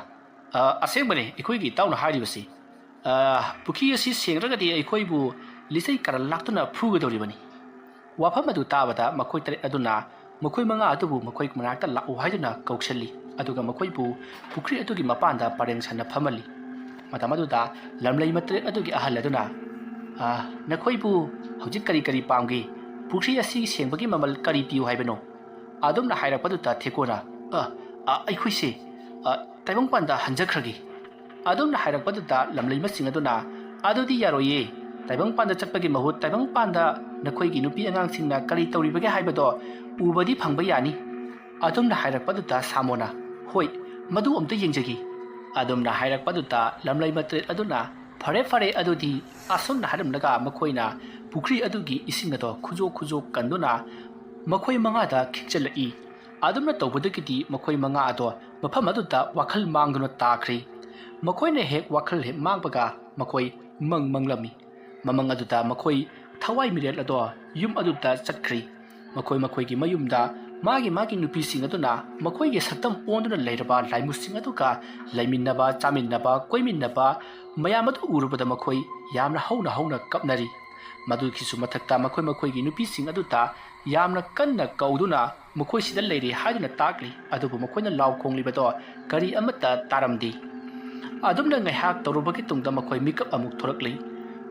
"ꯑ, ꯑꯁꯦꯡꯕꯅꯤ, ꯑꯩꯈꯣꯏꯒꯤ ꯏꯇꯥꯎꯅ ꯍꯥꯏꯔꯤꯕꯁꯤ꯫ ꯑ, ꯄꯨꯈ꯭ꯔꯤ ꯑꯁꯤ ꯁꯦꯡꯗ꯭ꯔꯒꯗꯤ ꯑꯩꯈꯣꯏꯕꯨ ꯂꯤꯆꯩ ꯀꯥꯔꯟ ꯂꯥꯛꯇꯨꯅ ꯐꯨꯒꯗꯧꯔꯤꯕꯅꯤ꯫" ꯋꯥꯐꯝ ꯑꯗꯨ ꯇꯥꯕꯗ ꯃꯈꯣꯏ ꯇꯔꯦꯠ ꯑꯗꯨꯅ ꯃꯈꯣꯏ ꯃꯉꯥ ꯑꯗꯨꯕꯨ ꯃꯈꯣꯏ ꯃꯅꯥꯛꯇ ꯂꯥꯛꯎ ꯍꯥꯏꯗꯨꯅ ꯀꯧꯁꯜꯂꯤ, ꯑꯗꯨꯒ ꯃꯈꯣꯏꯕꯨ ꯄꯨꯈ꯭ꯔꯤ ꯑꯗꯨꯒꯤ ꯃꯄꯥꯟꯗ ꯄꯔꯦꯡ ꯁꯥꯟꯅ ꯐꯝꯍꯜꯂꯤ꯫ ꯃꯇꯝ ꯑꯗꯨꯗ ꯂꯝꯂꯩ ꯃꯇꯔꯦꯠ ꯑꯗꯨꯒꯤ ꯑꯍꯜ ꯑꯗꯨꯅ, "ꯑ, ꯅꯈꯣꯏꯕꯨ ꯍꯧꯖꯤꯛ ꯀꯔꯤ ꯀꯔꯤ ꯄꯥꯝꯒꯦ? ꯄꯨꯈ꯭ꯔꯤ ꯑꯁꯤ ꯁꯦꯡꯕꯒꯤ ꯃꯃꯜ ꯀꯔꯤ ꯄꯤꯌꯨ ꯍꯥꯏꯕꯅꯣ?" ꯑꯗꯨꯝꯅ ꯍꯥꯏꯔꯛꯄꯗꯨꯗ ꯊꯦꯀꯣꯅ, "ꯑ, ꯑ, ꯑꯩꯈꯣꯏꯁꯦ, ꯑ, ꯇꯥꯏꯕꯪꯄꯥꯟꯗ ꯍꯟꯖꯈ꯭ꯔꯒꯦ꯫" ꯑꯗꯨꯝꯅ ꯍꯥꯏꯔꯛꯄꯗꯨꯗ ꯂꯝꯂꯩꯃꯁꯤꯡ ꯑꯗꯨꯅ, "ꯑꯗꯨꯗꯤ ꯌꯥꯔꯣꯏꯌꯦ꯫ ꯇꯥꯏꯕꯪꯄꯥꯟꯗ ꯆꯠꯄꯒꯤ ꯃꯍꯨꯠ ꯇꯥꯏꯕꯪꯄꯥꯟꯗ ꯅꯈꯣꯏꯒꯤ ꯅꯨꯄꯤ ꯑꯉꯥꯡꯁꯤꯡꯅ ꯀꯔꯤ ꯇꯧꯔꯤꯕꯒꯦ ꯍꯥꯏꯕꯗꯣ ꯎꯕꯗꯤ ꯐꯪꯕ ꯌꯥꯅꯤ꯫" ꯑꯗꯨꯝꯅ ꯍꯥꯏꯔꯛꯄꯗꯨꯗ ꯁꯥꯃꯣꯅ, "ꯍꯣꯏ, ꯃꯗꯨ ꯑꯝꯇ ꯌꯦꯡꯖꯒꯦ꯫" ꯑꯗꯨꯝꯅ ꯍꯥꯏꯔꯛꯄꯗꯨꯗ ꯂꯝꯂꯩ ꯃꯇꯔꯦꯠ ꯑꯗꯨꯅ, "ꯐꯔꯦ, ꯐꯔꯦ, ꯑꯗꯨꯗꯤ," ꯑꯁꯨꯝꯅ ꯍꯥꯏꯔꯝꯂꯒ ꯃꯈꯣꯏꯅ ꯄꯨꯈ꯭ꯔꯤ ꯑꯗꯨꯒꯤ ꯏꯁꯤꯡ ꯑꯗꯣ ꯈꯨꯖꯣꯛ ꯈꯨꯖꯣꯛ ꯀꯟꯗꯨꯅ ꯃꯈꯣꯏ ꯃꯉꯥꯗ ꯈꯤꯛꯆꯜꯂꯛꯏ꯫ ꯑꯗꯨꯝꯅ ꯇꯧꯕꯗꯒꯤꯗꯤ ꯃꯈꯣꯏ ꯃꯉꯥ ꯑꯗꯣ ꯃꯐꯝ ꯑꯗꯨꯗ ꯋꯥꯈꯜ ꯃꯥꯡꯗꯨꯅ ꯇꯥꯈ꯭ꯔꯦ꯫ ꯃꯈꯣꯏꯅ ꯍꯦꯛ ꯋꯥꯈꯜ ꯍꯦꯛ ꯃꯥꯡꯕꯒ ꯃꯈꯣꯏ ꯃꯪ ꯃꯪꯂꯝꯃꯤ꯫ ꯃꯃꯪ ꯑꯗꯨꯗ ꯃꯈꯣꯏ ꯊꯋꯥꯏ ꯃꯤꯔꯦꯜ ꯑꯗꯣ ꯌꯨꯝ ꯑꯗꯨꯗ ꯆꯠꯈ꯭ꯔꯤ꯫ ꯃꯈꯣꯏ ꯃꯈꯣꯏꯒꯤ ꯃꯌꯨꯝꯗ ꯃꯥꯒꯤ ꯃꯥꯒꯤ ꯅꯨꯄꯤꯁꯤꯡ ꯑꯗꯨꯅ ꯃꯈꯣꯏꯒꯤ ꯁꯛꯇꯝ ꯑꯣꯟꯗꯨꯅ ꯂꯩꯔꯕ ꯂꯥꯏꯃꯨꯁꯤꯡ ꯑꯗꯨꯒ ꯂꯩꯃꯤꯟꯅꯕ, ꯆꯥꯃꯤꯟꯅꯕ, ꯀꯣꯏꯃꯤꯟꯅꯕ ꯃꯌꯥꯝ ꯑꯗꯨ ꯎꯔꯨꯕꯗ ꯃꯈꯣꯏ ꯌꯥꯝꯅ ꯍꯧꯅ ꯍꯧꯅ ꯀꯞꯅꯔꯤ꯫ ꯃꯗꯨꯒꯤꯁꯨ ꯃꯊꯛꯇ ꯃꯈꯣꯏ ꯃꯈꯣꯏꯒꯤ ꯅꯨꯄꯤꯁꯤꯡ ꯑꯗꯨꯗ ꯌꯥꯝꯅ ꯀꯟꯅ ꯀꯧꯗꯨꯅ ꯃꯈꯣꯏ ꯁꯤꯗ ꯂꯩꯔꯦ ꯍꯥꯏꯗꯨꯅ ꯇꯥꯛꯂꯤ, ꯑꯗꯨꯕꯨ ꯃꯈꯣꯏꯅ ꯂꯥꯎ ꯈꯣꯡꯂꯤꯕꯗꯣ ꯀꯔꯤ ꯑꯃꯠꯇ ꯇꯥꯔꯝꯗꯦ꯫ ꯑꯗꯨꯝꯅ ꯉꯥꯏꯍꯥꯛ ꯇꯧꯔꯨꯕꯒꯤ ꯇꯨꯡꯗ ꯃꯈꯣꯏ ꯃꯤꯀꯞ ꯑꯃꯨꯛ ꯊꯣꯔꯛꯂꯤ꯫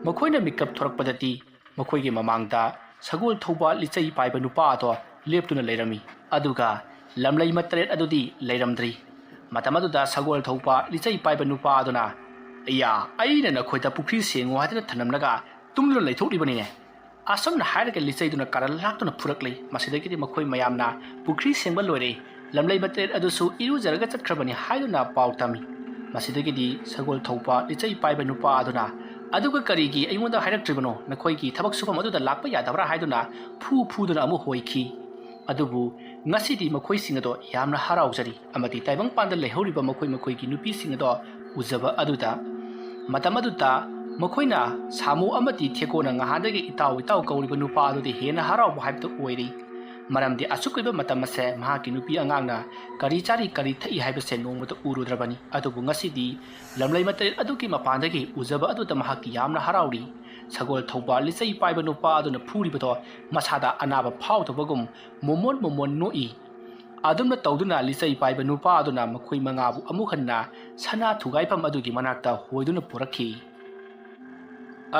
ꯃꯈꯣꯏꯅ ꯃꯤꯀꯞ ꯊꯣꯔꯛꯄꯗꯗꯤ ꯃꯈꯣꯏꯒꯤ ꯃꯃꯥꯡꯗ ꯁꯒꯣꯜ ꯊꯧꯕ ꯂꯤꯆꯩ ꯄꯥꯏꯕ ꯅꯨꯄꯥ ꯑꯗꯣ ꯂꯦꯞꯇꯨꯅ ꯂꯩꯔꯝꯃꯤ꯫ ꯑꯗꯨꯒ ꯂꯝꯂꯩ ꯃꯇꯔꯦꯠ ꯑꯗꯨꯗꯤ ꯂꯩꯔꯝꯗ꯭ꯔꯤ꯫ ꯃꯇꯝ ꯑꯗꯨꯗ ꯁꯒꯣꯜ ꯊꯧꯕ ꯂꯤꯆꯩ ꯄꯥꯏꯕ ꯅꯨꯄꯥ ꯑꯗꯨꯅ, "ꯑꯩꯌꯥ, ꯑꯩꯅ ꯅꯈꯣꯏꯗ ꯄꯨꯈ꯭ꯔꯤ ꯁꯦꯡꯉꯨ ꯍꯥꯏꯗꯨꯅ ꯊꯝꯂꯝꯂꯒ ꯇꯨꯝꯗꯨꯅ ꯂꯩꯊꯣꯛꯂꯤꯕꯅꯤꯅꯦ"꯫ ꯑꯁꯨꯝꯅ ꯍꯥꯏꯔꯒ ꯂꯤꯆꯩꯗꯨꯅ ꯀꯥꯔꯟ ꯂꯥꯛꯇꯨꯅ ꯐꯨꯔꯛꯂꯤ꯫ ꯃꯁꯤꯗꯒꯤꯗꯤ ꯃꯈꯣꯏ ꯃꯌꯥꯝꯅ ꯄꯨꯈ꯭ꯔꯤ ꯁꯦꯡꯕ ꯂꯣꯏꯔꯦ, ꯂꯝꯂꯩ ꯃꯇꯔꯦꯠ ꯑꯗꯨꯁꯨ ꯏꯔꯨꯖꯔꯒ ꯆꯠꯈ꯭ꯔꯕꯅꯤ ꯍꯥꯏꯗꯨꯅ ꯄꯥꯎ ꯇꯝꯃꯤ꯫ ꯃꯁꯤꯗꯒꯤꯗꯤ ꯁꯒꯣꯜ ꯊꯧꯕ ꯂꯤꯆꯩ ꯄꯥꯏꯕ ꯅꯨꯄꯥ ꯑꯗꯨꯅ, "ꯑꯗꯨꯒ ꯀꯔꯤꯒꯤ ꯑꯩꯉꯣꯟꯗ ꯍꯥꯏꯔꯛꯇ꯭ꯔꯤꯕꯅꯣ? ꯅꯈꯣꯏꯒꯤ ꯊꯕꯛ ꯁꯨꯐꯝ ꯑꯗꯨꯗ ꯂꯥꯛꯄ ꯌꯥꯗꯕ꯭ꯔꯥ?" ꯍꯥꯏꯗꯨꯅ ꯐꯨ ꯐꯨꯗꯨꯅ ꯑꯃꯨꯛ ꯍꯣꯏꯈꯤ꯫ ꯑꯗꯨꯕꯨ ꯉꯁꯤꯗꯤ ꯃꯈꯣꯏꯁꯤꯡ ꯑꯗꯣ ꯌꯥꯝꯅ ꯍꯔꯥꯎꯖꯔꯤ ꯑꯃꯗꯤ ꯇꯥꯏꯕꯪꯄꯥꯟꯗ ꯂꯩꯍꯧꯔꯤꯕ ꯃꯈꯣꯏ ꯃꯈꯣꯏꯒꯤ ꯅꯨꯄꯤꯁꯤꯡ ꯑꯗꯣ ꯎꯖꯕ ꯑꯗꯨꯗ, ꯃꯇꯝ ꯑꯗꯨꯗ ꯃꯈꯣꯏꯅ ꯁꯥꯃꯨ ꯑꯃꯗꯤ ꯊꯦꯀꯣꯅ ꯉꯍꯥꯟꯗꯒꯤ ꯏꯇꯥꯎ ꯏꯇꯥꯎ ꯀꯧꯔꯤꯕ ꯅꯨꯄꯥ ꯑꯗꯨꯗꯤ ꯍꯦꯟꯅ ꯍꯔꯥꯎꯕ ꯍꯥꯏꯕꯗꯨ ꯑꯣꯏꯔꯤ꯫ ꯃꯔꯝꯗꯤ ꯑꯁꯨꯛ ꯀꯨꯏꯕ ꯃꯇꯝ ꯑꯁꯦ ꯃꯍꯥꯛꯀꯤ ꯅꯨꯄꯤ ꯑꯉꯥꯡꯅ ꯀꯔꯤ ꯆꯥꯔꯤ ꯀꯔꯤ ꯊꯛꯏ ꯍꯥꯏꯕꯁꯦ ꯅꯣꯡꯃꯇ ꯎꯔꯨꯗ꯭ꯔꯕꯅꯤ꯫ ꯑꯗꯨꯕꯨ ꯉꯁꯤꯗꯤ ꯂꯝꯂꯩ ꯃꯇꯔꯦꯠ ꯑꯗꯨꯒꯤ ꯃꯄꯥꯟꯗꯒꯤ ꯎꯖꯕ ꯑꯗꯨꯗ ꯃꯍꯥꯛ ꯌꯥꯝꯅ ꯍꯔꯥꯎꯔꯤ꯫ ꯁꯒꯣꯜ ꯊꯧꯕ ꯂꯤꯆꯩ ꯄꯥꯏꯕ ꯅꯨꯄꯥ ꯑꯗꯨꯅ ꯐꯨꯔꯤꯕꯗꯣ ꯃꯁꯥꯗ ꯑꯅꯥꯕ ꯐꯥꯎꯗꯕꯒꯨꯝ ꯃꯣꯃꯣꯟ ꯃꯣꯃꯣꯟ ꯅꯣꯛꯏ꯫ ꯑꯗꯨꯝꯅ ꯇꯧꯗꯨꯅ ꯂꯤꯆꯩ ꯄꯥꯏꯕ ꯅꯨꯄꯥ ꯑꯗꯨꯅ ꯃꯈꯣꯏ ꯃꯉꯥꯕꯨ ꯑꯃꯨꯛ ꯍꯟꯅ ꯁꯅꯥ ꯊꯨꯒꯥꯏꯐꯝ ꯑꯗꯨꯒꯤ ꯃꯅꯥꯛꯇ ꯍꯣꯏꯗꯨꯅ ꯄꯨꯔꯛꯈꯤ꯫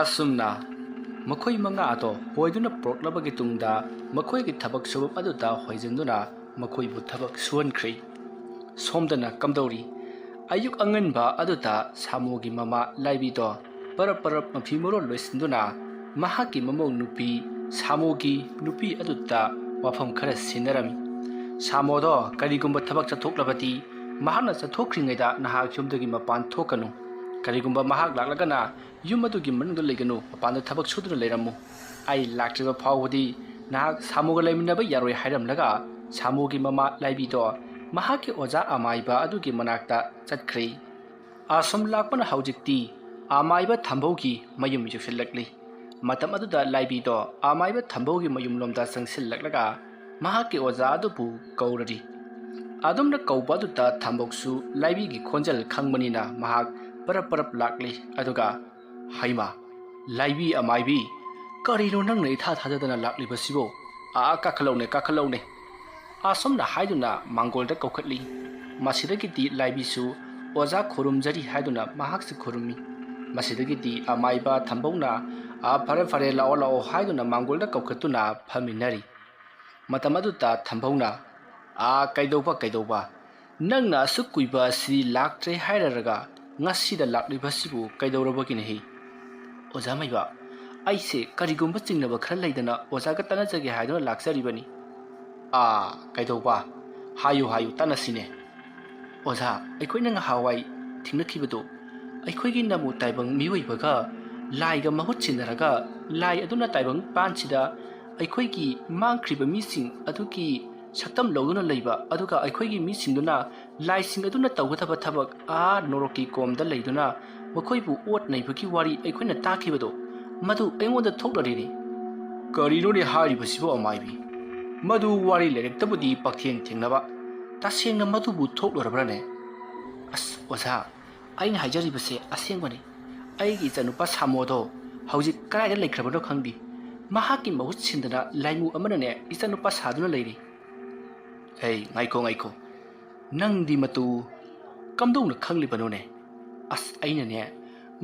ꯑꯁꯨꯝꯅ ꯃꯈꯣꯏ ꯃꯉꯥ ꯑꯗꯣ ꯍꯣꯏꯗꯨꯅ ꯄꯨꯔꯛꯂꯕꯒꯤ ꯇꯨꯡꯗ ꯃꯈꯣꯏꯒꯤ ꯊꯕꯛ ꯁꯨꯐꯝ ꯑꯗꯨꯗ ꯍꯣꯏꯖꯤꯟꯗꯨꯅ ꯃꯈꯣꯏꯕꯨ ꯊꯕꯛ ꯁꯨꯍꯟꯈ꯭ꯔꯤ꯫ ꯁꯣꯝꯗꯅ ꯀꯝꯗꯧꯔꯤ? ꯑꯌꯨꯛ ꯑꯉꯟꯕ ꯑꯗꯨꯗ ꯁꯥꯃꯨꯒꯤ ꯃꯃꯥ ꯂꯥꯏꯕꯤꯗꯣ ꯄꯔꯞ ꯄꯔꯞ ꯃꯐꯤ ꯃꯔꯣꯜ ꯂꯣꯏꯁꯤꯟꯗꯨꯅ ꯃꯍꯥꯛꯀꯤ ꯃꯃꯧ ꯅꯨꯄꯤ ꯁꯥꯃꯨꯒꯤ ꯅꯨꯄꯤ ꯑꯗꯨꯗ ꯋꯥꯐꯝ ꯈꯔ ꯁꯤꯟꯅꯔꯝꯃꯤ꯫ "ꯁꯥꯃꯣꯗꯣ ꯀꯔꯤꯒꯨꯝꯕ ꯊꯕꯛ ꯆꯠꯊꯣꯛꯂꯕꯗꯤ ꯃꯍꯥꯛꯅ ꯆꯠꯊꯣꯛꯈ꯭ꯔꯤꯉꯩꯗ ꯅꯍꯥꯛ ꯌꯨꯝꯗꯒꯤ ꯃꯄꯥꯟ ꯊꯣꯛꯀꯅꯨ꯫ ꯀꯔꯤꯒꯨꯝꯕ ꯃꯍꯥꯛ ꯂꯥꯛꯂꯒꯅ ꯌꯨꯝ ꯑꯗꯨꯒꯤ ꯃꯅꯨꯡꯗ ꯂꯩꯒꯅꯨ, ꯃꯄꯥꯟꯗ ꯊꯕꯛ ꯁꯨꯗꯨꯅ ꯂꯩꯔꯝꯃꯨ꯫ ꯑꯩ ꯂꯥꯛꯇ꯭ꯔꯤꯕ ꯐꯥꯎꯕꯗꯤ ꯅꯍꯥꯛ ꯁꯥꯃꯨꯒ ꯂꯩꯃꯤꯟꯅꯕ ꯌꯥꯔꯣꯏ" ꯍꯥꯏꯔꯝꯂꯒ ꯁꯥꯃꯨꯒꯤ ꯃꯃꯥ ꯂꯥꯏꯕꯤꯗꯣ ꯃꯍꯥꯛꯀꯤ ꯑꯣꯖꯥ ꯑꯃꯥꯏꯕ ꯑꯗꯨꯒꯤ ꯃꯅꯥꯛꯇ ꯆꯠꯈ꯭ꯔꯦ꯫ ꯑꯁꯨꯝ ꯂꯥꯛꯄꯅ ꯍꯧꯖꯤꯛꯇꯤ ꯑꯃꯥꯏꯕ ꯊꯝꯕꯧꯒꯤ ꯃꯌꯨꯝ ꯌꯧꯁꯤꯜꯂꯛꯂꯤ꯫ ꯃꯇꯝ ꯑꯗꯨꯗ ꯂꯥꯏꯕꯤꯗꯣ ꯑꯃꯥꯏꯕ ꯊꯝꯕꯧꯒꯤ ꯃꯌꯨꯝꯂꯣꯝꯗ ꯆꯪꯁꯤꯜꯂꯛꯂꯒ ꯃꯍꯥꯛꯀꯤ ꯑꯣꯖꯥ ꯑꯗꯨꯕꯨ ꯀꯧꯔꯔꯤ꯫ ꯑꯗꯨꯝꯅ ꯀꯧꯕ ꯑꯗꯨꯗ ꯊꯝꯕꯧꯁꯨ ꯂꯥꯏꯕꯤꯒꯤ ꯈꯣꯟꯖꯦꯜ ꯈꯪꯕꯅꯤꯅ ꯃꯍꯥꯛ ꯄꯔꯞ ꯄꯔꯞ ꯂꯥꯛꯂꯤ꯫ ꯑꯗꯨꯒ, "ꯍꯩꯃꯥ, ꯂꯥꯏꯕꯤ ꯑꯃꯥꯏꯕꯤ, ꯀꯔꯤꯅꯣ ꯅꯪꯅ ꯏꯊꯥ ꯊꯥꯖꯗꯅ ꯂꯥꯛꯂꯤꯕꯁꯤꯕꯣ? ꯑꯥ, ꯀꯥꯈꯠꯂꯧꯅꯦ, ꯀꯥꯈꯠꯂꯧꯅꯦ!" ꯑꯁꯨꯝꯅ ꯍꯥꯏꯗꯨꯅ ꯃꯥꯡꯒꯣꯜꯗ ꯀꯧꯈꯠꯂꯤ꯫ ꯃꯁꯤꯗꯒꯤꯗꯤ ꯂꯥꯏꯕꯤꯁꯨ "ꯑꯣꯖꯥ ꯈꯨꯔꯨꯝꯖꯔꯤ" ꯍꯥꯏꯗꯨꯅ ꯃꯍꯥꯛꯁꯨ ꯈꯨꯔꯨꯝꯃꯤ꯫ ꯃꯁꯤꯗꯒꯤꯗꯤ ꯑꯃꯥꯏꯕ ꯊꯝꯕꯧꯅ, "ꯑꯥ, ꯐꯔꯦ, ꯐꯔꯦ, ꯂꯥꯛꯑꯣ, ꯂꯥꯛꯑꯣ" ꯍꯥꯏꯗꯨꯅ ꯃꯥꯡꯒꯣꯜꯗ ꯀꯧꯈꯠꯇꯨꯅ ꯐꯝꯃꯤꯟꯅꯔꯤ꯫ ꯃꯇꯝ ꯑꯗꯨꯗ ꯊꯝꯕꯧꯅ, ꯑꯥ, ꯀꯩꯗꯧꯕ, ꯀꯩꯗꯧꯕ? ꯅꯪꯅ ꯑꯁꯨꯛ ꯀꯨꯏꯕ ꯑꯁꯤ ꯂꯥꯛꯇ꯭ꯔꯦ ꯍꯥꯏꯔꯔꯒ ꯉꯁꯤꯗ ꯂꯥꯛꯂꯤꯕꯁꯤꯕꯨ ꯀꯩꯗꯧꯔꯕꯒꯤꯅꯦꯍꯦ? ꯑꯣꯖꯥ ꯃꯥꯏꯕ, ꯑꯩꯁꯦ ꯀꯔꯤꯒꯨꯝꯕ ꯆꯤꯡꯅꯕ ꯈꯔ ꯂꯩꯗꯅ ꯑꯣꯖꯥꯒ ꯇꯥꯟꯅꯖꯒꯦ ꯍꯥꯏꯗꯨꯅ ꯂꯥꯛꯆꯔꯤꯕꯅꯤ꯫ ꯑꯥ, ꯀꯩꯗꯧꯕ? ꯍꯥꯏꯌꯨ, ꯍꯥꯏꯌꯨ, ꯇꯥꯟꯅꯁꯤꯅꯦ꯫ ꯑꯣꯖꯥ, ꯑꯩꯈꯣꯏꯅ ꯉꯍꯥꯟꯋꯥꯏ ꯊꯦꯡꯅꯈꯤꯕꯗꯣ, ꯑꯩꯈꯣꯏꯒꯤ ꯅꯃꯣ ꯇꯥꯏꯕꯪ ꯃꯤꯑꯣꯏꯕꯒ ꯂꯥꯏꯒ ꯃꯍꯨꯠ ꯁꯤꯟꯅꯔꯒ, ꯂꯥꯏ ꯑꯗꯨꯅ ꯇꯥꯏꯕꯪ ꯄꯥꯟꯁꯤꯗ ꯑꯩꯈꯣꯏꯒꯤ ꯃꯥꯡꯈ꯭ꯔꯤꯕ ꯃꯤꯁꯤꯡ ꯑꯗꯨꯒꯤ ꯁꯛꯇꯝ ꯂꯧꯗꯨꯅ ꯂꯩꯕ, ꯑꯗꯨꯒ ꯑꯩꯈꯣꯏꯒꯤ ꯃꯤꯁꯤꯡꯗꯨꯅ ꯂꯥꯏꯁꯤꯡ ꯑꯗꯨꯅ ꯇꯧꯒꯗꯕ ꯊꯕꯛ ꯑꯥ ꯅꯣꯔꯣꯛꯀꯤ ꯀꯣꯝꯗ ꯂꯩꯗꯨꯅ ꯃꯈꯣꯏꯕꯨ ꯑꯣꯠ ꯅꯩꯕꯒꯤ ꯋꯥꯔꯤ ꯑꯩꯈꯣꯏꯅ ꯇꯥꯈꯤꯕꯗꯣ, ꯃꯗꯨ ꯑꯩꯉꯣꯟꯗ ꯊꯣꯛꯂꯔꯦꯅꯦ꯫ ꯀꯔꯤꯅꯣꯅꯦ ꯍꯥꯏꯔꯤꯕꯁꯤꯕꯨ, ꯑꯃꯥꯏꯕꯤ? ꯃꯗꯨ ꯋꯥꯔꯤ ꯂꯥꯏꯔꯤꯛꯇꯕꯨꯗꯤ ꯄꯥꯛꯊꯦꯡ ꯊꯦꯡꯅꯕ, ꯇꯁꯦꯡꯅ ꯃꯗꯨꯕꯨ ꯊꯣꯛꯂꯨꯔꯕ꯭ꯔꯥꯅꯦ? ꯑꯁ, ꯑꯣꯖꯥ, ꯑꯩꯅ ꯍꯥꯏꯖꯔꯤꯕꯁꯦ ꯑꯁꯦꯡꯕꯅꯤ꯫ ꯑꯩꯒꯤ ꯏꯆꯥꯅꯨꯄꯥ ꯁꯥꯃꯣꯗꯣ ꯍꯧꯖꯤꯛ ꯀꯗꯥꯏꯗ ꯂꯩꯈ꯭ꯔꯕꯅꯣ ꯈꯪꯗꯦ꯫ ꯃꯍꯥꯛꯀꯤ ꯃꯍꯨꯠ ꯁꯤꯟꯗꯅ ꯂꯥꯏꯃꯨ ꯑꯃꯅꯅꯦ ꯏꯆꯥꯅꯨꯄꯥ ꯁꯥꯗꯨꯅ ꯂꯩꯔꯤ꯫ ꯍꯦ, ꯉꯥꯏꯈꯣ, ꯉꯥꯏꯈꯣ꯫ ꯅꯪꯗꯤ ꯃꯇꯨ ꯀꯝꯗꯧꯅ ꯈꯪꯂꯤꯕꯅꯣꯅꯦ? ꯑꯁ, ꯑꯩꯅꯅꯦ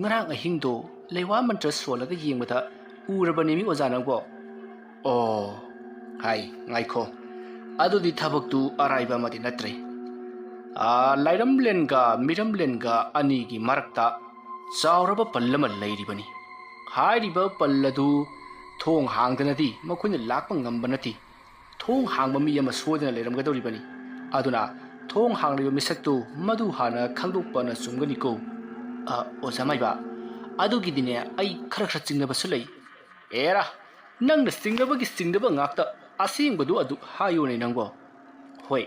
ꯉꯔꯥꯡ ꯑꯍꯤꯡꯗꯣ ꯂꯩꯋꯥ ꯃꯟꯇ꯭ꯔ ꯁꯣꯜꯂꯒ ꯌꯦꯡꯕꯗ ꯎꯔꯕꯅꯦꯃꯤ ꯑꯣꯖꯥ ꯅꯪꯕꯣ꯫ ꯑꯣ, ꯍꯥꯏ, ꯉꯥꯏꯈꯣ꯫ ꯑꯗꯨꯗꯤ ꯊꯕꯛꯇꯨ ꯑꯔꯥꯏꯕ ꯑꯃꯗꯤ ꯅꯠꯇ꯭ꯔꯦ꯫ ꯑꯥ, ꯂꯥꯏꯔꯝꯂꯦꯟꯒ ꯃꯤꯔꯝꯂꯦꯟꯒ ꯑꯅꯤꯒꯤ ꯃꯔꯛꯇ ꯆꯥꯎꯔꯕ ꯄꯜ ꯑꯃ ꯂꯩꯔꯤꯕꯅꯤ꯫ ꯍꯥꯏꯔꯤꯕ ꯄꯜ ꯑꯗꯨ ꯊꯣꯡ ꯍꯥꯡꯗꯅꯗꯤ ꯃꯈꯣꯏꯅ ꯂꯥꯛꯄ ꯉꯝꯕ ꯅꯠꯇꯦ꯫ ꯊꯣꯡ ꯍꯥꯡꯕ ꯃꯤ ꯑꯃ ꯁꯣꯏꯗꯅ ꯂꯩꯔꯝꯒꯗꯧꯔꯤꯕꯅꯤ꯫ ꯑꯗꯨꯅ ꯊꯣꯡ ꯍꯥꯡꯂꯤꯕ ꯃꯤꯁꯛꯇꯨ ꯃꯗꯨ ꯍꯥꯟꯅ ꯈꯪꯗꯣꯛꯄꯅ ꯆꯨꯝꯒꯅꯤꯀꯣ꯫ ꯑ, ꯑꯣꯖꯥ ꯃꯥꯏꯕ, ꯑꯗꯨꯒꯤꯗꯤꯅꯦ ꯑꯩ ꯈꯔ ꯈꯔ ꯆꯤꯡꯅꯕꯁꯨ ꯂꯩ꯫ ꯑꯦꯔꯥ, ꯅꯪꯅ ꯆꯤꯡꯅꯕꯒꯤ ꯆꯤꯡꯅꯕ ꯉꯥꯛꯇ, ꯑꯁꯦꯡꯕꯗꯨ ꯑꯗꯨ ꯍꯥꯏꯌꯨꯅꯦ ꯅꯪꯕꯣ꯫ ꯍꯣꯏ,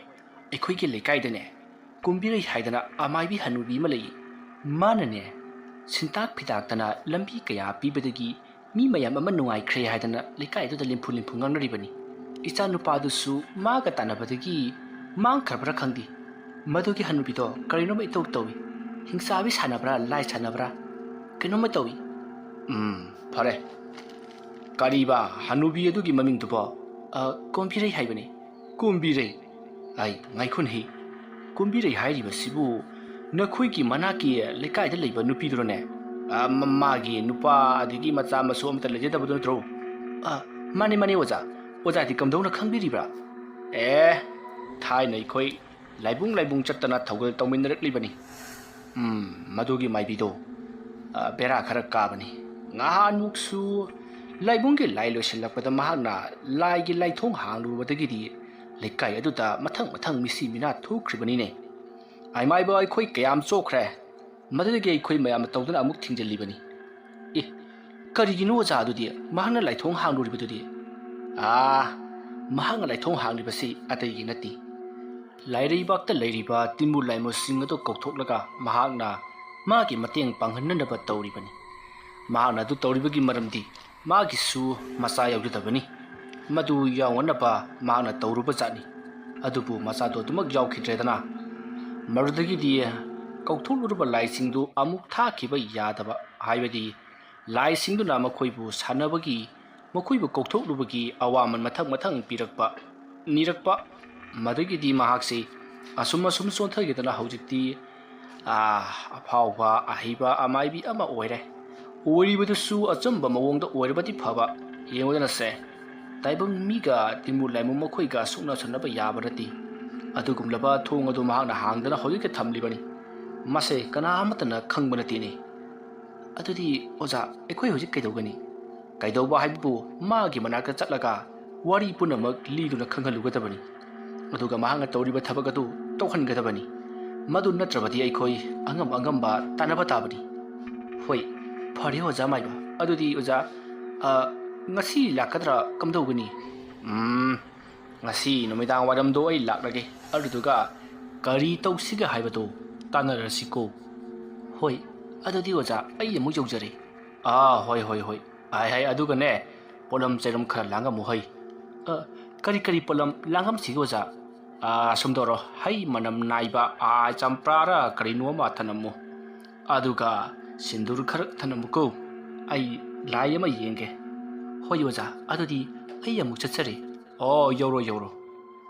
ꯑꯩꯈꯣꯏꯒꯤ ꯂꯩꯀꯥꯏꯗꯅꯦ ꯀꯨꯝꯕꯤꯔꯩ ꯍꯥꯏꯗꯅ ꯑꯃꯥꯏꯕꯤ ꯍꯅꯨꯕꯤ ꯑꯃ ꯂꯩ꯫ ꯃꯥꯅꯅꯦ ꯁꯤꯟꯇꯥꯛ ꯐꯤꯇꯥꯛꯇꯅ ꯂꯝꯕꯤ ꯀꯌꯥ ꯄꯤꯕꯗꯒꯤ ꯃꯤ ꯃꯌꯥꯝ ꯑꯃ ꯅꯨꯡꯉꯥꯏꯈ꯭ꯔꯦ ꯍꯥꯏꯗꯅ ꯂꯩꯀꯥꯏꯗꯨꯗ ꯂꯤꯝꯐꯨ ꯂꯤꯝꯐꯨ ꯉꯥꯡꯅꯔꯤꯕꯅꯤ꯫ ꯏꯆꯥ ꯅꯨꯄꯥꯗꯨꯁꯨ ꯃꯥꯒ ꯇꯥꯟꯅꯕꯗꯒꯤ ꯃꯥꯡꯈ꯭ꯔꯕ꯭ꯔꯥ ꯈꯪꯗꯦ꯫ ꯃꯗꯨꯒꯤ ꯍꯅꯨꯕꯤꯗꯣ ꯀꯔꯤꯅꯣꯃ ꯏꯇꯧ ꯇꯧꯏ꯫ ꯍꯤꯡꯆꯥꯕꯤ ꯁꯥꯟꯅꯕ꯭ꯔꯥ, ꯂꯥꯏ ꯁꯥꯟꯅꯕ꯭ꯔꯥ, ꯀꯩꯅꯣꯝꯃ ꯇꯧꯏ꯫ ꯎꯝ, ꯐꯔꯦ꯫ ꯀꯔꯤꯕ ꯍꯅꯨꯕꯤ ꯑꯗꯨꯒꯤ ꯃꯃꯤꯡꯗꯨꯕꯣ? ꯑ, ꯀꯣꯝꯕꯤꯔꯩ ꯍꯥꯏꯕꯅꯤ꯫ ꯀꯣꯝꯕꯤꯔꯩ? ꯑꯩ, ꯉꯥꯏꯈꯣꯅꯦꯍꯦ꯫ ꯀꯣꯝꯕꯤꯔꯩ ꯍꯥꯏꯔꯤꯕꯁꯤꯕꯨ ꯅꯈꯣꯏꯒꯤ ꯃꯅꯥꯛꯀꯤ ꯂꯩꯀꯥꯏꯗ ꯂꯩꯕ ꯅꯨꯄꯤꯗꯨꯔꯣꯅꯦ? ꯑ, ꯃ-, ꯃꯥꯒꯤ ꯅꯨꯄꯥ ꯑꯗꯒꯤ ꯃꯆꯥ ꯃꯁꯨ ꯑꯃꯠꯇ ꯂꯩꯖꯗꯕꯗꯨ ꯅꯠꯇ꯭ꯔꯣ? ꯑ, ꯃꯥꯅꯦ, ꯃꯥꯅꯦ, ꯑꯣꯖꯥ꯫ ꯑꯣꯖꯥꯗꯤ ꯀꯝꯗꯧꯅ ꯈꯪꯕꯤꯔꯤꯕ꯭ꯔꯥ? ꯑꯦ, ꯊꯥꯏꯅ ꯑꯩꯈꯣꯏ ꯂꯥꯏꯕꯨꯡ ꯂꯥꯏꯕꯨꯡ ꯆꯠꯇꯅ ꯊꯧꯒꯜ ꯇꯧꯃꯤꯟꯅꯔꯛꯂꯤꯕꯅꯤ꯫ ꯎꯝ, ꯃꯗꯨꯒꯤ ꯃꯥꯏꯕꯤꯗꯣ, ꯑ, ꯕꯦꯔꯥ ꯈꯔ ꯀꯥꯕꯅꯤ꯫ ꯉꯍꯥꯟꯃꯨꯛꯁꯨ ꯂꯥꯏꯕꯨꯡꯒꯤ ꯂꯥꯏ ꯂꯣꯏꯁꯤꯜꯂꯛꯄꯗ ꯃꯍꯥꯛꯅ ꯂꯥꯏꯒꯤ ꯂꯥꯏꯊꯣꯡ ꯍꯥꯡꯂꯨꯕꯗꯒꯤꯗꯤ ꯂꯩꯀꯥꯏ ꯑꯗꯨꯗ ꯃꯊꯪ ꯃꯊꯪ ꯃꯤꯁꯤ ꯃꯤꯅꯥ ꯊꯣꯛꯈ꯭ꯔꯤꯕꯅꯤꯅꯦ꯫ ꯑꯥꯏꯃꯥꯏꯕ ꯑꯩꯈꯣꯏ ꯀꯌꯥꯝ ꯆꯣꯛꯈ꯭ꯔꯦ꯫ ꯃꯗꯨꯗꯒꯤ ꯑꯩꯈꯣꯏ ꯃꯌꯥꯝꯅ ꯇꯧꯗꯨꯅ ꯑꯃꯨꯛ ꯊꯤꯡꯖꯤꯜꯂꯤꯕꯅꯤ꯫ ꯑꯦ, ꯀꯔꯤꯒꯤꯅꯣ ꯑꯣꯖꯥ ꯑꯗꯨꯗꯤ? ꯃꯍꯥꯛꯅ ꯂꯥꯏꯊꯣꯡ ꯍꯥꯡꯂꯨꯔꯤꯕꯗꯨꯗꯤ? ꯑꯥ, ꯃꯍꯥꯛꯅ ꯂꯥꯏꯊꯣꯡ ꯍꯥꯡꯂꯤꯕꯁꯤ ꯑꯇꯩꯒꯤ ꯅꯠꯇꯦ꯫ ꯂꯥꯏꯔꯩꯕꯥꯛꯇ ꯂꯩꯔꯤꯕ ꯇꯤꯟꯃꯨ ꯂꯥꯏꯃꯨꯁꯤꯡ ꯑꯗꯨ ꯀꯧꯊꯣꯛꯂꯒ ꯃꯍꯥꯛꯅ ꯃꯥꯒꯤ ꯃꯇꯦꯡ ꯄꯥꯡꯍꯟꯅꯅꯕ ꯇꯧꯔꯤꯕꯅꯤ꯫ ꯃꯍꯥꯛꯅ ꯑꯗꯨ ꯇꯧꯔꯤꯕꯒꯤ ꯃꯔꯝꯗꯤ ꯃꯥꯒꯤꯁꯨ ꯃꯆꯥ ꯌꯥꯎꯖꯗꯕꯅꯤ꯫ ꯃꯗꯨ ꯌꯥꯎꯅꯅꯕ ꯃꯍꯥꯛꯅ ꯇꯧꯔꯨꯕ ꯖꯥꯠꯅꯤ꯫ ꯑꯗꯨꯕꯨ ꯃꯆꯥꯗꯨ ꯑꯗꯨꯃꯛ ꯌꯥꯎꯈꯤꯗ꯭ꯔꯦꯗꯅ꯫ ꯃꯗꯨꯗꯒꯤꯗꯤ ꯀꯧꯊꯣꯛꯂꯨꯔꯕ ꯂꯥꯏꯁꯤꯡꯗꯨ ꯑꯃꯨꯛ ꯊꯥꯈꯤꯕ ꯌꯥꯗꯕ, ꯍꯥꯏꯕꯗꯤ ꯂꯥꯏꯁꯤꯡꯗꯨꯅ ꯃꯈꯣꯏꯕꯨ ꯁꯥꯟꯅꯕꯒꯤ, ꯃꯈꯣꯏꯕꯨ ꯀꯧꯊꯣꯛꯂꯨꯕꯒꯤ ꯑꯋꯥꯃꯟ ꯃꯊꯪ ꯃꯊꯪ ꯄꯤꯔꯛꯄ, ꯅꯤꯔꯛꯄ꯫ ꯃꯗꯨꯒꯤꯗꯤ ꯃꯍꯥꯛꯁꯤ ꯑꯁꯨꯝ ꯑꯁꯨꯝ ꯁꯣꯟꯊꯈꯤꯗꯅ ꯍꯧꯖꯤꯛꯇꯤ, ꯑꯥ, ꯑꯐꯥꯎꯕ, ꯑꯍꯩꯕ ꯑꯃꯥꯏꯕꯤ ꯑꯃ ꯑꯣꯏꯔꯦ꯫ ꯑꯣꯏꯔꯤꯕꯗꯨꯁꯨ ꯑꯆꯨꯝꯕ ꯃꯑꯣꯡꯗ ꯑꯣꯏꯔꯕꯗꯤ ꯐꯕ꯫ ꯌꯦꯡꯉꯨꯗꯅꯁꯦ, ꯇꯥꯏꯕꯪ ꯃꯤꯒ ꯇꯤꯟꯃꯨ ꯂꯥꯏꯃꯨ ꯃꯈꯣꯏꯒ ꯁꯣꯛꯅ ꯁꯝꯅꯕ ꯌꯥꯕ ꯅꯠꯇꯦ꯫ ꯑꯗꯨꯒꯨꯝꯂꯕ ꯊꯣꯡ ꯑꯗꯨ ꯃꯍꯥꯛꯅ ꯍꯥꯡꯗꯅ ꯍꯧꯖꯤꯛꯇ ꯊꯝꯂꯤꯕꯅꯤ꯫ ꯃꯁꯦ ꯀꯅꯥ ꯑꯃꯠꯇꯅ ꯈꯪꯕ ꯅꯠꯇꯦꯅꯦ꯫ ꯑꯗꯨꯗꯤ ꯑꯣꯖꯥ, ꯑꯩꯈꯣꯏ ꯍꯧꯖꯤꯛ ꯀꯩꯗꯧꯒꯅꯤ? ꯀꯩꯗꯧꯕ ꯍꯥꯏꯕꯕꯨ ꯃꯥꯒꯤ ꯃꯅꯥꯛꯇ ꯆꯠꯂꯒ ꯋꯥꯔꯤ ꯄꯨꯝꯅꯃꯛ ꯂꯤꯗꯨꯅ ꯈꯪꯍꯜꯂꯨꯒꯗꯕꯅꯤ꯫ ꯑꯗꯨꯒ ꯃꯍꯥꯛꯅ ꯇꯧꯔꯤꯕ ꯊꯕꯛ ꯑꯗꯨ ꯇꯧꯍꯟꯒꯗꯕꯅꯤ꯫ ꯃꯗꯨ ꯅꯠꯇ꯭ꯔꯕꯗꯤ ꯑꯩꯈꯣꯏ ꯑꯉꯝ ꯑꯉꯝꯕ ꯇꯥꯟꯅꯕ ꯇꯥꯕꯅꯤ꯫ ꯍꯣꯏ, ꯐꯔꯦ ꯑꯣꯖꯥ ꯃꯥꯏꯕ꯫ ꯑꯗꯨꯗꯤ ꯑꯣꯖꯥ, ꯑ, ꯉꯁꯤ ꯂꯥꯛꯀꯗ꯭ꯔꯥ ꯀꯝꯗꯧꯒꯅꯤ? ꯎꯝ, ꯉꯁꯤ ꯅꯨꯃꯤꯗꯥꯡ ꯋꯥꯏꯔꯝꯗꯣ ꯑꯩ ꯂꯥꯛꯂꯒꯦ꯫ ꯑꯗꯨꯗꯨꯒ ꯀꯔꯤ ꯇꯧꯁꯤꯒꯦ ꯍꯥꯏꯕꯗꯣ ꯇꯥꯟꯅꯔꯁꯤꯀꯣ꯫ ꯍꯣꯏ, ꯑꯗꯨꯗꯤ ꯑꯣꯖꯥ, ꯑꯩ ꯑꯃꯨꯛ ꯌꯧꯖꯔꯦ꯫ ꯑꯥ, ꯍꯣꯏ, ꯍꯣꯏ, ꯍꯣꯏ꯫ ꯍꯥꯏ, ꯍꯥꯏ, ꯑꯗꯨꯒꯅꯦ, ꯄꯣꯠꯂꯝ ꯆꯩꯔꯝ ꯈꯔ ꯂꯥꯡꯉꯝꯃꯨ ꯍꯩ꯫ ꯑ, ꯀꯔꯤ ꯀꯔꯤ ꯄꯣꯠꯂꯝ ꯂꯥꯡꯉꯝꯁꯤꯒꯦ ꯑꯣꯖꯥ? ꯑ, ꯁꯨꯝ ꯇꯧꯔꯣ, ꯍꯩ ꯃꯅꯝ ꯅꯥꯏꯕ, ꯑ, ꯆꯝꯄ꯭ꯔꯥꯔ ꯀꯔꯤꯅꯣ ꯑꯃ ꯊꯅꯝꯃꯨ꯫ ꯑꯗꯨꯒ ꯁꯤꯟꯗꯨꯔ ꯈꯔ ꯊꯅꯝꯃꯨꯀꯣ꯫ ꯑꯩ ꯂꯥꯏ ꯑꯃ ꯌꯦꯡꯒꯦ꯫ ꯍꯣꯏ ꯑꯣꯖꯥ, ꯑꯗꯨꯗꯤ ꯑꯩ ꯑꯃꯨꯛ ꯆꯠꯆꯔꯦ꯫ ꯑꯣ, ꯌꯧꯔꯣ, ꯌꯧꯔꯣ꯫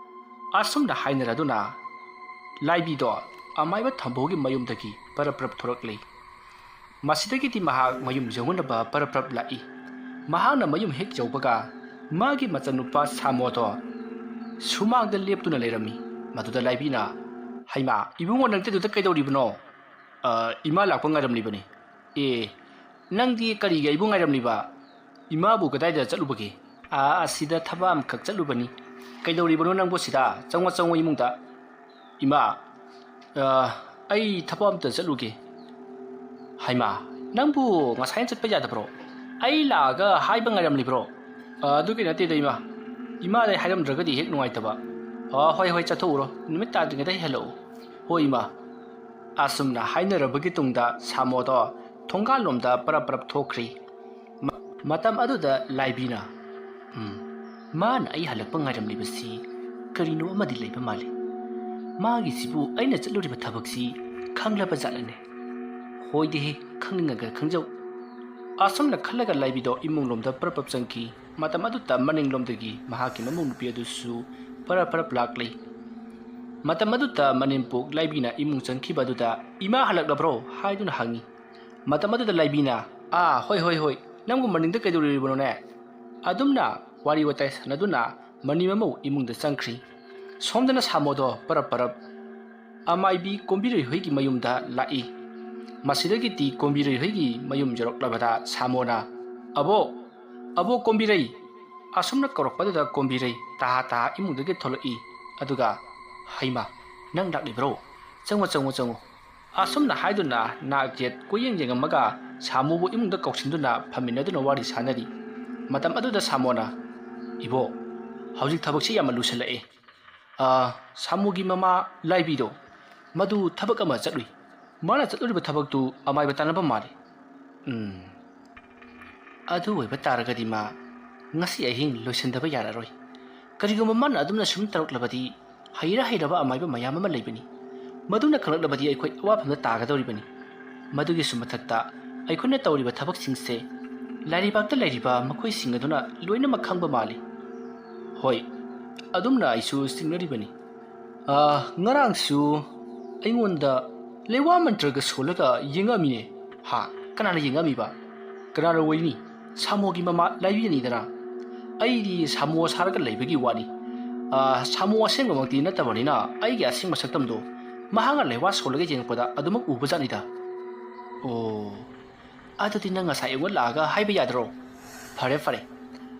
ꯑꯁꯨꯝꯅ ꯍꯥꯏꯅꯔꯗꯨꯅ ꯂꯥꯏꯕꯤꯗꯣ ꯑꯃꯥꯏꯕ ꯊꯝꯕꯧꯒꯤ ꯃꯌꯨꯝꯗꯒꯤ ꯄꯔꯞ ꯄꯔꯞ ꯊꯣꯔꯛꯂꯦ꯫ ꯃꯁꯤꯗꯒꯤꯗꯤ ꯃꯍꯥꯛ ꯃꯌꯨꯝ ꯌꯧꯅꯅꯕ ꯄꯔꯞ ꯄꯔꯞ ꯂꯥꯛꯏ꯫ ꯃꯍꯥꯛꯅ ꯃꯌꯨꯝ ꯍꯦꯛ ꯌꯧꯕꯒ ꯃꯥꯒꯤ ꯃꯆꯥꯅꯨꯄꯥ ꯁꯥꯃꯣꯗꯣ ꯁꯨꯃꯥꯡꯗ ꯂꯦꯞꯇꯨꯅ ꯂꯩꯔꯝꯃꯤ꯫ ꯃꯗꯨꯗ ꯂꯥꯏꯕꯤꯅ, "ꯍꯩꯃꯥ, ꯏꯕꯨꯡꯉꯣ, ꯅꯪꯗꯤ ꯑꯗꯨꯗ ꯀꯩꯗꯧꯔꯤꯕꯅꯣ?" "ꯑ, ꯏꯃꯥ ꯂꯥꯛꯄ ꯉꯥꯏꯔꯝꯂꯤꯕꯅꯤ꯫" "ꯑꯦ, ꯅꯪꯗꯤ ꯀꯔꯤꯒꯤ ꯑꯩꯕꯨ ꯉꯥꯏꯔꯝꯂꯤꯕ? ꯏꯃꯥꯕꯨ ꯀꯗꯥꯏꯗ ꯆꯠꯂꯨꯕꯒꯦ?" "ꯑꯥ, ꯑꯁꯤꯗ ꯊꯕꯛ ꯑꯃꯈꯛ ꯆꯠꯂꯨꯕꯅꯤ꯫" "ꯀꯩꯗꯧꯔꯤꯕꯅꯣ ꯅꯪꯕꯨ ꯁꯤꯗ? ꯆꯪꯉꯣ, ꯆꯪꯉꯣ ꯏꯃꯨꯡꯗ꯫" "ꯏꯃꯥ, ꯑ, ꯑꯩ ꯊꯕꯛ ꯑꯝꯇ ꯆꯠꯂꯨꯒꯦ꯫" "ꯍꯩꯃꯥ, ꯅꯪꯕꯨ ꯉꯁꯥꯏꯅ ꯆꯠꯄ ꯌꯥꯗꯕ꯭ꯔꯣ? ꯑꯩ ꯂꯥꯛꯑꯒ ꯍꯥꯏꯕ ꯉꯥꯏꯔꯝꯂꯤꯕ꯭ꯔꯣ?" "ꯑ, ꯑꯗꯨꯒꯤ ꯅꯠꯇꯦꯗ ꯏꯃꯥ, ꯏꯃꯥꯗ ꯑꯩ ꯍꯥꯏꯔꯝꯗ꯭ꯔꯒꯗꯤ ꯍꯦꯛ ꯅꯨꯡꯉꯥꯏꯇꯕ꯫" "ꯑ, ꯍꯣꯏ, ꯍꯣꯏ, ꯆꯠꯊꯣꯛꯎꯔꯣ, ꯅꯨꯃꯤꯠ ꯇꯥꯗ꯭ꯔꯤꯉꯩꯗ ꯍꯜꯂꯛꯎ꯫" "ꯍꯣꯏ ꯏꯃꯥ꯫" ꯑꯁꯨꯝꯅ ꯍꯥꯏꯅꯔꯕꯒꯤ ꯇꯨꯡꯗ ꯁꯥꯃꯣꯗꯣ ꯊꯣꯡꯒꯥꯜꯂꯣꯝꯗ ꯄꯔꯞ ꯄꯔꯞ ꯊꯣꯛꯈ꯭ꯔꯤ꯫ ꯃ-, ꯃꯇꯝ ꯑꯗꯨꯗ ꯂꯥꯏꯕꯤꯅ, "ꯎꯝ, ꯃꯥꯅ ꯑꯩ ꯍꯜꯂꯛꯄ ꯉꯥꯏꯔꯝꯂꯤꯕꯁꯤ ꯀꯔꯤꯅꯣ ꯑꯃꯗꯤ ꯂꯩꯕ ꯃꯥꯜꯂꯤ꯫ ꯃꯥꯒꯤꯁꯤꯕꯨ ꯑꯩꯅ ꯆꯠꯂꯨꯔꯤꯕ ꯊꯕꯛꯁꯤ ꯈꯪꯂꯕ ꯖꯥꯠꯂꯅꯦ? ꯍꯣꯏꯗꯦꯍꯦ, ꯈꯪꯅꯤꯡꯉꯒ ꯈꯪꯖꯧ꯫" ꯑꯁꯨꯝꯅ ꯈꯜꯂꯒ ꯂꯥꯏꯕꯤꯗꯣ ꯏꯃꯨꯡꯂꯣꯝꯗ ꯄ꯭ꯔꯞ ꯄ꯭ꯔꯞ ꯆꯪꯈꯤ꯫ ꯃꯇꯝ ꯑꯗꯨꯗ ꯃꯅꯤꯡꯂꯣꯝꯗꯒꯤ ꯃꯍꯥꯛꯀꯤ ꯃꯃꯧ ꯅꯨꯄꯤ ꯑꯗꯨꯁꯨ ꯄꯔꯞ ꯄꯔꯞ ꯂꯥꯛꯂꯤ꯫ ꯃꯇꯝ ꯑꯗꯨꯗ ꯃꯅꯦꯝꯄꯣꯛ ꯂꯥꯏꯕꯤꯅ ꯏꯃꯨꯡ ꯆꯪꯈꯤꯕ ꯑꯗꯨꯗ, "ꯏꯃꯥ ꯍꯜꯂꯛꯂꯕ꯭ꯔꯣ?" ꯍꯥꯏꯗꯨꯅ ꯍꯪꯉꯤ꯫ ꯃꯇꯝ ꯑꯗꯨꯗ ꯂꯥꯏꯕꯤꯅ, "ꯑꯥ, ꯍꯣꯏ, ꯍꯣꯏ, ꯍꯣꯏ, ꯅꯪꯕꯨ ꯃꯅꯤꯡꯗ ꯀꯩꯗꯧꯔꯤꯕꯅꯣꯅꯦ?" ꯑꯗꯨꯝꯅ ꯋꯥꯔꯤ ꯋꯥꯇꯥꯏ ꯁꯥꯟꯅꯗꯨꯅ ꯃꯅꯤ ꯃꯃꯧ ꯏꯃꯨꯡꯗ ꯆꯪꯈ꯭ꯔꯤ꯫ ꯁꯣꯝꯗꯅ ꯁꯥꯃꯣꯗꯣ ꯄꯔꯞ ꯄꯔꯞ ꯑꯃꯥꯏꯕꯤ ꯀꯣꯝꯕꯤꯔꯩ ꯍꯣꯏꯒꯤ ꯃꯌꯨꯝꯗ ꯂꯥꯛꯏ꯫ ꯃꯁꯤꯗꯒꯤꯗꯤ ꯀꯣꯝꯕꯤꯔꯩ ꯍꯣꯏꯒꯤ ꯃꯌꯨꯝ ꯌꯧꯔꯛꯂꯕꯗ ꯁꯥꯃꯣꯅ, "ꯑꯕꯣꯛ, ꯑꯕꯣꯛ ꯀꯣꯝꯕꯤꯔꯩ!" ꯑꯁꯨꯝꯅ ꯀꯧꯔꯛꯄꯗꯨꯗ ꯀꯣꯝꯕꯤꯔꯩ ꯇꯍꯥ ꯇꯍꯥ ꯏꯃꯨꯡꯗꯒꯤ ꯊꯣꯛꯂꯛꯏ꯫ ꯑꯗꯨꯒ, "ꯍꯩꯃꯥ, ꯅꯪ ꯂꯥꯛꯂꯤꯕ꯭ꯔꯣ? ꯆꯪꯉꯣ, ꯆꯪꯉꯣ, ꯆꯪꯉꯣ꯫" ꯑꯁꯨꯝꯅ ꯍꯥꯏꯗꯨꯅ ꯅꯥꯛ ꯌꯦꯠ ꯀꯣꯏꯌꯦꯡ ꯌꯦꯡꯉꯝꯃꯒ ꯁꯥꯃꯨꯕꯨ ꯏꯃꯨꯡꯗ ꯀꯧꯁꯤꯟꯗꯨꯅ ꯐꯝꯃꯤꯟꯅꯗꯨꯅ ꯋꯥꯔꯤ ꯁꯥꯟꯅꯔꯤ꯫ ꯃꯇꯝ ꯑꯗꯨꯗ ꯁꯥꯃꯣꯅ, "ꯏꯕꯣꯛ, ꯍꯧꯖꯤꯛ ꯊꯕꯛꯁꯤ ꯌꯥꯝꯅ ꯂꯨꯁꯜꯂꯛꯑꯦ꯫ ꯑ, ꯁꯥꯃꯨꯒꯤ ꯃꯃꯥ ꯂꯥꯏꯕꯤꯗꯣ, ꯃꯗꯨ ꯊꯕꯛ ꯑꯃ ꯆꯠꯂꯨꯏ꯫ ꯃꯥꯅ ꯆꯠꯂꯨꯔꯤꯕ ꯊꯕꯛꯇꯨ ꯑꯃꯥꯏꯕ ꯇꯥꯟꯅꯕ ꯃꯥꯜꯂꯤ꯫" "ꯎꯝ, ꯑꯗꯨ ꯑꯣꯏꯕ ꯇꯥꯔꯒꯗꯤ ꯃꯥ ꯉꯁꯤ ꯑꯍꯤꯡ ꯂꯣꯏꯁꯤꯟꯗꯕ ꯌꯥꯔꯔꯣꯏ꯫ ꯀꯔꯤꯒꯨꯝꯕ ꯃꯥꯅ ꯑꯗꯨꯝꯅ ꯁꯨꯝ ꯇꯧꯔꯛꯂꯕꯗꯤ, ꯍꯩꯔ ꯍꯩꯔꯕ ꯑꯃꯥꯏꯕ ꯃꯌꯥꯝ ꯑꯃ ꯂꯩꯕꯅꯤ꯫ ꯃꯗꯨꯅ ꯈꯪꯂꯛꯂꯕꯗꯤ ꯑꯩꯈꯣꯏ ꯑꯋꯥꯐꯝꯗ ꯇꯥꯒꯗꯧꯔꯤꯕꯅꯤ꯫ ꯃꯗꯨꯒꯤꯁꯨ ꯃꯊꯛꯇ ꯑꯩꯈꯣꯏꯅ ꯇꯧꯔꯤꯕ ꯊꯕꯛꯁꯤꯡꯁꯦ ꯂꯥꯏꯔꯩꯕꯥꯛꯇ ꯂꯩꯔꯤꯕ ꯃꯈꯣꯏꯁꯤꯡ ꯑꯗꯨꯅ ꯂꯣꯏꯅꯃꯛ ꯈꯪꯕ ꯃꯥꯜꯂꯤ꯫" "ꯍꯣꯏ, ꯑꯗꯨꯝꯅ ꯑꯩꯁꯨ ꯆꯤꯡꯅꯔꯤꯕꯅꯤ꯫ ꯑ, ꯉꯔꯥꯡꯁꯨ ꯑꯩꯉꯣꯟꯗ ꯂꯩꯋꯥ ꯃꯟꯇ꯭ꯔꯒ ꯁꯣꯜꯂꯒ ꯌꯦꯡꯉꯝꯃꯤꯅꯦ꯫" "ꯍꯥ? ꯀꯅꯥꯅ ꯌꯦꯡꯉꯝꯃꯤꯕ?" "ꯀꯅꯥꯅ ꯑꯣꯏꯅꯤ? ꯁꯥꯃꯣꯒꯤ ꯃꯃꯥ ꯂꯥꯏꯕꯤꯅꯤꯗꯅ꯫ ꯑꯩꯗꯤ ꯁꯥꯃꯣ ꯁꯥꯔꯒ ꯂꯩꯕꯒꯤ ꯋꯥꯅꯤ꯫ ꯑꯥ, ꯁꯥꯃꯨ ꯑꯁꯦꯡꯕꯃꯛꯇꯤ ꯅꯠꯇꯕꯅꯤꯅ ꯑꯩꯒꯤ ꯑꯁꯦꯡꯕ ꯁꯛꯇꯝꯗꯣ ꯃꯍꯥꯛꯅ ꯂꯩꯋꯥ ꯁꯣꯜꯂꯒ ꯌꯦꯡꯉꯛꯄꯗ ꯑꯗꯨꯃꯛ ꯎꯕꯖꯥꯠꯅꯤꯗ꯫ ꯑꯣ, ꯑꯗꯨꯗꯤ ꯅꯪ ꯉꯁꯥꯏ ꯑꯩꯉꯣꯟꯗ ꯂꯥꯛꯑꯒ ꯍꯥꯏꯕ ꯌꯥꯗ꯭ꯔꯣ? ꯐꯔꯦ, ꯐꯔꯦ꯫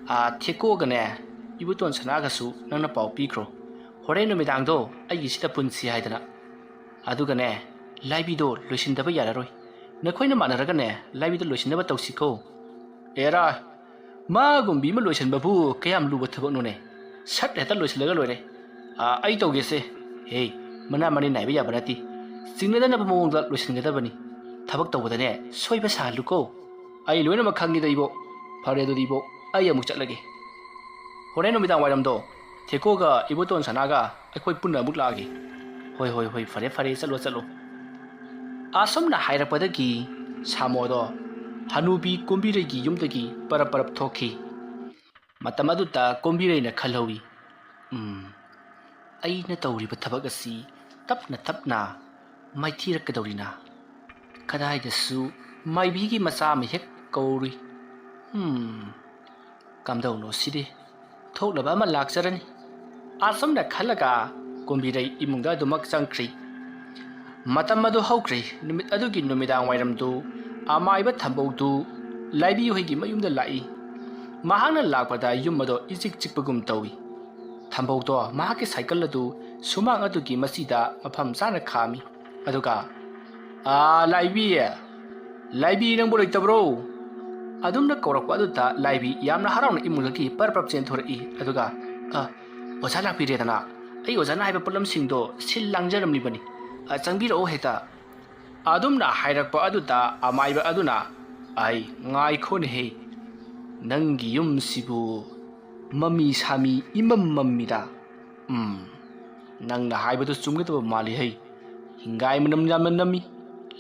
ꯑꯥ, ꯊꯦꯛꯀꯣꯒꯅꯦ, ꯏꯕꯨꯇꯣꯟ ꯁꯅꯥꯒꯁꯨ ꯅꯪꯅ ꯄꯥꯎ ꯄꯤꯈ꯭ꯔꯣ꯫ ꯍꯣꯔꯦꯟ ꯅꯨꯃꯤꯗꯥꯡꯗꯣ ꯑꯩꯒꯤꯁꯤꯗ ꯄꯨꯟꯁꯤ ꯍꯥꯏꯗꯅ꯫ ꯑꯗꯨꯒꯅꯦ, ꯂꯥꯏꯕꯤꯗꯣ ꯂꯣꯏꯁꯤꯟꯗꯕ ꯌꯥꯔꯔꯣꯏ꯫ ꯅꯈꯣꯏꯅ ꯃꯥꯟꯅꯔꯒꯅꯦ, ꯂꯥꯏꯕꯤꯗꯣ ꯂꯣꯏꯁꯤꯟꯅꯕ ꯇꯧꯁꯤꯀꯣ꯫ ꯑꯦꯔꯥ, ꯃꯥꯒꯨꯝꯕꯤ ꯑꯃ ꯂꯣꯏꯁꯤꯟꯕꯕꯨ ꯀꯌꯥꯝ ꯂꯨꯕ ꯊꯕꯛꯅꯣꯅꯦ? ꯁꯠ ꯍꯦꯛꯇ ꯂꯣꯏꯁꯤꯜꯂꯒ ꯂꯣꯏꯔꯦ꯫ ꯑꯥ, ꯑꯩ ꯇꯧꯒꯦꯁꯦ꯫ ꯍꯦ, ꯃꯅꯥ ꯃꯅꯤꯟ ꯅꯥꯏꯕ ꯌꯥꯕ ꯅꯠꯇꯦ꯫ ꯆꯤꯡꯅꯗꯅꯕ ꯃꯑꯣꯡꯗ ꯂꯣꯏꯁꯤꯟꯒꯗꯕꯅꯤ꯫ ꯊꯕꯛ ꯇꯧꯕꯗꯅꯦ, ꯁꯣꯏꯕ ꯁꯥꯍꯜꯂꯨꯀꯣ꯫ ꯑꯩ ꯂꯣꯏꯅꯃꯛ ꯈꯪꯉꯤꯗ, ꯏꯕꯣꯛ꯫ ꯐꯔꯦ ꯑꯗꯨꯗꯤ, ꯏꯕꯣꯛ, ꯑꯩ ꯑꯃꯨꯛ ꯆꯠꯂꯒꯦ꯫ ꯍꯣꯔꯦꯟ ꯅꯨꯃꯤꯗꯥꯡ ꯋꯥꯏꯔꯝꯗꯣ ꯊꯦꯀꯣꯒ ꯏꯕꯣꯇꯣꯟ ꯁꯅꯥꯒ ꯑꯩꯈꯣꯏ ꯄꯨꯟꯅ ꯑꯃꯨꯛ ꯂꯥꯛꯑꯒꯦ꯫ ꯍꯣꯏ, ꯍꯣꯏ, ꯍꯣꯏ, ꯐꯔꯦ, ꯐꯔꯦ, ꯆꯠꯂꯣ, ꯆꯠꯂꯣ꯫ ꯑꯁꯨꯝꯅ ꯍꯥꯏꯔꯛꯄꯗꯒꯤ ꯁꯥꯃꯣꯗꯣ ꯍꯅꯨꯕꯤ ꯀꯨꯝꯕꯤꯔꯩꯒꯤ ꯌꯨꯝꯗꯒꯤ ꯄꯔꯞ ꯄꯔꯞ ꯊꯣꯛꯈꯤ꯫ ꯃꯇꯝ ꯑꯗꯨꯗ ꯀꯨꯝꯕꯤꯔꯩꯅ ꯈꯜꯍꯧꯏ, "ꯎꯝ, ꯑꯩꯅ ꯇꯧꯔꯤꯕ ꯊꯕꯛ ꯑꯁꯤ ꯇꯞꯅ ꯇꯞꯅ ꯃꯥꯏꯊꯤꯔꯛꯀꯗꯧꯔꯤꯅ꯫ ꯀꯗꯥꯏꯗꯁꯨ ꯃꯥꯏꯕꯤꯒꯤ ꯃꯆꯥ ꯑꯃ ꯍꯦꯛ ꯀꯧꯔꯨꯏ꯫ ꯎꯝ, ꯀꯝꯗꯧꯅꯣ ꯁꯤꯗꯤ? ꯊꯣꯛꯅꯕ ꯑꯃ ꯂꯥꯛꯆꯔꯅꯤ"꯫ ꯑꯁꯨꯝꯅ ꯈꯜꯂꯒ ꯀꯨꯝꯕꯤꯔꯩ ꯏꯃꯨꯡꯗ ꯑꯗꯨꯃꯛ ꯆꯪꯈ꯭ꯔꯤ꯫ ꯃꯇꯝ ꯑꯗꯨ ꯍꯧꯈ꯭ꯔꯦ꯫ ꯅꯨꯃꯤꯠ ꯑꯗꯨꯒꯤ ꯅꯨꯃꯤꯗꯥꯡ ꯋꯥꯏꯔꯝꯗꯨ ꯑꯃꯥꯏꯕ ꯊꯝꯕꯧꯗꯨ ꯂꯥꯏꯕꯤ ꯍꯣꯏꯒꯤ ꯃꯌꯨꯝꯗ ꯂꯥꯛꯏ꯫ ꯃꯍꯥꯛꯅ ꯂꯥꯛꯄꯗ ꯌꯨꯝ ꯑꯗꯣ ꯏꯆꯤꯛ ꯆꯤꯛꯄꯒꯨꯝ ꯇꯧꯏ꯫ ꯊꯝꯕꯧꯗꯣ ꯃꯍꯥꯛꯀꯤ ꯁꯥꯏꯀꯜ ꯑꯗꯨ ꯁꯨꯃꯥꯡ ꯑꯗꯨꯒꯤ ꯃꯆꯤꯗ ꯃꯐꯝ ꯆꯥꯅ ꯈꯥꯝꯃꯤ꯫ ꯑꯗꯨꯒ, "ꯑꯥ, ꯂꯥꯏꯕꯤ! ꯂꯥꯏꯕꯤ, ꯅꯪꯕꯨ ꯂꯩꯇꯕ꯭ꯔꯣ?" ꯑꯗꯨꯝꯅ ꯀꯧꯔꯛꯄ ꯑꯗꯨꯗ ꯂꯥꯏꯕꯤ ꯌꯥꯝꯅ ꯍꯔꯥꯎꯅ ꯏꯃꯨꯡꯗꯒꯤ ꯄꯔꯞ ꯄꯔꯞ ꯆꯦꯟꯊꯣꯔꯛꯏ꯫ ꯑꯗꯨꯒ, "ꯑ, ꯑꯣꯖꯥ ꯂꯥꯛꯄꯤꯔꯦꯗꯅ꯫ ꯑꯩ ꯑꯣꯖꯥꯅ ꯍꯥꯏꯕ ꯄꯣꯠꯂꯝꯁꯤꯡꯗꯣ ꯁꯤꯜ ꯂꯥꯡꯖꯔꯝꯂꯤꯕꯅꯤ꯫ ꯑ, ꯆꯪꯕꯤꯔꯛꯑꯣ ꯍꯦꯛꯇ"꯫ ꯑꯗꯨꯝꯅ ꯍꯥꯏꯔꯛꯄ ꯑꯗꯨꯗ ꯑꯃꯥꯏꯕ ꯑꯗꯨꯅ, "ꯑꯩ, ꯉꯥꯏꯈꯣꯅꯦꯍꯦ, ꯅꯪꯒꯤ ꯌꯨꯝꯁꯤꯕꯨ ꯃꯃꯤ ꯁꯥꯃꯤ ꯏꯃꯝ ꯃꯝꯃꯤꯗ꯫ ꯎꯝ, ꯅꯪꯅ ꯍꯥꯏꯕꯗꯨ ꯆꯨꯝꯒꯗꯕ ꯃꯥꯜꯂꯤ ꯍꯩ꯫ ꯍꯤꯡꯒꯥꯏ ꯃꯅꯝ ꯌꯥꯝꯅ ꯅꯝꯃꯤ꯫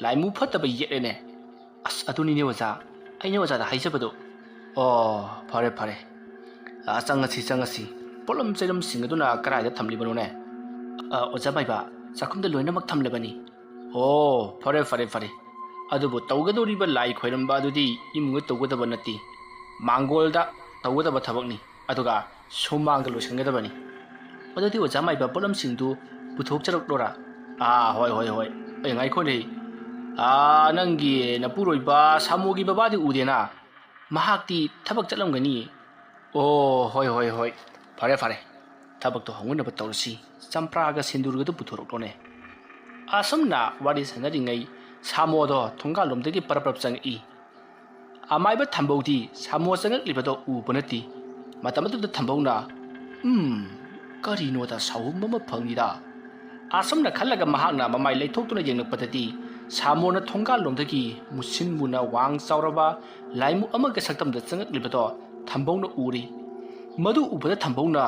ꯂꯥꯏꯃꯨ ꯐꯠꯇꯕ ꯌꯦꯠꯂꯦꯅꯦ꯫ ꯑꯁ, ꯑꯗꯨꯅꯤꯅꯦ ꯑꯣꯖꯥ, ꯑꯩꯅ ꯑꯣꯖꯥꯗ ꯍꯥꯏꯖꯕꯗꯣ"꯫ "ꯑꯣ, ꯐꯔꯦ, ꯐꯔꯦ꯫ ꯑ, ꯆꯪꯉꯁꯤ, ꯆꯪꯉꯁꯤ꯫ ꯄꯣꯠꯂꯝ ꯆꯩꯂꯝꯁꯤꯡ ꯑꯗꯨꯅ ꯀꯗꯥꯏꯗ ꯊꯝꯂꯤꯕꯅꯣꯅꯦ?" "ꯑ, ꯑꯣꯖꯥ ꯃꯥꯏꯕ, ꯆꯥꯛꯈꯨꯝꯗ ꯂꯣꯏꯅꯃꯛ ꯊꯝꯂꯕꯅꯤ"꯫ "ꯑꯣ, ꯐꯔꯦ, ꯐꯔꯦ, ꯐꯔꯦ꯫ ꯑꯗꯨꯕꯨ ꯇꯧꯒꯗꯧꯔꯤꯕ ꯂꯥꯏ ꯈꯣꯏꯔꯝꯕ ꯑꯗꯨꯗꯤ ꯏꯃꯨꯡꯗ ꯇꯧꯒꯗꯕ ꯅꯠꯇꯦ꯫ ꯃꯥꯡꯒꯣꯜꯗ ꯇꯧꯒꯗꯕ ꯊꯕꯛꯅꯤ꯫ ꯑꯗꯨꯒ ꯁꯨꯃꯥꯡꯗ ꯂꯣꯏꯁꯤꯟꯒꯗꯕꯅꯤ"꯫ "ꯃꯗꯨꯗꯤ ꯑꯣꯖꯥ ꯃꯥꯏꯕ, ꯄꯣꯠꯂꯝꯁꯤꯡꯗꯨ ꯄꯨꯊꯣꯛꯆꯔꯛꯂꯣꯔꯥ?" "ꯑꯥ, ꯍꯣꯏ, ꯍꯣꯏ, ꯍꯣꯏ꯫ ꯑꯩ ꯉꯥꯏꯈꯣꯅꯦ꯫ ꯑꯥ, ꯅꯪꯒꯤ ꯅꯄꯨꯔꯣꯏꯕ ꯁꯥꯃꯣꯒꯤ ꯕꯕꯥꯗꯤ ꯎꯗꯦꯅ? ꯃꯍꯥꯛꯇꯤ ꯊꯕꯛ ꯆꯠꯂꯝꯒꯅꯤ꯫" "ꯑꯣ, ꯍꯣꯏ, ꯍꯣꯏ, ꯍꯣꯏ꯫ ꯐꯔꯦ, ꯐꯔꯦ꯫ ꯊꯕꯛꯇꯣ ꯍꯧꯅꯅꯕ ꯇꯧꯔꯁꯤ꯫ ꯆꯝꯄ꯭ꯔꯥꯒ ꯁꯤꯟꯗꯨꯔꯒꯗꯨ ꯄꯨꯊꯣꯔꯛꯂꯣꯅꯦ꯫" ꯑꯁꯨꯝꯅ ꯋꯥꯔꯤ ꯁꯥꯟꯅꯔꯤꯉꯩ ꯁꯥꯃꯣꯗꯣ ꯊꯣꯡꯒꯥꯜꯂꯣꯝꯗꯒꯤ ꯄꯔꯞ ꯄꯔꯞ ꯆꯪꯉꯛꯏ꯫ ꯑꯃꯥꯏꯕ ꯊꯝꯕꯧꯗꯤ ꯁꯥꯃꯣ ꯆꯪꯉꯛꯂꯤꯕꯗꯣ ꯎꯕ ꯅꯠꯇꯦ꯫ ꯃꯇꯝ ꯑꯗꯨꯗ ꯊꯝꯕꯧꯅ, "ꯎꯝ, ꯀꯔꯤꯅꯣꯗ ꯁꯥꯍꯨꯝ ꯑꯃ ꯐꯪꯉꯤꯗ?" ꯑꯁꯨꯝꯅ ꯈꯜꯂꯒ ꯃꯍꯥꯛꯅ ꯃꯃꯥꯏ ꯂꯩꯊꯣꯛꯇꯨꯅ ꯌꯦꯡꯂꯛꯄꯗꯗꯤ ꯁꯥꯃꯣꯅ ꯊꯣꯡꯒꯥꯜꯂꯣꯝꯗꯒꯤ ꯃꯨꯁꯤꯟ ꯃꯨꯅ ꯋꯥꯡ ꯆꯥꯎꯔꯕ ꯂꯥꯏꯃꯨ ꯑꯃꯒ ꯁꯛꯇꯝꯗ ꯆꯪꯉꯛꯂꯤꯕꯗꯣ ꯊꯝꯕꯧꯅ ꯎꯔꯤ꯫ ꯃꯗꯨ ꯎꯕꯗ ꯊꯝꯕꯧꯅ,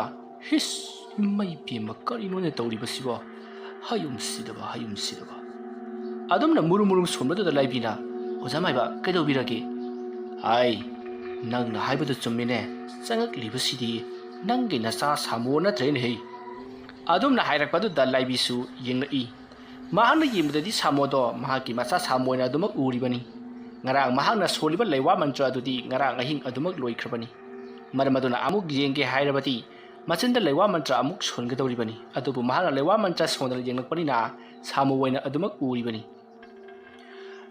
"ꯍꯤꯁ, ꯏꯃꯩ ꯄꯦꯝꯃ, ꯀꯔꯤꯅꯣꯅꯦ ꯇꯧꯔꯤꯕꯁꯤꯕꯣ? ꯍꯌꯨꯝ ꯁꯤꯗꯕ, ꯍꯌꯨꯝ ꯁꯤꯗꯕ!" ꯑꯗꯨꯝꯅ ꯃꯨꯔꯨꯝ ꯃꯨꯔꯨꯝ ꯁꯣꯟꯕꯗꯨꯗ ꯂꯥꯏꯕꯤꯅ, "ꯑꯣꯖꯥ ꯃꯥꯏꯕ, ꯀꯩꯗꯧꯕꯤꯔꯒꯦ?" "ꯑꯥꯏ, ꯅꯪꯅ ꯍꯥꯏꯕꯗꯨ ꯆꯨꯝꯃꯤꯅꯦ꯫ ꯆꯪꯉꯛꯂꯤꯕꯁꯤꯗꯤ ꯅꯪꯒꯤ ꯅꯆꯥ ꯁꯥꯃꯣ ꯅꯠꯇ꯭ꯔꯦꯅꯦꯍꯦ?" ꯑꯗꯨꯝꯅ ꯍꯥꯏꯔꯛꯄꯗꯨꯗ ꯂꯥꯏꯕꯤꯁꯨ ꯌꯦꯡꯂꯛꯏ꯫ ꯃꯍꯥꯛꯅ ꯌꯦꯡꯕꯗꯗꯤ ꯁꯥꯃꯣꯗꯣ ꯃꯍꯥꯛꯀꯤ ꯃꯆꯥ ꯁꯥꯃꯣꯅ ꯑꯗꯨꯃꯛ ꯎꯔꯤꯕꯅꯤ꯫ ꯉꯔꯥꯡ ꯃꯍꯥꯛꯅ ꯁꯣꯜꯂꯤꯕ ꯂꯩꯋꯥ ꯃꯟꯇ꯭ꯔ ꯑꯗꯨꯗꯤ ꯉꯔꯥꯡ ꯑꯍꯤꯡ ꯑꯗꯨꯃꯛ ꯂꯣꯏꯈ꯭ꯔꯕꯅꯤ꯫ ꯃꯔꯝ ꯑꯗꯨꯅ ꯑꯃꯨꯛ ꯌꯦꯡꯒꯦ ꯍꯥꯏꯔꯕꯗꯤ ꯃꯆꯤꯟꯗ ꯂꯩꯋꯥ ꯃꯟꯇ꯭ꯔ ꯑꯃꯨꯛ ꯁꯣꯟꯒꯗꯧꯔꯤꯕꯅꯤ꯫ ꯑꯗꯨꯕꯨ ꯃꯍꯥꯛꯅ ꯂꯩꯋꯥ ꯃꯟꯇ꯭ꯔ ꯁꯣꯟꯗꯅ ꯌꯦꯡꯂꯛꯄꯅꯤꯅ ꯁꯥꯃꯨ ꯑꯣꯏꯅ ꯑꯗꯨꯃꯛ ꯎꯔꯤꯕꯅꯤ꯫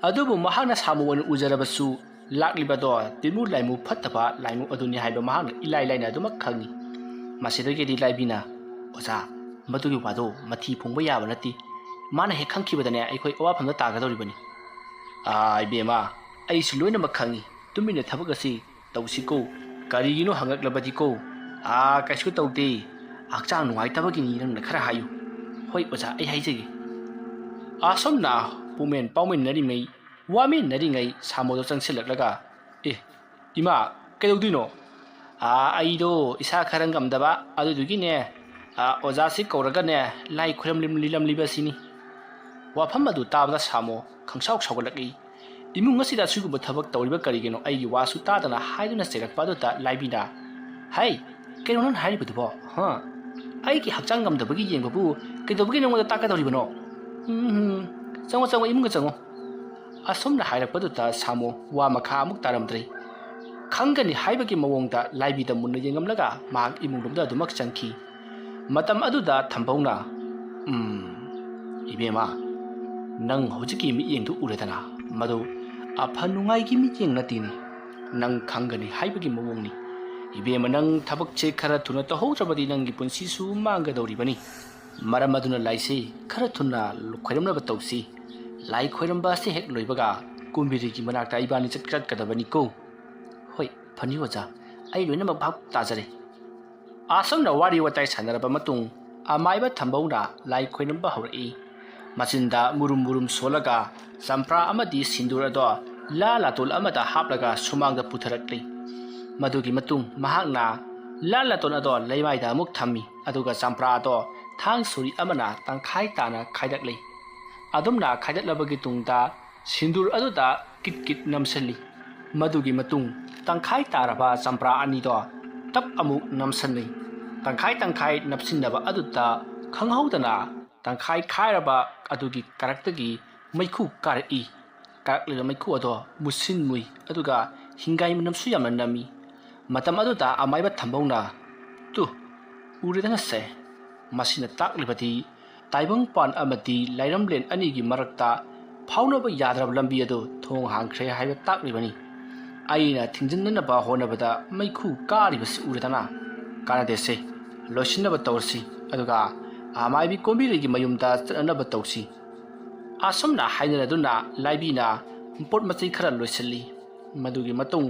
ꯑꯗꯨꯕꯨ ꯃꯍꯥꯛꯅ ꯁꯥꯃꯨ ꯑꯣꯏꯅ ꯎꯖꯔꯕꯁꯨ, ꯂꯥꯛꯂꯤꯕꯗꯣ ꯇꯤꯟꯃꯨ ꯂꯥꯏꯃꯨ ꯐꯠꯇꯕ ꯂꯥꯏꯃꯨ ꯑꯗꯨꯅꯤ ꯍꯥꯏꯕ ꯃꯍꯥꯛꯅ ꯏꯂꯥꯏ ꯂꯥꯏꯅ ꯑꯗꯨꯃꯛ ꯈꯪꯏ꯫ ꯃꯁꯤꯗꯒꯤꯗꯤ ꯂꯥꯏꯕꯤꯅ, "ꯑꯣꯖꯥ, ꯃꯗꯨꯒꯤ ꯋꯥꯗꯣ ꯃꯊꯤ ꯐꯣꯡꯕ ꯌꯥꯕ ꯅꯠꯇꯦ꯫ ꯃꯥꯅ ꯍꯦꯛ ꯈꯪꯈꯤꯕꯗꯅꯦ, ꯑꯩꯈꯣꯏ ꯑꯋꯥꯐꯝꯗ ꯇꯥꯒꯗꯧꯔꯤꯕꯅꯤ꯫" "ꯑꯥ, ꯏꯕꯦꯝꯃ, ꯑꯩꯁꯨ ꯂꯣꯏꯅꯃꯛ ꯈꯪꯏ꯫ ꯇꯨꯃꯤꯟꯅ ꯊꯕꯛ ꯑꯁꯤ ꯇꯧꯁꯤꯀꯣ꯫ ꯀꯔꯤꯒꯤꯅꯣ ꯍꯪꯉꯛꯂꯕꯗꯤꯀꯣ, ꯑꯥ, ꯀꯩꯁꯨ ꯇꯧꯗꯦ, ꯍꯛꯆꯥꯡ ꯅꯨꯡꯉꯥꯏꯇꯕꯒꯤꯅꯤ, ꯅꯪꯅ ꯈꯔ ꯍꯥꯏꯌꯨ꯫" "ꯍꯣꯏ ꯑꯣꯖꯥ, ꯑꯩ ꯍꯥꯏꯖꯒꯦ꯫" ꯑꯁꯨꯝꯅ ꯄꯨꯛꯃꯦꯟ ꯄꯥꯎꯃꯤꯟꯅꯔꯤꯉꯩ, ꯋꯥꯃꯤꯟꯅꯔꯤꯉꯩ ꯁꯥꯃꯣꯗꯣ ꯆꯪꯁꯤꯜꯂꯛꯂꯒ, "ꯑꯦ, ꯏꯃꯥ, ꯀꯩꯗꯧꯗꯣꯏꯅꯣ?" "ꯑꯥ, ꯑꯩꯗꯣ ꯏꯁꯥ ꯈꯔ ꯉꯝꯗꯕ, ꯑꯗꯨꯗꯨꯒꯤꯅꯦ, ꯑꯥ, ꯑꯣꯖꯥꯁꯤ ꯀꯧꯔꯒꯅꯦ, ꯂꯥꯏ ꯈꯨꯔꯝꯂꯝꯂꯤꯕꯁꯤꯅꯤ꯫" ꯋꯥꯐꯝ ꯑꯗꯨ ꯇꯥꯕꯗ ꯁꯥꯃꯣ ꯈꯪꯁꯥꯎ ꯁꯥꯎꯒꯠꯂꯛꯏ꯫ "ꯏꯃꯨꯡ ꯑꯁꯤꯗ ꯑꯁꯤꯒꯨꯝꯕ ꯊꯕꯛ ꯇꯧꯔꯤꯕ ꯀꯔꯤꯒꯤꯅꯣ? ꯑꯩꯒꯤ ꯋꯥꯁꯨ ꯇꯥꯗꯅ" ꯍꯥꯏꯗꯨꯅ ꯆꯩꯔꯛꯄ ꯑꯗꯨꯗ ꯂꯥꯏꯕꯤꯅ, "ꯍꯩ, ꯀꯩꯅꯣ ꯅꯪ ꯍꯥꯏꯔꯤꯕꯗꯨꯕꯣ? ꯍꯥ? ꯑꯩꯒꯤ ꯍꯛꯆꯥꯡ ꯉꯝꯗꯕꯒꯤ ꯌꯦꯡꯕꯕꯨ ꯀꯩꯗꯧꯕꯒꯤ ꯅꯉꯣꯟꯗ ꯇꯥꯛꯀꯗꯧꯔꯤꯕꯅꯣ? ꯎꯝ, ꯆꯪꯉꯣ, ꯆꯪꯉꯣ, ꯏꯃꯨꯡꯗ ꯆꯪꯉꯣ꯫" ꯑꯁꯨꯝꯅ ꯍꯥꯏꯔꯛꯄꯗꯨꯗ ꯁꯥꯃꯣ ꯋꯥ ꯃꯈꯥ ꯑꯃꯨꯛ ꯇꯥꯔꯝꯗ꯭ꯔꯦ꯫ ꯈꯪꯒꯅꯤ ꯍꯥꯏꯕꯒꯤ ꯃꯑꯣꯡꯗ ꯂꯥꯏꯕꯤꯗ ꯃꯨꯟꯅ ꯌꯦꯡꯉꯝꯂꯒ ꯃꯍꯥꯛ ꯏꯃꯨꯡꯂꯣꯝꯗ ꯑꯗꯨꯃꯛ ꯆꯪꯈꯤ꯫ ꯃꯇꯝ ꯑꯗꯨꯗ ꯊꯝꯕꯧꯅ, "ꯎꯝ, ꯏꯕꯦꯝꯃ, ꯅꯪ ꯍꯧꯖꯤꯛꯀꯤ ꯃꯤꯠꯌꯦꯡꯗꯨ ꯎꯔꯦꯗꯅ, ꯃꯗꯨ ꯑꯐ ꯅꯨꯡꯉꯥꯏꯒꯤ ꯃꯤꯠꯌꯦꯡ ꯅꯠꯇꯦꯅꯦ꯫ ꯅꯪ ꯈꯪꯒꯅꯤ ꯍꯥꯏꯕꯒꯤ ꯃꯑꯣꯡꯅꯤ꯫ ꯏꯕꯦꯝꯃ, ꯅꯪ ꯊꯕꯛꯁꯦ ꯈꯔ ꯊꯨꯅ ꯇꯧꯍꯧꯗ꯭ꯔꯕꯗꯤ ꯅꯪꯒꯤ ꯄꯨꯟꯁꯤꯁꯨ ꯃꯥꯡꯒꯗꯧꯔꯤꯕꯅꯤ꯫ ꯃꯔꯝ ꯑꯗꯨꯅ ꯂꯥꯏꯁꯦ ꯈꯔ ꯊꯨꯅ ꯈꯣꯏꯔꯝꯅꯕ ꯇꯧꯁꯤ꯫ ꯂꯥꯏ ꯈꯣꯏꯔꯝꯕ ꯑꯁꯤ ꯍꯦꯛ ꯂꯣꯏꯕꯒ ꯀꯨꯝꯕꯤꯔꯤꯒꯤ ꯃꯅꯥꯛꯇ ꯏꯕꯥꯅꯤ ꯆꯠ-, ꯆꯠꯀꯗꯕꯅꯤꯀꯣ꯫" "ꯍꯣꯏ, ꯐꯅꯤ ꯑꯣꯖꯥ, ꯑꯩ ꯂꯣꯏꯅꯃꯛ ꯚꯥꯞ ꯇꯥꯖꯔꯦ꯫" ꯑꯁꯨꯝꯅ ꯋꯥꯔꯤ ꯋꯥꯇꯥꯏ ꯁꯥꯟꯅꯔꯕ ꯃꯇꯨꯡ, ꯑꯃꯥꯏꯕ ꯊꯝꯕꯧꯅ ꯂꯥꯏ ꯈꯣꯏꯔꯝꯕ ꯍꯧꯔꯛꯏ꯫ ꯃꯆꯤꯟꯗ ꯃꯨꯔꯨꯝ ꯃꯨꯔꯨꯝ ꯁꯣꯜꯂꯒ ꯆꯝꯄ꯭ꯔꯥ ꯑꯃꯗꯤ ꯁꯤꯟꯗꯨꯔ ꯑꯗꯣ ꯂꯥ ꯂꯥꯇꯣꯟ ꯑꯃꯗ ꯍꯥꯞꯂꯒ ꯁꯨꯃꯥꯡꯗ ꯄꯨꯊꯔꯛꯂꯤ꯫ ꯃꯗꯨꯒꯤ ꯃꯇꯨꯡ ꯃꯍꯥꯛꯅ ꯂꯥ ꯂꯥꯇꯣꯟ ꯑꯗꯣ ꯂꯩꯃꯥꯏꯗ ꯑꯃꯨꯛ ꯊꯝꯃꯤ, ꯑꯗꯨꯒ ꯆꯝꯄ꯭ꯔꯥ ꯑꯗꯣ ꯊꯥꯡ ꯁꯣꯔꯤ ꯑꯃꯅ ꯇꯪꯈꯥꯏ ꯇꯥꯅ ꯈꯥꯏꯗꯠꯂꯤ꯫ ꯑꯗꯨꯝꯅ ꯈꯥꯏꯗꯠꯂꯕꯒꯤ ꯇꯨꯡꯗ ꯁꯤꯟꯗꯨꯔ ꯑꯗꯨꯗ ꯀꯤꯠ ꯀꯤꯠ ꯅꯝꯁꯤꯜꯂꯤ꯫ ꯃꯗꯨꯒꯤ ꯃꯇꯨꯡ ꯇꯪꯈꯥꯏ ꯇꯥꯔꯕ ꯆꯝꯄ꯭ꯔꯥ ꯑꯅꯤꯗꯣ ꯇꯞ ꯑꯃꯨꯛ ꯅꯝꯁꯤꯜꯂꯤ꯫ ꯇꯪꯈꯥꯏ ꯇꯪꯈꯥꯏ ꯅꯞꯁꯤꯟꯅꯕ ꯑꯗꯨꯗ ꯈꯪꯍꯧꯗꯅ ꯇꯪꯈꯥꯏ ꯈꯥꯏꯔꯕ ꯑꯗꯨꯒꯤ ꯀꯔꯛꯇꯒꯤ ꯃꯩꯈꯨ ꯀꯥꯔꯛꯏ꯫ ꯀꯥꯔꯛꯂꯤꯕ ꯃꯩꯈꯨ ꯑꯗꯣ ꯃꯨꯁꯤꯟ ꯃꯨꯏ, ꯑꯗꯨꯒ ꯍꯤꯡꯒꯥꯏ ꯃꯅꯝꯁꯨ ꯌꯥꯝꯅ ꯅꯝꯃꯤ꯫ ꯃꯇꯝ ꯑꯗꯨꯗ ꯑꯃꯥꯏꯕ ꯊꯝꯕꯧꯅ, "ꯇꯨ, ꯎꯔꯦꯗꯅ ꯁꯦ, ꯃꯁꯤꯅ ꯇꯥꯛꯂꯤꯕꯗꯤ ꯇꯥꯏꯕꯪꯄꯥꯟ ꯑꯃꯗꯤ ꯂꯥꯏꯔꯝꯂꯦꯟ ꯑꯅꯤꯒꯤ ꯃꯔꯛꯇ ꯐꯥꯎꯅꯕ ꯌꯥꯗ꯭ꯔꯕ ꯂꯝꯕꯤ ꯑꯗꯨ ꯊꯣꯡ ꯍꯥꯡꯈ꯭ꯔꯦ ꯍꯥꯏꯕ ꯇꯥꯛꯂꯤꯕꯅꯤ꯫ ꯑꯩꯅ ꯊꯤꯡꯖꯤꯟꯅꯅꯕ ꯍꯣꯠꯅꯕꯗ ꯃꯩꯈꯨ ꯀꯥꯔꯤꯕꯁꯤ ꯎꯔꯦꯗꯅ꯫ ꯀꯥꯟꯅꯗꯦꯁꯦ, ꯂꯣꯏꯁꯤꯟꯅꯕ ꯇꯧꯔꯁꯤ, ꯑꯗꯨꯒ ꯑꯃꯥꯏꯕꯤ ꯀꯣꯝꯕꯤꯔꯩꯒꯤ ꯃꯌꯨꯝꯗ ꯆꯠꯅꯅꯕ ꯇꯧꯁꯤ꯫" ꯑꯁꯨꯝꯅ ꯍꯥꯏꯅꯔꯗꯨꯅ ꯂꯥꯏꯕꯤꯅ ꯄꯣꯠ ꯃꯆꯩ ꯈꯔ ꯂꯣꯏꯁꯤꯜꯂꯤ꯫ ꯃꯗꯨꯒꯤ ꯃꯇꯨꯡ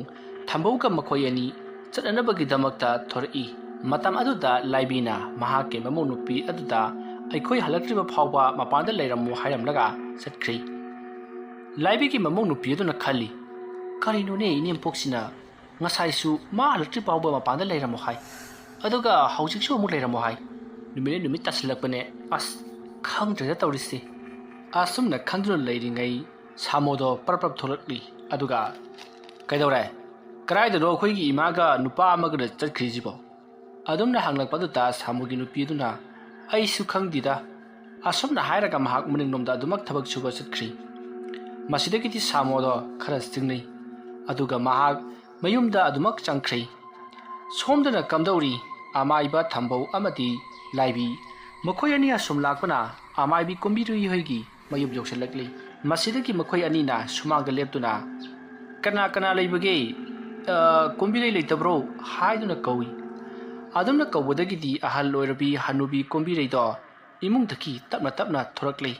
ꯊꯝꯕꯧꯒ ꯃꯈꯣꯏ ꯑꯅꯤ ꯆꯠꯅꯅꯕꯒꯤꯗꯃꯛꯇ ꯊꯣꯔꯛꯏ꯫ ꯃꯇꯝ ꯑꯗꯨꯗ ꯂꯥꯏꯕꯤꯅ ꯃꯍꯥꯛꯀꯤ ꯃꯃꯧ ꯅꯨꯄꯤ ꯑꯗꯨꯗ "ꯑꯩꯈꯣꯏ ꯍꯜꯂꯛꯇ꯭ꯔꯤꯕ ꯐꯥꯎꯕ ꯃꯄꯥꯟꯗ ꯂꯩꯔꯝꯃꯨ" ꯍꯥꯏꯔꯝꯂꯒ ꯆꯠꯈ꯭ꯔꯤ꯫ ꯂꯥꯏꯕꯤꯒꯤ ꯃꯃꯧ ꯅꯨꯄꯤ ꯑꯗꯨꯅ ꯈꯜꯂꯤ, "ꯀꯔꯤꯅꯣꯅꯦ ꯏꯅꯦꯝꯄꯣꯛꯁꯤꯅ ꯉꯁꯥꯏꯁꯨ ꯃꯥ ꯍꯜꯂꯛꯇ꯭ꯔꯤ ꯐꯥꯎꯕ ꯃꯄꯥꯟꯗ ꯂꯩꯔꯝꯃꯣ ꯍꯥꯏ, ꯑꯗꯨꯒ ꯍꯧꯖꯤꯛꯁꯨ ꯑꯃꯨꯛ ꯂꯩꯔꯝꯃꯣ ꯍꯥꯏ? ꯅꯨꯃꯤꯠꯅ ꯅꯨꯃꯤꯠ ꯇꯥꯁꯤꯜꯂꯛꯄꯅꯦ꯫ ꯑꯁ, ꯈꯪꯗ꯭ꯔꯦꯗ ꯇꯧꯔꯤꯁꯦ꯫" ꯑꯁꯨꯝꯅ ꯈꯟꯗꯨꯅ ꯂꯩꯔꯤꯉꯩ ꯁꯥꯃꯣꯗꯣ ꯄꯔꯞ ꯄꯔꯞ ꯊꯣꯛꯂꯛꯂꯤ꯫ ꯑꯗꯨꯒ, "ꯀꯩꯗꯧꯔꯦ? ꯀꯗꯥꯏꯗꯅꯣ ꯑꯩꯈꯣꯏꯒꯤ ꯏꯃꯥꯒ ꯅꯨꯄꯥ ꯑꯃꯒꯅ ꯆꯠꯈ꯭ꯔꯤꯁꯤꯕꯣ?" ꯑꯗꯨꯝꯅ ꯍꯪꯂꯛꯄꯗꯨꯗ ꯁꯥꯃꯨꯒꯤ ꯅꯨꯄꯤ ꯑꯗꯨꯅ, "ꯑꯩꯁꯨ ꯈꯪꯗꯦꯗ꯫" ꯑꯁꯨꯝꯅ ꯍꯥꯏꯔꯒ ꯃꯍꯥꯛ ꯃꯅꯤꯡꯂꯣꯝꯗ ꯑꯗꯨꯃꯛ ꯊꯕꯛ ꯁꯨꯕ ꯆꯠꯈ꯭ꯔꯤ꯫ ꯃꯁꯤꯗꯒꯤꯗꯤ ꯁꯥꯃꯣꯗꯣ ꯈꯔ ꯆꯤꯡꯅꯩ꯫ ꯑꯗꯨꯒ ꯃꯍꯥꯛ ꯃꯌꯨꯝꯗ ꯑꯗꯨꯃꯛ ꯆꯪꯈ꯭ꯔꯦ꯫ ꯁꯣꯝꯗꯅ ꯀꯝꯗꯧꯔꯤ? ꯑꯃꯥꯏꯕ ꯊꯝꯕꯧ ꯑꯃꯗꯤ ꯂꯥꯏꯕꯤ, ꯃꯈꯣꯏ ꯑꯅꯤ ꯑꯁꯨꯝ ꯂꯥꯛꯄꯅ ꯑꯃꯥꯏꯕꯤ ꯀꯣꯝꯕꯤꯔꯩ ꯍꯣꯏꯒꯤ ꯃꯌꯨꯝ ꯌꯧꯁꯤꯜꯂꯛꯂꯤ꯫ ꯃꯁꯤꯗꯒꯤ ꯃꯈꯣꯏ ꯑꯅꯤꯅ ꯁꯨꯃꯥꯡꯗ ꯂꯦꯞꯇꯨꯅ, "ꯀꯅꯥ ꯀꯅꯥ ꯂꯩꯕꯒꯦ? ꯑ, ꯀꯣꯝꯕꯤꯔꯩ ꯂꯩꯇꯕ꯭ꯔꯣ?" ꯍꯥꯏꯗꯨꯅ ꯀꯧꯏ꯫ ꯑꯗꯨꯝꯅ ꯀꯧꯕꯗꯒꯤꯗꯤ ꯑꯍꯜ ꯑꯣꯏꯔꯕꯤ ꯍꯅꯨꯕꯤ ꯀꯣꯝꯕꯤꯔꯩꯗꯣ ꯏꯃꯨꯡꯗꯒꯤ ꯇꯞꯅ ꯇꯞꯅ ꯊꯣꯔꯛꯂꯤ꯫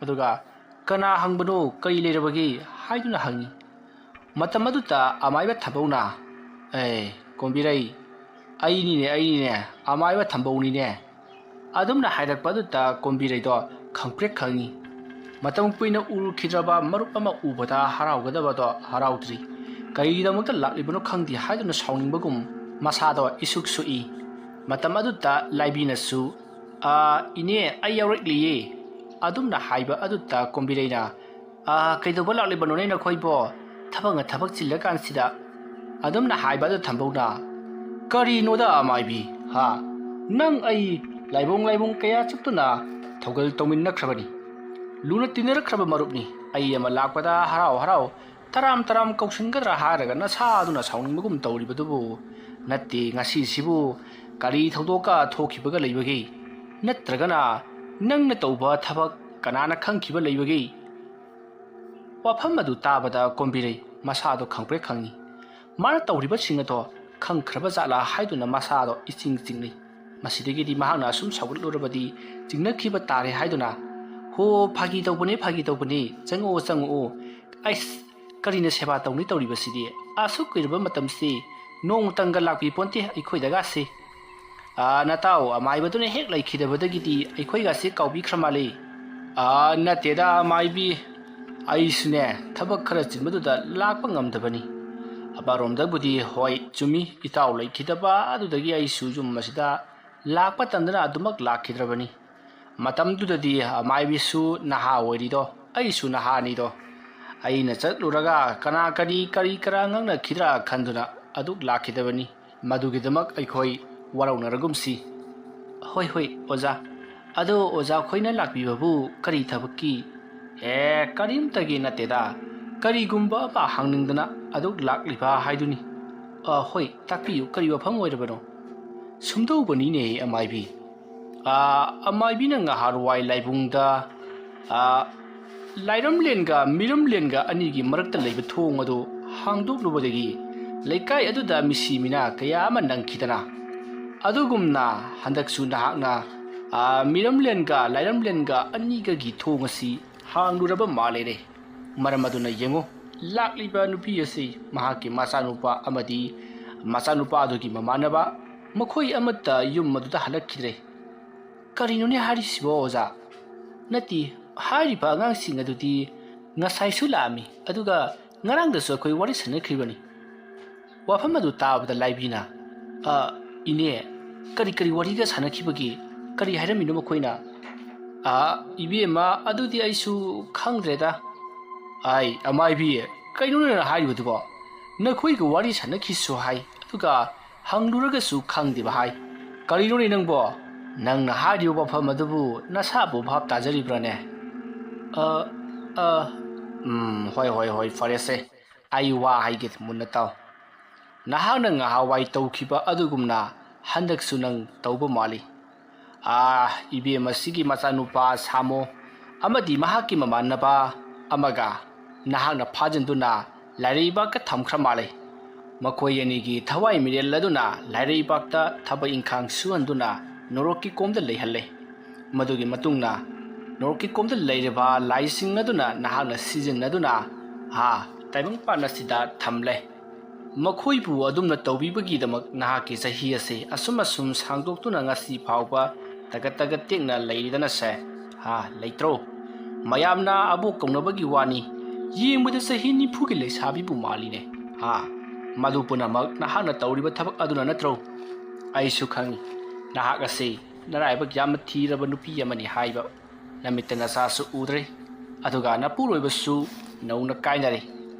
ꯑꯗꯨꯒ, "ꯀꯅꯥ ꯍꯪꯕꯅꯣ? ꯀꯔꯤ ꯂꯩꯔꯕꯒꯦ?" ꯍꯥꯏꯗꯨꯅ ꯍꯪꯉꯤ꯫ ꯃꯇꯝ ꯑꯗꯨꯗ ꯑꯃꯥꯏꯕ ꯊꯝꯕꯧꯅ, "ꯑꯦ, ꯀꯣꯝꯕꯤꯔꯩ, ꯑꯩꯅꯤꯅꯦ, ꯑꯩꯅꯤꯅꯦ, ꯑꯃꯥꯏꯕ ꯊꯝꯕꯧꯅꯤꯅꯦ" ꯑꯗꯨꯝꯅ ꯍꯥꯏꯔꯛꯄ ꯑꯗꯨꯗ ꯀꯣꯝꯕꯤꯔꯩꯗꯣ ꯈꯪꯄ꯭ꯔꯦꯛ ꯈꯪꯉꯤ꯫ ꯃꯇꯝ ꯀꯨꯏꯅ ꯎꯔꯨꯈꯤꯗ꯭ꯔꯕ ꯃꯔꯨꯞ ꯑꯃ ꯎꯕꯗ ꯍꯔꯥꯎꯒꯗꯕꯗꯣ ꯍꯔꯥꯎꯗ꯭ꯔꯤ꯫ ꯀꯔꯤꯒꯤꯗꯃꯛꯇ ꯂꯥꯛꯂꯤꯕꯅꯣ ꯈꯪꯗꯦ ꯍꯥꯏꯗꯨꯅ ꯁꯥꯎꯅꯤꯡꯕꯒꯨꯝ ꯃꯁꯥꯗꯣ ꯏꯁꯨꯛ ꯁꯨꯛꯏ꯫ ꯃꯇꯝ ꯑꯗꯨꯗ ꯂꯥꯏꯕꯤꯅꯁꯨ, "ꯑ, ꯏꯅꯦ, ꯑꯩ ꯌꯥꯎꯔꯛꯂꯤꯌꯦ" ꯑꯗꯨꯝꯅ ꯍꯥꯏꯕ ꯑꯗꯨꯗ ꯀꯣꯝꯕꯤꯔꯩꯅ, "ꯑ, ꯀꯩꯗꯧꯕ ꯂꯥꯛꯂꯤꯕꯅꯣꯅꯦ ꯅꯈꯣꯏꯕꯣ? ꯊꯕꯛꯅ ꯊꯕꯛ ꯆꯤꯜꯂꯀꯥꯟꯁꯤꯗ" ꯑꯗꯨꯝꯅ ꯍꯥꯏꯕ ꯑꯗꯨ ꯊꯝꯕꯧꯅ, "ꯀꯔꯤꯅꯣꯗ ꯑꯃꯥꯏꯕꯤ, ꯍꯥ? ꯅꯪ ꯑꯩ ꯂꯥꯏꯕꯨꯡ ꯂꯥꯏꯕꯨꯡ ꯀꯌꯥ ꯆꯠꯇꯨꯅ ꯊꯧꯒꯜ ꯇꯧꯃꯤꯟꯅꯈ꯭ꯔꯕꯅꯤ꯫ ꯂꯨꯅ ꯇꯤꯟꯅꯔꯛꯈ꯭ꯔꯕ ꯃꯔꯨꯞꯅꯤ꯫ ꯑꯩ ꯑꯃ ꯂꯥꯛꯄꯗ ꯍꯔꯥꯎ ꯍꯔꯥꯎ ꯇꯔꯥꯝ ꯇꯔꯥꯝ ꯀꯧꯁꯤꯟꯒꯗ꯭ꯔꯥ ꯍꯥꯏꯔꯒ ꯅꯁꯥꯗꯨꯅ ꯁꯥꯎꯅꯤꯡꯕꯒꯨꯝ ꯇꯧꯔꯤꯕꯗꯨꯕꯨ꯫ ꯅꯠꯇꯦ, ꯉꯁꯤꯁꯤꯕꯨ ꯀꯔꯤ ꯊꯧꯗꯣꯛꯀ ꯊꯣꯛꯈꯤꯕꯒ ꯂꯩꯕꯒꯦ? ꯅꯠꯇ꯭ꯔꯒꯅ ꯅꯪꯅ ꯇꯧꯕ ꯊꯕꯛ ꯀꯅꯥꯅ ꯈꯪꯈꯤꯕ ꯂꯩꯕꯒꯦ?" ꯋꯥꯐꯝ ꯑꯗꯨ ꯇꯥꯕꯗ ꯀꯣꯝꯕꯤꯔꯩ ꯃꯁꯥꯗꯣ ꯈꯪꯄ꯭ꯔꯦꯛ ꯈꯪꯉꯤ꯫ ꯃꯥꯅ ꯇꯧꯔꯤꯕꯁꯤꯡ ꯑꯗꯣ ꯈꯪꯈ꯭ꯔꯕ ꯖꯥꯠꯂꯥ ꯍꯥꯏꯗꯨꯅ ꯃꯁꯥꯗꯣ ꯏꯆꯤꯡ ꯆꯤꯡꯅꯩ꯫ ꯃꯁꯤꯗꯒꯤꯗꯤ ꯃꯍꯥꯛꯅ ꯑꯁꯨꯝ ꯁꯥꯎꯒꯠꯂꯨꯔꯕꯗꯤ ꯆꯤꯡꯅꯈꯤꯕ ꯇꯥꯔꯦ ꯍꯥꯏꯗꯨꯅ, "ꯍꯣ, ꯐꯥꯒꯤ ꯇꯧꯕꯅꯦ, ꯐꯥꯒꯤ ꯇꯧꯕꯅꯦ, ꯆꯪꯉꯛꯑꯣ, ꯆꯪꯉꯛꯑꯣ꯫ ꯑꯩꯁ, ꯀꯔꯤꯅ ꯁꯦꯕꯥ ꯇꯧꯅꯤ ꯇꯧꯔꯤꯕꯁꯤꯗꯤ? ꯑꯁꯨꯛ ꯀꯨꯏꯔꯕ ꯃꯇꯝꯁꯤ ꯅꯣꯡꯃꯇꯪꯒ ꯂꯥꯛꯄꯤ ꯄꯣꯟꯇꯦ ꯑꯩꯈꯣꯏꯗꯒꯥꯁꯦ꯫ ꯑꯥ, ꯅꯇꯥꯎ ꯑꯃꯥꯏꯕꯗꯨꯅ ꯍꯦꯛ ꯂꯩꯈꯤꯗꯕꯗꯒꯤꯗꯤ ꯑꯩꯈꯣꯏꯒꯥꯁꯦ ꯀꯥꯎꯕꯤꯈ꯭ꯔ ꯃꯥꯜꯂꯦ꯫" "ꯑꯥ, ꯅꯠꯇꯦꯗ ꯑꯃꯥꯏꯕꯤ, ꯑꯩꯁꯨꯅꯦ ꯊꯕꯛ ꯈꯔ ꯆꯤꯟꯕꯗꯨꯗ ꯂꯥꯛꯄ ꯉꯝꯗꯕꯅꯤ꯫ ꯑꯃꯔꯣꯝꯗꯕꯨꯗꯤ ꯍꯣꯏ, ꯆꯨꯝꯃꯤ, ꯏꯇꯥꯎ ꯂꯩꯈꯤꯗꯕ ꯑꯗꯨꯗꯒꯤ ꯑꯩꯁꯨ ꯌꯨꯝ ꯑꯁꯤꯗ ꯂꯥꯛꯄ ꯇꯟꯗꯅ ꯑꯗꯨꯃꯛ ꯂꯥꯛꯈꯤꯗ꯭ꯔꯕꯅꯤ꯫ ꯃꯇꯝꯗꯨꯗꯗꯤ ꯑꯃꯥꯏꯕꯤꯁꯨ ꯅꯍꯥ ꯑꯣꯏꯔꯤꯗꯣ, ꯑꯩꯁꯨ ꯅꯍꯥꯅꯤꯗꯣ꯫ ꯑꯩꯅ ꯆꯠꯂꯨꯔꯒ ꯀꯅꯥ ꯀꯔꯤ, ꯀꯔꯤ ꯀꯔꯥ ꯉꯥꯡꯅꯈꯤꯗ꯭ꯔꯥ ꯈꯟꯗꯨꯅ ꯑꯗꯨꯛ ꯂꯥꯛꯈꯤꯗꯕꯅꯤ꯫ ꯃꯗꯨꯒꯤꯗꯃꯛ ꯑꯩꯈꯣꯏ ꯋꯥꯔꯧꯅꯔꯒꯨꯝꯁꯤ꯫" "ꯍꯣꯏ, ꯍꯣꯏ, ꯑꯣꯖꯥ꯫ ꯑꯗꯣ ꯑꯣꯖꯥ ꯈꯣꯏꯅ ꯂꯥꯛꯄꯤꯕꯕꯨ ꯀꯔꯤ ꯊꯕꯛꯀꯤ?" "ꯑꯦ, ꯀꯔꯤꯝꯇꯒꯤ ꯅꯠꯇꯦꯗ꯫ ꯀꯔꯤꯒꯨꯝꯕ ꯑꯃ ꯍꯪꯅꯤꯡꯗꯅ ꯑꯗꯨꯛ ꯂꯥꯛꯂꯤꯕ ꯍꯥꯏꯗꯨꯅꯤ꯫" "ꯑ, ꯍꯣꯏ, ꯇꯥꯛꯄꯤꯌꯨ, ꯀꯔꯤ ꯋꯥꯐꯝ ꯑꯣꯏꯔꯕꯅꯣ?" "ꯁꯨꯝꯗꯧꯕꯅꯤꯅꯦ ꯑꯃꯥꯏꯕꯤ, ꯑꯥ, ꯑꯃꯥꯏꯕꯤꯅ ꯉꯍꯥꯟꯋꯥꯏ ꯂꯥꯏꯕꯨꯡꯗ, ꯑꯥ, ꯂꯥꯏꯔꯝꯂꯦꯟꯒ ꯃꯤꯔꯝꯂꯦꯟꯒ ꯑꯅꯤꯒꯤ ꯃꯔꯛꯇ ꯂꯩꯕ ꯊꯣꯡ ꯑꯗꯨ ꯍꯥꯡꯗꯣꯛꯂꯨꯕꯗꯒꯤ ꯂꯩꯀꯥꯏ ꯑꯗꯨꯗ ꯃꯤꯁꯤ ꯃꯤꯅꯥ ꯀꯌꯥ ꯑꯃ ꯅꯪꯈꯤꯗꯅ, ꯑꯗꯨꯒꯨꯝꯅ ꯍꯟꯗꯛꯁꯨ ꯅꯍꯥꯛꯅ, ꯑꯥ, ꯃꯤꯔꯝꯂꯦꯟꯒ ꯂꯥꯏꯔꯝꯂꯦꯟꯒ ꯑꯅꯤꯒꯒꯤ ꯊꯣꯡ ꯑꯁꯤ ꯍꯥꯡꯂꯨꯔꯕ ꯃꯥꯜꯂꯦꯅꯦ꯫ ꯃꯔꯝ ꯑꯗꯨꯅ ꯌꯦꯡꯉꯨ, ꯂꯥꯛꯂꯤꯕ ꯅꯨꯄꯤ ꯑꯁꯤ ꯃꯍꯥꯛꯀꯤ ꯃꯆꯥꯅꯨꯄꯥ ꯑꯃꯗꯤ ꯃꯆꯥꯅꯨꯄꯥ ꯑꯗꯨꯒꯤ ꯃꯃꯥꯟꯅꯕ, ꯃꯈꯣꯏ ꯑꯃꯠꯇ ꯌꯨꯝ ꯑꯗꯨꯗ ꯍꯜꯂꯛꯈꯤꯗ꯭ꯔꯦ꯫ ꯀꯔꯤꯅꯣꯅꯦ ꯍꯥꯏꯔꯤꯁꯤꯕꯣ, ꯑꯣꯖꯥ? ꯅꯠꯇꯦ, ꯍꯥꯏꯔꯤꯕ ꯑꯉꯥꯡꯁꯤꯡ ꯑꯗꯨꯗꯤ ꯉꯁꯥꯏꯁꯨ ꯂꯥꯛꯑꯝꯃꯤ, ꯑꯗꯨꯒ ꯉꯔꯥꯡꯗꯁꯨ ꯑꯩꯈꯣꯏ ꯋꯥꯔꯤ ꯁꯥꯟꯅꯈ꯭ꯔꯤꯕꯅꯤ꯫ ꯋꯥꯐꯝ ꯑꯗꯨ ꯇꯥꯕꯗ ꯂꯥꯏꯕꯤꯅ, "ꯑ, ꯏꯅꯦ, ꯀꯔꯤ ꯀꯔꯤ ꯋꯥꯔꯤꯒ ꯁꯥꯟꯅꯈꯤꯕꯒꯦ? ꯀꯔꯤ ꯍꯥꯏꯔꯝꯃꯤꯅꯣ ꯃꯈꯣꯏꯅ?" "ꯑ, ꯏꯕꯦꯝꯃ, ꯑꯗꯨꯗꯤ ꯑꯩꯁꯨ ꯈꯪꯗ꯭ꯔꯦꯗ꯫" "ꯑꯥꯏ, ꯑꯃꯥꯏꯕꯤ, ꯀꯩꯅꯣ ꯅꯪꯅ ꯍꯥꯏꯔꯤꯕꯗꯨꯕꯣ? ꯅꯈꯣꯏꯒ ꯋꯥꯔꯤ ꯁꯥꯟꯅꯈꯤꯁꯨ ꯍꯥꯏ, ꯑꯗꯨꯒ ꯍꯪꯂꯨꯔꯒꯁꯨ ꯈꯪꯗꯦꯕ ꯍꯥꯏ꯫ ꯀꯔꯤꯅꯣꯅꯦ ꯅꯪꯕꯣ? ꯅꯪꯅ ꯍꯥꯏꯔꯤꯕ ꯋꯥꯐꯝ ꯑꯗꯨꯕꯨ ꯅꯁꯥꯕꯨ ꯚꯥꯞ ꯇꯥꯖꯔꯤꯕ꯭ꯔꯥꯅꯦ?" "ꯑ, ꯑ, ꯎꯝ, ꯍꯣꯏ, ꯍꯣꯏ, ꯍꯣꯏ, ꯐꯔꯦꯁꯦ꯫ ꯑꯩ ꯋꯥ ꯍꯥꯏꯒꯦ, ꯃꯨꯟꯅ ꯇꯥꯎ꯫ ꯅꯍꯥꯛꯅ ꯉꯍꯥꯟꯋꯥꯏ ꯇꯧꯈꯤꯕ ꯑꯗꯨꯒꯨꯝꯅ ꯍꯟꯗꯛꯁꯨ ꯅꯪ ꯇꯧꯕ ꯃꯥꯜꯂꯤ꯫ ꯑꯥ, ꯏꯕꯦꯝ ꯑꯁꯤꯒꯤ ꯃꯆꯥꯅꯨꯄꯥ ꯁꯥꯃꯣ ꯑꯃꯗꯤ ꯃꯍꯥꯛꯀꯤ ꯃꯃꯥꯟꯅꯕ ꯑꯃꯒ ꯅꯍꯥꯛꯅ ꯐꯥꯖꯤꯟꯗꯨꯅ ꯂꯥꯏꯔꯩꯕꯥꯛꯇ ꯊꯝꯈ꯭ꯔ ꯃꯥꯜꯂꯤ꯫ ꯃꯈꯣꯏ ꯑꯅꯤꯒꯤ ꯊꯋꯥꯏ ꯃꯤꯔꯦꯜ ꯑꯗꯨꯅ ꯂꯥꯏꯔꯩꯕꯥꯛꯇ ꯊꯕꯛ ꯏꯪꯈꯥꯡ ꯁꯨꯍꯟꯗꯨꯅ ꯅꯣꯔꯣꯛꯀꯤ ꯀꯣꯝꯗ ꯂꯩꯍꯜꯂꯦ꯫ ꯃꯗꯨꯒꯤ ꯃꯇꯨꯡꯗ ꯅꯣꯔꯣꯛꯀꯤ ꯀꯣꯝꯗ ꯂꯩꯔꯤꯕ ꯂꯥꯏꯁꯤꯡ ꯑꯗꯨꯅ ꯅꯍꯥꯛꯅ ꯁꯤꯖꯤꯟꯅꯗꯨꯅ, ꯍꯥ, ꯇꯥꯏꯕꯪꯄꯥꯟ ꯑꯁꯤꯗ ꯊꯝꯂꯦ꯫ ꯃꯈꯣꯏꯕꯨ ꯑꯗꯨꯝꯅ ꯇꯧꯕꯤꯕꯒꯤꯗꯃꯛ ꯅꯍꯥꯛꯀꯤ ꯆꯍꯤ ꯑꯁꯤ ꯑꯁꯨꯝ ꯑꯁꯨꯝ ꯁꯥꯡꯗꯣꯛꯇꯨꯅ ꯉꯁꯤ ꯐꯥꯎꯕ ꯇꯒꯠ ꯇꯒꯠ ꯇꯦꯛꯅ ꯂꯩꯔꯤꯗꯅꯁꯦ꯫ ꯍꯥ, ꯂꯩꯇ꯭ꯔꯣ? ꯃꯌꯥꯝꯅ ꯑꯕꯣꯛ ꯀꯧꯅꯕꯒꯤ ꯋꯥꯅꯤ꯫ ꯌꯦꯡꯕꯗ ꯆꯍꯤ ꯅꯤꯐꯨꯒꯤ ꯂꯩꯁꯥꯕꯤꯕꯨ ꯃꯥꯜꯂꯤꯅꯦ꯫ ꯍꯥ, ꯃꯗꯨ ꯄꯨꯝꯅꯃꯛ ꯅꯍꯥꯛꯅ ꯇꯧꯔꯤꯕ ꯊꯕꯛ ꯑꯗꯨꯅ ꯅꯠꯇ꯭ꯔꯣ? ꯑꯩꯁꯨ ꯈꯪꯏ, ꯅꯍꯥꯛ ꯑꯁꯤ ꯅꯔꯥꯏꯕꯛ ꯌꯥꯝꯅ ꯊꯤꯔꯕ ꯅꯨꯄꯤ ꯑꯃꯅꯤ ꯍꯥꯏꯕ꯫ ꯅꯃꯤꯠꯇ ꯅꯆꯥꯁꯨ ꯎꯗ꯭ꯔꯦ, ꯑꯗꯨꯒ ꯅꯄꯨꯔꯣꯏꯕꯁꯨ ꯅꯧꯅ ꯀꯥꯏꯅꯔꯦ꯫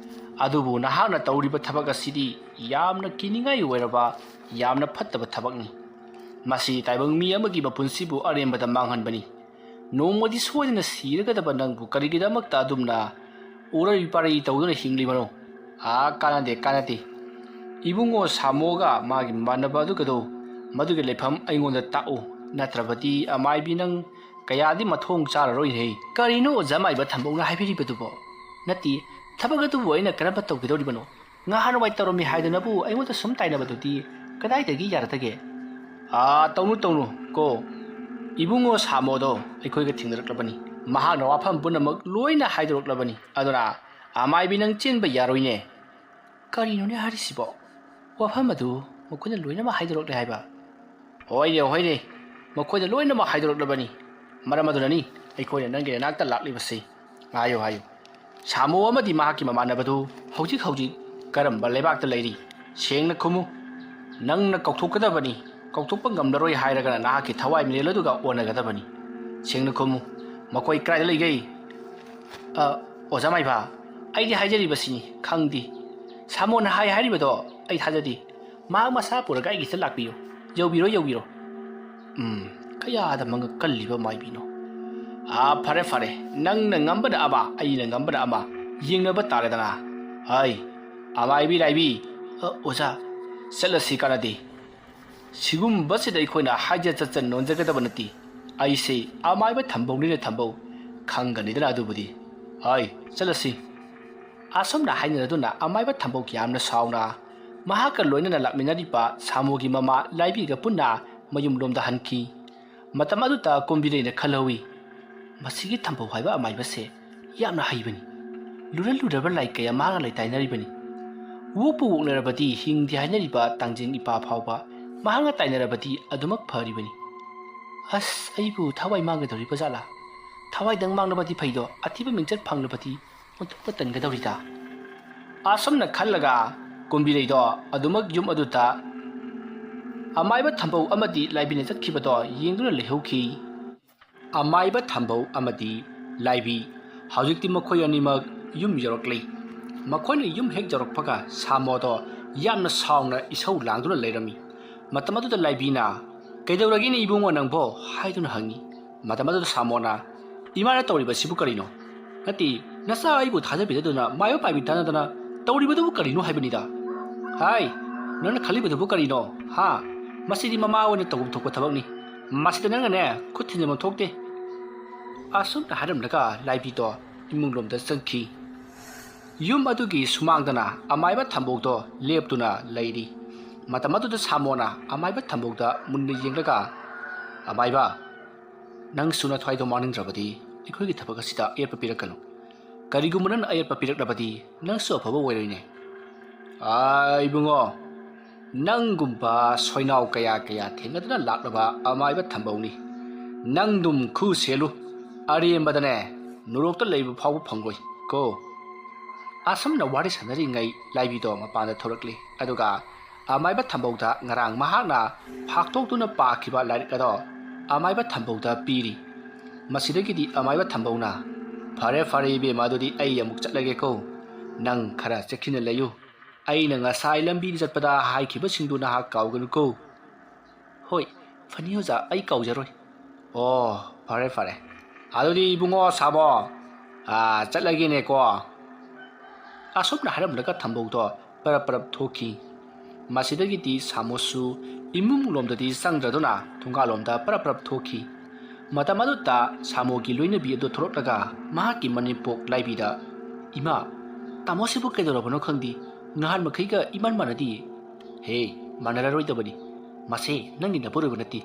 ꯑꯗꯨꯕꯨ ꯅꯍꯥꯛꯅ ꯇꯧꯔꯤꯕ ꯊꯕꯛ ꯑꯁꯤꯗꯤ ꯌꯥꯝꯅ ꯀꯤꯅꯤꯡꯉꯥꯏ ꯑꯣꯏꯔꯕ, ꯌꯥꯝꯅ ꯐꯠꯇꯕ ꯊꯕꯛꯅꯤ꯫ ꯃꯁꯤ ꯇꯥꯏꯕꯪ ꯃꯤ ꯑꯃꯒꯤ ꯃꯄꯨꯟꯁꯤꯕꯨ ꯑꯔꯦꯝꯕꯗ ꯃꯥꯡꯍꯟꯕꯅꯤ꯫ ꯅꯣꯡꯃꯗꯤ ꯁꯣꯏꯗꯅ ꯁꯤꯔꯒꯗꯕ ꯅꯪꯕꯨ ꯀꯔꯤꯒꯤꯗꯃꯛꯇ ꯑꯗꯨꯝꯅ ꯎꯔꯩ ꯄꯥꯔꯩ ꯇꯧꯗꯨꯅ ꯍꯤꯡꯂꯤꯕꯅꯣ? ꯑꯥ, ꯀꯥꯟꯅꯗꯦ, ꯀꯥꯟꯅꯗꯦ꯫ ꯏꯕꯨꯡꯉꯣ ꯁꯥꯃꯣꯒ ꯃꯥꯒꯤ ꯃꯃꯥꯟꯅꯕ ꯑꯗꯨꯒꯗꯣ ꯃꯗꯨꯒꯤ ꯂꯩꯐꯝ ꯑꯩꯉꯣꯟꯗ ꯇꯥꯛꯎ꯫ ꯅꯠꯇ꯭ꯔꯕꯗꯤ ꯑꯃꯥꯏꯕꯤ ꯅꯪ ꯀꯌꯥꯗꯤ ꯃꯊꯣꯡ ꯆꯥꯔꯔꯣꯏꯅꯦ꯫ ꯀꯔꯤꯅꯣ ꯑꯣꯖꯥ ꯃꯥꯏꯕ ꯊꯝꯕꯧꯅ ꯍꯥꯏꯕꯤꯔꯤꯕꯗꯨꯕꯣ? ꯅꯠꯇꯦ, ꯊꯕꯛ ꯑꯗꯨꯕꯨ ꯑꯩꯅ ꯀꯔꯝꯕ ꯇꯧꯒꯗꯧꯔꯤꯕꯅꯣ? ꯉꯍꯥꯟꯋꯥꯏ ꯇꯧꯔꯝꯃꯤ ꯍꯥꯏꯗꯨꯅꯕꯨ ꯑꯩꯉꯣꯟꯗ ꯁꯨꯝ ꯇꯥꯏꯅꯕꯗꯨꯗꯤ ꯀꯗꯥꯏꯗꯒꯤ ꯌꯥꯔꯗꯒꯦ? ꯑꯥ, ꯇꯧꯅꯨ, ꯇꯧꯅꯨ ꯀꯣ꯫ ꯏꯕꯨꯡꯉꯣ ꯁꯥꯃꯣꯗꯣ ꯑꯩꯈꯣꯏꯒ ꯊꯦꯡꯅꯔꯛꯂꯕꯅꯤ꯫ ꯃꯍꯥꯛꯅ ꯋꯥꯐꯝ ꯄꯨꯝꯅꯃꯛ ꯂꯣꯏꯅ ꯍꯥꯏꯗꯣꯔꯛꯂꯕꯅꯤ꯫ ꯑꯗꯨꯅ ꯑꯃꯥꯏꯕꯤ ꯅꯪ ꯆꯦꯟꯕ ꯌꯥꯔꯣꯏꯅꯦ꯫ ꯀꯔꯤꯅꯣꯅꯦ ꯍꯥꯏꯔꯤꯁꯤꯕꯣ? ꯋꯥꯐꯝ ꯑꯗꯨ ꯃꯈꯣꯏꯅ ꯂꯣꯏꯅꯃꯛ ꯍꯥꯏꯗꯣꯔꯛꯂꯦ ꯍꯥꯏꯕ? ꯍꯣꯏꯅꯦ, ꯍꯣꯏꯅꯦ, ꯃꯈꯣꯏꯅ ꯂꯣꯏꯅꯃꯛ ꯍꯥꯏꯗꯣꯔꯛꯂꯕꯅꯤ꯫ ꯃꯔꯝ ꯑꯗꯨꯅꯅꯤ ꯑꯩꯈꯣꯏꯅ ꯅꯪꯒꯤ ꯅꯅꯥꯛꯇ ꯂꯥꯛꯂꯤꯕꯁꯤ꯫ ꯍꯥꯏꯌꯨ, ꯍꯥꯏꯌꯨ꯫ ꯁꯥꯃꯨ ꯑꯃꯗꯤ ꯃꯍꯥꯛꯀꯤ ꯃꯃꯥꯟꯅꯕꯗꯨ ꯍꯧꯖꯤꯛ ꯍꯧꯖꯤꯛ ꯀꯔꯝꯕ ꯂꯩꯕꯥꯛꯇ ꯂꯩꯔꯤ? ꯁꯦꯡꯅ ꯈꯨꯝꯃꯨ꯫ ꯅꯪꯅ ꯀꯧꯊꯣꯛꯀꯗꯕꯅꯤ꯫ ꯀꯧꯊꯣꯛꯄ ꯉꯝꯂꯔꯣꯏ ꯍꯥꯏꯔꯒꯅ ꯅꯍꯥꯛꯀꯤ ꯊꯋꯥꯏ ꯃꯤꯔꯦꯜ ꯑꯗꯨꯒ ꯑꯣꯟꯅꯒꯗꯕꯅꯤ꯫ ꯁꯦꯡꯅ ꯈꯨꯝꯃꯨ꯫ ꯃꯈꯣꯏ ꯀꯗꯥꯏꯗ ꯂꯩꯒꯦ? ꯑ, ꯑꯣꯖꯥ ꯃꯥꯏꯕ, ꯑꯩꯗꯤ ꯍꯥꯏꯖꯔꯤꯕꯁꯤꯅꯤ, ꯈꯪꯗꯦ꯫ ꯁꯥꯃꯣꯅ ꯍꯥꯏ ꯍꯥꯏꯔꯤꯕꯗꯣ ꯑꯩ ꯊꯥꯖꯗꯦ꯫ ꯃꯍꯥꯛ ꯃꯁꯥ ꯄꯨꯔꯒ ꯑꯩꯒꯤꯁꯤꯗ ꯂꯥꯛꯄꯤꯌꯨ꯫ ꯌꯧꯕꯤꯔꯣ, ꯌꯧꯕꯤꯔꯣ꯫ ꯎꯝ, ꯀꯌꯥꯗ ꯃꯉꯛ ꯀꯜꯂꯤꯕ ꯃꯥꯏꯕꯤꯅꯣ꯫ ꯑꯥ, ꯐꯔꯦ, ꯐꯔꯦ꯫ ꯅꯪꯅ ꯉꯝꯕꯅ ꯑꯃ, ꯑꯩꯅ ꯉꯝꯕꯅ ꯑꯃ꯫ ꯌꯦꯡꯅꯕ ꯇꯥꯔꯦꯗꯅ꯫ ꯍꯥꯏ, ꯑꯃꯥꯏꯕꯤ ꯂꯥꯏꯕꯤ꯫ ꯑ, ꯑꯣꯖꯥ, ꯆꯠꯂꯁꯤ ꯀꯥꯟꯅꯗꯦ꯫ ꯁꯤꯒꯨꯝꯕꯁꯤꯗ ꯑꯩꯈꯣꯏꯅ ꯍꯥꯏꯖ ꯆꯠꯆ ꯅꯣꯟꯖꯒꯗꯕ ꯅꯠꯇꯦ꯫ ꯑꯩꯁꯦ ꯑꯃꯥꯏꯕ ꯊꯝꯕꯧꯅꯤꯅ ꯊꯝꯕꯧ꯫ ꯈꯪꯒꯅꯤꯗꯅ ꯑꯗꯨꯕꯨꯗꯤ꯫ ꯍꯥꯏ, ꯆꯠꯂꯁꯤ꯫ ꯑꯁꯨꯝꯅ ꯍꯥꯏꯅꯔꯗꯨꯅ ꯑꯃꯥꯏꯕ ꯊꯝꯕꯧ ꯌꯥꯝꯅ ꯁꯥꯎꯅ ꯃꯍꯥꯛꯀ ꯂꯣꯏꯅꯅ ꯂꯥꯛꯃꯤꯟꯅꯔꯤꯕ ꯁꯥꯃꯨꯒꯤ ꯃꯃꯥ ꯂꯥꯏꯕꯤꯒ ꯄꯨꯟꯅ ꯃꯌꯨꯝꯂꯣꯝꯗ ꯍꯟꯈꯤ꯫ ꯃꯇꯝ ꯑꯗꯨꯗ ꯀꯨꯝꯕꯤꯔꯩꯅ ꯈꯜꯍꯧꯏ, "ꯃꯁꯤꯒꯤ ꯊꯝꯕꯧ ꯍꯥꯏꯕ ꯑꯃꯥꯏꯕꯁꯦ ꯌꯥꯝꯅ ꯍꯩꯕꯅꯤ꯫ ꯂꯨꯔ ꯂꯨꯔꯕ ꯂꯥꯏ ꯀꯌꯥ ꯃꯍꯥꯛꯅ ꯂꯩꯇꯥꯏꯅꯔꯤꯕꯅꯤ꯫ ꯋꯣꯛꯄꯨ ꯋꯣꯛꯅꯔꯕꯗꯤ ꯍꯤꯡꯗꯦ ꯍꯥꯏꯅꯔꯤꯕ ꯇꯥꯡꯖꯤꯡ ꯏꯄꯥ ꯐꯥꯎꯕ ꯃꯍꯥꯛꯅ ꯇꯥꯏꯅꯔꯕꯗꯤ ꯑꯗꯨꯃꯛ ꯐꯔꯤꯕꯅꯤ꯫ ꯑꯁ, ꯑꯩꯕꯨ ꯊꯋꯥꯏ ꯃꯥꯡꯒꯗꯧꯔꯤꯕ ꯖꯥꯠꯂꯥ? ꯊꯋꯥꯏꯗꯪ ꯃꯥꯡꯂꯕꯗꯤ ꯐꯩꯗꯣ, ꯑꯊꯤꯕ ꯃꯤꯡꯆꯠ ꯐꯪꯂꯕꯗꯤ ꯑꯣꯟꯊꯣꯛꯄ ꯇꯟꯒꯗꯧꯔꯤꯗ꯫" ꯑꯁꯨꯝꯅ ꯈꯜꯂꯒ ꯀꯨꯝꯕꯤꯔꯩꯗꯣ ꯑꯗꯨꯃꯛ ꯌꯨꯝ ꯑꯗꯨꯗ ꯑꯃꯥꯏꯕ ꯊꯝꯕꯧ ꯑꯃꯗꯤ ꯂꯥꯏꯕꯤꯅ ꯆꯠꯈꯤꯕꯗꯣ ꯌꯦꯡꯗꯨꯅ ꯂꯩꯍꯧꯈꯤ꯫ ꯑꯃꯥꯏꯕ ꯊꯝꯕꯧ ꯑꯃꯗꯤ ꯂꯥꯏꯕꯤ ꯍꯧꯖꯤꯛꯇꯤ ꯃꯈꯣꯏ ꯑꯅꯤꯃꯛ ꯌꯨꯝ ꯌꯧꯔꯛꯂꯤ꯫ ꯃꯈꯣꯏꯅ ꯌꯨꯝ ꯍꯦꯛ ꯌꯧꯔꯛꯄꯒ ꯁꯥꯃꯣꯗꯣ ꯌꯥꯝꯅ ꯁꯥꯎꯅ ꯏꯁꯧ ꯂꯥꯡꯗꯨꯅ ꯂꯩꯔꯝꯃꯤ꯫ ꯃꯇꯝ ꯑꯗꯨꯗ ꯂꯥꯏꯕꯤꯅ, "ꯀꯩꯗꯧꯔꯒꯦꯅꯦ ꯏꯕꯨꯡꯉꯣ ꯅꯪꯕꯣ?" ꯍꯥꯏꯗꯨꯅ ꯍꯪꯉꯤ꯫ ꯃꯇꯝ ꯑꯗꯨꯗ ꯁꯥꯃꯣꯅ, "ꯏꯃꯥꯅ ꯇꯧꯔꯤꯕꯁꯤꯕꯨ ꯀꯔꯤꯅꯣ? ꯅꯠꯇꯦ, ꯅꯆꯥ ꯑꯩꯕꯨ ꯊꯥꯖꯕꯤꯗꯗꯨꯅ ꯃꯥꯏꯕ ꯄꯥꯏꯕꯤ ꯇꯥꯟꯅꯗꯅ ꯇꯧꯔꯤꯕꯗꯨꯕꯨ ꯀꯔꯤꯅꯣ ꯍꯥꯏꯕꯅꯤꯗ?" "ꯍꯥꯏ, ꯅꯪꯅ ꯈꯜꯂꯤꯕꯗꯨꯕꯨ ꯀꯔꯤꯅꯣ? ꯍꯥ? ꯃꯁꯤꯗꯤ ꯃꯃꯥ ꯑꯣꯏꯅ ꯇꯧꯐꯝ ꯊꯣꯛꯄ ꯊꯕꯛꯅꯤ꯫ "ꯃꯁꯤꯗ ꯅꯪꯅꯅꯦ ꯈꯨꯠ ꯊꯤꯟꯖꯤꯟꯐꯝ ꯊꯣꯛꯇꯦ"꯫ ꯑꯁꯨꯝꯅ ꯍꯥꯏꯔꯝꯂꯒ ꯂꯥꯏꯕꯤꯗꯣ ꯏꯃꯨꯡꯂꯣꯝꯗ ꯆꯪꯈꯤ꯫ ꯌꯨꯝ ꯑꯗꯨꯒꯤ ꯁꯨꯃꯥꯡꯗꯅ ꯑꯃꯥꯏꯕ ꯊꯝꯕꯧꯗꯣ ꯂꯦꯞꯇꯨꯅ ꯂꯩꯔꯤ꯫ ꯃꯇꯝ ꯑꯗꯨꯗ ꯁꯥꯃꯣꯅ ꯑꯃꯥꯏꯕ ꯊꯝꯕꯧꯗ ꯃꯨꯟꯅ ꯌꯦꯡꯂꯒ, "ꯑꯃꯥꯏꯕ, ꯅꯪꯁꯨ ꯅꯊ꯭ꯋꯥꯏꯗꯣ ꯃꯥꯡꯅꯤꯡꯗ꯭ꯔꯕꯗꯤ ꯑꯩꯈꯣꯏꯒꯤ ꯊꯕꯛ ꯑꯁꯤꯗ ꯑꯌꯦꯠꯄ ꯄꯤꯔꯛꯀꯅꯨ꯫ ꯀꯔꯤꯒꯨꯝꯕ ꯅꯪꯅ ꯑꯌꯦꯠꯄ ꯄꯤꯔꯛꯂꯕꯗꯤ ꯅꯪꯁꯨ ꯑꯐꯕ ꯑꯣꯏꯔꯣꯏꯅꯦ"꯫ "ꯑꯥ, ꯏꯕꯨꯡꯉꯣ, ꯅꯪꯒꯨꯝꯕ ꯁꯣꯏꯅꯥꯎ ꯀꯌꯥ ꯀꯌꯥ ꯊꯦꯡꯅꯗꯨꯅ ꯂꯥꯛꯂꯕ ꯑꯃꯥꯏꯕ ꯊꯝꯕꯧꯅꯤ꯫ ꯅꯪꯗꯨꯝ ꯈꯨ ꯁꯦꯜꯂꯨ, ꯑꯔꯦꯝꯕꯗꯅꯦ ꯅꯣꯔꯣꯛꯇ ꯂꯩꯕ ꯐꯥꯎꯕ ꯐꯪꯂꯣꯏ ꯀꯣ"꯫ ꯑꯁꯨꯝꯅ ꯋꯥꯔꯤ ꯁꯥꯟꯅꯔꯤꯉꯩ ꯂꯥꯏꯕꯤꯗꯣ ꯃꯄꯥꯟꯗ ꯊꯣꯔꯛꯂꯤ꯫ ꯑꯗꯨꯒ ꯑꯃꯥꯏꯕ ꯊꯝꯕꯧꯗ ꯉꯔꯥꯡ ꯃꯍꯥꯛꯅ ꯐꯥꯛꯇꯣꯛꯇꯨꯅ ꯄꯥꯈꯤꯕ ꯂꯥꯏꯔꯤꯛ ꯑꯗꯣ ꯑꯃꯥꯏꯕ ꯊꯝꯕꯧꯗ ꯄꯤꯔꯤ꯫ ꯃꯁꯤꯗꯒꯤꯗꯤ ꯑꯃꯥꯏꯕ ꯊꯝꯕꯧꯅ, "ꯐꯔꯦ, ꯐꯔꯦ ꯏꯕꯦꯝꯃ, ꯑꯗꯨꯗꯤ ꯑꯩ ꯑꯃꯨꯛ ꯆꯠꯂꯒꯦꯀꯣ꯫ ꯅꯪ ꯈꯔ ꯆꯦꯛꯁꯤꯟꯅ ꯂꯩꯌꯨ꯫ ꯑꯩꯅ ꯉꯁꯥꯏ ꯂꯝꯕꯤꯗ ꯆꯠꯄꯗ ꯍꯥꯏꯈꯤꯕꯁꯤꯡꯗꯨ ꯅꯍꯥꯛ ꯀꯥꯎꯒꯅꯨꯀꯣ"꯫ "ꯍꯣꯏ, ꯐꯅꯤ ꯑꯣꯖꯥ, ꯑꯩ ꯀꯥꯎꯖꯔꯣꯏ"꯫ "ꯑꯣ, ꯐꯔꯦ, ꯐꯔꯦ꯫ ꯑꯗꯨꯗꯤ ꯏꯕꯨꯡꯉꯣ ꯁꯥꯃꯣ, ꯑꯥ, ꯆꯠꯂꯒꯦꯅꯦꯀꯣ"꯫ ꯑꯁꯨꯝꯅ ꯍꯥꯏꯔꯝꯂꯒ ꯊꯝꯕꯧꯗꯣ ꯄꯔꯞ ꯄꯔꯞ ꯊꯣꯛꯈꯤ꯫ ꯃꯁꯤꯗꯒꯤꯗꯤ ꯁꯥꯃꯣꯁꯨ ꯏꯃꯨꯡ ꯂꯣꯝꯗꯗꯤ ꯆꯪꯗ꯭ꯔꯗꯨꯅ ꯊꯣꯡꯒꯥꯜꯂꯣꯝꯗ ꯄꯔꯞ ꯄꯔꯞ ꯊꯣꯛꯈꯤ꯫ ꯃꯇꯝ ꯑꯗꯨꯗ ꯁꯥꯃꯣꯒꯤ ꯂꯣꯏꯅꯕꯤ ꯑꯗꯨ ꯊꯣꯔꯛꯂꯒ ꯃꯍꯥꯛꯀꯤ ꯃꯅꯦꯝꯄꯣꯛ ꯂꯥꯏꯕꯤꯗ, "ꯏꯃꯥ, ꯇꯥꯃꯣꯁꯤꯕꯨ ꯀꯩꯗꯧꯔꯕꯅꯣ ꯈꯪꯗꯦ, ꯅꯍꯥꯟ ꯃꯈꯩꯒ ꯏꯃꯥꯟ ꯃꯥꯟꯅꯗꯤꯌꯦ"꯫ "ꯍꯦ, ꯃꯥꯟꯅꯔꯔꯣꯏꯗꯕꯅꯤ꯫ ꯃꯁꯦ ꯅꯪꯒꯤ ꯅꯄꯨꯔꯣꯏꯕ ꯅꯠꯇꯦ,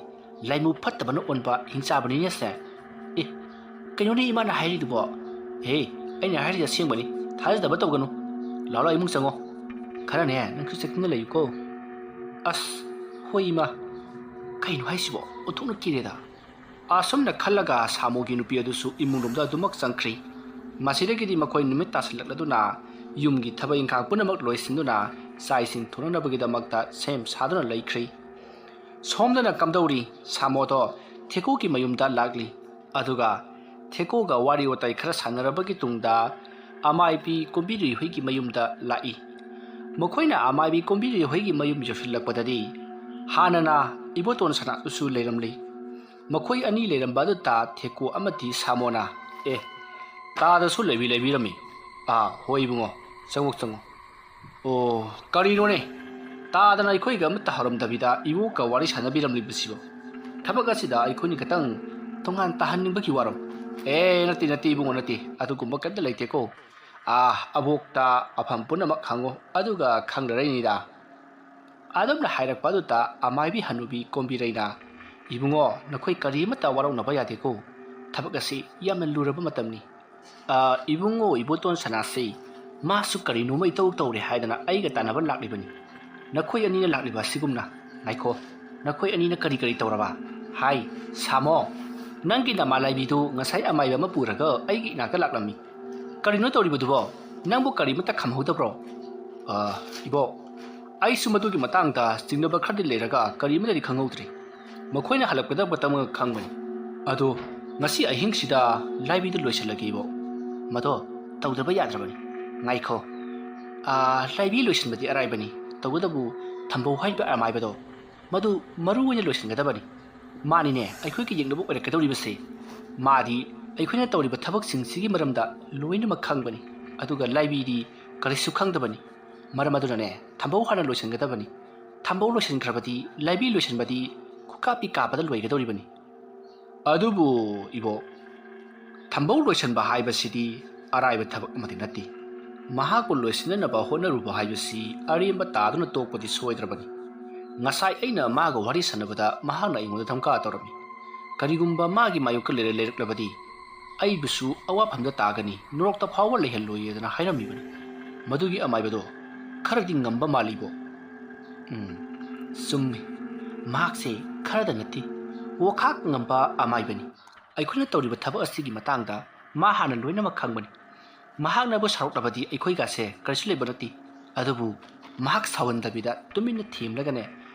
ꯂꯥꯏꯃꯨ ꯐꯠꯇꯕꯅ ꯑꯣꯟꯕ ꯍꯤꯡꯆꯥꯕꯅꯤꯅꯦ ꯁꯦ"꯫ "ꯑꯦ, ꯀꯩꯅꯣꯅꯦ ꯏꯃꯥꯅ ꯍꯥꯏꯔꯤꯗꯨꯕꯣ?" "ꯍꯦ, ꯑꯩꯅ ꯍꯥꯏꯔꯤꯁꯦ ꯑꯁꯦꯡꯕꯅꯤ, ꯊꯥꯖꯗꯕ ꯇꯧꯒꯅꯨ꯫ ꯂꯥꯛꯑꯣ, ꯂꯥꯛꯑꯣ, ꯏꯃꯨꯡ ꯆꯪꯉꯣ꯫ ꯈꯔꯅꯦ ꯅꯪꯁꯨ ꯆꯦꯛꯁꯤꯟꯅ ꯂꯩꯌꯨꯀꯣ"꯫ "ꯑꯁ, ꯍꯣꯏ ꯏꯃꯥ꯫ ꯀꯩꯅꯣ ꯍꯥꯏꯁꯤꯕꯣ? ꯑꯣꯟꯊꯣꯛꯅ ꯀꯤꯔꯦꯗ"꯫ ꯑꯁꯨꯝꯅ ꯈꯜꯂꯒ ꯁꯥꯃꯣꯒꯤ ꯅꯨꯄꯤ ꯑꯗꯨꯁꯨ ꯏꯃꯨꯡꯂꯣꯝꯗ ꯑꯗꯨꯃꯛ ꯆꯪꯈ꯭ꯔꯤ꯫ ꯃꯁꯤꯗꯒꯤꯗꯤ ꯃꯈꯣꯏ ꯅꯨꯃꯤꯠ ꯇꯥꯁꯤꯜꯂꯛꯂꯗꯨꯅ ꯌꯨꯝꯒꯤ ꯊꯕꯛ ꯏꯪꯈꯥꯡ ꯄꯨꯝꯅꯃꯛ ꯂꯣꯏꯁꯤꯟꯗꯨꯅ ꯆꯥꯛ ꯏꯁꯤꯡ ꯊꯣꯡꯅꯅꯕꯒꯤꯗꯃꯛꯇ ꯁꯦꯝ ꯁꯥꯗꯨꯅ ꯂꯩꯈ꯭ꯔꯤ꯫ ꯁꯣꯝꯗꯅ ꯀꯝꯗꯧꯔꯤ? ꯁꯥꯃꯣꯗꯣ ꯊꯦꯀꯣꯒꯤ ꯃꯌꯨꯝꯗ ꯂꯥꯛꯂꯤ꯫ ꯑꯗꯨꯒ ꯊꯦꯀꯣꯒ ꯋꯥꯔꯤ ꯋꯥꯇꯥꯏ ꯈꯔ ꯁꯥꯟꯅꯔꯕꯒꯤ ꯇꯨꯡꯗ ꯑꯃꯥꯏꯕꯤ ꯀꯣꯝꯕꯤꯔꯨꯏ ꯍꯣꯏꯒꯤ ꯃꯌꯨꯝꯗ ꯂꯥꯛꯏ꯫ ꯃꯈꯣꯏꯅ ꯑꯃꯥꯏꯕꯤ ꯀꯣꯝꯕꯤꯔꯨꯏ ꯍꯣꯏꯒꯤ ꯃꯌꯨꯝ ꯌꯧꯁꯤꯜꯂꯛꯄꯗꯗꯤ ꯍꯥꯟꯅꯅ ꯏꯕꯣꯇꯣꯟ ꯁꯅꯥꯇꯣꯁꯨ ꯂꯩꯔꯝꯂꯤ꯫ ꯃꯈꯣꯏ ꯑꯅꯤ ꯂꯩꯔꯝꯕ ꯑꯗꯨꯗ ꯊꯦꯀꯣ ꯑꯃꯗꯤ ꯁꯥꯃꯣꯅ, "ꯑꯦ, ꯇꯥꯗꯁꯨ ꯂꯩꯕꯤ-, ꯂꯩꯕꯤꯔꯝꯃꯤ"꯫ "ꯑꯥ, ꯍꯣꯏ ꯏꯕꯨꯡꯉꯣ, ꯆꯪꯉꯣ, ꯆꯪꯉꯣ"꯫ "ꯑꯣ, ꯀꯔꯤꯅꯣꯅꯦ? ꯇꯥꯗꯅ ꯑꯩꯈꯣꯏꯒ ꯑꯃꯠꯇ ꯍꯧꯔꯝꯗꯕꯤꯗ ꯏꯕꯣꯛꯀ ꯋꯥꯔꯤ ꯁꯥꯟꯅꯕꯤꯔꯝꯂꯤꯕꯁꯤꯕꯣ?" ꯊꯕꯛ ꯑꯁꯤꯗ ꯑꯩꯈꯣꯏꯅꯤ ꯈꯛꯇꯪ ꯇꯣꯉꯥꯟ ꯇꯥꯍꯟꯅꯤꯡꯕꯒꯤ ꯋꯥꯔꯣ? ꯑꯦ, ꯅꯠꯇꯦ, ꯅꯠꯇꯦ, ꯏꯕꯨꯡꯉꯣ, ꯅꯠꯇꯦ꯫ ꯑꯗꯨꯒꯨꯝꯕ ꯀꯩꯝꯇ ꯂꯩꯇꯦꯀꯣ꯫ ꯑꯥ, ꯑꯕꯣꯛꯇ ꯑꯐꯝ ꯄꯨꯝꯅꯃꯛ ꯍꯪꯉꯣ, ꯑꯗꯨꯒ ꯈꯪꯂꯔꯅꯤꯗ꯫ ꯑꯗꯨꯝꯅ ꯍꯥꯏꯔꯛꯄ ꯑꯗꯨꯗ ꯑꯃꯥꯏꯕꯤ ꯍꯅꯨꯕꯤ ꯀꯣꯝꯕꯤꯔꯩꯅ, "ꯏꯕꯨꯡꯉꯣ, ꯅꯈꯣꯏ ꯀꯔꯤ ꯑꯃꯠꯇ ꯋꯥꯔꯧꯅꯕ ꯌꯥꯗꯦꯀꯣ꯫ ꯊꯕꯛ ꯑꯁꯤ ꯌꯥꯝꯅ ꯂꯨꯔꯕ ꯃꯇꯝꯅꯤ꯫ ꯑꯥ, ꯏꯕꯨꯡꯉꯣ, ꯏꯕꯣꯇꯣꯟ ꯁꯅꯥꯁꯤ, ꯃꯥꯁꯨ ꯀꯔꯤꯅꯣꯃ ꯏꯇꯧ ꯇꯧꯔꯦ ꯍꯥꯏꯗꯅ ꯑꯩꯒ ꯇꯥꯟꯅꯕ ꯂꯥꯛꯂꯤꯕꯅꯤ꯫ ꯅꯈꯣꯏ ꯑꯅꯤꯅ ꯂꯥꯛꯂꯤꯕ ꯑꯁꯤꯒꯨꯝꯅ꯫ ꯉꯥꯏꯈꯣ, ꯅꯈꯣꯏ ꯑꯅꯤꯅ ꯀꯔꯤ ꯀꯔꯤ ꯇꯧꯔꯕ? ꯍꯥꯏ, ꯁꯥꯃꯣ, ꯅꯪꯒꯤ ꯅꯃꯥ ꯂꯥꯏꯕꯤꯗꯨ ꯉꯁꯥꯏ ꯑꯃꯥꯏꯕ ꯑꯃ ꯄꯨꯔꯒ ꯑꯩꯒꯤ ꯏꯅꯥꯛꯇ ꯂꯥꯛꯂꯝꯃꯤ꯫ ꯀꯔꯤꯅꯣ ꯇꯧꯔꯤꯕꯗꯨꯕꯣ? ꯅꯪꯕꯨ ꯀꯔꯤꯃꯠꯇ ꯈꯝꯍꯧꯗꯕ꯭ꯔꯣ?" "ꯑꯥ, ꯏꯕꯣꯛ, ꯑꯩꯁꯨ ꯃꯗꯨꯒꯤ ꯃꯇꯥꯡꯗ ꯆꯤꯡꯅꯕ ꯈꯔꯗꯤ ꯂꯩꯔꯒ ꯀꯔꯤꯃꯠꯇꯗꯤ ꯈꯪꯍꯧꯗ꯭ꯔꯤ꯫ ꯃꯈꯣꯏꯅ ꯍꯜꯂꯛꯄꯗ ꯃꯇꯝ ꯈꯪꯕꯅꯤ꯫ ꯑꯗꯣ ꯉꯁꯤ ꯑꯍꯤꯡꯁꯤꯗ ꯂꯥꯏꯕꯤꯗꯨ ꯂꯣꯏꯁꯤꯜꯂꯒꯦ, ꯏꯕꯣꯛ꯫ ꯃꯗꯣ ꯇꯧꯗꯕ ꯌꯥꯗ꯭ꯔꯕꯅꯤ꯫ ꯉꯥꯏꯈꯣ꯫ ꯑꯥ, ꯂꯥꯏꯕꯤ ꯂꯣꯏꯁꯤꯟꯕꯗꯤ ꯑꯔꯥꯏꯕꯅꯤ꯫ ꯇꯧꯕꯇꯕꯨ ꯊꯝꯕꯧ ꯍꯥꯏꯔꯤꯕ ꯑꯃꯥꯏꯕꯗꯣ, ꯃꯗꯨ ꯃꯔꯨ ꯑꯣꯏꯅ ꯂꯣꯏꯁꯤꯟꯒꯗꯕꯅꯤ꯫ ꯃꯥꯅꯤꯅꯦ, ꯑꯩꯈꯣꯏꯒꯤ ꯌꯦꯛꯅꯕ ꯑꯣꯏꯔꯛꯀꯗꯧꯔꯤꯕꯁꯦ꯫ ꯃꯥꯗꯤ ꯑꯩꯈꯣꯏꯅ ꯇꯧꯔꯤꯕ ꯊꯕꯛꯁꯤꯡꯁꯤꯒꯤ ꯃꯔꯝꯗ ꯂꯣꯏꯅꯃꯛ ꯈꯪꯕꯅꯤ, ꯑꯗꯨꯒ ꯂꯥꯏꯕꯤꯗꯤ ꯀꯔꯤꯁꯨ ꯈꯪꯗꯕꯅꯤ꯫ ꯃꯔꯝ ꯑꯗꯨꯅꯅꯦ, ꯊꯝꯕꯧ ꯍꯥꯟꯅ ꯂꯣꯏꯁꯤꯟꯒꯗꯕꯅꯤ꯫ ꯊꯝꯕꯧ ꯂꯣꯏꯁꯤꯟꯈ꯭ꯔꯕꯗꯤ ꯂꯥꯏꯕꯤ ꯂꯣꯏꯁꯤꯟꯕꯗꯤ ꯈꯨꯀꯥꯞꯄꯤ ꯀꯥꯞꯄꯗ ꯂꯣꯏꯒꯗꯧꯔꯤꯕꯅꯤ꯫ ꯑꯗꯨꯕꯨ ꯏꯕꯣꯛ, ꯊꯝꯕꯧ ꯂꯣꯏꯁꯤꯟꯕ ꯍꯥꯏꯕꯁꯤꯗꯤ ꯑꯔꯥꯏꯕ ꯊꯕꯛ ꯑꯃꯗꯤ ꯅꯠꯇꯦ꯫ ꯃꯍꯥꯛꯄꯨ ꯂꯣꯏꯁꯤꯟꯅꯅꯕ ꯍꯣꯠꯅꯔꯨꯕ ꯍꯥꯏꯕꯁꯤ ꯑꯔꯦꯝꯕ ꯇꯥꯗꯨꯅ ꯇꯣꯛꯄꯗꯤ ꯁꯣꯏꯗ꯭ꯔꯕꯅꯤ꯫ ꯉꯁꯥꯏ ꯑꯩꯅ ꯃꯥꯒ ꯋꯥꯔꯤ ꯁꯥꯟꯅꯕꯗ ꯃꯍꯥꯛꯅ ꯑꯩꯉꯣꯟꯗ ꯙꯝꯀꯥ ꯇꯧꯔꯝꯃꯤ꯫ ꯀꯔꯤꯒꯨꯝꯕ ꯃꯥꯒꯤ ꯃꯥꯌꯣꯛꯇ ꯂꯩꯔ-, ꯂꯩꯔꯛꯂꯕꯗꯤ ꯑꯩꯕꯨꯁꯨ ꯑꯋꯥꯐꯝꯗ ꯇꯥꯒꯅꯤ, ꯅꯣꯔꯣꯛꯇ ꯐꯥꯎꯕ ꯂꯩꯍꯜꯂꯣꯏꯌꯦꯗꯅ ꯍꯥꯏꯔꯝꯃꯤꯕꯅꯤ꯫ ꯃꯗꯨꯒꯤ ꯑꯃꯥꯏꯕꯗꯣ ꯈꯔꯗꯤ ꯉꯝꯕ ꯃꯥꯜꯂꯤꯕꯣ꯫ ꯎꯝ, ꯆꯨꯝꯃꯤ꯫ ꯃꯍꯥꯛꯁꯦ ꯈꯔꯗ ꯅꯠꯇꯦ, ꯋꯥꯈꯥꯛ ꯉꯝꯕ ꯑꯃꯥꯏꯕꯅꯤ꯫ ꯑꯩꯈꯣꯏꯅ ꯇꯧꯔꯤꯕ ꯊꯕꯛ ꯑꯁꯤꯒꯤ ꯃꯇꯥꯡꯗ ꯃꯥ ꯍꯥꯟꯅ ꯂꯣꯏꯅꯃꯛ ꯈꯪꯕꯅꯤ꯫ ꯃꯍꯥꯛꯅꯕꯨ ꯁꯥꯎꯔꯛꯂꯕꯗꯤ ꯑꯩꯈꯣꯏꯒꯁꯦ ꯀꯔꯤꯁꯨ ꯂꯩꯕ ꯅꯠꯇꯦ꯫ ꯑꯗꯨꯕꯨ ꯃꯍꯥꯛ ꯁꯥꯎꯍꯟꯗꯕꯤꯗ ꯇꯨꯃꯤꯟꯅ ꯊꯦꯝꯂꯒꯅꯦ,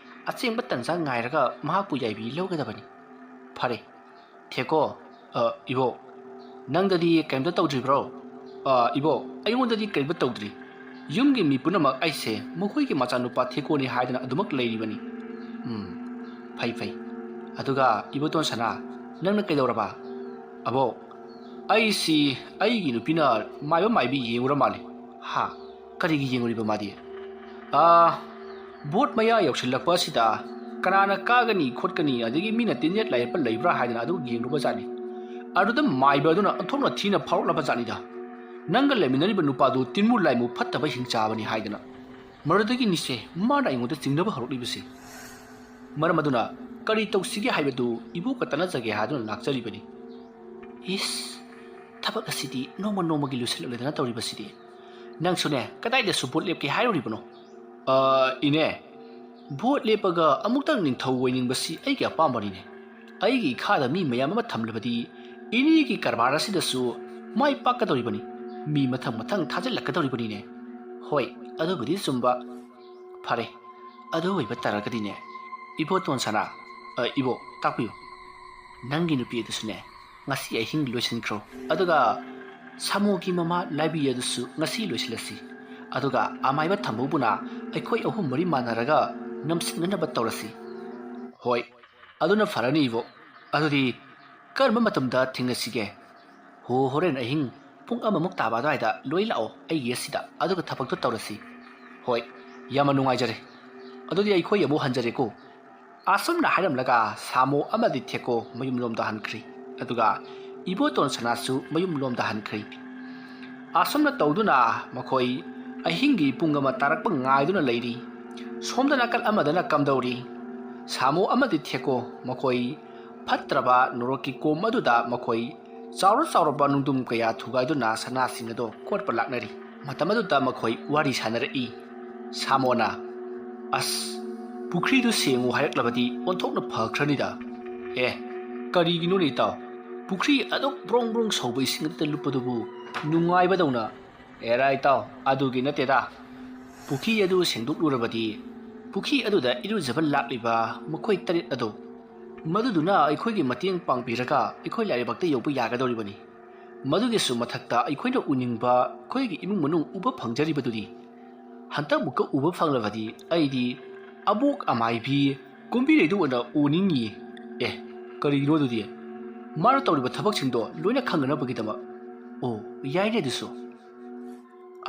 ꯑꯆꯦꯡꯕ ꯇꯟꯖꯥ ꯉꯥꯏꯔꯒ ꯃꯍꯥꯛꯄꯨ ꯌꯥꯏꯕꯤ ꯂꯧꯒꯗꯕꯅꯤ꯫ ꯐꯔꯦ, ꯊꯦꯀꯣ, ꯑ, ꯏꯕꯣꯛ, ꯅꯪꯗꯗꯤ ꯀꯔꯤꯝꯇ ꯇꯧꯗ꯭ꯔꯤꯕ꯭ꯔꯣ? ꯑ, ꯏꯕꯣꯛ, ꯑꯩꯉꯣꯟꯗꯗꯤ ꯀꯔꯤꯝꯇ ꯇꯧꯗ꯭ꯔꯤ꯫ ꯌꯨꯝꯒꯤ ꯃꯤ ꯄꯨꯝꯅꯃꯛ ꯑꯩꯁꯦ ꯃꯈꯣꯏꯒꯤ ꯃꯆꯥꯅꯨꯄꯥ ꯊꯦꯀꯣꯅꯤ ꯍꯥꯏꯗꯅ ꯑꯗꯨꯃꯛ ꯂꯩꯔꯤꯕꯅꯤ꯫ ꯎꯝ, ꯐꯩ, ꯐꯩ꯫ ꯑꯗꯨꯒ ꯏꯕꯣꯇꯣꯟ ꯁꯅꯥ, ꯅꯪꯅ ꯀꯩꯗꯧꯔꯕ? ꯑꯕꯣꯛ, ꯑꯩꯁꯤ ꯑꯩꯒꯤ ꯅꯨꯄꯤꯅ ꯃꯥꯏꯕ ꯃꯥꯏꯕꯤ ꯌꯦꯡꯉꯨꯔ ꯃꯥꯜꯂꯦ꯫ ꯍꯥ? ꯀꯔꯤꯒꯤ ꯌꯦꯡꯉꯨꯔꯤꯕ ꯃꯥꯗꯤ? ꯑꯥ, ꯚꯣꯠ ꯃꯌꯥ ꯌꯧꯁꯤꯜꯂꯛꯄ ꯑꯁꯤꯗ ꯀꯅꯥꯅ ꯀꯥꯒꯅꯤ ꯈꯣꯠꯀꯅꯤ, ꯑꯗꯒꯤ ꯃꯤꯅ ꯇꯤꯟꯌꯦꯠ ꯂꯥꯏꯌꯦꯠꯄ ꯂꯩꯕ꯭ꯔꯥ ꯍꯥꯏꯗꯅ ꯑꯗꯨ ꯌꯦꯡꯂꯨꯕ ꯖꯥꯠꯅꯤ꯫ ꯑꯗꯨꯗ ꯃꯥꯏꯕ ꯑꯗꯨꯅ ꯑꯣꯟꯊꯣꯛꯅ ꯊꯤꯅ ꯐꯥꯎꯔꯛꯂꯕ ꯖꯥꯠꯅꯤꯗ꯫ "ꯅꯪꯒ ꯂꯩꯃꯤꯟꯅꯔꯤꯕ ꯅꯨꯄꯥꯗꯨ ꯇꯤꯟꯃꯨ ꯂꯥꯏꯃꯨ ꯐꯠꯇꯕ ꯍꯤꯡꯆꯥꯕꯅꯤ" ꯍꯥꯏꯗꯅ꯫ ꯃꯗꯨꯗꯒꯤꯅꯤꯁꯦ ꯃꯥꯅ ꯑꯩꯉꯣꯟꯗ ꯆꯤꯡꯅꯕ ꯍꯧꯔꯛꯂꯤꯕꯁꯦ꯫ ꯃꯔꯝ ꯑꯗꯨꯅ ꯀꯔꯤ ꯇꯧꯁꯤꯒꯦ ꯍꯥꯏꯕꯗꯨ ꯏꯕꯣꯛꯀ ꯇꯥꯟꯅꯖꯒꯦ ꯍꯥꯏꯗꯨꯅ ꯂꯥꯛꯆꯔꯤꯕꯅꯤ꯫ ꯏꯁ, ꯊꯕꯛ ꯑꯁꯤꯗꯤ ꯅꯣꯡꯃ ꯅꯣꯡꯃꯒꯤ ꯂꯨꯁꯜꯂꯛꯂꯗꯅ ꯇꯧꯔꯤꯕꯁꯤꯗꯤ꯫ ꯅꯪꯁꯨꯅꯦ, ꯀꯗꯥꯏꯗꯁꯨ ꯚꯣꯠ ꯂꯦꯞꯀꯦ ꯍꯥꯏꯔꯨꯔꯤꯕꯅꯣ? ꯑ, ꯏꯅꯦ, ꯚꯣꯠ ꯂꯦꯞꯄꯒ ꯑꯃꯨꯛꯇꯪ ꯅꯤꯡꯊꯧ ꯑꯣꯏꯅꯤꯡꯕꯁꯤ ꯑꯩꯒꯤ ꯑꯄꯥꯝꯕꯅꯤꯅꯦ꯫ ꯑꯩꯒꯤ ꯏꯈꯥꯗ ꯃꯤ ꯃꯌꯥꯝ ꯑꯃ ꯊꯝꯂꯕꯗꯤ ꯏꯅꯦꯒꯤ ꯀꯔꯕꯥꯔ ꯑꯁꯤꯗꯁꯨ ꯃꯥꯏ ꯄꯥꯛꯀꯗꯧꯔꯤꯕꯅꯤ꯫ ꯃꯤ ꯃꯊꯪ ꯃꯊꯪ ꯊꯥꯖꯤꯜꯂꯛꯀꯗꯧꯔꯤꯕꯅꯤꯅꯦ꯫ ꯍꯣꯏ, ꯑꯗꯨꯕꯨꯗꯤ ꯆꯨꯝꯕ꯫ ꯐꯔꯦ, ꯑꯗꯨ ꯑꯣꯏꯕ ꯇꯥꯔꯒꯗꯤꯅꯦ, ꯏꯕꯣ ꯇꯣꯟꯁꯅꯥ, ꯑ, ꯏꯕꯣ, ꯇꯥꯛꯄꯤꯌꯨ꯫ ꯅꯪꯒꯤ ꯅꯨꯄꯤ ꯑꯗꯨꯁꯨꯅꯦ, ꯉꯁꯤ ꯑꯍꯤꯡ ꯂꯣꯏꯁꯤꯟꯈ꯭ꯔꯣ꯫ ꯑꯗꯨꯒ ꯁꯥꯃꯨꯒꯤ ꯃꯃꯥ ꯂꯥꯏꯕꯤ ꯑꯗꯨꯁꯨ ꯉꯁꯤ ꯂꯣꯏꯁꯤꯜꯂꯁꯤ꯫ ꯑꯗꯨꯒ ꯑꯃꯥꯏꯕ ꯊꯝꯕꯧꯕꯨꯅ ꯑꯩꯈꯣꯏ ꯑꯍꯨꯝ ꯃꯔꯤ ꯃꯥꯟꯅꯔꯒ ꯅꯝꯁꯤꯟꯅꯅꯕ ꯇꯧꯔꯁꯤ꯫ ꯍꯣꯏ, ꯑꯗꯨꯅ ꯐꯔꯅꯤ ꯏꯕꯣ꯫ ꯑꯗꯨꯗꯤ ꯀꯔꯝꯕ ꯃꯇꯝꯗ ꯊꯦꯡꯅꯁꯤꯒꯦ? ꯍꯣ, ꯍꯣꯔꯦꯟ ꯑꯍꯤꯡ ꯄꯨꯡ ꯑꯃꯃꯨꯛ ꯇꯥꯕ ꯑꯗꯨꯋꯥꯏꯗ ꯂꯣꯏ ꯂꯥꯛꯑꯣ ꯑꯩꯒꯤ ꯑꯁꯤꯗ, ꯑꯗꯨꯒ ꯊꯕꯛꯇꯣ ꯇꯧꯔꯁꯤ꯫ ꯍꯣꯏ, ꯌꯥꯝꯅ ꯅꯨꯡꯉꯥꯏꯖꯔꯦ꯫ ꯑꯗꯨꯗꯤ ꯑꯩꯈꯣꯏ ꯑꯃꯨꯛ ꯍꯟꯖꯔꯦꯀꯣ꯫ ꯑꯁꯨꯝꯅ ꯍꯥꯏꯔꯝꯂꯒ ꯁꯥꯃꯣ ꯑꯃꯗꯤ ꯊꯦꯛꯀꯣ ꯃꯌꯨꯝꯂꯣꯝꯗ ꯍꯟꯈ꯭ꯔꯤ꯫ ꯑꯗꯨꯒ ꯏꯕꯣꯇꯣꯟ ꯁꯅꯥꯁꯨ ꯃꯌꯨꯝꯂꯣꯝꯗ ꯍꯟꯈ꯭ꯔꯤ꯫ ꯑꯁꯨꯝꯅ ꯇꯧꯗꯨꯅ ꯃꯈꯣꯏ ꯑꯍꯤꯡꯒꯤ ꯄꯨꯡ ꯑꯃ ꯇꯥꯔꯛꯄ ꯉꯥꯏꯗꯨꯅ ꯂꯩꯔꯤ꯫ ꯁꯣꯝꯗ ꯅꯥꯀꯜ ꯑꯃꯗꯅ ꯀꯝꯗꯧꯔꯤ? ꯁꯥꯃꯣ ꯑꯃꯗꯤ ꯊꯦꯛꯀꯣ ꯃꯈꯣꯏ ꯐꯠꯇ꯭ꯔꯕ ꯅꯣꯔꯣꯛꯀꯤ ꯀꯣꯝ ꯑꯗꯨꯗ ꯃꯈꯣꯏ ꯆꯥꯎꯔ ꯆꯥꯎꯔꯕ ꯅꯨꯡꯗꯨꯝ ꯀꯌꯥ ꯊꯨꯒꯥꯏꯗꯨꯅ ꯁꯅꯥꯁꯤꯡ ꯑꯗꯨ ꯀꯣꯠꯄ ꯂꯥꯛꯅꯔꯤ꯫ ꯃꯇꯝ ꯑꯗꯨꯗ ꯃꯈꯣꯏ ꯋꯥꯔꯤ ꯁꯥꯟꯅꯔꯛꯏ꯫ ꯁꯥꯃꯣꯅ, "ꯑꯁ, ꯄꯨꯈ꯭ꯔꯤꯗꯨ ꯁꯦꯡꯉꯨ ꯍꯥꯏꯔꯛꯂꯕꯗꯤ ꯑꯣꯟꯊꯣꯛꯅ ꯐꯈ꯭ꯔꯅꯤꯗ꯫ ꯑꯦ, ꯀꯔꯤꯒꯤꯅꯣꯅꯦ ꯏꯇꯥꯎ? ꯄꯨꯈ꯭ꯔꯤ ꯑꯗꯨꯛ ꯕ꯭ꯔꯣꯡ ꯕ꯭ꯔꯣꯡ ꯁꯧꯕ ꯏꯁꯤꯡ ꯑꯗꯨꯗ ꯂꯨꯞꯄꯗꯨꯕꯨ ꯅꯨꯡꯉꯥꯏꯕꯗꯧꯅ?" "ꯑꯦꯔꯥ ꯏꯇꯥꯎ, ꯑꯗꯨꯒꯤ ꯅꯠꯇꯦꯗ꯫ ꯄꯨꯈ꯭ꯔꯤ ꯑꯗꯨ ꯁꯦꯡꯗꯣꯛꯂꯨꯔꯕꯗꯤ ꯄꯨꯈ꯭ꯔꯤ ꯑꯗꯨꯗ ꯏꯔꯨꯖꯕ ꯂꯥꯛꯂꯤꯕ ꯃꯈꯣꯏ ꯇꯔꯦꯠ ꯑꯗꯨ, ꯃꯗꯨꯗꯨꯅ ꯑꯩꯈꯣꯏꯒꯤ ꯃꯇꯦꯡ ꯄꯥꯡꯕꯤꯔꯒ ꯑꯩꯈꯣꯏ ꯂꯥꯏꯔꯩꯕꯥꯛꯇ ꯌꯧꯕ ꯌꯥꯒꯗꯧꯔꯤꯕꯅꯤ꯫ ꯃꯗꯨꯒꯤꯁꯨ ꯃꯊꯛꯇ ꯑꯩꯈꯣꯏꯅ ꯎꯅꯤꯡꯕ ꯑꯩꯈꯣꯏꯒꯤ ꯏꯃꯨꯡ ꯃꯅꯨꯡ ꯎꯕ ꯐꯪꯖꯔꯤꯕꯗꯨꯗꯤ꯫ ꯍꯟꯗꯛꯃꯨꯛꯀ ꯎꯕ ꯐꯪꯂꯕꯗꯤ ꯑꯩꯗꯤ ꯑꯕꯣꯛ ꯑꯃꯥꯏꯕꯤ ꯀꯨꯝꯕꯤꯔꯩꯗꯨ ꯑꯣꯏꯅ ꯎꯅꯤꯡꯉꯤ꯫ ꯑꯦ, ꯀꯔꯤꯒꯤꯅꯣ ꯑꯗꯨꯗꯤ? ꯃꯥꯅ ꯇꯧꯔꯤꯕ ꯊꯕꯛꯁꯤꯡꯗꯣ ꯂꯣꯏꯅ ꯈꯪꯅꯅꯕꯒꯤꯗꯃꯛ꯫" "ꯑꯣ, ꯌꯥꯏꯅꯦ ꯑꯗꯨꯁꯨ꯫"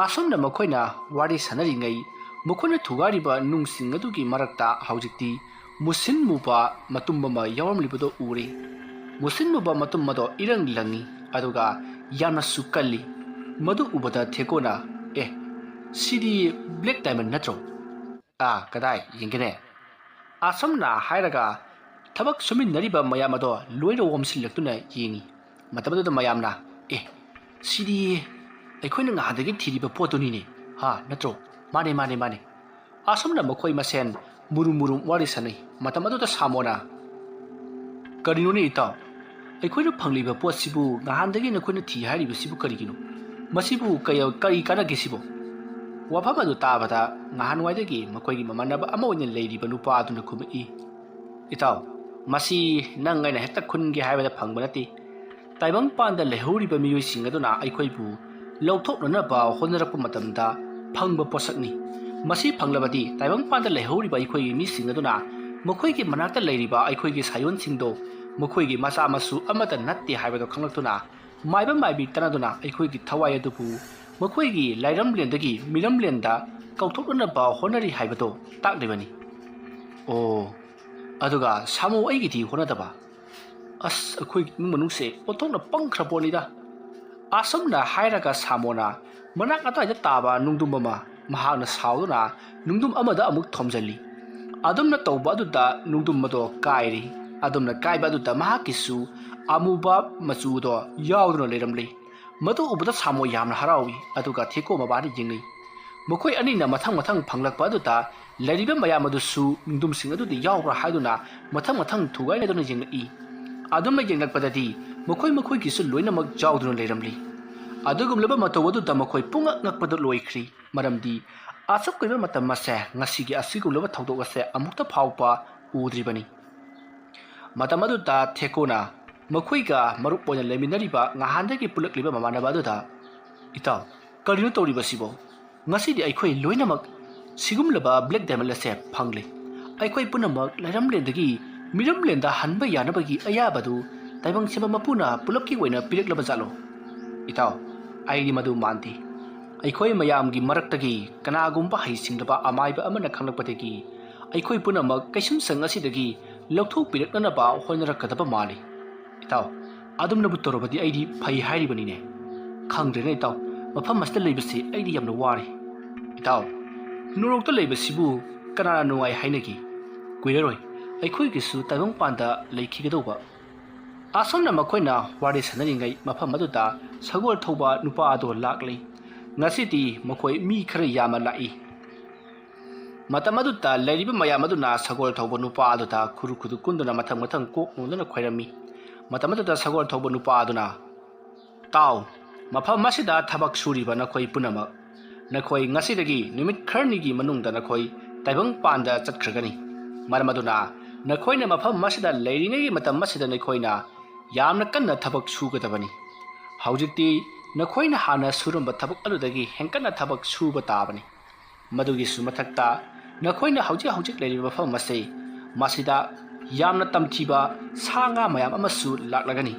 ꯑꯁꯨꯝꯅ ꯃꯈꯣꯏꯅ ꯋꯥꯔꯤ ꯁꯥꯟꯅꯔꯤꯉꯩ ꯃꯈꯣꯏꯅ ꯊꯨꯒꯥꯏꯔꯤꯕ ꯅꯨꯡꯁꯤꯡ ꯑꯗꯨꯒꯤ ꯃꯔꯛꯇ ꯍꯧꯖꯤꯛꯇꯤ ꯃꯨꯁꯤꯟ ꯃꯨꯕ ꯃꯇꯨꯝ ꯑꯃ ꯌꯥꯎꯔꯝꯂꯤꯕꯗꯣ ꯎꯔꯦ꯫ ꯃꯨꯁꯤꯟ ꯃꯨꯕ ꯃꯇꯨꯝ ꯑꯗꯣ ꯏꯔꯪ ꯂꯪꯉꯤ, ꯑꯗꯨꯒ ꯌꯥꯝꯅꯁꯨ ꯀꯜꯂꯤ꯫ ꯃꯗꯨ ꯎꯕꯗ ꯊꯦꯀꯣꯅ, "ꯑꯦ, ꯁꯤꯗꯤ ꯕ꯭ꯂꯦꯛ ꯗꯥꯏꯃꯟ ꯅꯠꯇ꯭ꯔꯣ? ꯑꯥ, ꯀꯗꯥꯏ ꯌꯦꯡꯒꯦꯅꯦ?" ꯑꯁꯨꯝꯅ ꯍꯥꯏꯔꯒ ꯊꯕꯛ ꯁꯨꯃꯤꯟꯅꯔꯤꯕ ꯃꯌꯥꯝ ꯑꯗꯣ ꯂꯣꯏꯅ ꯑꯣꯝꯁꯤꯜꯂꯛꯇꯨꯅ ꯌꯦꯡꯉꯤ꯫ ꯃꯇꯝ ꯑꯗꯨꯗ ꯃꯌꯥꯝꯅ, "ꯑꯦ, ꯁꯤꯗꯤ ꯑꯩꯈꯣꯏꯅ ꯉꯍꯥꯟꯗꯒꯤ ꯊꯤꯔꯤꯕ ꯄꯣꯠꯇꯨꯅꯤꯅꯦ꯫ ꯍꯥ, ꯅꯠꯇ꯭ꯔꯣ? ꯃꯥꯅꯦ, ꯃꯥꯅꯦ, ꯃꯥꯅꯦ꯫" ꯑꯁꯨꯝꯅ ꯃꯈꯣꯏ ꯃꯁꯦꯟ ꯃꯨꯔꯨꯝ ꯃꯨꯔꯨꯝ ꯋꯥꯔꯤ ꯁꯥꯟꯅꯩ꯫ ꯃꯇꯝ ꯑꯗꯨꯗ ꯁꯥꯃꯣꯅ, "ꯀꯔꯤꯅꯣꯅꯦ ꯏꯇꯥꯎ? ꯑꯩꯈꯣꯏꯅ ꯐꯪꯂꯤꯕ ꯄꯣꯠꯁꯤꯕꯨ ꯉꯍꯥꯟꯗꯒꯤ ꯅꯈꯣꯏꯅ ꯊꯤ ꯍꯥꯏꯔꯤꯕꯁꯤꯕꯨ ꯀꯔꯤꯒꯤꯅꯣ? ꯃꯁꯤꯕꯨ ꯀꯌꯥ, ꯀꯔꯤ ꯀꯥꯟꯅꯒꯦ ꯁꯤꯕꯨ?" ꯋꯥꯐꯝ ꯑꯗꯨ ꯇꯥꯕꯗ ꯉꯍꯥꯟꯋꯥꯏꯗꯒꯤ ꯃꯈꯣꯏꯒꯤ ꯃꯃꯥꯟꯅꯕ ꯑꯃ ꯑꯣꯏꯅ ꯂꯩꯔꯤꯕ ꯅꯨꯄꯥ ꯑꯗꯨꯅ ꯈꯨꯝꯃꯛꯏ, "ꯏꯇꯥꯎ, ꯃꯁꯤ ꯅꯪ ꯑꯩꯅ ꯍꯦꯛꯇ ꯈꯨꯟꯒꯦ ꯍꯥꯏꯕꯗ ꯐꯪꯕ ꯅꯠꯇꯦ꯫ ꯇꯥꯏꯕꯪꯄꯥꯟꯗ ꯂꯩꯍꯧꯔꯤꯕ ꯃꯤꯑꯣꯏꯁꯤꯡ ꯑꯗꯨꯅ ꯑꯩꯈꯣꯏꯕꯨ ꯂꯧꯊꯣꯛꯅꯅꯕ ꯍꯣꯠꯅꯔꯛꯄ ꯃꯇꯝꯗ ꯐꯪꯕ ꯄꯣꯠꯁꯛꯅꯤ꯫ ꯃꯁꯤ ꯐꯪꯂꯕꯗꯤ ꯇꯥꯏꯕꯪꯄꯥꯟꯗ ꯂꯩꯍꯧꯔꯤꯕ ꯑꯩꯈꯣꯏꯒꯤ ꯃꯤꯁꯤꯡ ꯑꯗꯨꯅ ꯃꯈꯣꯏꯒꯤ ꯃꯅꯥꯛꯇ ꯂꯩꯔꯤꯕ ꯑꯩꯈꯣꯏꯒꯤ ꯁꯥꯌꯣꯟꯁꯤꯡꯗꯣ ꯃꯈꯣꯏꯒꯤ ꯃꯆꯥ ꯃꯁꯨ ꯑꯃꯠꯇ ꯅꯠꯇꯦ ꯍꯥꯏꯕꯗꯨ ꯈꯪꯂꯛꯇꯨꯅ ꯃꯥꯏꯕ ꯃꯥꯏꯕꯤ ꯇꯥꯟꯅꯗꯨꯅ ꯑꯩꯈꯣꯏꯒꯤ ꯊꯋꯥꯏ ꯑꯗꯨꯕꯨ ꯃꯈꯣꯏꯒꯤ ꯂꯥꯏꯔꯝꯂꯦꯟꯗꯒꯤ ꯃꯤꯔꯝꯂꯦꯟꯗ ꯀꯧꯊꯣꯛꯅꯅꯕ ꯍꯣꯠꯅꯔꯤ ꯍꯥꯏꯕꯗꯣ ꯇꯥꯛꯂꯤꯕꯅꯤ꯫" ꯑꯣ, ꯑꯗꯨꯒ ꯁꯥꯃꯨ ꯑꯩꯒꯤꯗꯤ ꯍꯣꯠꯅꯗꯕ? ꯑꯁ, ꯑꯩꯈꯣꯏꯒꯤ ꯏꯃꯨꯡ ꯃꯅꯨꯡꯁꯦ ꯑꯣꯟꯊꯣꯛꯅ ꯄꯪꯈ꯭ꯔ ꯄꯣꯠꯅꯤꯗ꯫ ꯑꯁꯨꯝꯅ ꯍꯥꯏꯔꯒ ꯁꯥꯃꯣꯅ ꯃꯅꯥꯛ ꯑꯗꯨꯋꯥꯏꯗ ꯇꯥꯕ ꯅꯨꯡꯗꯨꯝ ꯑꯃ ꯃꯍꯥꯛꯅ ꯁꯥꯎꯗꯨꯅ ꯅꯨꯡꯗꯨꯝ ꯑꯃꯗ ꯑꯃꯨꯛ ꯊꯣꯝꯖꯤꯜꯂꯤ꯫ ꯑꯗꯨꯝꯅ ꯇꯧꯕ ꯑꯗꯨꯗ ꯅꯨꯡꯗꯨꯝ ꯑꯗꯣ ꯀꯥꯏꯔꯤ꯫ ꯑꯗꯨꯝꯅ ꯀꯥꯏꯕ ꯑꯗꯨꯗ ꯃꯍꯥꯛꯀꯤꯁꯨ ꯑꯃꯨꯕ ꯃꯆꯨꯗꯣ ꯌꯥꯎꯗꯨꯅ ꯂꯩꯔꯝꯂꯤ꯫ ꯃꯗꯨ ꯎꯕꯗ ꯁꯥꯃꯣ ꯌꯥꯝꯅ ꯍꯔꯥꯎꯏ, ꯑꯗꯨꯒ ꯊꯦꯀꯣ ꯃꯕꯥꯅꯤ ꯌꯦꯡꯅꯩ꯫ ꯃꯈꯣꯏ ꯑꯅꯤꯅ ꯃꯊꯪ ꯃꯊꯪ ꯐꯪꯂꯛꯄ ꯑꯗꯨꯗ ꯂꯩꯔꯤꯕ ꯃꯌꯥꯝ ꯑꯗꯨꯁꯨ ꯅꯨꯡꯗꯨꯝꯁꯤꯡ ꯑꯗꯨꯗ ꯌꯥꯎꯕ꯭ꯔꯥ ꯍꯥꯏꯗꯨꯅ ꯃꯊꯪ ꯃꯊꯪ ꯊꯨꯒꯥꯏꯅꯗꯨꯅ ꯌꯦꯡꯂꯛꯏ꯫ ꯑꯗꯨꯝꯅ ꯌꯦꯡꯂꯛꯄꯗꯗꯤ ꯃꯈꯣꯏ ꯃꯈꯣꯏꯒꯤꯁꯨ ꯂꯣꯏꯅꯃꯛ ꯌꯥꯎꯗꯨꯅ ꯂꯩꯔꯝꯂꯤ꯫ ꯑꯗꯨꯒꯨꯝꯂꯕ ꯃꯇꯧ ꯑꯗꯨꯗ ꯃꯈꯣꯏ ꯄꯨꯡꯉꯛ ꯉꯛꯄꯗ ꯂꯣꯏꯈ꯭ꯔꯤ, ꯃꯔꯝꯗꯤ ꯑꯁꯨꯛ ꯀꯨꯏꯕ ꯃꯇꯝ ꯑꯁꯦ ꯉꯁꯤꯒꯤ ꯑꯁꯤꯒꯨꯝꯂꯕ ꯊꯧꯗꯣꯛ ꯑꯁꯦ ꯑꯃꯨꯛꯇ ꯐꯥꯎꯕ ꯎꯗ꯭ꯔꯤꯕꯅꯤ꯫ ꯃꯇꯝ ꯑꯗꯨꯗ ꯊꯦꯀꯣꯅ ꯃꯈꯣꯏꯒ ꯃꯔꯨꯞ ꯑꯣꯏꯅ ꯂꯩꯃꯤꯟꯅꯔꯤꯕ ꯉꯍꯥꯟꯗꯒꯤ ꯄꯨꯜꯂꯛꯂꯤꯕ ꯃꯃꯥꯟꯅꯕ ꯑꯗꯨꯗ, "ꯏꯇꯥꯎ, ꯀꯔꯤꯅꯣ ꯇꯧꯔꯤꯕꯁꯤꯕꯣ? ꯉꯁꯤꯗꯤ ꯑꯩꯈꯣꯏ ꯂꯣꯏꯅꯃꯛ ꯁꯤꯒꯨꯝꯂꯕ ꯕ꯭ꯂꯦꯛ ꯗꯥꯏꯃꯟ ꯑꯁꯦ ꯐꯪꯂꯦ꯫ ꯑꯩꯈꯣꯏ ꯄꯨꯝꯅꯃꯛ ꯂꯩꯔꯝꯂꯦꯟꯗꯒꯤ ꯃꯤꯔꯝꯂꯦꯟꯗ ꯍꯟꯕ ꯌꯥꯅꯕꯒꯤ ꯑꯌꯥꯕꯗꯨ ꯇꯥꯏꯕꯪ ꯁꯦꯝꯕ ꯃꯄꯨꯅ ꯄꯨꯂꯞꯀꯤ ꯑꯣꯏꯅ ꯄꯤꯔꯛꯂꯕ ꯖꯥꯠꯂꯣ?" "ꯏꯇꯥꯎ, ꯑꯩꯗꯤ ꯃꯗꯨ ꯃꯥꯟꯗꯦ꯫ ꯑꯩꯈꯣꯏ ꯃꯌꯥꯝꯒꯤ ꯃꯔꯛꯇꯒꯤ ꯀꯅꯥꯒꯨꯝꯕ ꯍꯩꯁꯤꯡꯂꯕ ꯑꯃꯥꯏꯕ ꯑꯃꯅ ꯈꯪꯂꯛꯄꯗꯒꯤ ꯑꯩꯈꯣꯏ ꯄꯨꯝꯅꯃꯛ ꯀꯩꯁꯨꯝꯁꯪ ꯑꯁꯤꯗꯒꯤ ꯂꯧꯊꯣꯛꯄꯤꯔꯛꯅꯅꯕ ꯍꯣꯠꯅꯔꯛꯀꯗꯕ ꯃꯥꯜꯂꯤ꯫ ꯏꯇꯥꯎ, ꯑꯗꯨꯝꯅꯕꯨ ꯇꯧꯔꯕꯗꯤ ꯑꯩꯗꯤ ꯐꯩ ꯍꯥꯏꯔꯤꯕꯅꯤꯅꯦ꯫ ꯈꯪꯗ꯭ꯔꯦꯅꯦ ꯏꯇꯥꯎ, ꯃꯐꯝ ꯑꯁꯤꯗ ꯂꯩꯕꯁꯤ ꯑꯩꯗꯤ ꯌꯥꯝꯅ ꯋꯥꯔꯦ꯫ ꯏꯇꯥꯎ, ꯅꯣꯔꯣꯛꯇ ꯂꯩꯕꯁꯤꯕꯨ ꯀꯅꯥꯅ ꯅꯨꯡꯉꯥꯏ ꯍꯥꯏꯅꯒꯦ? ꯀꯨꯏꯔꯔꯣꯏ ꯑꯩꯈꯣꯏꯒꯤꯁꯨ ꯇꯥꯏꯕꯪꯄꯥꯟꯗ ꯂꯩꯈꯤꯒꯗꯧꯕ꯫ ꯑꯁꯨꯝꯅ ꯃꯈꯣꯏꯅ ꯋꯥꯔꯤ ꯁꯥꯟꯅꯔꯤꯉꯩ ꯃꯐꯝ ꯑꯗꯨꯗ ꯁꯒꯣꯜ ꯊꯧꯕ ꯅꯨꯄꯥ ꯑꯗꯨ ꯂꯥꯛꯂꯤ꯫ ꯉꯁꯤꯗꯤ ꯃꯈꯣꯏ ꯃꯤ ꯈꯔ ꯌꯥꯝꯅ ꯂꯥꯛꯏ꯫ ꯃꯇꯝ ꯑꯗꯨꯗ ꯂꯩꯔꯤꯕ ꯃꯌꯥꯝ ꯑꯗꯨꯅ ꯁꯒꯣꯜ ꯊꯧꯕ ꯅꯨꯄꯥ ꯑꯗꯨꯗ ꯈꯨꯔꯨ ꯈꯨꯔꯨ ꯀꯨꯟꯗꯨꯅ ꯃꯊꯪ ꯃꯊꯪ ꯀꯣꯛ ꯅꯣꯟꯗꯨꯅ ꯈꯣꯏꯔꯝꯃꯤ꯫ ꯃꯇꯝ ꯑꯗꯨꯗ ꯁꯒꯣꯜ ꯊꯧꯕ ꯅꯨꯄꯥ ꯑꯗꯨꯅ, "ꯇꯥꯎ, ꯃꯐꯝ ꯑꯁꯤꯗ ꯊꯕꯛ ꯁꯨꯔꯤꯕ ꯅꯈꯣꯏ ꯄꯨꯝꯅꯃꯛ, ꯅꯈꯣꯏ ꯉꯁꯤꯗꯒꯤ ꯅꯨꯃꯤꯠ ꯈꯔꯅꯤꯒꯤ ꯃꯅꯨꯡꯗ ꯅꯈꯣꯏ ꯇꯥꯏꯕꯪꯄꯥꯟꯗ ꯆꯠꯈ꯭ꯔꯒꯅꯤ꯫ ꯃꯔꯝ ꯑꯗꯨꯅ ꯅꯈꯣꯏꯅ ꯃꯐꯝ ꯑꯁꯤꯗ ꯂꯩꯔꯤꯉꯩꯒꯤ ꯃꯇꯝ ꯑꯁꯤꯗ ꯅꯈꯣꯏꯅ ꯌꯥꯝꯅ ꯀꯟꯅ ꯊꯕꯛ ꯁꯨꯒꯗꯕꯅꯤ꯫ ꯍꯧꯖꯤꯛꯇꯤ ꯅꯈꯣꯏꯅ ꯍꯥꯟꯅ ꯁꯨꯔꯝꯕ ꯊꯕꯛ ꯑꯗꯨꯗꯒꯤ ꯍꯦꯟꯀꯠꯅ ꯊꯕꯛ ꯁꯨꯕ ꯇꯥꯕꯅꯤ꯫ ꯃꯗꯨꯒꯤꯁꯨ ꯃꯊꯛꯇ ꯅꯈꯣꯏꯅ ꯍꯧꯖꯤꯛ ꯍꯧꯖꯤꯛ ꯂꯩꯔꯤꯕ ꯃꯐꯝ ꯑꯁꯤ, ꯃꯁꯤꯗ ꯌꯥꯝꯅ ꯇꯝꯊꯤꯕ ꯁꯥ ꯉꯥ ꯃꯌꯥꯝ ꯑꯃꯁꯨ ꯂꯥꯛꯂꯒꯅꯤ꯫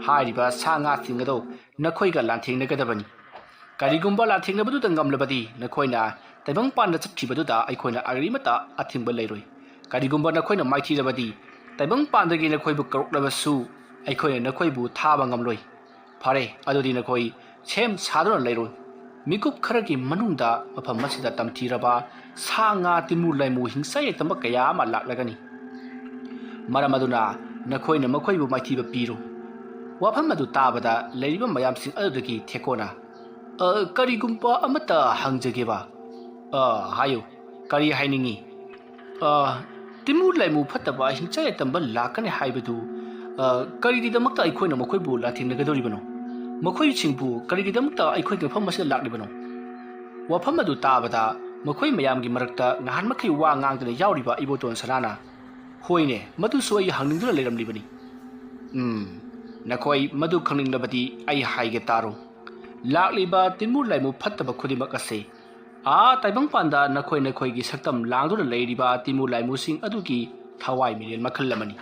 ꯍꯥꯏꯔꯤꯕ ꯁꯥ ꯉꯥꯁꯤꯡ ꯑꯗꯨ ꯅꯈꯣꯏꯒ ꯂꯥꯟꯊꯦꯡꯅꯒꯗꯕꯅꯤ꯫ ꯀꯔꯤꯒꯨꯝꯕ ꯂꯥꯟꯊꯦꯡꯅꯕꯗꯨꯗ ꯉꯝꯂꯕꯗꯤ ꯅꯈꯣꯏꯅ ꯇꯥꯏꯕꯪꯄꯥꯟꯗ ꯆꯠꯈꯤꯕꯗꯨꯗ ꯑꯩꯈꯣꯏꯅ ꯑꯔꯤꯃꯠꯇ ꯑꯊꯤꯡꯕ ꯂꯩꯔꯣꯏ꯫ ꯀꯔꯤꯒꯨꯝꯕ ꯅꯈꯣꯏꯅ ꯃꯥꯏꯊꯤꯔꯕꯗꯤ ꯇꯥꯏꯕꯪꯄꯥꯟꯗꯒꯤ ꯅꯈꯣꯏꯕꯨ ꯀꯧꯔꯛꯂꯕꯁꯨ ꯑꯩꯈꯣꯏꯅ ꯅꯈꯣꯏꯕꯨ ꯊꯥꯕ ꯉꯝꯂꯣꯏ꯫ ꯐꯔꯦ, ꯑꯗꯨꯗꯤ ꯅꯈꯣꯏ ꯁꯦꯝ ꯁꯥꯗꯨꯅ ꯂꯩꯔꯣ꯫ ꯃꯤꯀꯨꯞ ꯈꯔꯒꯤ ꯃꯅꯨꯡꯗ ꯃꯐꯝ ꯑꯁꯤꯗ ꯇꯝꯊꯤꯔꯕ ꯁꯥ ꯉꯥ, ꯇꯤꯟꯃꯨ ꯂꯥꯏꯃꯨ, ꯍꯤꯡꯆꯥ ꯌꯥꯏꯇꯝꯕ ꯀꯌꯥ ꯑꯃ ꯂꯥꯛꯂꯒꯅꯤ꯫ ꯃꯔꯝ ꯑꯗꯨꯅ ꯅꯈꯣꯏꯅ ꯃꯈꯣꯏꯕꯨ ꯃꯥꯏꯊꯤꯕ ꯄꯤꯔꯨ꯫" ꯋꯥꯐꯝ ꯑꯗꯨ ꯇꯥꯕꯗ ꯂꯩꯔꯤꯕ ꯃꯌꯥꯝꯁꯤꯡ ꯑꯗꯨꯗꯒꯤ ꯊꯦꯀꯣꯅ, "ꯑ, ꯀꯔꯤꯒꯨꯝꯕ ꯑꯃꯠꯇ ꯍꯪꯖꯒꯦꯕ?" "ꯑ, ꯍꯥꯏꯌꯨ, ꯀꯔꯤ ꯍꯥꯏꯅꯤꯡꯉꯤ?" "ꯑ, ꯇꯤꯟꯃꯨ ꯂꯥꯏꯃꯨ ꯐꯠꯇꯕ ꯍꯤꯡꯆꯥ ꯌꯥꯏꯇꯝꯕ ꯂꯥꯛꯀꯅꯤ ꯍꯥꯏꯕꯗꯨ, ꯑ, ꯀꯔꯤꯒꯤꯗꯃꯛꯇ ꯑꯩꯈꯣꯏꯅ ꯃꯈꯣꯏꯕꯨ ꯂꯥꯟꯊꯦꯡꯅꯒꯗꯧꯔꯤꯕꯅꯣ? ꯃꯈꯣꯏꯁꯤꯡꯕꯨ ꯀꯔꯤꯒꯤꯗꯃꯛꯇ ꯑꯩꯈꯣꯏꯒꯤ ꯃꯐꯝ ꯑꯁꯤꯗ ꯂꯥꯛꯂꯤꯕꯅꯣ?" ꯋꯥꯐꯝ ꯑꯗꯨ ꯇꯥꯕꯗ ꯃꯈꯣꯏ ꯃꯌꯥꯝꯒꯤ ꯃꯔꯛꯇ ꯉꯍꯥꯟꯃꯈꯩ ꯋꯥ ꯉꯥꯡꯗꯅ ꯌꯥꯎꯔꯤꯕ ꯏꯕꯣꯇꯣꯟ ꯁꯅꯥꯅ, "ꯍꯣꯏꯅꯦ, ꯃꯗꯨꯁꯨ ꯑꯩ ꯍꯪꯅꯤꯡꯗꯨꯅ ꯂꯩꯔꯝꯂꯤꯕꯅꯤ꯫" "ꯎꯝ, ꯅꯈꯣꯏ ꯃꯗꯨ ꯈꯪꯅꯤꯡꯂꯕꯗꯤ ꯑꯩ ꯍꯥꯏꯒꯦ ꯇꯥꯔꯣ꯫ ꯂꯥꯛꯂꯤꯕ ꯇꯤꯟꯃꯨ ꯂꯥꯏꯃꯨ ꯐꯠꯇꯕ ꯈꯨꯗꯤꯡꯃꯛ ꯑꯁꯤ ꯑꯥ ꯇꯥꯏꯕꯪꯄꯥꯟꯗ ꯅꯈꯣꯏ ꯅꯈꯣꯏꯒꯤ ꯁꯛꯇꯝ ꯂꯥꯡꯗꯨꯅ ꯂꯩꯔꯤꯕ ꯇꯤꯟꯃꯨ ꯂꯥꯏꯃꯨꯁꯤꯡ ꯑꯗꯨꯒꯤ ꯊꯋꯥꯏ ꯃꯤꯔꯦꯜ ꯃꯈꯜ ꯑꯃꯅꯤ꯫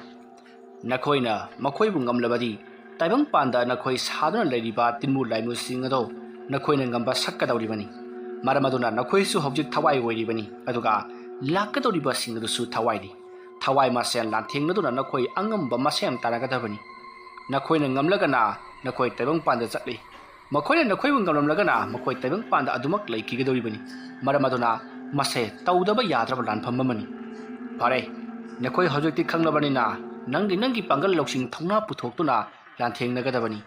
ꯅꯈꯣꯏꯅ ꯃꯈꯣꯏꯕꯨ ꯉꯝꯂꯕꯗꯤ ꯇꯥꯏꯕꯪꯄꯥꯟꯗ ꯅꯈꯣꯏ ꯁꯥꯗꯨꯅ ꯂꯩꯔꯤꯕ ꯇꯤꯟꯃꯨ ꯂꯥꯏꯃꯨꯁꯤꯡ ꯑꯗꯣ ꯅꯈꯣꯏꯅ ꯉꯝꯕ ꯁꯛꯀꯗꯧꯔꯤꯕꯅꯤ꯫ ꯃꯔꯝ ꯑꯗꯨꯅ ꯅꯈꯣꯏꯁꯨ ꯍꯧꯖꯤꯛ ꯊꯋꯥꯏ ꯑꯣꯏꯔꯤꯕꯅꯤ, ꯑꯗꯨꯒ ꯂꯥꯛꯀꯗꯧꯔꯤꯕꯁꯤꯡ ꯑꯗꯨꯁꯨ ꯊꯋꯥꯏꯅꯤ꯫ ꯊꯋꯥꯏ ꯃꯁꯦꯜ ꯂꯥꯟꯊꯦꯡꯅꯗꯨꯅ ꯅꯈꯣꯏ ꯑꯉꯝꯕ ꯃꯁꯦꯜ ꯇꯥꯟꯅꯒꯗꯕꯅꯤ꯫ ꯅꯈꯣꯏꯅ ꯉꯝꯂꯒꯅ ꯅꯈꯣꯏ ꯇꯥꯏꯕꯪꯄꯥꯟꯗ ꯆꯠꯂꯤ, ꯃꯈꯣꯏꯅ ꯅꯈꯣꯏꯕꯨ ꯉꯝꯂꯝꯂꯒꯅ ꯃꯈꯣꯏ ꯇꯥꯏꯕꯪꯄꯥꯟꯗ ꯑꯗꯨꯃꯛ ꯂꯩꯈꯤꯒꯗꯧꯔꯤꯕꯅꯤ꯫ ꯃꯔꯝ ꯑꯗꯨꯅ ꯃꯁꯦ ꯇꯧꯗꯕ ꯌꯥꯗ꯭ꯔꯕ ꯂꯥꯟꯐꯝ ꯑꯃꯅꯤ꯫ ꯐꯔꯦ, ꯅꯈꯣꯏ ꯍꯧꯖꯤꯛꯇꯤ ꯈꯪꯂꯕꯅꯤꯅ ꯅꯪꯒꯤ ꯅꯪꯒꯤ ꯄꯥꯡꯒꯜ ꯂꯧꯁꯤꯡ ꯊꯧꯅꯥ ꯄꯨꯊꯣꯛꯇꯨꯅ ꯂꯥꯟꯊꯦꯡꯅꯒꯗꯕꯅꯤ꯫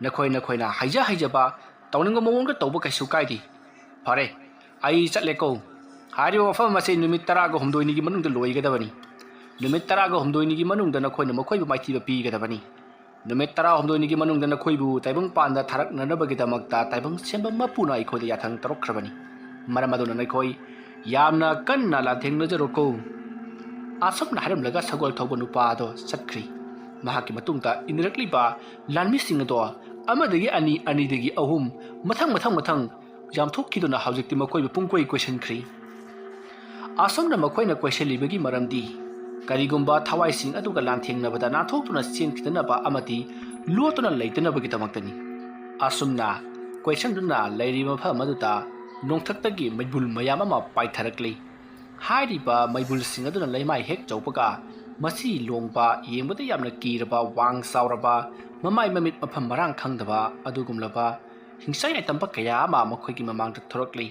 ꯅꯈꯣꯏ ꯅꯈꯣꯏꯅ ꯍꯩꯖ ꯍꯩꯖꯕ ꯇꯧꯅꯤꯡꯕ ꯃꯑꯣꯡꯗ ꯇꯧꯕ ꯀꯩꯁꯨ ꯀꯥꯏꯗꯦ꯫ ꯐꯔꯦ, ꯑꯩ ꯆꯠꯂꯦꯀꯣ꯫ ꯍꯥꯏꯔꯤꯕ ꯋꯥꯐꯝ ꯑꯁꯤ ꯅꯨꯃꯤꯠ ꯇꯔꯥꯒ ꯍꯨꯝꯗꯣꯏꯅꯤꯒꯤ ꯃꯅꯨꯡꯗ ꯂꯣꯏꯒꯗꯕꯅꯤ꯫ ꯅꯨꯃꯤꯠ ꯇꯔꯥꯒ ꯍꯨꯝꯗꯣꯏꯅꯤꯒꯤ ꯃꯅꯨꯡꯗ ꯅꯈꯣꯏꯅ ꯃꯈꯣꯏꯕꯨ ꯃꯥꯏꯊꯤꯕ ꯄꯤꯒꯗꯕꯅꯤ꯫ ꯅꯨꯃꯤꯠ ꯇꯔꯥꯍꯨꯝꯗꯣꯏꯅꯤꯒꯤ ꯃꯅꯨꯡꯗ ꯅꯈꯣꯏꯕꯨ ꯇꯥꯏꯕꯪꯄꯥꯟꯗ ꯊꯥꯔꯛꯅꯅꯕꯒꯤꯗꯃꯛꯇ ꯇꯥꯏꯕꯪ ꯁꯦꯝꯕ ꯃꯄꯨꯅ ꯑꯩꯈꯣꯏꯗ ꯌꯥꯊꯪ ꯇꯧꯔꯛꯈ꯭ꯔꯕꯅꯤ꯫ ꯃꯔꯝ ꯑꯗꯨꯅ ꯅꯈꯣꯏ ꯌꯥꯝꯅ ꯀꯟꯅ ꯂꯥꯟꯊꯦꯡꯅꯖꯔꯣꯀꯣ꯫ ꯑꯁꯨꯝꯅ ꯍꯥꯏꯔꯝꯂꯒ ꯁꯒꯣꯜ ꯊꯧꯕ ꯅꯨꯄꯥ ꯑꯗꯣ ꯆꯠꯈ꯭ꯔꯤ꯫ ꯃꯍꯥꯛꯀꯤ ꯃꯇꯨꯡꯗ ꯏꯟꯅꯔꯛꯂꯤꯕ ꯂꯥꯟꯃꯤꯁꯤꯡ ꯑꯗꯣ ꯑꯃꯗꯒꯤ ꯑꯅꯤ, ꯑꯅꯤꯗꯒꯤ ꯑꯍꯨꯝ, ꯃꯊꯪ ꯃꯊꯪ ꯃꯊꯪ ꯌꯥꯝꯊꯣꯛꯈꯤꯗꯨꯅ ꯍꯧꯖꯤꯛꯇꯤ ꯃꯈꯣꯏꯕꯨ ꯄꯨꯡꯀꯣꯏ ꯀꯣꯏꯁꯤꯟꯈ꯭ꯔꯤ꯫ ꯑꯁꯨꯝꯅ ꯃꯈꯣꯏꯅ ꯀꯣꯏꯁꯤꯜꯂꯤꯕꯒꯤ ꯃꯔꯝꯗꯤ ꯀꯔꯤꯒꯨꯝꯕ ꯊꯋꯥꯏꯁꯤꯡ ꯑꯗꯨꯒ ꯂꯥꯟꯊꯦꯡꯅꯕꯗ ꯅꯥꯟꯊꯣꯛꯇꯨꯅ ꯆꯦꯟꯈꯤꯗꯅꯕ ꯑꯃꯗꯤ ꯂꯣꯠꯇꯨꯅ ꯂꯩꯇꯅꯕꯒꯤꯗꯃꯛꯇꯅꯤ꯫ ꯑꯁꯨꯝꯅ ꯀꯣꯏꯁꯟꯗꯨꯅ ꯂꯩꯔꯤꯕ ꯃꯐꯝ ꯑꯗꯨꯗ ꯅꯣꯡꯊꯛꯇꯒꯤ ꯃꯩꯕꯨꯜ ꯃꯌꯥꯝ ꯑꯃ ꯄꯥꯏꯊꯔꯛꯂꯤ꯫ ꯍꯥꯏꯔꯤꯕ ꯃꯩꯕꯨꯜꯁꯤꯡ ꯑꯗꯨꯅ ꯂꯩꯃꯥꯏ ꯍꯦꯛ ꯆꯧꯕꯒ ꯃꯁꯤ ꯂꯣꯡꯕ, ꯌꯦꯡꯕꯗ ꯌꯥꯝꯅ ꯀꯤꯔꯕ, ꯋꯥꯡ ꯆꯥꯎꯔꯕ, ꯃꯃꯥꯏ ꯃꯃꯤꯠ ꯃꯐꯝ ꯃꯔꯥꯡ ꯈꯪꯗꯕ ꯑꯗꯨꯒꯨꯝꯂꯕ ꯍꯤꯡꯆꯥꯏ ꯌꯥꯏꯇꯝꯕ ꯀꯌꯥ ꯑꯃ ꯃꯈꯣꯏꯒꯤ ꯃꯃꯥꯡꯗ ꯊꯣꯔꯛꯂꯤ꯫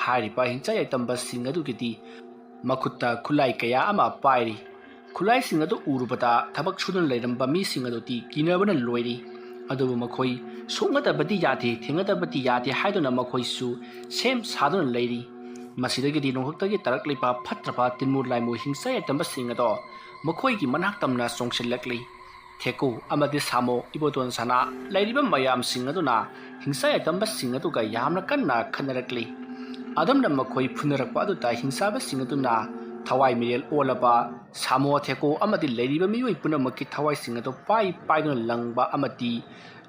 ꯍꯥꯏꯔꯤꯕ ꯍꯤꯡꯆꯥꯏ ꯌꯥꯏꯇꯝꯕꯁꯤꯡ ꯑꯗꯨꯒꯤꯗꯤ ꯃꯈꯨꯠꯇ ꯈꯨꯠꯂꯥꯏ ꯀꯌꯥ ꯑꯃ ꯄꯥꯏꯔꯤ꯫ ꯈꯨꯠꯂꯥꯏꯁꯤꯡ ꯑꯗꯨ ꯎꯔꯨꯕꯗ ꯊꯕꯛ ꯁꯨꯗꯨꯅ ꯂꯩꯔꯝꯕ ꯃꯤꯁꯤꯡ ꯑꯗꯨꯗꯤ ꯀꯤꯅꯕꯅ ꯂꯣꯏꯔꯤ꯫ ꯑꯗꯨꯕꯨ ꯃꯈꯣꯏ ꯁꯣꯛꯅꯗꯕꯗꯤ ꯌꯥꯗꯦ, ꯊꯦꯡꯅꯗꯕꯗꯤ ꯌꯥꯗꯦ ꯍꯥꯏꯗꯨꯅ ꯃꯈꯣꯏꯁꯨ ꯁꯦꯝ ꯁꯥꯗꯨꯅ ꯂꯩꯔꯤ꯫ ꯃꯁꯤꯗꯒꯤꯗꯤ ꯅꯣꯡꯊꯛꯇꯒꯤ ꯇꯥꯔꯛꯂꯤꯕ ꯐꯠꯇ꯭ꯔꯕ ꯇꯤꯟꯃꯨ ꯂꯥꯏꯃꯨ ꯍꯤꯡꯆꯥꯏ ꯌꯥꯏꯇꯝꯕꯁꯤꯡ ꯑꯗꯣ ꯃꯈꯣꯏꯒꯤ ꯃꯅꯥꯛ ꯇꯝꯅ ꯆꯣꯡꯁꯤꯜꯂꯛꯂꯤ꯫ ꯊꯦꯀꯨ ꯑꯃꯗꯤ ꯁꯥꯃꯣ, ꯏꯕꯣꯇꯣꯟ ꯁꯅꯥ ꯂꯩꯔꯤꯕ ꯃꯌꯥꯝꯁꯤꯡ ꯑꯗꯨꯅ ꯍꯤꯡꯆꯥ ꯌꯥꯏꯇꯝꯕꯁꯤꯡ ꯑꯗꯨꯒ ꯌꯥꯝꯅ ꯀꯟꯅ ꯈꯠꯅꯔꯛꯂꯤ꯫ ꯑꯗꯨꯝꯅ ꯃꯈꯣꯏ ꯐꯨꯅꯔꯛꯄ ꯑꯗꯨꯗ ꯍꯤꯡꯆꯥꯕꯁꯤꯡ ꯑꯗꯨꯅ ꯊꯋꯥꯏ ꯃꯤꯔꯦꯜ ꯑꯣꯜꯂꯕ ꯁꯥꯃꯣ, ꯊꯦꯀꯨ ꯑꯃꯗꯤ ꯂꯩꯔꯤꯕ ꯃꯤꯑꯣꯏ ꯄꯨꯝꯅꯃꯛꯀꯤ ꯊꯋꯥꯏꯁꯤꯡ ꯑꯗꯨ ꯄꯥꯏ ꯄꯥꯏꯗꯨꯅ ꯂꯪꯕ ꯑꯃꯗꯤ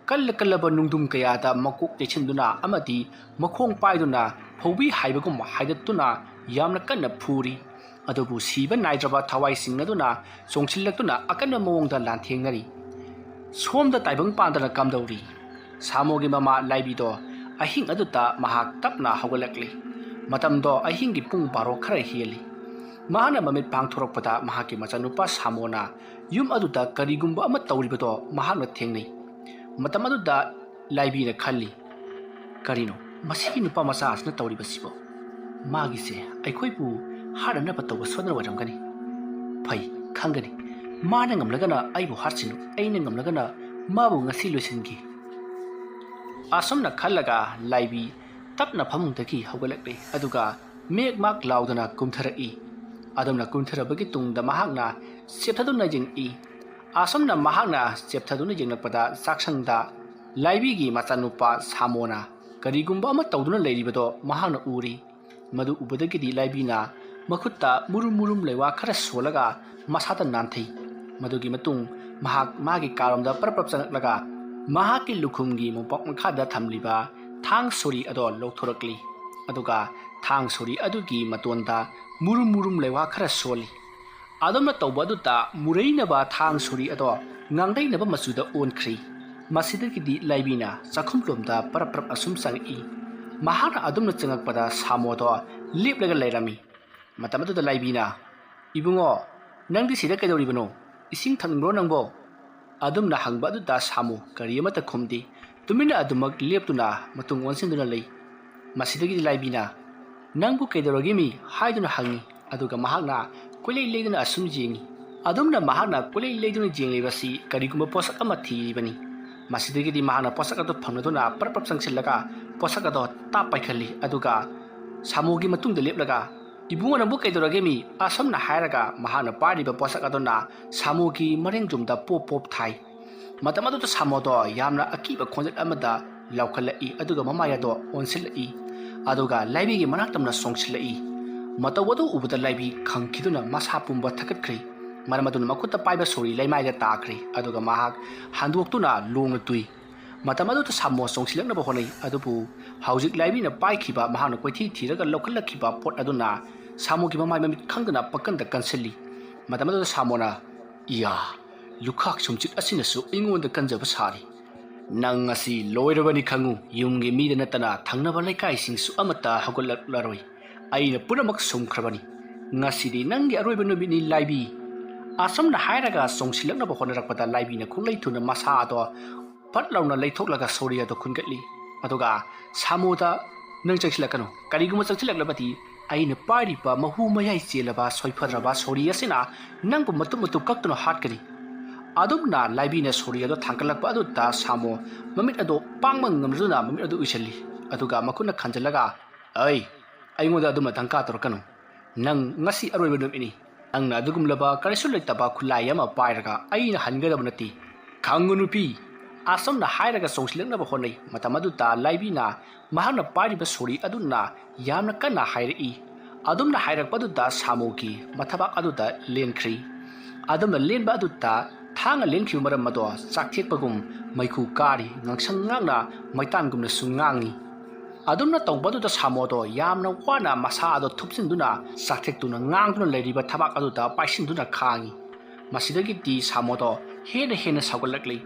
ꯀꯜꯂ ꯀꯜꯂꯕ ꯅꯨꯡꯗꯨꯝ ꯀꯌꯥꯗ ꯃꯀꯣꯛ ꯌꯩꯁꯤꯟꯗꯨꯅ ꯑꯃꯗꯤ ꯃꯈꯣꯡ ꯄꯥꯏꯗꯨꯅ ꯐꯧꯕꯤ ꯍꯥꯏꯕꯒꯨꯝ ꯍꯥꯏꯗꯠꯇꯨꯅ ꯌꯥꯝꯅ ꯀꯟꯅ ꯐꯨꯔꯤ꯫ ꯑꯗꯨꯕꯨ ꯁꯤꯕ ꯅꯥꯏꯗ꯭ꯔꯕ ꯊꯋꯥꯏꯁꯤꯡ ꯑꯗꯨꯅ ꯆꯣꯡꯁꯤꯜꯂꯛꯇꯨꯅ ꯑꯀꯟꯕ ꯃꯑꯣꯡꯗ ꯂꯥꯟꯊꯦꯡꯅꯔꯤ꯫ ꯁꯣꯝꯗ ꯇꯥꯏꯕꯪ ꯄꯥꯟꯗꯅ ꯀꯝꯗꯧꯔꯤ? ꯁꯥꯃꯣꯒꯤ ꯃꯃꯥ ꯂꯥꯏꯕꯤꯗꯣ ꯑꯍꯤꯡ ꯑꯗꯨꯗ ꯃꯍꯥꯛ ꯇꯞꯅ ꯍꯧꯒꯠꯂꯛꯂꯤ꯫ ꯃꯇꯝꯗꯣ ꯑꯍꯤꯡꯒꯤ ꯄꯨꯡ ꯕꯥꯔꯣ ꯈꯔ ꯍꯦꯜꯂꯤ꯫ ꯃꯍꯥꯛꯅ ꯃꯃꯤꯠ ꯄꯥꯡꯊꯣꯔꯛꯄꯗ ꯃꯍꯥꯛꯀꯤ ꯃꯆꯥꯅꯨꯄꯥ ꯁꯥꯃꯣꯅ ꯌꯨꯝ ꯑꯗꯨꯗ ꯀꯔꯤꯒꯨꯝꯕ ꯑꯃ ꯇꯧꯔꯤꯕꯗꯣ ꯃꯍꯥꯛꯅ ꯊꯦꯡꯅꯩ꯫ ꯃꯇꯝ ꯑꯗꯨꯗ ꯂꯥꯏꯕꯤꯅ ꯈꯜꯂꯤ, "ꯀꯔꯤꯅꯣ ꯃꯁꯤꯒꯤ ꯅꯨꯄꯥ ꯃꯆꯥ ꯑꯁꯤꯅ ꯇꯧꯔꯤꯕꯁꯤꯕꯣ? ꯃꯥꯒꯤꯁꯦ ꯑꯩꯈꯣꯏꯕꯨ ꯍꯥꯠꯅꯅꯕ ꯇꯧꯕ ꯁꯣꯏꯗꯅ ꯑꯣꯏꯔꯝꯒꯅꯤ꯫ ꯐꯩ, ꯈꯪꯒꯅꯤ꯫ ꯃꯥꯅ ꯉꯝꯂꯒꯅ ꯑꯩꯕꯨ ꯍꯥꯠꯁꯤꯅꯨ, ꯑꯩꯅ ꯉꯝꯂꯒꯅ ꯃꯥꯕꯨ ꯉꯁꯤ ꯂꯣꯏꯁꯤꯟꯒꯦ"꯫ ꯑꯁꯨꯝꯅ ꯈꯜꯂꯒ ꯂꯥꯏꯕꯤ ꯇꯞꯅ ꯐꯃꯨꯡꯗꯒꯤ ꯍꯧꯒꯠꯂꯛꯂꯦ, ꯑꯗꯨꯒ ꯃꯦꯛ ꯃꯥꯛ ꯂꯥꯎꯗꯅ ꯀꯨꯝꯊꯔꯛꯏ꯫ ꯑꯗꯨꯝꯅ ꯀꯨꯝꯊꯔꯕꯒꯤ ꯇꯨꯡꯗ ꯃꯍꯥꯛꯅ ꯆꯦꯞꯊꯗꯨꯅ ꯌꯦꯡꯉꯛꯏ꯫ ꯑꯁꯨꯝꯅ ꯃꯍꯥꯛꯅ ꯆꯦꯞꯊꯗꯨꯅ ꯌꯦꯡꯂꯛꯄꯗ ꯆꯥꯛꯁꯪꯗ ꯂꯥꯏꯕꯤꯒꯤ ꯃꯆꯥꯅꯨꯄꯥ ꯁꯥꯃꯣꯅ ꯀꯔꯤꯒꯨꯝꯕ ꯑꯃ ꯇꯧꯗꯨꯅ ꯂꯩꯔꯤꯕꯗꯣ ꯃꯍꯥꯛꯅ ꯎꯔꯤ꯫ ꯃꯗꯨ ꯎꯕꯗꯒꯤꯗꯤ ꯂꯥꯏꯕꯤꯅ ꯃꯈꯨꯠꯇ ꯃꯨꯔꯨꯝ ꯃꯨꯔꯨꯝ ꯂꯩꯋꯥ ꯈꯔ ꯁꯣꯜꯂꯒ ꯃꯁꯥꯗ ꯅꯥꯟꯊꯩ꯫ ꯃꯗꯨꯒꯤ ꯃꯇꯨꯡ ꯃꯍꯥꯛ ꯃꯥꯒꯤ ꯀꯥꯔꯣꯝꯗ ꯄꯔꯞ ꯄꯔꯞ ꯆꯪꯂꯛꯂꯒ ꯃꯍꯥꯛꯀꯤ ꯂꯨꯈꯨꯝꯒꯤ ꯃꯣꯝꯄꯥꯛ ꯃꯈꯥꯗ ꯊꯝꯂꯤꯕ ꯊꯥꯡ ꯁꯣꯔꯤ ꯑꯗꯣ ꯂꯧꯊꯣꯔꯛꯂꯤ꯫ ꯑꯗꯨꯒ ꯊꯥꯡ ꯁꯣꯔꯤ ꯑꯗꯨꯒꯤ ꯃꯇꯣꯟꯗ ꯃꯨꯔꯨꯝ ꯃꯨꯔꯨꯝ ꯂꯩꯋꯥ ꯈꯔ ꯁꯣꯜꯂꯤ꯫ ꯑꯗꯨꯝꯅ ꯇꯧꯕ ꯑꯗꯨꯗ ꯃꯨꯔꯩꯅꯕ ꯊꯥꯡ ꯁꯣꯔꯤ ꯑꯗꯣ ꯉꯥꯡꯗꯩꯅꯕ ꯃꯆꯨꯗ ꯑꯣꯟꯈ꯭ꯔꯤ꯫ ꯃꯁꯤꯗꯒꯤꯗꯤ ꯂꯥꯏꯕꯤꯅ ꯆꯥꯛꯈꯨꯝꯂꯣꯝꯗ ꯄꯔꯞ ꯄꯔꯞ ꯑꯁꯨꯝ ꯆꯪꯉꯛꯏ꯫ ꯃꯍꯥꯛꯅ ꯑꯗꯨꯝꯅ ꯆꯪꯉꯛꯄꯗ ꯁꯥꯃꯣꯗꯣ ꯂꯦꯞꯂꯒ ꯂꯩꯔꯝꯃꯤ꯫ ꯃꯇꯝ ꯑꯗꯨꯗ ꯂꯥꯏꯕꯤꯅ, "ꯏꯕꯨꯡꯉꯣ, ꯅꯪꯗꯤ ꯁꯤꯗ ꯀꯩꯗꯧꯔꯤꯕꯅꯣ? ꯏꯁꯤꯡ ꯊꯛꯅꯤꯡꯕ꯭ꯔꯣ ꯅꯪꯕꯣ?" ꯑꯗꯨꯝꯅ ꯍꯪꯕ ꯑꯗꯨꯗ ꯁꯥꯃꯨ ꯀꯔꯤ ꯑꯃꯠꯇ ꯈꯨꯝꯗꯦ꯫ ꯇꯨꯃꯤꯟꯅ ꯑꯗꯨꯃꯛ ꯂꯦꯞꯇꯨꯅ ꯃꯇꯨꯡ ꯑꯣꯟꯁꯤꯟꯗꯨꯅ ꯂꯩ꯫ ꯃꯁꯤꯗꯒꯤꯗꯤ ꯂꯥꯏꯕꯤꯅ, "ꯅꯪꯕꯨ ꯀꯩꯗꯧꯔꯒꯦ ꯃꯤ?" ꯍꯥꯏꯗꯨꯅ ꯍꯪꯉꯤ꯫ ꯑꯗꯨꯒ ꯃꯍꯥꯛꯅ ꯀꯣꯏꯂꯩ ꯂꯩꯗꯨꯅ ꯑꯁꯨꯝ ꯌꯦꯡꯉꯤ꯫ ꯑꯗꯨꯝꯅ ꯃꯍꯥꯛꯅ ꯀꯣꯏꯂꯩ ꯂꯩꯗꯨꯅ ꯌꯦꯡꯂꯤꯕꯁꯤ ꯀꯔꯤꯒꯨꯝꯕ ꯄꯣꯠꯁꯛ ꯑꯃ ꯊꯤꯔꯤꯕꯅꯤ꯫ ꯃꯁꯤꯗꯒꯤꯗꯤ ꯃꯍꯥꯛꯅ ꯄꯣꯠꯁꯛ ꯑꯗꯨ ꯐꯪꯅꯗꯨꯅ ꯄꯔꯞ ꯄꯔꯞ ꯆꯪꯁꯤꯜꯂꯒ ꯄꯣꯠꯁꯛ ꯑꯗꯣ ꯇꯥꯞ ꯄꯥꯏꯈꯠꯂꯤ꯫ ꯑꯗꯨꯒ ꯁꯥꯃꯨꯒꯤ ꯃꯇꯨꯡꯗ ꯂꯦꯞꯂꯒ, "ꯏꯕꯨꯡꯉꯣ, ꯅꯪꯕꯨ ꯀꯩꯗꯧꯔꯒꯦ ꯃꯤ?" ꯑꯁꯨꯝꯅ ꯍꯥꯏꯔꯒ ꯃꯍꯥꯛꯅ ꯄꯥꯏꯔꯤꯕ ꯄꯣꯠꯁꯛ ꯑꯗꯨꯅ ꯁꯥꯃꯨꯒꯤ ꯃꯔꯦꯡ ꯖꯨꯝꯗ ꯄꯣꯞ ꯄꯣꯞ ꯊꯥꯏ꯫ ꯃꯇꯝ ꯑꯗꯨꯗ ꯁꯥꯃꯣꯗꯣ ꯌꯥꯝꯅ ꯑꯀꯤꯕ ꯈꯣꯟꯖꯦꯜ ꯑꯃꯗ ꯂꯥꯎꯈꯠꯂꯛꯏ, ꯑꯗꯨꯒ ꯃꯃꯥꯏ ꯑꯗꯣ ꯑꯣꯟꯁꯤꯜꯂꯛꯏ, ꯑꯗꯨꯒ ꯂꯥꯏꯕꯤꯒꯤ ꯃꯅꯥꯛ ꯇꯝꯅ ꯆꯣꯡꯁꯤꯜꯂꯛꯏ꯫ ꯃꯇꯧ ꯑꯗꯨ ꯎꯕꯗ ꯂꯥꯏꯕꯤ ꯈꯪꯈꯤꯗꯨꯅ ꯃꯁꯥ ꯄꯨꯝꯕ ꯊꯛꯀꯠꯈ꯭ꯔꯦ꯫ ꯃꯔꯝ ꯑꯗꯨꯅ ꯃꯈꯨꯠꯇ ꯄꯥꯏꯕ ꯁꯣꯔꯤ ꯂꯩꯃꯥꯏꯗ ꯇꯥꯈ꯭ꯔꯦ, ꯑꯗꯨꯒ ꯃꯍꯥꯛ ꯍꯟꯗꯣꯛꯇꯨꯅ ꯂꯣꯡꯅ ꯇꯨꯏ꯫ ꯃꯇꯝ ꯑꯗꯨꯗ ꯁꯥꯃꯣ ꯆꯣꯡꯁꯤꯜꯂꯛꯅꯕ ꯍꯣꯠꯅꯩ, ꯑꯗꯨꯕꯨ ꯍꯧꯖꯤꯛ ꯂꯥꯏꯕꯤꯅ ꯄꯥꯏꯈꯤꯕ, ꯃꯍꯥꯛꯅ ꯀꯣꯏꯊꯤ ꯊꯤꯔꯒ ꯂꯧꯈꯠꯂꯛꯈꯤꯕ ꯄꯣꯠ ꯑꯗꯨꯅ ꯁꯥꯃꯣꯒꯤ ꯃꯃꯥꯏ ꯃꯃꯤꯠ ꯈꯪꯗꯅ ꯄꯪꯀꯟꯗ ꯀꯟꯁꯤꯜꯂꯤ꯫ ꯃꯇꯝ ꯑꯗꯨꯗ ꯁꯥꯃꯣꯅ, "ꯏꯌꯥ, ꯂꯨꯈꯥꯛ ꯁꯨꯝꯆꯤꯠ ꯑꯁꯤꯅꯁꯨ ꯑꯩꯉꯣꯟꯗ ꯀꯟꯖꯕ ꯁꯥꯔꯤ꯫ ꯅꯪ ꯑꯁꯤ ꯂꯣꯏꯔꯕꯅꯤ ꯈꯪꯉꯨ, ꯌꯨꯝꯒꯤ ꯃꯤꯗ ꯅꯠꯇꯅ ꯊꯪꯅꯕ ꯂꯩꯀꯥꯏꯁꯤꯡꯁꯨ ꯑꯃꯠꯇ ꯍꯧꯒꯠꯂꯛꯂꯔꯣꯏ꯫ ꯑꯩꯅ ꯄꯨꯝꯅꯃꯛ ꯁꯨꯝꯈ꯭ꯔꯕꯅꯤ꯫ "ꯉꯁꯤꯗꯤ ꯅꯪꯒꯤ ꯑꯔꯣꯏꯕ ꯅꯨꯃꯤꯠꯅꯤ, ꯂꯥꯏꯕꯤ!" ꯑꯁꯨꯝꯅ ꯍꯥꯏꯔꯒ ꯆꯣꯡꯁꯤꯜꯂꯛꯅꯕ ꯍꯣꯠꯅꯔꯛꯄꯗ, ꯂꯥꯏꯕꯤꯅ ꯈꯣꯡꯂꯩ ꯊꯨꯅ ꯃꯁꯥ ꯑꯗꯣ ꯐꯠ ꯂꯥꯎꯅ ꯂꯩꯊꯣꯛꯂꯒ ꯁꯣꯔꯤ ꯑꯗꯣ ꯈꯨꯟꯒꯠꯂꯤ꯫ ꯑꯗꯨꯒ ꯁꯥꯃꯣꯗ, "ꯅꯪ ꯆꯪꯁꯤꯜꯂꯛꯀꯅꯨ꯫ ꯀꯔꯤꯒꯨꯝꯕ ꯆꯪꯁꯤꯜꯂꯛꯂꯕꯗꯤ, ꯑꯩꯅ ꯄꯥꯏꯔꯤꯕ ꯃꯍꯨ ꯃꯌꯥꯏ ꯆꯦꯜꯂꯕ ꯁꯣꯏꯐꯗ꯭ꯔꯕ ꯁꯣꯔꯤ ꯑꯁꯤꯅ ꯅꯪꯕꯨ ꯃꯇꯨꯞ ꯃꯇꯨꯞ ꯀꯛꯇꯨꯅ ꯍꯥꯠꯀꯅꯤ꯫" ꯑꯗꯨꯝꯅ ꯂꯥꯏꯕꯤꯅ ꯁꯣꯔꯤ ꯑꯗꯣ ꯊꯥꯡꯒꯠꯂꯛꯄ ꯑꯗꯨꯗ, ꯁꯥꯃꯣ ꯃꯃꯤꯠ ꯑꯗꯣ ꯄꯥꯡꯕ ꯉꯝꯗꯨꯅ ꯃꯃꯤꯠ ꯑꯗꯨ ꯎꯏꯁꯤꯜꯂꯤ꯫ ꯑꯗꯨꯒ ꯃꯈꯨꯠꯅ ꯈꯟꯖꯤꯜꯂꯒ, "ꯑꯩ, ꯑꯩꯉꯣꯟꯗ ꯑꯗꯨꯝꯅ ꯙꯪꯀꯥ ꯇꯧꯔꯛꯀꯅꯨ꯫ ꯅꯪ ꯉꯁꯤ ꯑꯔꯣꯏꯕ ꯅꯨꯃꯤꯠꯅꯤ꯫ ꯅꯪꯅ ꯑꯗꯨꯒꯨꯝꯂꯕ ꯀꯔꯤꯁꯨ ꯂꯩꯇꯕ ꯈꯨꯠꯂꯥꯏ ꯑꯃ ꯄꯥꯏꯔꯒ ꯑꯩꯅ ꯍꯟꯒꯗꯕ ꯅꯠꯇꯦ꯫ ꯈꯪꯉꯨ, ꯅꯨꯄꯤ!" ꯑꯁꯨꯝꯅ ꯍꯥꯏꯔꯒ ꯆꯣꯡꯁꯤꯜꯂꯛꯅꯕ ꯍꯣꯠꯅꯩ꯫ ꯃꯇꯝ ꯑꯗꯨꯗ ꯂꯥꯏꯕꯤꯅ ꯃꯍꯥꯛꯅ ꯄꯥꯏꯔꯤꯕ ꯁꯣꯔꯤ ꯑꯗꯨꯅ ꯌꯥꯝꯅ ꯀꯟꯅ ꯍꯥꯏꯔꯛꯏ꯫ ꯑꯗꯨꯝꯅ ꯍꯥꯏꯔꯛꯄ ꯑꯗꯨꯗ ꯁꯥꯃꯣꯒꯤ ꯃꯊꯕꯥꯛ ꯑꯗꯨꯗ ꯂꯦꯟꯈ꯭ꯔꯤ꯫ ꯑꯗꯨꯝꯅ ꯂꯦꯟꯕ ꯑꯗꯨꯗ ꯊꯥꯡꯅ ꯂꯦꯟꯈꯤꯕ ꯃꯔꯝ ꯑꯗꯣ ꯆꯥꯛꯊꯦꯛꯄꯒꯨꯝ ꯃꯩꯈꯨ ꯀꯥꯔꯤ, ꯉꯥꯡꯁꯪ ꯉꯥꯡꯅ ꯃꯩꯇꯥꯟꯒꯨꯝꯅꯁꯨ ꯉꯥꯡꯉꯤ꯫ ꯑꯗꯨꯝꯅ ꯇꯧꯕ ꯑꯗꯨꯗ ꯁꯥꯃꯣꯗꯣ ꯌꯥꯝꯅ ꯋꯥꯅ ꯃꯁꯥ ꯑꯗꯣ ꯊꯨꯞꯆꯤꯟꯗꯨꯅ ꯆꯥꯛꯊꯦꯛꯇꯨꯅ ꯉꯥꯡꯗꯨꯅ ꯂꯩꯔꯤꯕ ꯊꯕꯥꯛ ꯑꯗꯨꯗ ꯄꯥꯏꯁꯤꯟꯗꯨꯅ ꯈꯥꯡꯉꯤ꯫ ꯃꯁꯤꯗꯒꯤꯗꯤ ꯁꯥꯃꯣꯗꯣ ꯍꯦꯟꯅ ꯍꯦꯟꯅ ꯁꯥꯎꯒꯠꯂꯛꯂꯤ꯫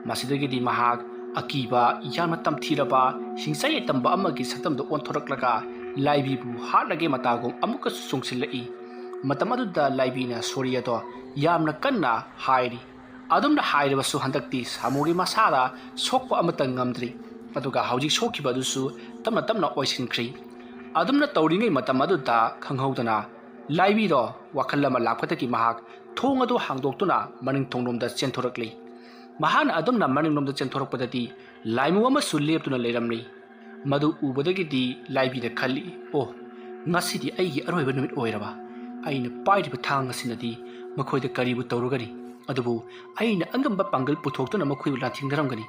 ꯃꯁꯤꯗꯒꯤꯗꯤ ꯃꯍꯥꯛ ꯑꯀꯤꯕ, ꯌꯥꯝꯅ ꯇꯝꯊꯤꯔꯕ, ꯍꯤꯡꯆꯥꯏ ꯌꯥꯏꯇꯝꯕ ꯑꯃꯒꯤ ꯁꯛꯇꯝꯗ ꯑꯣꯟꯊꯣꯔꯛꯂꯒ ꯂꯥꯏꯕꯤꯕꯨ ꯍꯥꯠꯂꯒꯦ ꯃꯇꯥꯒꯨꯝ ꯑꯃꯨꯛꯀꯁꯨ ꯆꯣꯡꯁꯤꯜꯂꯛꯏ꯫ ꯃꯇꯝ ꯑꯗꯨꯗ ꯂꯥꯏꯕꯤꯅ ꯁꯣꯔꯤ ꯑꯗꯣ ꯌꯥꯝꯅ ꯀꯟꯅ ꯍꯥꯏꯔꯤ꯫ ꯑꯗꯨꯝꯅ ꯍꯥꯏꯔꯕꯁꯨ ꯍꯟꯗꯛꯇꯤ ꯁꯥꯃꯨꯒꯤ ꯃꯁꯥꯗ ꯁꯣꯛꯄ ꯑꯃꯠꯇ ꯉꯝꯗ꯭ꯔꯤ꯫ ꯑꯗꯨꯒ ꯍꯧꯖꯤꯛ ꯁꯣꯛꯈꯤꯕ ꯑꯗꯨꯁꯨ ꯇꯞꯅ ꯇꯞꯅ ꯑꯣꯏꯁꯤꯟꯈ꯭ꯔꯤ꯫ ꯑꯗꯨꯝꯅ ꯇꯧꯔꯤꯉꯩ ꯃꯇꯝ ꯑꯗꯨꯗ ꯈꯪꯍꯧꯗꯅ ꯂꯥꯏꯕꯤꯗꯣ ꯋꯥꯈꯜ ꯑꯃ ꯂꯥꯛꯄꯗꯒꯤ ꯃꯍꯥꯛ ꯊꯣꯡ ꯑꯗꯨ ꯍꯥꯡꯗꯣꯛꯇꯨꯅ ꯃꯅꯤꯡ ꯊꯣꯡꯂꯣꯝꯗ ꯆꯦꯟꯊꯣꯔꯛꯂꯤ꯫ ꯃꯍꯥꯛꯅ ꯑꯗꯨꯝꯅ ꯃꯅꯤꯡꯂꯣꯝꯗ ꯆꯦꯟꯊꯣꯔꯛꯄꯗꯗꯤ ꯂꯥꯏꯃꯨ ꯑꯃꯁꯨ ꯂꯦꯞꯇꯨꯅ ꯂꯩꯔꯝꯂꯤ꯫ ꯃꯗꯨ ꯎꯕꯗꯒꯤꯗꯤ ꯂꯥꯏꯕꯤꯅ ꯈꯜꯂꯤ, "ꯑꯣ, ꯉꯁꯤꯗꯤ ꯑꯩꯒꯤ ꯑꯔꯣꯏꯕ ꯅꯨꯃꯤꯠ ꯑꯣꯏꯔꯕ꯫ ꯑꯩꯅ ꯄꯥꯏꯔꯤꯕ ꯊꯥꯡ ꯑꯁꯤꯅꯗꯤ ꯃꯈꯣꯏꯗ ꯀꯔꯤꯕꯨ ꯇꯧꯔꯨꯒꯅꯤ? ꯑꯗꯨꯕꯨ ꯑꯩꯅ ꯑꯉꯝꯕ ꯄꯥꯡꯒꯜ ꯄꯨꯊꯣꯛꯇꯨꯅ ꯃꯈꯣꯏꯕꯨ ꯂꯥꯟꯊꯦꯡꯅꯔꯝꯒꯅꯤ꯫"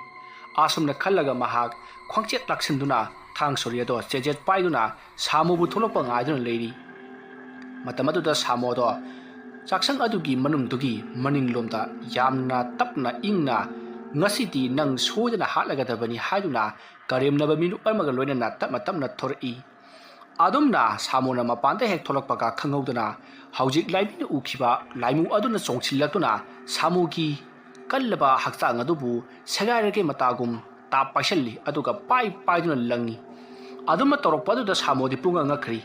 ꯑꯁꯨꯝꯅ ꯈꯜꯂꯒ ꯃꯍꯥꯛ ꯈ꯭ꯋꯥꯡꯆꯦꯠ ꯂꯥꯛꯁꯤꯟꯗꯨꯅ ꯊꯥꯡ ꯁꯣꯔꯤ ꯑꯗꯣ ꯆꯦꯖꯦꯠ ꯄꯥꯏꯗꯨꯅ ꯁꯥꯃꯨꯕꯨ ꯊꯣꯛꯂꯛꯄ ꯉꯥꯏꯗꯨꯅ ꯂꯩꯔꯤ꯫ ꯃꯇꯝ ꯑꯗꯨꯗ ꯁꯥꯃꯣꯗꯣ ꯆꯥꯛꯁꯪ ꯑꯗꯨꯒꯤ ꯃꯅꯨꯡꯗꯨꯒꯤ ꯃꯅꯤꯡꯂꯣꯝꯗ ꯌꯥꯝꯅ ꯇꯞꯅ ꯏꯪꯅ, "ꯉꯁꯤꯗꯤ ꯅꯪ ꯁꯣꯏꯗꯅ ꯍꯥꯠꯂꯒꯗꯕꯅꯤ" ꯍꯥꯏꯗꯨꯅ ꯀꯔꯦꯝꯅꯕ ꯃꯤꯅꯣꯛ ꯑꯃꯒ ꯂꯣꯏꯅꯅ ꯇꯞꯅ ꯇꯞꯅ ꯊꯣꯔꯛꯏ꯫ ꯑꯗꯨꯝꯅ ꯁꯥꯃꯨꯅ ꯃꯄꯥꯟꯗ ꯍꯦꯛ ꯊꯣꯛꯂꯛꯄꯒ ꯈꯪꯍꯧꯗꯅ ꯍꯧꯖꯤꯛ ꯂꯥꯏꯕꯤꯅ ꯎꯈꯤꯕ ꯂꯥꯏꯃꯨ ꯑꯗꯨꯅ ꯆꯣꯡꯁꯤꯜꯂꯛꯇꯨꯅ ꯁꯥꯃꯨꯒꯤ ꯀꯜꯂꯕ ꯍꯛꯆꯥꯡ ꯑꯗꯨꯕꯨ ꯁꯦꯒꯥꯏꯔꯒꯦ ꯃꯇꯥꯒꯨꯝ ꯇꯥꯞ ꯄꯥꯏꯁꯤꯜꯂꯤ, ꯑꯗꯨꯒ ꯄꯥꯏ ꯄꯥꯏꯗꯨꯅ ꯂꯪꯉꯤ꯫ ꯑꯗꯨꯝꯅ ꯇꯧꯔꯛꯄ ꯑꯗꯨꯗ ꯁꯥꯃꯨꯗꯤ ꯄꯨꯡꯉꯛ ꯉꯛꯈ꯭ꯔꯤ꯫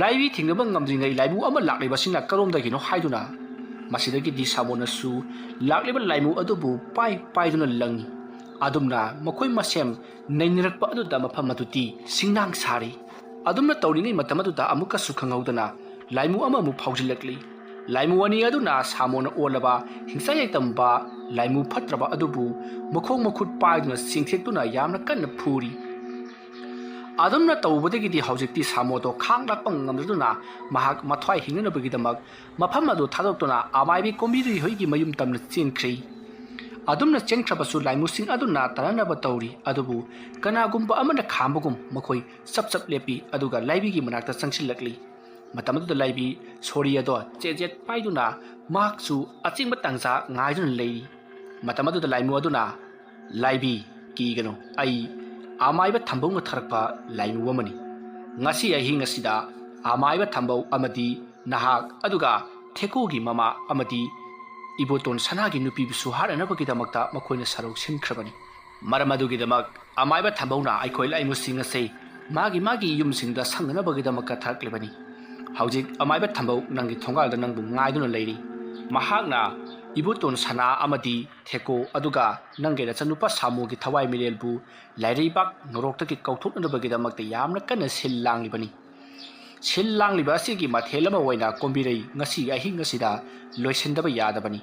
ꯂꯥꯏꯕꯤ ꯊꯦꯡꯅꯕ ꯉꯝꯗ꯭ꯔꯤꯉꯩ ꯂꯥꯏꯃꯨ ꯑꯃ ꯂꯥꯛꯂꯤꯕꯁꯤꯅ ꯀꯔꯣꯝꯗꯒꯤꯅꯣ ꯍꯥꯏꯗꯨꯅ ꯃꯁꯤꯗꯒꯤꯗꯤ ꯁꯥꯃꯣꯅꯁꯨ ꯂꯥꯛꯂꯤꯕ ꯂꯥꯏꯃꯨ ꯑꯗꯨꯕꯨ ꯄꯥꯏ ꯄꯥꯏꯗꯨꯅ ꯂꯪꯉꯤ꯫ ꯑꯗꯨꯝꯅ ꯃꯈꯣꯏ ꯃꯁꯦꯝ ꯅꯩꯅꯔꯛꯄ ꯑꯗꯨꯗ ꯃꯐꯝ ꯑꯗꯨꯗꯤ ꯁꯤꯡꯅꯥꯡ ꯁꯥꯔꯤ꯫ ꯑꯗꯨꯝꯅ ꯇꯧꯔꯤꯉꯩ ꯃꯇꯝ ꯑꯗꯨꯗ ꯑꯃꯨꯛꯀꯁꯨ ꯈꯪꯍꯧꯗꯅ ꯂꯥꯏꯃꯨ ꯑꯃꯃꯨꯛ ꯐꯥꯎꯖꯤꯜꯂꯛꯂꯤ꯫ ꯂꯥꯏꯃꯨ ꯑꯅꯤ ꯑꯗꯨꯅ ꯁꯥꯃꯣꯅ ꯑꯣꯜꯂꯕ ꯍꯤꯡꯆꯥꯏ ꯌꯥꯏꯇꯝꯕ ꯂꯥꯏꯃꯨ ꯐꯠꯇ꯭ꯔꯕ ꯑꯗꯨꯕꯨ ꯃꯈꯣꯡ ꯃꯈꯨꯠ ꯄꯥꯏꯗꯨꯅ ꯆꯤꯡꯊꯦꯛꯇꯨꯅ ꯌꯥꯝꯅ ꯀꯟꯅ ꯐꯨꯔꯤ꯫ ꯑꯗꯨꯝꯅ ꯇꯧꯕꯗꯒꯤꯗꯤ ꯍꯧꯖꯤꯛꯇꯤ ꯁꯥꯃꯣꯗꯣ ꯈꯥꯡ ꯂꯥꯛꯄ ꯉꯝꯗꯗꯨꯅ ꯃꯍꯥꯛ ꯃꯊ꯭ꯋꯥꯏ ꯍꯤꯡꯅꯅꯕꯒꯤꯗꯃꯛ ꯃꯐꯝ ꯑꯗꯨ ꯊꯥꯗꯣꯛꯇꯨꯅ ꯑꯃꯥꯏꯕꯤ ꯀꯣꯝꯕꯤꯔꯨꯏ ꯍꯣꯏꯒꯤ ꯃꯌꯨꯝ ꯇꯝꯅ ꯆꯦꯟꯈ꯭ꯔꯤ꯫ ꯑꯗꯨꯝꯅ ꯆꯦꯟꯈ꯭ꯔꯕꯁꯨ ꯂꯥꯏꯃꯨꯁꯤꯡ ꯑꯗꯨꯅ ꯇꯥꯟꯅꯅꯕ ꯇꯧꯔꯤ꯫ ꯑꯗꯨꯕꯨ ꯀꯅꯥꯒꯨꯝꯕ ꯑꯃꯅ ꯈꯥꯝꯕꯒꯨꯝ ꯃꯈꯣꯏ ꯆꯞ ꯆꯞ ꯂꯦꯞꯄꯤ꯫ ꯑꯗꯨꯒ ꯂꯥꯏꯕꯤꯒꯤ ꯃꯅꯥꯛꯇ ꯆꯪꯁꯤꯜꯂꯛꯂꯤ꯫ ꯃꯇꯝ ꯑꯗꯨꯗ ꯂꯥꯏꯕꯤ ꯁꯣꯔꯤ ꯑꯗꯣ ꯆꯦꯠ ꯆꯦꯠ ꯄꯥꯏꯗꯨꯅ ꯃꯍꯥꯛꯁꯨ ꯑꯆꯤꯡꯕ ꯇꯥꯟꯖꯥ ꯉꯥꯏꯗꯨꯅ ꯂꯩꯔꯤ꯫ ꯃꯇꯝ ꯑꯗꯨꯗ ꯂꯥꯏꯃꯨ ꯑꯗꯨꯅ, "ꯂꯥꯏꯕꯤ, ꯀꯤꯒꯅꯨ, ꯑꯩ ꯑꯃꯥꯏꯕ ꯊꯝꯕꯧꯅ ꯊꯥꯔꯛꯄ ꯂꯥꯏꯃꯨ ꯑꯃꯅꯤ꯫ ꯉꯁꯤ ꯑꯍꯤꯡ ꯑꯁꯤꯗ ꯑꯃꯥꯏꯕ ꯊꯝꯕꯧ ꯑꯃꯗꯤ ꯅꯍꯥꯛ ꯑꯗꯨꯒ ꯊꯦꯀꯣꯒꯤ ꯃꯃꯥ ꯑꯃꯗꯤ ꯏꯕꯣꯇꯣꯟ ꯁꯅꯥꯒꯤ ꯅꯨꯄꯤꯕꯨꯁꯨ ꯍꯥꯠꯅꯅꯕꯒꯤꯗꯃꯛꯇ ꯃꯈꯣꯏꯅ ꯁꯔꯧ ꯁꯤꯟꯈ꯭ꯔꯕꯅꯤ꯫ ꯃꯔꯝ ꯑꯗꯨꯒꯤꯗꯃꯛ ꯑꯃꯥꯏꯕ ꯊꯝꯕꯧꯅ ꯑꯩꯈꯣꯏ ꯂꯥꯏꯃꯨꯁꯤꯡ ꯑꯁꯤ ꯃꯥꯒꯤ ꯃꯥꯒꯤ ꯌꯨꯝꯁꯤꯡꯗ ꯁꯪꯅꯅꯕꯒꯤꯗꯃꯛꯇ ꯊꯥꯔꯛꯂꯤꯕꯅꯤ꯫ ꯍꯧꯖꯤꯛ ꯑꯃꯥꯏꯕ ꯊꯝꯕꯧ ꯅꯪꯒꯤ ꯊꯣꯡꯒꯥꯜꯗ ꯅꯪꯕꯨ ꯉꯥꯏꯗꯨꯅ ꯂꯩꯔꯤ꯫ ꯃꯍꯥꯛꯅ ꯏꯕꯣꯇꯣꯟ ꯁꯅꯥ ꯑꯃꯗꯤ ꯊꯦꯀꯣ ꯑꯗꯨꯒ ꯅꯪꯒꯤ ꯅꯆꯟꯅꯨꯄꯥ ꯁꯥꯃꯨꯒꯤ ꯊꯋꯥꯏ ꯃꯤꯔꯦꯜꯕꯨ ꯂꯥꯏꯔꯩꯕꯥꯛ ꯅꯣꯔꯣꯛꯇꯒꯤ ꯀꯧꯊꯣꯛꯅꯅꯕꯒꯤꯗꯃꯛꯇ ꯌꯥꯝꯅ ꯀꯟꯅ ꯁꯤꯜ ꯂꯥꯡꯂꯤꯕꯅꯤ꯫ ꯁꯤꯜ ꯂꯥꯡꯂꯤꯕ ꯑꯁꯤꯒꯤ ꯃꯊꯦꯜ ꯑꯃ ꯑꯣꯏꯅ ꯀꯣꯝꯕꯤꯔꯩ ꯉꯁꯤ ꯑꯍꯤꯡ ꯑꯁꯤꯗ ꯂꯣꯏꯁꯤꯟꯗꯕ ꯌꯥꯗꯕꯅꯤ꯫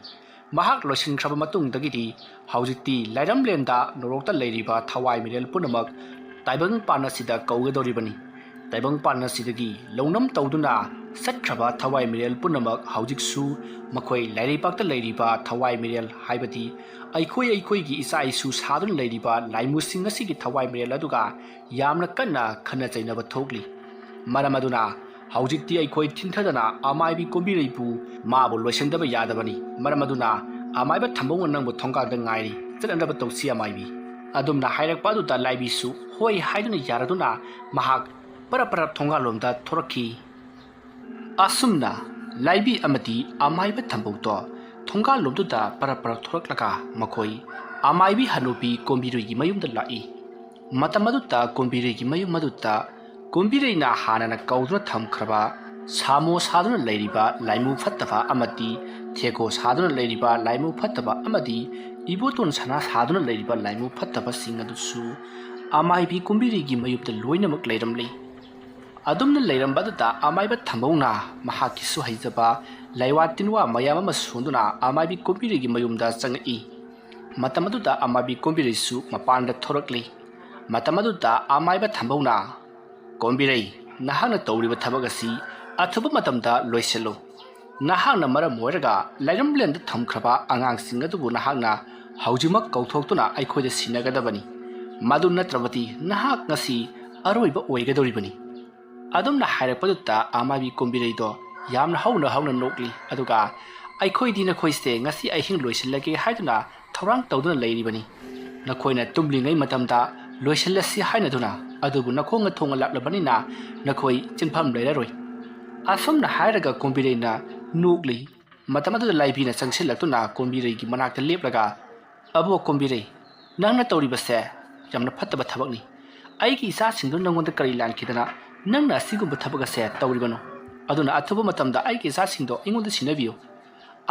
ꯃꯍꯥꯛ ꯂꯣꯏꯁꯤꯟꯈ꯭ꯔꯕ ꯃꯇꯨꯡꯗꯒꯤꯗꯤ ꯍꯧꯖꯤꯛꯇꯤ ꯂꯥꯏꯔꯝꯂꯦꯟꯗ ꯅꯣꯔꯣꯛꯇ ꯂꯩꯔꯤꯕ ꯊꯋꯥꯏ ꯃꯤꯔꯦꯜ ꯄꯨꯝꯅꯃꯛ ꯇꯥꯏꯕꯪꯄꯥꯟ ꯑꯁꯤꯗ ꯀꯧꯒꯗꯧꯔꯤꯕꯅꯤ꯫ ꯇꯥꯏꯕꯪꯄꯥꯟ ꯑꯁꯤꯗꯒꯤ ꯂꯧꯅꯝ ꯇꯧꯗꯨꯅ ꯆꯠꯈ꯭ꯔꯕ ꯊꯋꯥꯏ ꯃꯤꯔꯦꯜ ꯄꯨꯝꯅꯃꯛ ꯍꯧꯖꯤꯛꯁꯨ ꯃꯈꯣꯏ ꯂꯥꯏꯔꯩꯕꯥꯛꯇ ꯂꯩꯔꯤꯕ ꯊꯋꯥꯏ ꯃꯤꯔꯦꯜ, ꯍꯥꯏꯕꯗꯤ ꯑꯩꯈꯣꯏ ꯑꯩꯈꯣꯏꯒꯤ ꯏꯆꯥ ꯏꯁꯨ ꯁꯥꯗꯨꯅ ꯂꯩꯔꯤꯕ ꯂꯥꯏꯃꯨꯁꯤꯡ ꯑꯁꯤꯒꯤ ꯊꯋꯥꯏ ꯃꯤꯔꯦꯜ ꯑꯗꯨꯒ ꯌꯥꯝꯅ ꯀꯟꯅ ꯈꯠꯅ ꯆꯩꯅꯕ ꯊꯣꯛꯂꯤ꯫ ꯃꯔꯝ ꯑꯗꯨꯅ ꯍꯧꯖꯤꯛꯇꯤ ꯑꯩꯈꯣꯏ ꯊꯤꯟꯊꯗꯅ ꯑꯃꯥꯏꯕꯤ ꯀꯣꯝꯕꯤꯔꯩꯕꯨ ꯃꯥꯕꯨ ꯂꯣꯏꯁꯤꯟꯗꯕ ꯌꯥꯗꯕꯅꯤ꯫ ꯃꯔꯝ ꯑꯗꯨꯅ ꯑꯃꯥꯏꯕ ꯊꯝꯕꯧꯅ ꯅꯪꯕꯨ ꯊꯣꯡꯒꯥꯜꯗ ꯉꯥꯏꯔꯤ, ꯆꯠꯅꯅꯕ ꯇꯧꯁꯤ ꯑꯃꯥꯏꯕꯤ꯫ ꯑꯗꯨꯝꯅ ꯍꯥꯏꯔꯛꯄ ꯑꯗꯨꯗ ꯂꯥꯏꯕꯤꯁꯨ ꯍꯣꯏ ꯍꯥꯏꯗꯨꯅ ꯌꯥꯔꯗꯨꯅ ꯃꯍꯥꯛ ꯄꯔꯞ ꯄꯔꯞ ꯊꯣꯡꯒꯥꯜꯂꯣꯝꯗ ꯊꯣꯔꯛꯈꯤ꯫ ꯑꯁꯨꯝꯅ ꯂꯥꯏꯕꯤ ꯑꯃꯗꯤ ꯑꯃꯥꯏꯕ ꯊꯝꯕꯧꯗꯣ ꯊꯣꯡꯒꯥꯜꯂꯣꯝꯗꯨꯗ ꯄꯔꯞ ꯄꯔꯞ ꯊꯣꯔꯛꯂꯒ ꯃꯈꯣꯏ ꯑꯃꯥꯏꯕꯤ ꯍꯅꯨꯕꯤ ꯀꯣꯝꯕꯤꯔꯩꯒꯤ ꯃꯌꯨꯝꯗ ꯂꯥꯛꯏ꯫ ꯃꯇꯝ ꯑꯗꯨꯗ ꯀꯣꯝꯕꯤꯔꯩꯒꯤ ꯃꯌꯨꯝ ꯑꯗꯨꯗ ꯀꯨꯝꯕꯤꯔꯩꯅ ꯍꯥꯟꯅꯅ ꯀꯧꯗꯨꯅ ꯊꯝꯈ꯭ꯔꯕ ꯁꯥꯃꯣ ꯁꯥꯗꯨꯅ ꯂꯩꯔꯤꯕ ꯂꯥꯏꯃꯨ ꯐꯠꯇꯕ ꯑꯃꯗꯤ ꯊꯦꯀꯣ ꯁꯥꯗꯨꯅ ꯂꯩꯔꯤꯕ ꯂꯥꯏꯃꯨ ꯐꯠꯇꯕ ꯑꯃꯗꯤ ꯏꯕꯣꯇꯣꯟ ꯁꯅꯥ ꯁꯥꯗꯨꯅ ꯂꯩꯔꯤꯕ ꯂꯥꯏꯃꯨ ꯐꯠꯇꯕꯁꯤꯡ ꯑꯗꯨꯁꯨ ꯑꯃꯥꯏꯕꯤ ꯀꯨꯝꯕꯤꯔꯩꯒꯤ ꯃꯌꯨꯝꯗ ꯂꯣꯏꯅꯃꯛ ꯂꯩꯔꯝꯂꯤ꯫ ꯑꯗꯨꯝꯅ ꯂꯩꯔꯝꯕ ꯑꯗꯨꯗ ꯑꯃꯥꯏꯕ ꯊꯝꯕꯧꯅ ꯃꯍꯥꯛꯀꯤꯁꯨ ꯍꯩꯖꯕ ꯂꯩꯋꯥ ꯇꯤꯟꯋꯥ ꯃꯌꯥꯝ ꯑꯃ ꯁꯣꯟꯗꯨꯅ ꯑꯃꯥꯏꯕꯤ ꯀꯨꯝꯕꯤꯔꯩꯒꯤ ꯃꯌꯨꯝꯗ ꯆꯪꯉꯛꯏ꯫ ꯃꯇꯝ ꯑꯗꯨꯗ ꯑꯃꯥꯏꯕꯤ ꯀꯨꯝꯕꯤꯔꯩꯁꯨ ꯃꯄꯥꯟꯗ ꯊꯣꯔꯛꯂꯤ꯫ ꯃꯇꯝ ꯑꯗꯨꯗ ꯑꯃꯥꯏꯕ ꯊꯝꯕꯧꯅ, "ꯀꯣꯝꯕꯤꯔꯩ, ꯅꯍꯥꯛꯅ ꯇꯧꯔꯤꯕ ꯊꯕꯛ ꯑꯁꯤ ꯑꯊꯨꯕ ꯃꯇꯝꯗ ꯂꯣꯏꯁꯤꯜꯂꯨ꯫ ꯅꯍꯥꯛꯅ ꯃꯔꯝ ꯑꯣꯏꯔꯒ ꯂꯥꯏꯔꯝꯂꯦꯟꯗ ꯊꯝꯈ꯭ꯔꯕ ꯑꯉꯥꯡꯁꯤꯡ ꯑꯗꯨꯕꯨ ꯅꯍꯥꯛꯅ ꯍꯧꯖꯤꯛꯃꯛ ꯀꯧꯊꯣꯛꯇꯨꯅ ꯑꯩꯈꯣꯏꯗ ꯁꯤꯟꯅꯒꯗꯕꯅꯤ꯫ ꯃꯗꯨ ꯅꯠꯇ꯭ꯔꯕꯗꯤ ꯅꯍꯥꯛ ꯉꯁꯤ ꯑꯔꯣꯏꯕ ꯑꯣꯏꯒꯗꯧꯔꯤꯕꯅꯤ"꯫ ꯑꯗꯨꯝꯅ ꯍꯥꯏꯔꯛꯄꯗꯨꯗ ꯑꯃꯥꯏꯕꯤ ꯀꯨꯝꯕꯤꯔꯩꯗꯣ ꯌꯥꯝꯅ ꯍꯧꯅ ꯍꯧꯅ ꯅꯣꯛꯂꯤ꯫ ꯑꯗꯨꯒ, "ꯑꯩꯈꯣꯏꯗꯤ ꯅꯈꯣꯏꯁꯦ ꯉꯁꯤ ꯑꯍꯤꯡ ꯂꯣꯏꯁꯤꯜꯂꯒꯦ ꯍꯥꯏꯗꯨꯅ ꯊꯧꯔꯥꯡ ꯇꯧꯗꯨꯅ ꯂꯩꯔꯤꯕꯅꯤ꯫ ꯅꯈꯣꯏꯅ ꯇꯨꯝꯂꯤꯉꯩ ꯃꯇꯝꯗ ꯂꯣꯏꯁꯤꯜꯂꯁꯤ ꯍꯥꯏꯅꯗꯨꯅ, ꯑꯗꯨꯕꯨ ꯅꯈꯣꯡꯅ ꯊꯣꯡꯅ ꯂꯥꯛꯂꯕꯅꯤꯅ ꯅꯈꯣꯏ ꯆꯤꯟꯐꯝ ꯂꯩꯔꯔꯣꯏ"꯫ ꯑꯁꯨꯝꯅ ꯍꯥꯏꯔꯒ ꯀꯨꯝꯕꯤꯔꯩꯅ ꯅꯣꯛꯂꯤ꯫ ꯃꯇꯝ ꯑꯗꯨꯗ ꯂꯥꯏꯕꯤꯅ ꯆꯪꯁꯤꯜꯂꯛꯇꯨꯅ ꯀꯨꯝꯕꯤꯔꯩꯒꯤ ꯃꯅꯥꯛꯇ ꯂꯦꯞꯂꯒ, "ꯑꯕꯣꯛ ꯀꯨꯝꯕꯤꯔꯩ, ꯅꯪꯅ ꯇꯧꯔꯤꯕꯁꯦ ꯌꯥꯝꯅ ꯐꯠꯇꯕ ꯊꯕꯛꯅꯤ꯫ ꯑꯩꯒꯤ ꯏꯆꯥꯁꯤꯡꯗꯨ ꯅꯪꯉꯣꯟꯗ ꯀꯔꯤ ꯂꯥꯟꯈꯤꯗꯅ ꯅꯪꯅ ꯑꯁꯤꯒꯨꯝꯕ ꯊꯕꯛ ꯑꯁꯦ ꯇꯧꯔꯤꯕꯅꯣ? ꯑꯗꯨꯅ ꯑꯊꯨꯕ ꯃꯇꯝꯗ ꯑꯩꯒꯤ ꯏꯆꯥꯁꯤꯡꯗꯣ ꯑꯩꯉꯣꯟꯗ ꯁꯤꯟꯅꯕꯤꯌꯨ"꯫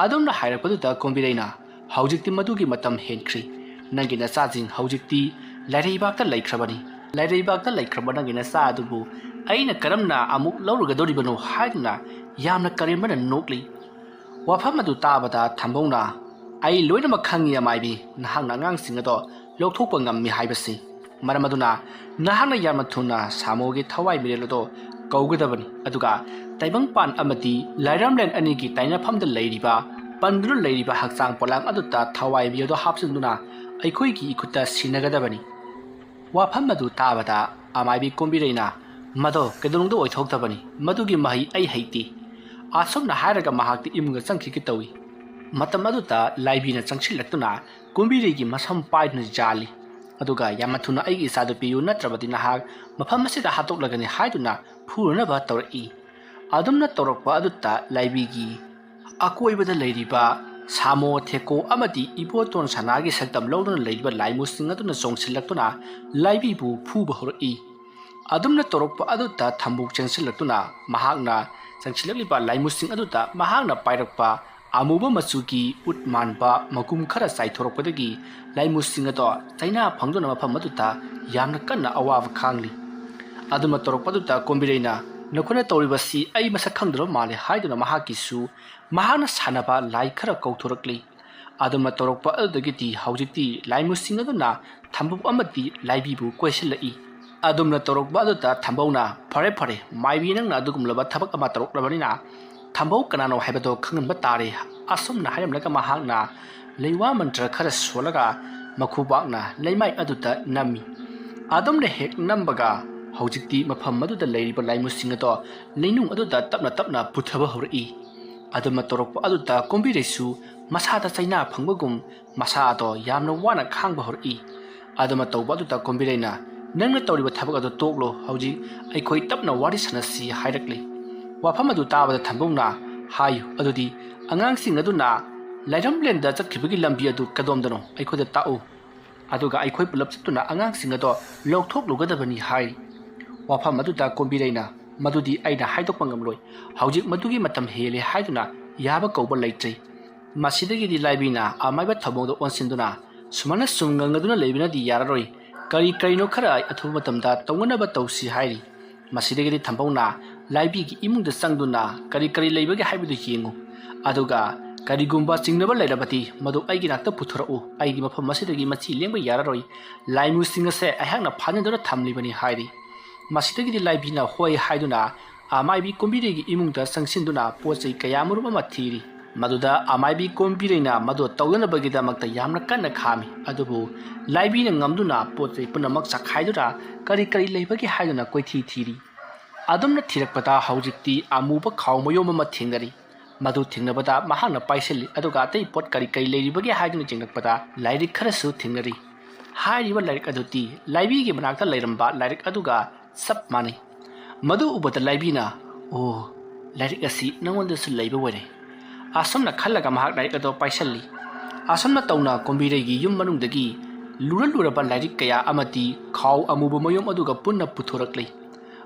ꯑꯗꯨꯝꯅ ꯍꯥꯏꯔꯛꯄꯗꯨꯗ ꯀꯨꯝꯕꯤꯔꯩꯅ, "ꯍꯧꯖꯤꯛꯇꯤ ꯃꯗꯨꯒꯤ ꯃꯇꯝ ꯍꯦꯟꯈ꯭ꯔꯤ꯫ ꯅꯪꯒꯤ ꯅꯆꯥꯁꯤꯡ ꯍꯧꯖꯤꯛꯇꯤ ꯂꯥꯏꯔꯩꯕꯥꯛꯇ ꯂꯩꯈ꯭ꯔꯕꯅꯤ꯫ ꯂꯥꯏꯔꯩꯕꯥꯛꯇ ꯂꯩꯈ꯭ꯔꯕ ꯅꯪꯒꯤ ꯅꯆꯥ ꯑꯗꯨꯕꯨ ꯑꯩꯅ ꯀꯔꯝꯅ ꯑꯃꯨꯛ ꯂꯧꯔꯒꯗꯧꯔꯤꯕꯅꯣ?" ꯍꯥꯏꯗꯨꯅ ꯌꯥꯝꯅ ꯀꯔꯦꯝꯕꯅ ꯅꯣꯛꯂꯤ꯫ ꯋꯥꯐꯝ ꯑꯗꯨ ꯇꯥꯕꯗ ꯊꯝꯕꯧꯅ, "ꯑꯩ ꯂꯣꯏꯅꯃꯛ ꯈꯪꯏ ꯑꯃꯥꯏꯕꯤ, ꯅꯍꯥꯛꯅ ꯑꯉꯥꯡꯁꯤꯡ ꯑꯗꯣ ꯂꯧꯊꯣꯛꯄ ꯉꯝꯃꯤ ꯍꯥꯏꯕꯁꯤ꯫ ꯃꯔꯝ ꯑꯗꯨꯅ ꯅꯍꯥꯛꯅ ꯌꯥꯝꯅ ꯊꯨꯅ ꯁꯥꯃꯣꯒꯤ ꯊꯋꯥꯏ ꯃꯤꯔꯦꯜ ꯑꯗꯣ ꯀꯧꯒꯗꯕꯅꯤ꯫ ꯑꯗꯨꯒ ꯇꯥꯏꯕꯪꯄꯥꯟ ꯑꯃꯗꯤ ꯂꯥꯏꯔꯝꯂꯦꯟ ꯑꯅꯤꯒꯤ ꯇꯥꯏꯅꯐꯝꯗ ꯂꯩꯔꯤꯕ, ꯄꯟꯗꯨꯅ ꯂꯩꯔꯤꯕ ꯍꯛꯆꯥꯡ ꯄꯣꯂꯥꯡ ꯑꯗꯨꯗ ꯊꯋꯥꯏ ꯃꯤꯔꯦꯜꯗꯣ ꯍꯥꯞꯆꯤꯟꯗꯨꯅ ꯑꯩꯈꯣꯏꯒꯤ ꯏꯈꯨꯠꯇ ꯁꯤꯟꯅꯒꯗꯕꯅꯤ"꯫ ꯋꯥꯐꯝ ꯑꯗꯨ ꯇꯥꯕꯗ ꯑꯃꯥꯏꯕꯤ ꯀꯨꯝꯕꯤꯔꯩꯅ, "ꯃꯗꯣ ꯀꯩꯗꯧꯅꯨꯡꯗ ꯑꯣꯏꯊꯣꯛꯇꯕꯅꯤ, ꯃꯗꯨꯒꯤ ꯃꯍꯩ ꯑꯩ ꯍꯩꯇꯦ"꯫ ꯑꯁꯨꯝꯅ ꯍꯥꯏꯔꯒ ꯃꯍꯥꯛꯇꯤ ꯏꯃꯨꯡꯗ ꯆꯪꯈꯤꯒꯦ ꯇꯧꯏ꯫ ꯃꯇꯝ ꯑꯗꯨꯗ ꯂꯥꯏꯕꯤꯅ ꯆꯪꯁꯤꯜꯂꯛꯇꯨꯅ ꯀꯨꯝꯕꯤꯔꯩꯒꯤ ꯃꯁꯝ ꯄꯥꯏꯗꯨꯅ ꯌꯥꯜꯂꯤ꯫ ꯑꯗꯨꯒ, "ꯌꯥꯝꯅ ꯊꯨꯅ ꯑꯩꯒꯤ ꯏꯆꯥꯗꯨ ꯄꯤꯌꯨ, ꯅꯠꯇ꯭ꯔꯕꯗꯤ ꯅꯍꯥꯛ ꯃꯐꯝ ꯑꯁꯤꯗ ꯍꯥꯠꯇꯣꯛꯂꯒꯅꯤ" ꯍꯥꯏꯗꯨꯅ ꯐꯨꯅꯅꯕ ꯇꯧꯔꯛꯏ꯫ ꯑꯗꯨꯝꯅ ꯇꯧꯔꯛꯄ ꯑꯗꯨꯗ ꯂꯥꯏꯕꯤꯒꯤ ꯑꯀꯣꯏꯕꯗ ꯂꯩꯔꯤꯕ ꯁꯥꯃꯣ, ꯊꯦꯀꯣ ꯑꯃꯗꯤ ꯏꯕꯣꯇꯣꯟ ꯁꯅꯥꯒꯤ ꯁꯛꯇꯝ ꯂꯧꯗꯨꯅ ꯂꯩꯔꯤꯕ ꯂꯥꯏꯃꯨꯁꯤꯡ ꯑꯗꯨꯅ ꯆꯣꯡꯁꯤꯜꯂꯛꯇꯨꯅ ꯂꯥꯏꯕꯤꯕꯨ ꯐꯨꯕ ꯍꯧꯔꯛꯏ꯫ ꯑꯗꯨꯝꯅ ꯇꯧꯔꯛꯄ ꯑꯗꯨꯗ ꯊꯝꯕꯧ ꯆꯪꯁꯤꯜꯂꯛꯇꯨꯅ ꯃꯍꯥꯛꯅ ꯆꯪꯁꯤꯜꯂꯛꯂꯤꯕ ꯂꯥꯏꯃꯨꯁꯤꯡ ꯑꯗꯨꯗ ꯃꯍꯥꯛꯅ ꯄꯥꯏꯔꯛꯄ ꯑꯃꯨꯕ ꯃꯆꯨꯒꯤ ꯎꯠ ꯃꯥꯟꯕ ꯃꯒꯨꯝ ꯈꯔ ꯆꯥꯏꯊꯣꯔꯛꯄꯗꯒꯤ ꯂꯥꯏꯃꯨꯁꯤꯡ ꯑꯗꯣ ꯆꯩꯅꯥ ꯐꯪꯗꯨꯅ ꯃꯐꯝ ꯑꯗꯨꯗ ꯌꯥꯝꯅ ꯀꯟꯅ ꯑꯋꯥꯕ ꯈꯥꯡꯂꯤ꯫ ꯑꯗꯨꯝꯅ ꯇꯧꯔꯛꯄ ꯑꯗꯨꯗ ꯀꯣꯝꯕꯤꯔꯩꯅ "ꯅꯈꯣꯏꯅ ꯇꯧꯔꯤꯕꯁꯤ ꯑꯩ ꯃꯁꯛ ꯈꯪꯗ꯭ꯔꯕ ꯃꯥꯜꯂꯦ" ꯍꯥꯏꯗꯨꯅ ꯃꯍꯥꯛꯀꯤꯁꯨ ꯃꯍꯥꯛꯅ ꯁꯥꯟꯅꯕ ꯂꯥꯏ ꯈꯔ ꯀꯧꯊꯣꯔꯛꯂꯤ꯫ ꯑꯗꯨꯝꯅ ꯇꯧꯔꯛꯄ ꯑꯗꯨꯗꯒꯤꯗꯤ ꯍꯧꯖꯤꯛꯇꯤ ꯂꯥꯏꯃꯨꯁꯤꯡ ꯑꯗꯨꯅ ꯊꯝꯕꯧ ꯑꯃꯗꯤ ꯂꯥꯏꯕꯤꯕꯨ ꯀꯣꯏꯁꯤꯜꯂꯛꯏ꯫ ꯑꯗꯨꯝꯅ ꯇꯧꯔꯛꯄ ꯑꯗꯨꯗ ꯊꯝꯕꯧꯅ, "ꯐꯔꯦ ꯐꯔꯦ, ꯃꯥꯏꯕꯤ, ꯅꯪꯅ ꯑꯗꯨꯒꯨꯝꯂꯕ ꯊꯕꯛ ꯑꯃ ꯇꯧꯔꯛꯂꯕꯅꯤꯅ ꯊꯝꯕꯧ ꯀꯅꯥꯅꯣ ꯍꯥꯏꯕꯗꯣ ꯈꯪꯍꯟꯕ ꯇꯥꯔꯦ"꯫ ꯑꯁꯨꯝꯅ ꯍꯥꯏꯔꯝꯂꯒ ꯃꯍꯥꯛꯅ ꯂꯩꯋꯥ ꯃꯟꯇ꯭ꯔ ꯈꯔ ꯁꯣꯜꯂꯒ ꯃꯈꯨꯕꯥꯛꯅ ꯂꯩꯃꯥꯏ ꯑꯗꯨꯗ ꯅꯝꯃꯤ꯫ ꯑꯗꯨꯝꯅ ꯍꯦꯛ ꯅꯝꯕꯒ ꯍꯧꯖꯤꯛꯇꯤ ꯃꯐꯝ ꯑꯗꯨꯗ ꯂꯩꯔꯤꯕ ꯂꯥꯏꯃꯨꯁꯤꯡ ꯑꯗꯣ ꯂꯩꯅꯨꯡ ꯑꯗꯨꯗ ꯇꯞꯅ ꯇꯞꯅ ꯄꯨꯊꯕ ꯍꯧꯔꯛꯏ꯫ ꯑꯗꯨꯝꯅ ꯇꯧꯔꯛꯄ ꯑꯗꯨꯗ ꯀꯣꯝꯕꯤꯔꯩꯁꯨ ꯃꯁꯥꯗ ꯆꯩꯅꯥ ꯐꯪꯕꯒꯨꯝ ꯃꯁꯥ ꯑꯗꯣ ꯌꯥꯝꯅ ꯋꯥꯅ ꯈꯥꯡꯕ ꯍꯧꯔꯛꯏ꯫ ꯑꯗꯨꯝꯅ ꯇꯧꯕ ꯑꯗꯨꯗ ꯀꯣꯝꯕꯤꯔꯩꯅ, "ꯅꯪꯅ ꯇꯧꯔꯤꯕ ꯊꯕꯛ ꯑꯗꯨ ꯇꯣꯛꯂꯣ, ꯍꯧꯖꯤꯛ ꯑꯩꯈꯣꯏ ꯇꯞꯅ ꯋꯥꯔꯤ ꯁꯥꯟꯅꯁꯤ" ꯍꯥꯏꯔꯛꯂꯤ꯫ ꯋꯥꯐꯝ ꯑꯗꯨ ꯇꯥꯕꯗ ꯊꯝꯕꯧꯅ, "ꯍꯥꯏꯌꯨ, ꯑꯗꯨꯗꯤ ꯑꯉꯥꯡꯁꯤꯡ ꯑꯗꯨꯅ ꯂꯥꯏꯔꯝꯂꯦꯟꯗ ꯆꯠꯈꯤꯕꯒꯤ ꯂꯝꯕꯤ ꯑꯗꯨ ꯀꯗꯣꯝꯗꯅꯣ ꯑꯩꯈꯣꯏꯗ ꯇꯥꯛꯎ, ꯑꯗꯨꯒ ꯑꯩꯈꯣꯏ ꯄꯨꯂꯞ ꯆꯠꯇꯨꯅ ꯑꯉꯥꯡꯁꯤꯡ ꯑꯗꯣ ꯂꯧꯊꯣꯛꯂꯨꯒꯗꯕꯅꯤ" ꯍꯥꯏꯔꯤ꯫ ꯋꯥꯐꯝ ꯑꯗꯨꯗ ꯀꯣꯝꯕꯤꯔꯩꯅ, "ꯃꯗꯨꯗꯤ ꯑꯩꯅ ꯍꯥꯏꯗꯣꯛꯄ ꯉꯝꯂꯣꯏ, ꯍꯧꯖꯤꯛ ꯃꯗꯨꯒꯤ ꯃꯇꯝ ꯍꯦꯜꯂꯦ" ꯍꯥꯏꯗꯨꯅ ꯌꯥꯕ ꯀꯧꯕ ꯂꯩꯇ꯭ꯔꯦ꯫ ꯃꯁꯤꯗꯒꯤꯗꯤ ꯂꯥꯏꯕꯤꯅ ꯑꯃꯥꯏꯕ ꯊꯧꯕꯣꯡꯗ ꯑꯣꯟꯁꯤꯟꯗꯨꯅ, "ꯁꯨꯃꯥꯏꯅ ꯁꯨꯝ ꯉꯪꯅꯗꯨꯅ ꯂꯩꯕꯅꯗꯤ ꯌꯥꯔꯔꯣꯏ, ꯀꯔꯤ ꯀꯔꯤꯅꯣ ꯈꯔ ꯑꯊꯨꯕ ꯃꯇꯝꯗ ꯇꯧꯅꯅꯕ ꯇꯧꯁꯤ" ꯍꯥꯏꯔꯤ꯫ ꯃꯁꯤꯗꯒꯤꯗꯤ ꯊꯝꯕꯧꯅ ꯂꯥꯏꯕꯤꯒꯤ ꯏꯃꯨꯡꯗ ꯆꯪꯗꯨꯅ ꯀꯔꯤ ꯀꯔꯤ ꯂꯩꯕꯒꯦ ꯍꯥꯏꯕꯗꯨ ꯌꯦꯡꯉꯨ, ꯑꯗꯨꯒ ꯀꯔꯤꯒꯨꯝꯕ ꯆꯤꯡꯅꯕ ꯂꯩꯔꯕꯗꯤ ꯃꯗꯨ ꯑꯩꯒꯤ ꯅꯥꯛꯇ ꯄꯨꯊꯣꯔꯛꯎ, ꯑꯩꯒꯤ ꯃꯐꯝ ꯑꯁꯤꯗꯒꯤ ꯃꯁꯤ ꯂꯦꯡꯕ ꯌꯥꯔꯔꯣꯏ, ꯂꯥꯏꯃꯨꯁꯤꯡ ꯑꯁꯦ ꯑꯩꯍꯥꯛꯅ ꯐꯥꯖꯤꯟꯗꯨꯅ ꯊꯝꯂꯤꯕꯅꯤ ꯍꯥꯏꯔꯤ꯫ ꯃꯁꯤꯗꯒꯤꯗꯤ ꯂꯥꯏꯕꯤꯅ ꯍꯣꯏ ꯍꯥꯏꯗꯨꯅ ꯑꯃꯥꯏꯕꯤ ꯀꯣꯝꯕꯤꯔꯩꯒꯤ ꯏꯃꯨꯡꯗ ꯆꯪꯁꯤꯟꯗꯨꯅ ꯄꯣꯠ ꯆꯩ ꯀꯌꯥꯃꯔꯨꯝ ꯑꯃ ꯊꯤꯔꯤ꯫ ꯃꯗꯨꯗ ꯑꯃꯥꯏꯕꯤ ꯀꯣꯝꯕꯤꯔꯩꯅ ꯃꯗꯨ ꯇꯧꯗꯅꯕꯒꯤꯗꯃꯛꯇ ꯌꯥꯝꯅ ꯀꯟꯅ ꯈꯥꯝꯃꯤ, ꯑꯗꯨꯕꯨ ꯂꯥꯏꯕꯤꯅ ꯉꯝꯗꯨꯅ ꯄꯣꯠ ꯆꯩ ꯄꯨꯝꯅꯃꯛ ꯆꯈꯥꯏꯗꯨꯅ ꯀꯔꯤ ꯀꯔꯤ ꯂꯩꯕꯒꯦ ꯍꯥꯏꯗꯨꯅ ꯀꯣꯏꯊꯤ ꯊꯤꯔꯤ꯫ ꯑꯗꯨꯝꯅ ꯊꯤꯔꯛꯄꯗ ꯍꯧꯖꯤꯛꯇꯤ ꯑꯃꯨꯕ ꯈꯥꯎ ꯃꯌꯣꯝ ꯑꯃ ꯊꯦꯡꯅꯔꯤ꯫ ꯃꯗꯨ ꯊꯦꯡꯅꯕꯗ ꯃꯍꯥꯛꯅ ꯄꯥꯏꯁꯤꯜꯂꯤ, ꯑꯗꯨꯒ ꯑꯇꯩ ꯄꯣꯠ ꯀꯔꯤ ꯀꯔꯤ ꯂꯩꯔꯤꯕꯒꯦ ꯍꯥꯏꯗꯨꯅ ꯌꯦꯡꯂꯛꯄꯗ ꯂꯥꯏꯔꯤꯛ ꯈꯔꯁꯨ ꯊꯦꯡꯅꯔꯤ꯫ ꯍꯥꯏꯔꯤꯕ ꯂꯥꯏꯔꯤꯛ ꯑꯗꯨꯗꯤ ꯂꯥꯏꯕꯤꯒꯤ ꯃꯅꯥꯛꯇ ꯂꯩꯔꯝꯕ ꯂꯥꯏꯔꯤꯛ ꯑꯗꯨꯒ ꯆꯞ ꯃꯥꯟꯅꯩ꯫ ꯃꯗꯨ ꯎꯕꯗ ꯂꯥꯏꯕꯤꯅ, "ꯑꯣ, ꯂꯥꯏꯔꯤꯛ ꯑꯁꯤ ꯅꯉꯣꯟꯗꯁꯨ ꯂꯩꯕ ꯑꯣꯏꯔꯦ"꯫ ꯑꯁꯨꯝꯅ ꯈꯜꯂꯒ ꯃꯍꯥꯛ ꯂꯥꯏꯔꯤꯛ ꯑꯗꯨ ꯄꯥꯏꯁꯤꯜꯂꯤ꯫ ꯑꯁꯨꯝꯅ ꯇꯧꯅ ꯀꯣꯝꯕꯤꯔꯩꯒꯤ ꯌꯨꯝ ꯃꯅꯨꯡꯗꯒꯤ ꯂꯨꯔ ꯂꯨꯔꯕ ꯂꯥꯏꯔꯤꯛ ꯀꯌꯥ ꯑꯃꯗꯤ ꯈꯥꯎ ꯑꯃꯨꯕ ꯃꯌꯨꯝ ꯑꯗꯨꯒ ꯄꯨꯟꯅ ꯄꯨꯊꯣꯔꯛꯂꯤ꯫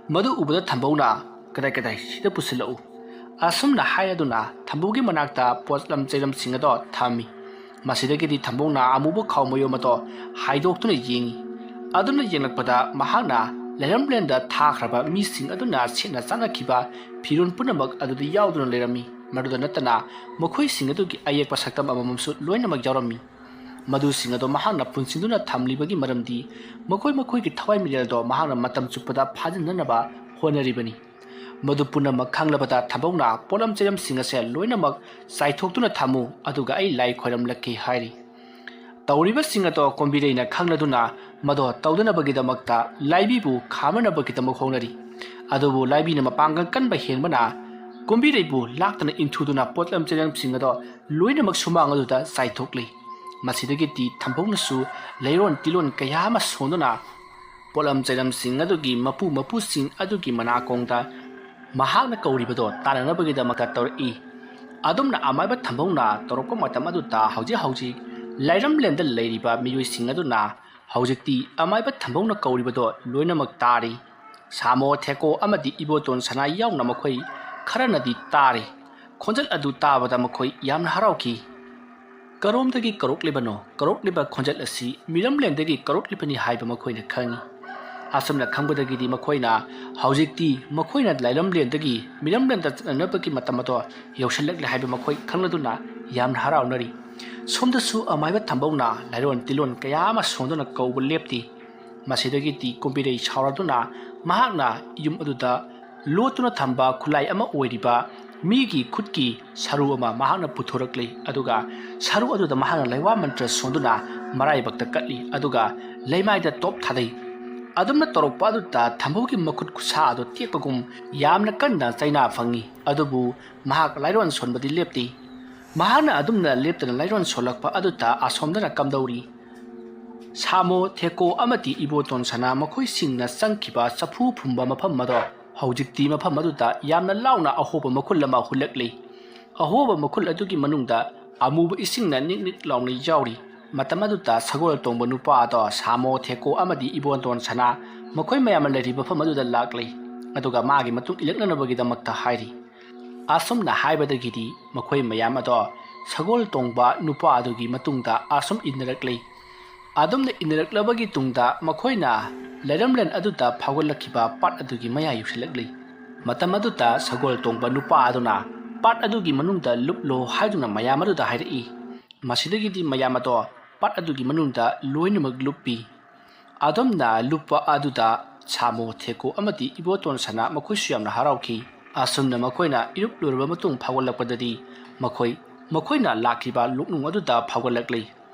ꯃꯗꯨ ꯎꯕꯗ ꯊꯝꯕꯧꯅ, "ꯀꯗꯥꯏ ꯀꯗꯥꯏ, ꯁꯤꯗ ꯄꯨꯁꯤꯜꯂꯛꯎ" ꯑꯁꯨꯝꯅ ꯍꯥꯏꯔꯗꯨꯅ ꯊꯝꯕꯧꯒꯤ ꯃꯅꯥꯛꯇ ꯄꯣꯠꯂꯝ ꯆꯩꯂꯝꯁꯤꯡ ꯑꯗꯣ ꯊꯝꯃꯤ꯫ ꯃꯁꯤꯗꯒꯤꯗꯤ ꯊꯝꯕꯧꯅ ꯑꯃꯨꯕ ꯈꯥꯎ ꯃꯌꯨꯝ ꯑꯗꯣ ꯍꯥꯏꯗꯣꯛꯇꯨꯅ ꯌꯦꯡꯉꯤ꯫ ꯑꯗꯨꯝꯅ ꯌꯦꯡꯂꯛꯄꯗ ꯃꯍꯥꯛꯅ ꯂꯩꯔꯝꯂꯦꯟꯗ ꯊꯥꯈ꯭ꯔꯕ ꯃꯤꯁꯤꯡ ꯑꯗꯨꯅ ꯁꯦꯠꯅ ꯆꯥꯅꯈꯤꯕ ꯐꯤꯔꯣꯜ ꯄꯨꯝꯅꯃꯛ ꯑꯗꯨꯗ ꯌꯥꯎꯗꯨꯅ ꯂꯩꯔꯝꯃꯤ꯫ ꯃꯗꯨꯗ ꯅꯠꯇꯅ ꯃꯈꯣꯏꯁꯤꯡ ꯑꯗꯨꯒꯤ ꯑꯌꯦꯛꯄ ꯁꯛꯇꯝ ꯑꯃꯃꯝꯁꯨ ꯂꯣꯏꯅꯃꯛ ꯌꯥꯎꯔꯝꯃꯤ꯫ ꯃꯗꯨꯁꯤꯡ ꯑꯗꯨ ꯃꯍꯥꯛꯅ ꯄꯨꯟꯁꯤꯟꯗꯨꯅ ꯊꯝꯂꯤꯕꯒꯤ ꯃꯔꯝꯗꯤ ꯃꯈꯣꯏ ꯃꯈꯣꯏꯒꯤ ꯊꯋꯥꯏ ꯃꯤꯔꯦꯜꯗꯣ ꯃꯍꯥꯛꯅ ꯃꯇꯝ ꯆꯨꯞꯄꯗ ꯐꯥꯖꯤꯟꯅꯅꯕ ꯍꯣꯠꯅꯔꯤꯕꯅꯤ꯫ ꯃꯗꯨ ꯄꯨꯝꯅꯃꯛ ꯈꯪꯂꯕꯗ ꯊꯝꯕꯧꯅ ꯄꯣꯠꯂꯝ ꯆꯩꯂꯝꯁꯤꯡ ꯑꯁꯦ ꯂꯣꯏꯅꯃꯛ ꯆꯥꯏꯊꯣꯛꯇꯨꯅ ꯊꯝꯃꯨ, ꯑꯗꯨꯒ ꯑꯩ ꯂꯥꯏ ꯈꯣꯏꯔꯝꯂꯛꯀꯦ ꯍꯥꯏꯔꯤ꯫ ꯇꯧꯔꯤꯕꯁꯤꯡ ꯑꯗꯣ ꯀꯣꯝꯕꯤꯔꯩꯅ ꯈꯪꯂꯗꯨꯅ ꯃꯗꯣ ꯇꯧꯗꯅꯕꯒꯤꯗꯃꯛꯇ ꯂꯥꯏꯕꯤꯕꯨ ꯈꯥꯝꯅꯅꯕꯒꯤꯗꯃꯛ ꯍꯣꯡꯅꯔꯤ꯫ ꯑꯗꯨꯕꯨ ꯂꯥꯏꯕꯤꯅ ꯃꯄꯥꯡꯒꯜ ꯀꯟꯕ ꯍꯦꯟꯕꯅ ꯀꯣꯝꯕꯤꯔꯩꯕꯨ ꯂꯥꯛꯇꯅ ꯏꯟꯊꯨꯗꯨꯅ ꯄꯣꯠꯂꯝ ꯆꯩꯂꯝꯁꯤꯡ ꯑꯗꯣ ꯂꯣꯏꯅꯃꯛ ꯁꯨꯃꯥꯡ ꯑꯗꯨꯗ ꯆꯥꯏꯊꯣꯛꯂꯤ꯫ ꯃꯁꯤꯗꯒꯤꯗꯤ ꯊꯝꯕꯧꯅꯁꯨ ꯂꯩꯔꯣꯟ ꯇꯤꯂꯣꯟ ꯀꯌꯥ ꯑꯃ ꯁꯣꯟꯗꯨꯅ ꯄꯣꯠꯂꯝ ꯆꯩꯂꯝꯁꯤꯡ ꯑꯗꯨꯒꯤ ꯃꯄꯨ ꯃꯄꯨꯁꯤꯡ ꯑꯗꯨꯒꯤ ꯃꯅꯥꯀꯣꯡꯗ ꯃꯍꯥꯛꯅ ꯀꯧꯔꯤꯕꯗꯣ ꯇꯥꯅꯅꯕꯒꯤꯗꯃꯛꯇ ꯇꯧꯔꯛꯏ꯫ ꯑꯗꯨꯝꯅ ꯑꯃꯥꯏꯕ ꯊꯝꯕꯧꯅ ꯇꯧꯔꯛꯄ ꯃꯇꯝ ꯑꯗꯨꯗ ꯍꯧꯖꯤꯛ ꯍꯧꯖꯤꯛ ꯂꯩꯔꯝꯂꯦꯟꯗ ꯂꯩꯔꯤꯕ ꯃꯤꯑꯣꯏꯁꯤꯡ ꯑꯗꯨꯅ ꯍꯧꯖꯤꯛꯇꯤ ꯑꯃꯥꯏꯕ ꯊꯝꯕꯧꯅ ꯀꯧꯔꯤꯕꯗꯣ ꯂꯣꯏꯅꯃꯛ ꯇꯥꯔꯤ꯫ ꯁꯥꯃꯣ, ꯊꯦꯀꯣ ꯑꯃꯗꯤ ꯏꯕꯣꯇꯣꯟ ꯁꯅꯥ ꯌꯥꯎꯅ ꯃꯈꯣꯏ ꯈꯔꯅꯗꯤ ꯇꯥꯔꯤ꯫ ꯈꯣꯟꯖꯦꯜ ꯑꯗꯨ ꯇꯥꯕꯗ ꯃꯈꯣꯏ ꯌꯥꯝꯅ ꯍꯔꯥꯎꯈꯤ꯫ "ꯀꯔꯣꯝꯗꯒꯤ ꯀꯧꯔꯛꯂꯤꯕꯅꯣ? ꯀꯧꯔꯛꯂꯤꯕ ꯈꯣꯟꯖꯦꯜ ꯑꯁꯤ ꯃꯤꯔꯝꯂꯦꯟꯗꯒꯤ ꯀꯧꯔꯛꯂꯤꯕꯅꯤ" ꯍꯥꯏꯕ ꯃꯈꯣꯏꯅ ꯈꯪꯏ꯫ ꯑꯁꯨꯝꯅ ꯈꯪꯕꯗꯒꯤꯗꯤ ꯃꯈꯣꯏꯅ ꯍꯧꯖꯤꯛꯇꯤ ꯃꯈꯣꯏꯅ ꯂꯥꯏꯔꯝꯂꯦꯟꯗꯒꯤ ꯃꯤꯔꯝꯂꯦꯟꯗ ꯆꯠꯅꯅꯕꯒꯤ ꯃꯇꯝ ꯑꯗꯣ ꯌꯧꯁꯤꯜꯂꯛꯂꯦ ꯍꯥꯏꯕ ꯃꯈꯣꯏ ꯈꯪꯂꯗꯨꯅ ꯌꯥꯝꯅ ꯍꯔꯥꯎꯅꯔꯤ꯫ ꯁꯣꯝꯗꯁꯨ ꯑꯃꯥꯏꯕ ꯊꯝꯕꯧꯅ ꯂꯥꯏꯔꯣꯟ ꯇꯤꯂꯣꯟ ꯀꯌꯥ ꯑꯃ ꯁꯣꯟꯗꯨꯅ ꯀꯧꯕ ꯂꯦꯞꯇꯦ꯫ ꯃꯁꯤꯗꯒꯤꯗꯤ ꯀꯨꯝꯕꯤꯔꯩ ꯁꯥꯎꯔꯗꯨꯅ ꯃꯍꯥꯛꯅ ꯌꯨꯝ ꯑꯗꯨꯗ ꯂꯣꯠꯇꯨꯅ ꯊꯝꯕ ꯈꯨꯠꯂꯥꯏ ꯑꯃ ꯑꯣꯏꯔꯤꯕ ꯃꯤꯒꯤ ꯈꯨꯠꯀꯤ ꯁꯔꯨ ꯑꯃ ꯃꯍꯥꯛꯅ ꯄꯨꯊꯣꯔꯛꯂꯤ꯫ ꯑꯗꯨꯒ ꯁꯔꯨ ꯑꯗꯨꯗ ꯃꯍꯥꯛꯅ ꯂꯩꯋꯥ ꯃꯟꯇ꯭ꯔ ꯁꯣꯟꯗꯨꯅ ꯃꯔꯥꯏꯕꯛꯇ ꯀꯠꯂꯤ꯫ ꯑꯗꯨꯒ ꯂꯩꯃꯥꯏꯗ ꯇꯣꯞ ꯊꯥꯗꯩ꯫ ꯑꯗꯨꯝꯅ ꯇꯧꯔꯛꯄ ꯑꯗꯨꯗ ꯊꯝꯕꯧꯒꯤ ꯃꯈꯨꯠ ꯈꯨꯠꯁꯥ ꯑꯗꯨ ꯇꯦꯛꯄꯒꯨꯝ ꯌꯥꯝꯅ ꯀꯟꯅ ꯆꯩꯅꯥ ꯐꯪꯏ꯫ ꯑꯗꯨꯕꯨ ꯃꯍꯥꯛ ꯂꯥꯏꯔꯣꯟ ꯁꯣꯟꯕꯗꯤ ꯂꯦꯞꯇꯦ꯫ ꯃꯍꯥꯛꯅ ꯑꯗꯨꯝꯅ ꯂꯦꯞꯇꯅ ꯂꯥꯏꯔꯣꯟ ꯁꯣꯜꯂꯛꯄ ꯑꯗꯨꯗ ꯑꯁꯣꯝꯗꯅ ꯀꯝꯗꯧꯔꯤ? ꯁꯥꯃꯣ, ꯊꯦꯀꯣ ꯑꯃꯗꯤ ꯏꯕꯣꯇꯣꯟ ꯁꯅꯥ ꯃꯈꯣꯏꯁꯤꯡꯅ ꯆꯪꯈꯤꯕ ꯆꯐꯨ ꯐꯨꯝꯕ ꯃꯐꯝ ꯑꯗꯣ ꯍꯧꯖꯤꯛꯇꯤ ꯃꯐꯝ ꯑꯗꯨꯗ ꯌꯥꯝꯅ ꯂꯥꯎꯅ ꯑꯍꯣꯕ ꯃꯈꯨꯜ ꯑꯃ ꯍꯨꯜꯂꯛꯂꯤ꯫ ꯑꯍꯣꯕ ꯃꯈꯨꯜ ꯑꯗꯨꯒꯤ ꯃꯅꯨꯡꯗ ꯑꯃꯨꯕ ꯏꯁꯤꯡꯅ ꯅꯤꯛ ꯅꯤꯛ ꯂꯥꯎꯅ ꯌꯥꯎꯔꯤ꯫ ꯃꯇꯝ ꯑꯗꯨꯗ ꯁꯒꯣꯜ ꯇꯣꯡꯕ ꯅꯨꯄꯥ ꯑꯗꯣ ꯁꯥꯃꯣ, ꯊꯦꯀꯣ ꯑꯃꯗꯤ ꯏꯕꯣꯇꯣꯟ ꯁꯅꯥ ꯃꯈꯣꯏ ꯃꯌꯥꯝꯅ ꯂꯩꯔꯤꯕ ꯃꯐꯝ ꯑꯗꯨꯗ ꯂꯥꯛꯂꯤ꯫ ꯑꯗꯨꯒ ꯃꯥꯒꯤ ꯃꯇꯨꯡ ꯏꯜꯂꯛꯅꯅꯕꯒꯤꯗꯃꯛꯇ ꯍꯥꯏꯔꯤ꯫ ꯑꯁꯨꯝꯅ ꯍꯥꯏꯕꯗꯒꯤꯗꯤ ꯃꯈꯣꯏ ꯃꯌꯥꯝ ꯑꯗꯣ ꯁꯒꯣꯜ ꯇꯣꯡꯕ ꯅꯨꯄꯥ ꯑꯗꯨꯒꯤ ꯃꯇꯨꯡꯗ ꯑꯁꯨꯝ ꯏꯟꯅꯔꯛꯂꯤ꯫ ꯑꯗꯨꯝꯅ ꯏꯟꯅꯔꯛꯂꯕꯒꯤ ꯇꯨꯡꯗ ꯃꯈꯣꯏꯅ ꯂꯩꯔꯝꯂꯦꯟ ꯑꯗꯨꯗ ꯐꯥꯎꯒꯠꯂꯛꯈꯤꯕ ꯄꯥꯠ ꯑꯗꯨꯒꯤ ꯃꯌꯥ ꯌꯧꯁꯤꯜꯂꯛꯂꯤ꯫ ꯃꯇꯝ ꯑꯗꯨꯗ ꯁꯒꯣꯜ ꯇꯣꯡꯕ ꯅꯨꯄꯥ ꯑꯗꯨꯅ ꯄꯥꯠ ꯑꯗꯨꯒꯤ ꯃꯅꯨꯡꯗ ꯂꯨꯞꯂꯣ ꯍꯥꯏꯗꯨꯅ ꯃꯌꯥꯝ ꯑꯗꯨꯗ ꯍꯥꯏꯔꯛꯏ꯫ ꯃꯁꯤꯗꯒꯤꯗꯤ ꯃꯌꯥꯝ ꯑꯗꯣ ꯄꯥꯠ ꯑꯗꯨꯒꯤ ꯃꯅꯨꯡꯗ ꯂꯣꯏꯅꯃꯛ ꯂꯨꯞꯄꯤ꯫ ꯑꯗꯨꯝꯅ ꯂꯨꯞꯄ ꯑꯗꯨꯗ ꯁꯥꯃꯣ, ꯊꯦꯀꯣ ꯑꯃꯗꯤ ꯏꯕꯣꯇꯣꯟ ꯁꯅꯥ ꯃꯈꯣꯏꯁꯨ ꯌꯥꯝꯅ ꯍꯔꯥꯎꯈꯤ꯫ ꯑꯁꯨꯝꯅ ꯃꯈꯣꯏꯅ ꯏꯔꯨꯞ ꯂꯣꯏꯔꯕ ꯃꯇꯨꯡ ꯐꯥꯎꯒꯠꯂꯛꯄꯗꯗꯤ ꯃꯈꯣꯏ ꯃꯈꯣꯏꯅ ꯂꯥꯛꯈꯤꯕ ꯂꯨꯞꯅꯨꯡ ꯑꯗꯨꯗ ꯐꯥꯎꯒꯠꯂꯛꯂꯤ꯫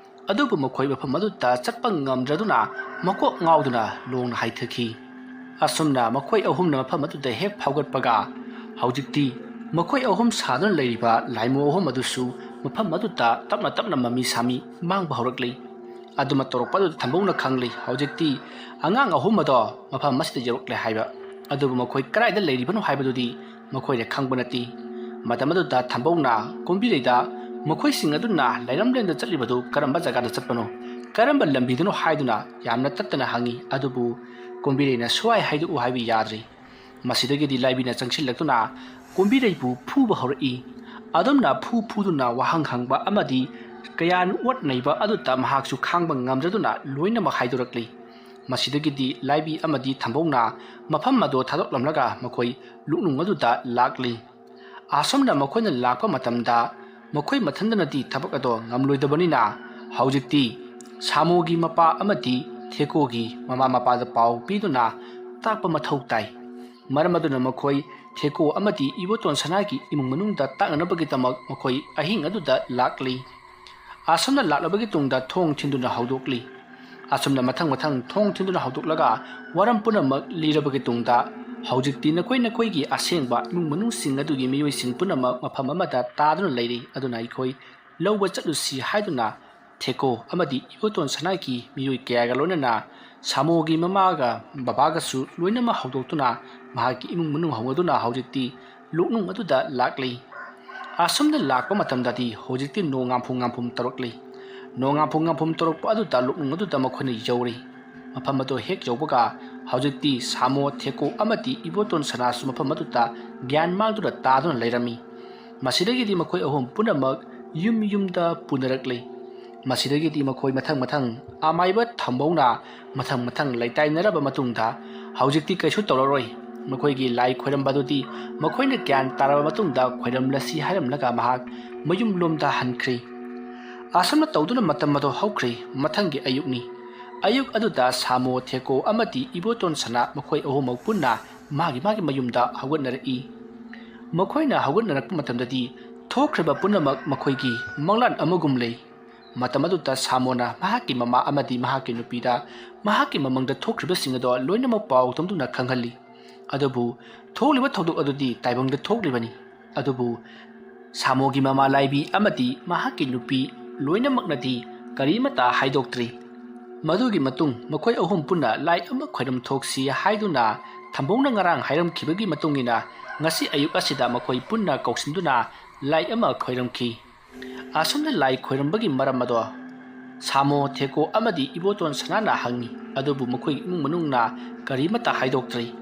ꯑꯗꯨꯕꯨ ꯃꯈꯣꯏ ꯃꯐꯝ ꯑꯗꯨꯗ ꯆꯠꯄ ꯉꯝꯗ꯭ꯔꯗꯨꯅ ꯃꯀꯣꯛ ꯉꯥꯎꯗꯨꯅ ꯂꯣꯡꯅ ꯍꯥꯏꯊꯈꯤ꯫ ꯑꯁꯨꯝꯅ ꯃꯈꯣꯏ ꯑꯍꯨꯝꯅ ꯃꯐꯝ ꯑꯗꯨꯗ ꯍꯦꯛ ꯐꯥꯎꯒꯠꯄꯒ ꯍꯧꯖꯤꯛꯇꯤ ꯃꯈꯣꯏ ꯑꯍꯨꯝ ꯁꯥꯗꯨꯅ ꯂꯩꯔꯤꯕ ꯂꯥꯏꯃꯣ ꯑꯍꯨꯝ ꯑꯗꯨꯁꯨ ꯃꯐꯝ ꯑꯗꯨꯗ ꯇꯞꯅ ꯇꯞꯅ ꯃꯃꯤ ꯁꯥꯃꯤ ꯃꯥꯡꯕ ꯍꯧꯔꯛꯂꯤ꯫ ꯑꯗꯨꯃ ꯇꯧꯔꯛꯄ ꯑꯗꯨꯗ ꯊꯝꯕꯧꯅ ꯈꯪꯂꯤ ꯍꯧꯖꯤꯛꯇꯤ ꯑꯉꯥꯡ ꯑꯍꯨꯝ ꯑꯗꯣ ꯃꯐꯝ ꯑꯁꯤꯗ ꯌꯧꯔꯛꯂꯦ ꯍꯥꯏꯕ꯫ ꯑꯗꯨꯕꯨ ꯃꯈꯣꯏ ꯀꯗꯥꯏꯗ ꯂꯩꯔꯤꯕꯅꯣ ꯍꯥꯏꯕꯗꯨꯗꯤ ꯃꯈꯣꯏꯅ ꯈꯪꯕ ꯅꯠꯇꯦ꯫ ꯃꯇꯝ ꯑꯗꯨꯗ ꯊꯝꯕꯧꯅ ꯀꯨꯝꯕꯤꯔꯩꯗ ꯃꯈꯣꯏꯁꯤꯡ ꯑꯗꯨꯅ ꯂꯩꯔꯝꯂꯦꯟꯗ ꯆꯠꯂꯤꯕꯗꯨ ꯀꯔꯝꯕ ꯖꯒꯥꯗ ꯆꯠꯄꯅꯣ, ꯀꯔꯝꯕ ꯂꯝꯕꯤꯗꯅꯣ ꯍꯥꯏꯗꯨꯅ ꯌꯥꯝꯅ ꯇꯠꯇꯅ ꯍꯪꯉꯤ꯫ ꯑꯗꯨꯕꯨ ꯀꯨꯝꯕꯤꯔꯩꯅ ꯁ꯭ꯋꯥꯏ ꯍꯥꯏꯗꯣꯛꯎ ꯍꯥꯏꯕ ꯌꯥꯗ꯭ꯔꯤ꯫ ꯃꯁꯤꯗꯒꯤꯗꯤ ꯂꯥꯏꯕꯤꯅ ꯆꯪꯁꯤꯜꯂꯛꯇꯨꯅ ꯀꯨꯝꯕꯤꯔꯩꯕꯨ ꯐꯨꯕ ꯍꯧꯔꯛꯏ꯫ ꯑꯗꯨꯝꯅ ꯐꯨ ꯐꯨꯗꯨꯅ ꯋꯥꯍꯪ ꯍꯪꯕ ꯑꯃꯗꯤ ꯀꯌꯥꯟ ꯑꯣꯠ ꯅꯩꯕ ꯑꯗꯨꯗ ꯃꯍꯥꯛꯁꯨ ꯈꯥꯡꯕ ꯉꯝꯗ꯭ꯔꯗꯨꯅ ꯂꯣꯏꯅꯃꯛ ꯍꯥꯏꯗꯣꯔꯛꯂꯤ꯫ ꯃꯁꯤꯗꯒꯤꯗꯤ ꯂꯥꯏꯕꯤ ꯑꯃꯗꯤ ꯊꯝꯕꯧꯅ ꯃꯐꯝ ꯑꯗꯨ ꯊꯥꯗꯣꯛꯂꯝꯂꯒ ꯃꯈꯣꯏ ꯂꯨꯛꯅꯨꯡ ꯑꯗꯨꯗ ꯂꯥꯛꯂꯤ꯫ ꯑꯁꯨꯝꯅ ꯃꯈꯣꯏꯅ ꯂꯥꯛꯄ ꯃꯇꯝꯗ ꯃꯈꯣꯏ ꯃꯊꯟꯇꯅꯗꯤ ꯊꯕꯛ ꯑꯗꯣ ꯉꯝꯂꯣꯏꯗꯕꯅꯤꯅ ꯍꯧꯖꯤꯛꯇꯤ ꯁꯥꯃꯣꯒꯤ ꯃꯄꯥ ꯑꯃꯗꯤ ꯊꯦꯀꯣꯒꯤ ꯃꯃꯥ ꯃꯄꯥꯗ ꯄꯥꯎ ꯄꯤꯗꯨꯅ ꯇꯥꯛꯄ ꯃꯊꯧ ꯇꯥꯏ꯫ ꯃꯔꯝ ꯑꯗꯨꯅ ꯃꯈꯣꯏ ꯊꯦꯀꯣ ꯑꯃꯗꯤ ꯏꯕꯣꯇꯣꯟ ꯁꯅꯥꯒꯤ ꯏꯃꯨꯡ ꯃꯅꯨꯡꯗ ꯇꯥꯛꯅꯅꯕꯒꯤꯗꯃꯛ ꯃꯈꯣꯏ ꯑꯍꯤꯡ ꯑꯗꯨꯗ ꯂꯥꯛꯂꯤ꯫ ꯑꯁꯨꯝꯅ ꯂꯥꯛꯂꯕꯒꯤ ꯇꯨꯡꯗ ꯊꯣꯡ ꯊꯤꯟꯗꯨꯅ ꯍꯧꯗꯣꯛꯂꯤ꯫ ꯑꯁꯨꯝꯅ ꯃꯊꯪ ꯃꯊꯪ ꯊꯣꯡ ꯊꯤꯟꯗꯨꯅ ꯍꯧꯗꯣꯛꯂꯒ ꯋꯥꯔꯝ ꯄꯨꯝꯅꯃꯛ ꯂꯤꯔꯕꯒꯤ ꯇꯨꯡꯗ ꯍꯧꯖꯤꯛꯇꯤ ꯅꯈꯣꯏ ꯅꯈꯣꯏꯒꯤ ꯑꯁꯦꯡꯕ ꯏꯃꯨꯡ ꯃꯅꯨꯡꯁꯤꯡ ꯑꯗꯨꯒꯤ ꯃꯤꯑꯣꯏꯁꯤꯡ ꯄꯨꯝꯅꯃꯛ ꯃꯐꯝ ꯑꯃꯗ ꯇꯥꯗꯨꯅ ꯂꯩꯔꯤ꯫ ꯑꯗꯨꯅ ꯑꯩꯈꯣꯏ ꯂꯧꯕ ꯆꯠꯂꯨꯁꯤ ꯍꯥꯏꯗꯨꯅ ꯊꯦꯀꯣ ꯑꯃꯗꯤ ꯏꯕꯣꯇꯣꯟ ꯁꯅꯥꯒꯤ ꯃꯤꯑꯣꯏ ꯀꯌꯥꯒ ꯂꯣꯏꯅꯅ ꯁꯥꯃꯣꯒꯤ ꯃꯃꯥꯒ ꯕꯕꯥꯒꯁꯨ ꯂꯣꯏꯅꯃꯛ ꯍꯧꯗꯣꯛꯇꯨꯅ ꯃꯍꯥꯛꯀꯤ ꯏꯃꯨꯡ ꯃꯅꯨꯡ ꯍꯧꯅꯗꯨꯅ ꯍꯧꯖꯤꯛꯇꯤ ꯂꯨꯛꯅꯨꯡ ꯑꯗꯨꯗ ꯂꯥꯛꯂꯤ꯫ ꯑꯁꯨꯝꯅ ꯂꯥꯛꯄ ꯃꯇꯝꯗꯗꯤ ꯍꯧꯖꯤꯛꯇꯤ ꯅꯣꯡ ꯉꯥꯝꯐꯨ ꯉꯥꯝꯐꯨꯝ ꯇꯧꯔꯛꯂꯤ꯫ ꯅꯣꯡꯉꯥꯟꯐꯝ ꯉꯥꯟꯐꯝ ꯇꯧꯔꯛꯄ ꯑꯗꯨꯗ ꯂꯣꯛꯅꯨꯡ ꯑꯗꯨꯗ ꯃꯈꯣꯏꯅ ꯌꯧꯔꯤ꯫ ꯃꯐꯝ ꯑꯗꯨ ꯍꯦꯛ ꯌꯧꯕꯒ ꯍꯧꯖꯤꯛꯇꯤ ꯁꯥꯃꯣ, ꯊꯦꯀꯣ ꯑꯃꯗꯤ ꯏꯕꯣꯇꯣꯟ ꯁꯅꯥꯁꯨ ꯃꯐꯝ ꯑꯗꯨꯗ ꯒ꯭ꯌꯥꯟ ꯃꯥꯡꯗꯨꯅ ꯇꯥꯗꯨꯅ ꯂꯩꯔꯝꯃꯤ꯫ ꯃꯁꯤꯗꯒꯤꯗꯤ ꯃꯈꯣꯏ ꯑꯍꯨꯝ ꯄꯨꯝꯅꯃꯛ ꯌꯨꯝ ꯌꯨꯝꯗ ꯄꯨꯅꯔꯛꯂꯤ꯫ ꯃꯁꯤꯗꯒꯤꯗꯤ ꯃꯈꯣꯏ ꯃꯊꯪ ꯃꯊꯪ ꯑꯃꯥꯏꯕ ꯊꯝꯕꯧꯅ ꯃꯊꯪ ꯃꯊꯪ ꯂꯩꯇꯥꯏꯅꯔꯕ ꯃꯇꯨꯡꯗ ꯍꯧꯖꯤꯛꯇꯤ ꯀꯩꯁꯨ ꯇꯧꯔꯔꯣꯏ꯫ ꯃꯈꯣꯏꯒꯤ ꯂꯥꯏ ꯈꯣꯏꯔꯝꯕꯗꯨꯗꯤ ꯃꯈꯣꯏꯅ ꯒ꯭ꯌꯥꯟ ꯇꯥꯔꯕ ꯃꯇꯨꯡꯗ ꯈꯣꯏꯔꯝꯂꯁꯤ ꯍꯥꯏꯔꯝꯂꯒ ꯃꯍꯥꯛ ꯃꯌꯨꯝꯂꯣꯝꯗ ꯍꯟꯈ꯭ꯔꯤ꯫ ꯑꯁꯨꯝꯅ ꯇꯧꯗꯨꯅ ꯃꯇꯝ ꯑꯗꯨ ꯍꯧꯈ꯭ꯔꯤ꯫ ꯃꯊꯪꯒꯤ ꯑꯌꯨꯛꯅꯤ꯫ ꯑꯌꯨꯛ ꯑꯗꯨꯗ ꯁꯥꯃꯣ, ꯊꯦꯀꯣ ꯑꯃꯗꯤ ꯏꯕꯣꯇꯣꯟ ꯁꯅꯥ ꯃꯈꯣꯏ ꯑꯍꯨꯝꯃꯛ ꯄꯨꯟꯅ ꯃꯥꯒꯤ ꯃꯥꯒꯤ ꯃꯌꯨꯝꯗ ꯍꯧꯒꯠꯅꯔꯛꯏ꯫ ꯃꯈꯣꯏꯅ ꯍꯧꯒꯠꯅꯔꯛꯄ ꯃꯇꯝꯗꯗꯤ ꯊꯣꯛꯈ꯭ꯔꯤꯕ ꯄꯨꯝꯅꯃꯛ ꯃꯈꯣꯏꯒꯤ ꯃꯪꯂꯥꯟ ꯑꯃꯒꯨꯝ ꯂꯩ꯫ ꯃꯇꯝ ꯑꯗꯨꯗ ꯁꯥꯃꯣꯅ ꯃꯍꯥꯛꯀꯤ ꯃꯃꯥ ꯑꯃꯗꯤ ꯃꯍꯥꯛꯀꯤ ꯅꯨꯄꯤꯗ ꯃꯍꯥꯛꯀꯤ ꯃꯃꯪꯗ ꯊꯣꯛꯈ꯭ꯔꯤꯕꯁꯤꯡ ꯑꯗꯣ ꯂꯣꯏꯅꯃꯛ ꯄꯥꯎ ꯇꯝꯗꯨꯅ ꯈꯪꯍꯜꯂꯤ꯫ ꯑꯗꯨꯕꯨ ꯊꯣꯛꯂꯤꯕ ꯊꯧꯗꯣꯛ ꯑꯗꯨꯗꯤ ꯇꯥꯏꯕꯪꯗ ꯊꯣꯛꯂꯤꯕꯅꯤ꯫ ꯑꯗꯨꯕꯨ ꯁꯥꯃꯣꯒꯤ ꯃꯃꯥ ꯂꯥꯏꯕꯤ ꯑꯃꯗꯤ ꯃꯍꯥꯛꯀꯤ ꯅꯨꯄꯤ ꯂꯣꯏꯅꯃꯛꯅꯗꯤ ꯀꯔꯤꯃꯠꯇ ꯍꯥꯏꯗꯣꯛꯇ꯭ꯔꯤ꯫ ꯃꯗꯨꯒꯤ ꯃꯇꯨꯡ ꯃꯈꯣꯏ ꯑꯍꯨꯝ ꯄꯨꯟꯅ ꯂꯥꯏ ꯑꯃ ꯈꯣꯏꯔꯝ ꯊꯣꯛꯁꯤ ꯍꯥꯏꯗꯨꯅ ꯊꯝꯕꯧꯅ ꯉꯔꯥꯡ ꯍꯥꯏꯔꯝꯈꯤꯕꯒꯤ ꯃꯇꯨꯡ ꯏꯟꯅ ꯉꯁꯤ ꯑꯌꯨꯛ ꯑꯁꯤꯗ ꯃꯈꯣꯏ ꯄꯨꯟꯅ ꯀꯧꯁꯤꯟꯗꯨꯅ ꯂꯥꯏ ꯑꯃ ꯈꯣꯏꯔꯝꯈꯤ꯫ ꯑꯁꯨꯝꯅ ꯂꯥꯏ ꯈꯣꯏꯔꯝꯕꯒꯤ ꯃꯔꯝ ꯑꯗꯣ ꯁꯥꯃꯣ, ꯊꯦꯀꯣ ꯑꯃꯗꯤ ꯏꯕꯣꯇꯣꯟ ꯁꯅꯥꯅ ꯍꯪꯉꯤ꯫ ꯑꯗꯨꯕꯨ ꯃꯈꯣꯏꯒꯤ ꯏꯃꯨꯡ ꯃꯅꯨꯡꯅ ꯀꯔꯤꯃꯠꯇ ꯍꯥꯏꯗꯣꯛꯇ꯭ꯔꯤ꯫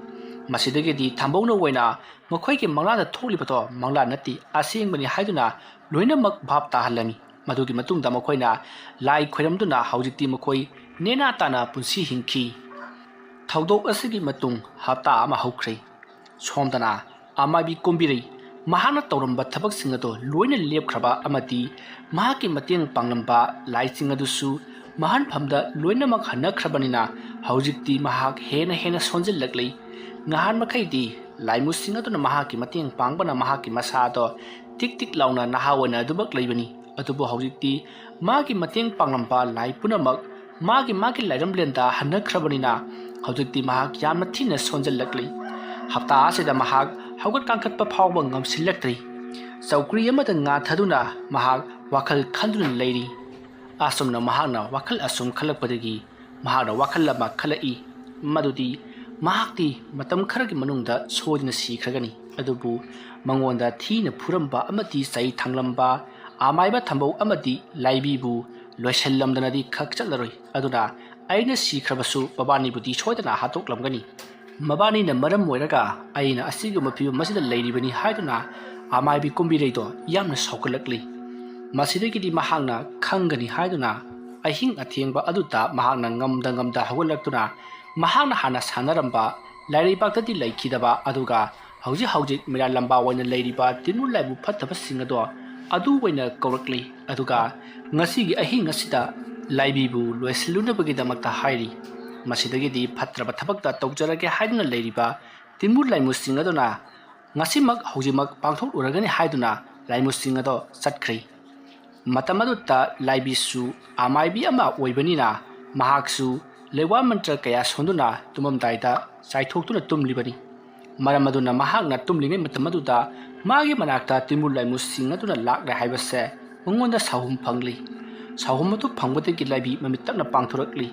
ꯃꯁꯤꯗꯒꯤꯗꯤ ꯊꯝꯕꯧꯅ ꯑꯣꯏꯅ ꯃꯈꯣꯏꯒꯤ ꯃꯪꯂꯥꯟꯗ ꯊꯣꯛꯂꯤꯕꯗꯣ ꯃꯪꯂꯥꯟ ꯅꯠꯇꯦ, ꯑꯁꯦꯡꯕꯅꯤ ꯍꯥꯏꯗꯨꯅ ꯂꯣꯏꯅꯃꯛ ꯚꯥꯞ ꯇꯥꯍꯜꯂꯝꯃꯤ꯫ ꯃꯗꯨꯒꯤ ꯃꯇꯨꯡꯗ ꯃꯈꯣꯏꯅ ꯂꯥꯏ ꯈꯣꯏꯔꯝꯗꯨꯅ ꯍꯧꯖꯤꯛꯇꯤ ꯃꯈꯣꯏ ꯅꯦꯅꯥ ꯇꯥꯅ ꯄꯨꯟꯁꯤ ꯍꯤꯡꯈꯤ꯫ ꯊꯧꯗꯣꯛ ꯑꯁꯤꯒꯤ ꯃꯇꯨꯡ ꯍꯞꯇꯥ ꯑꯃ ꯍꯧꯈ꯭ꯔꯦ꯫ ꯁꯣꯝꯗꯅ ꯑꯃꯥꯏꯕꯤ ꯀꯨꯝꯕꯤꯔꯩ꯫ ꯃꯍꯥꯛꯅ ꯇꯧꯔꯝꯕ ꯊꯕꯛꯁꯤꯡ ꯑꯗꯨ ꯂꯣꯏꯅ ꯂꯦꯞꯈ꯭ꯔꯕ ꯑꯃꯗꯤ ꯃꯍꯥꯛꯀꯤ ꯃꯇꯦꯡ ꯄꯥꯡꯂꯝꯕ ꯂꯥꯏꯁꯤꯡ ꯑꯗꯨꯁꯨ ꯃꯍꯥꯟꯐꯝꯗ ꯂꯣꯏꯅꯃꯛ ꯍꯟꯅꯈ꯭ꯔꯕꯅꯤꯅ ꯍꯧꯖꯤꯛꯇꯤ ꯃꯍꯥꯛ ꯍꯦꯟꯅ ꯍꯦꯟꯅ ꯁꯣꯟꯖꯤꯜꯂꯛꯂꯤ꯫ ꯉꯍꯥꯟ ꯃꯈꯩꯗꯤ ꯂꯥꯏꯃꯨꯁꯤꯡ ꯑꯗꯨꯅ ꯃꯍꯥꯛꯀꯤ ꯃꯇꯦꯡ ꯄꯥꯡꯕꯅ ꯃꯍꯥꯛꯀꯤ ꯃꯁꯥ ꯑꯗꯣ ꯇꯤꯛ ꯇꯤꯛ ꯂꯥꯎꯅ ꯅꯍꯥ ꯑꯣꯏꯅ ꯑꯗꯨꯃꯛ ꯂꯩꯕꯅꯤ꯫ ꯑꯗꯨꯕꯨ ꯍꯧꯖꯤꯛꯇꯤ ꯃꯥꯒꯤ ꯃꯇꯦꯡ ꯄꯥꯡꯂꯝꯕ ꯂꯥꯏ ꯄꯨꯝꯅꯃꯛ ꯃꯥꯒꯤ ꯃꯥꯒꯤ ꯂꯥꯏꯔꯝꯂꯦꯟꯗ ꯍꯟꯅꯈ꯭ꯔꯕꯅꯤꯅ ꯍꯧꯖꯤꯛꯇꯤ ꯃꯍꯥꯛ ꯌꯥꯝꯅ ꯊꯤꯅ ꯁꯣꯟꯖꯜꯂꯛꯂꯤ꯫ ꯍꯞꯇꯥ ꯑꯁꯤꯗ ꯃꯍꯥꯛ ꯍꯧꯒꯠ ꯀꯥꯡꯈꯠꯄ ꯐꯥꯎꯕ ꯉꯝꯁꯤꯜꯂꯛꯇ꯭ꯔꯤ꯫ ꯆꯧꯀ꯭ꯔꯤ ꯑꯃꯗ ꯉꯥꯊꯗꯨꯅ ꯃꯍꯥꯛ ꯋꯥꯈꯜ ꯈꯟꯗꯨꯅ ꯂꯩꯔꯤ꯫ ꯑꯁꯨꯝꯅ ꯃꯍꯥꯛꯅ ꯋꯥꯈꯜ ꯑꯁꯨꯝ ꯈꯜꯂꯛꯄꯗꯒꯤ ꯃꯍꯥꯛꯅ ꯋꯥꯈꯜ ꯑꯃ ꯈꯜꯂꯛꯏ, ꯃꯗꯨꯗꯤ ꯃꯍꯥꯛꯇꯤ ꯃꯇꯝ ꯈꯔꯒꯤ ꯃꯅꯨꯡꯗ ꯁꯣꯏꯗꯅ ꯁꯤꯈ꯭ꯔꯒꯅꯤ꯫ ꯑꯗꯨꯕꯨ ꯃꯉꯣꯟꯗ ꯊꯤꯅ ꯐꯨꯔꯝꯕ ꯑꯃꯗꯤ ꯆꯩ ꯊꯥꯡꯂꯝꯕ ꯑꯃꯥꯏꯕ ꯊꯝꯕꯧ ꯑꯃꯗꯤ ꯂꯥꯏꯕꯤꯕꯨ ꯂꯣꯏꯁꯤꯜꯂꯝꯗꯅꯗꯤ ꯈꯛ ꯆꯠꯂꯔꯣꯏ꯫ ꯑꯗꯨꯅ ꯑꯩꯅ ꯁꯤꯈ꯭ꯔꯕꯁꯨ ꯃꯕꯥꯅꯤꯕꯨꯗꯤ ꯁꯣꯏꯗꯅ ꯍꯥꯠꯇꯣꯛꯂꯝꯒꯅꯤ꯫ ꯃꯕꯥꯅꯤꯅ ꯃꯔꯝ ꯑꯣꯏꯔꯒ ꯑꯩꯅ ꯑꯁꯤꯒꯨꯝꯕ ꯐꯤꯕꯝ ꯑꯁꯤꯗ ꯂꯩꯔꯤꯕꯅꯤ ꯍꯥꯏꯗꯨꯅ ꯑꯃꯥꯏꯕꯤ ꯀꯨꯝꯕꯤꯔꯩꯗꯣ ꯌꯥꯝꯅ ꯁꯥꯎꯒꯠꯂꯛꯂꯤ꯫ ꯃꯁꯤꯗꯒꯤꯗꯤ ꯃꯍꯥꯛꯅ ꯈꯪꯒꯅꯤ ꯍꯥꯏꯗꯨꯅ ꯑꯍꯤꯡ ꯑꯊꯦꯡꯕ ꯑꯗꯨꯗ ꯃꯍꯥꯛꯅ ꯉꯝꯗ ꯉꯝꯗ ꯍꯧꯒꯠꯂꯛꯇꯨꯅ ꯃꯍꯥꯛꯅ ꯍꯥꯟꯅ ꯁꯥꯟꯅꯔꯝꯕ ꯂꯥꯏꯔꯩꯕꯥꯛꯇꯗꯤ ꯂꯩꯈꯤꯗꯕ, ꯑꯗꯨꯒ ꯍꯧꯖꯤꯛ ꯍꯧꯖꯤꯛ ꯃꯤꯔꯥ ꯂꯝꯕꯥ ꯑꯣꯏꯅ ꯂꯩꯔꯤꯕ ꯇꯤꯟꯃꯨ ꯂꯥꯏꯃꯨ ꯐꯠꯇꯕꯁꯤꯡ ꯑꯗꯣ ꯑꯗꯨ ꯑꯣꯏꯅ ꯀꯧꯔꯛꯂꯤ꯫ ꯑꯗꯨꯒ ꯉꯁꯤꯒꯤ ꯑꯍꯤꯡ ꯑꯁꯤꯗ ꯂꯥꯏꯕꯤꯕꯨ ꯂꯣꯏꯁꯤꯜꯂꯨꯅꯕꯒꯤꯗꯃꯛꯇ ꯍꯥꯏꯔꯤ꯫ ꯃꯁꯤꯗꯒꯤꯗꯤ ꯐꯠꯇ꯭ꯔꯕ ꯊꯕꯛꯇ ꯇꯧꯖꯔꯒꯦ ꯍꯥꯏꯗꯨꯅ ꯂꯩꯔꯤꯕ ꯇꯤꯟꯃꯨ ꯂꯥꯏꯃꯨꯁꯤꯡ ꯑꯗꯨꯅ ꯉꯁꯤꯃꯛ ꯍꯧꯖꯤꯛꯃꯛ ꯄꯥꯡꯊꯣꯛꯂꯨꯔꯒꯅꯤ ꯍꯥꯏꯗꯨꯅ ꯂꯥꯏꯃꯨꯁꯤꯡ ꯑꯗꯣ ꯆꯠꯈ꯭ꯔꯤ꯫ ꯃꯇꯝ ꯑꯗꯨꯗ ꯂꯥꯏꯕꯤꯁꯨ ꯑꯃꯥꯏꯕꯤ ꯑꯃ ꯑꯣꯏꯕꯅꯤꯅ ꯃꯍꯥꯛꯁꯨ ꯂꯩꯋꯥ ꯃꯟꯇ꯭ꯔ ꯀꯌꯥ ꯁꯣꯟꯗꯨꯅ ꯇꯨꯝꯃꯝꯗꯥꯏꯗ ꯆꯥꯏꯊꯣꯛꯇꯨꯅ ꯇꯨꯝꯂꯤꯕꯅꯤ꯫ ꯃꯔꯝ ꯑꯗꯨꯅ ꯃꯍꯥꯛꯅ ꯇꯨꯝꯂꯤꯉꯩ ꯃꯇꯝ ꯑꯗꯨꯗ ꯃꯥꯒꯤ ꯃꯅꯥꯛꯇ ꯇꯤꯟꯃꯨ ꯂꯥꯏꯃꯨꯁꯤꯡ ꯑꯗꯨꯅ ꯂꯥꯛꯂꯦ ꯍꯥꯏꯕꯁꯦ ꯃꯉꯣꯟꯗ ꯁꯥꯎꯍꯨꯝ ꯐꯪꯂꯤ꯫ ꯁꯥꯎꯍꯨꯝ ꯑꯗꯨ ꯐꯪꯕꯗꯒꯤ ꯂꯥꯏꯕꯤ ꯃꯃꯤꯠ ꯇꯞꯅ ꯄꯥꯡꯊꯣꯔꯛꯂꯤ꯫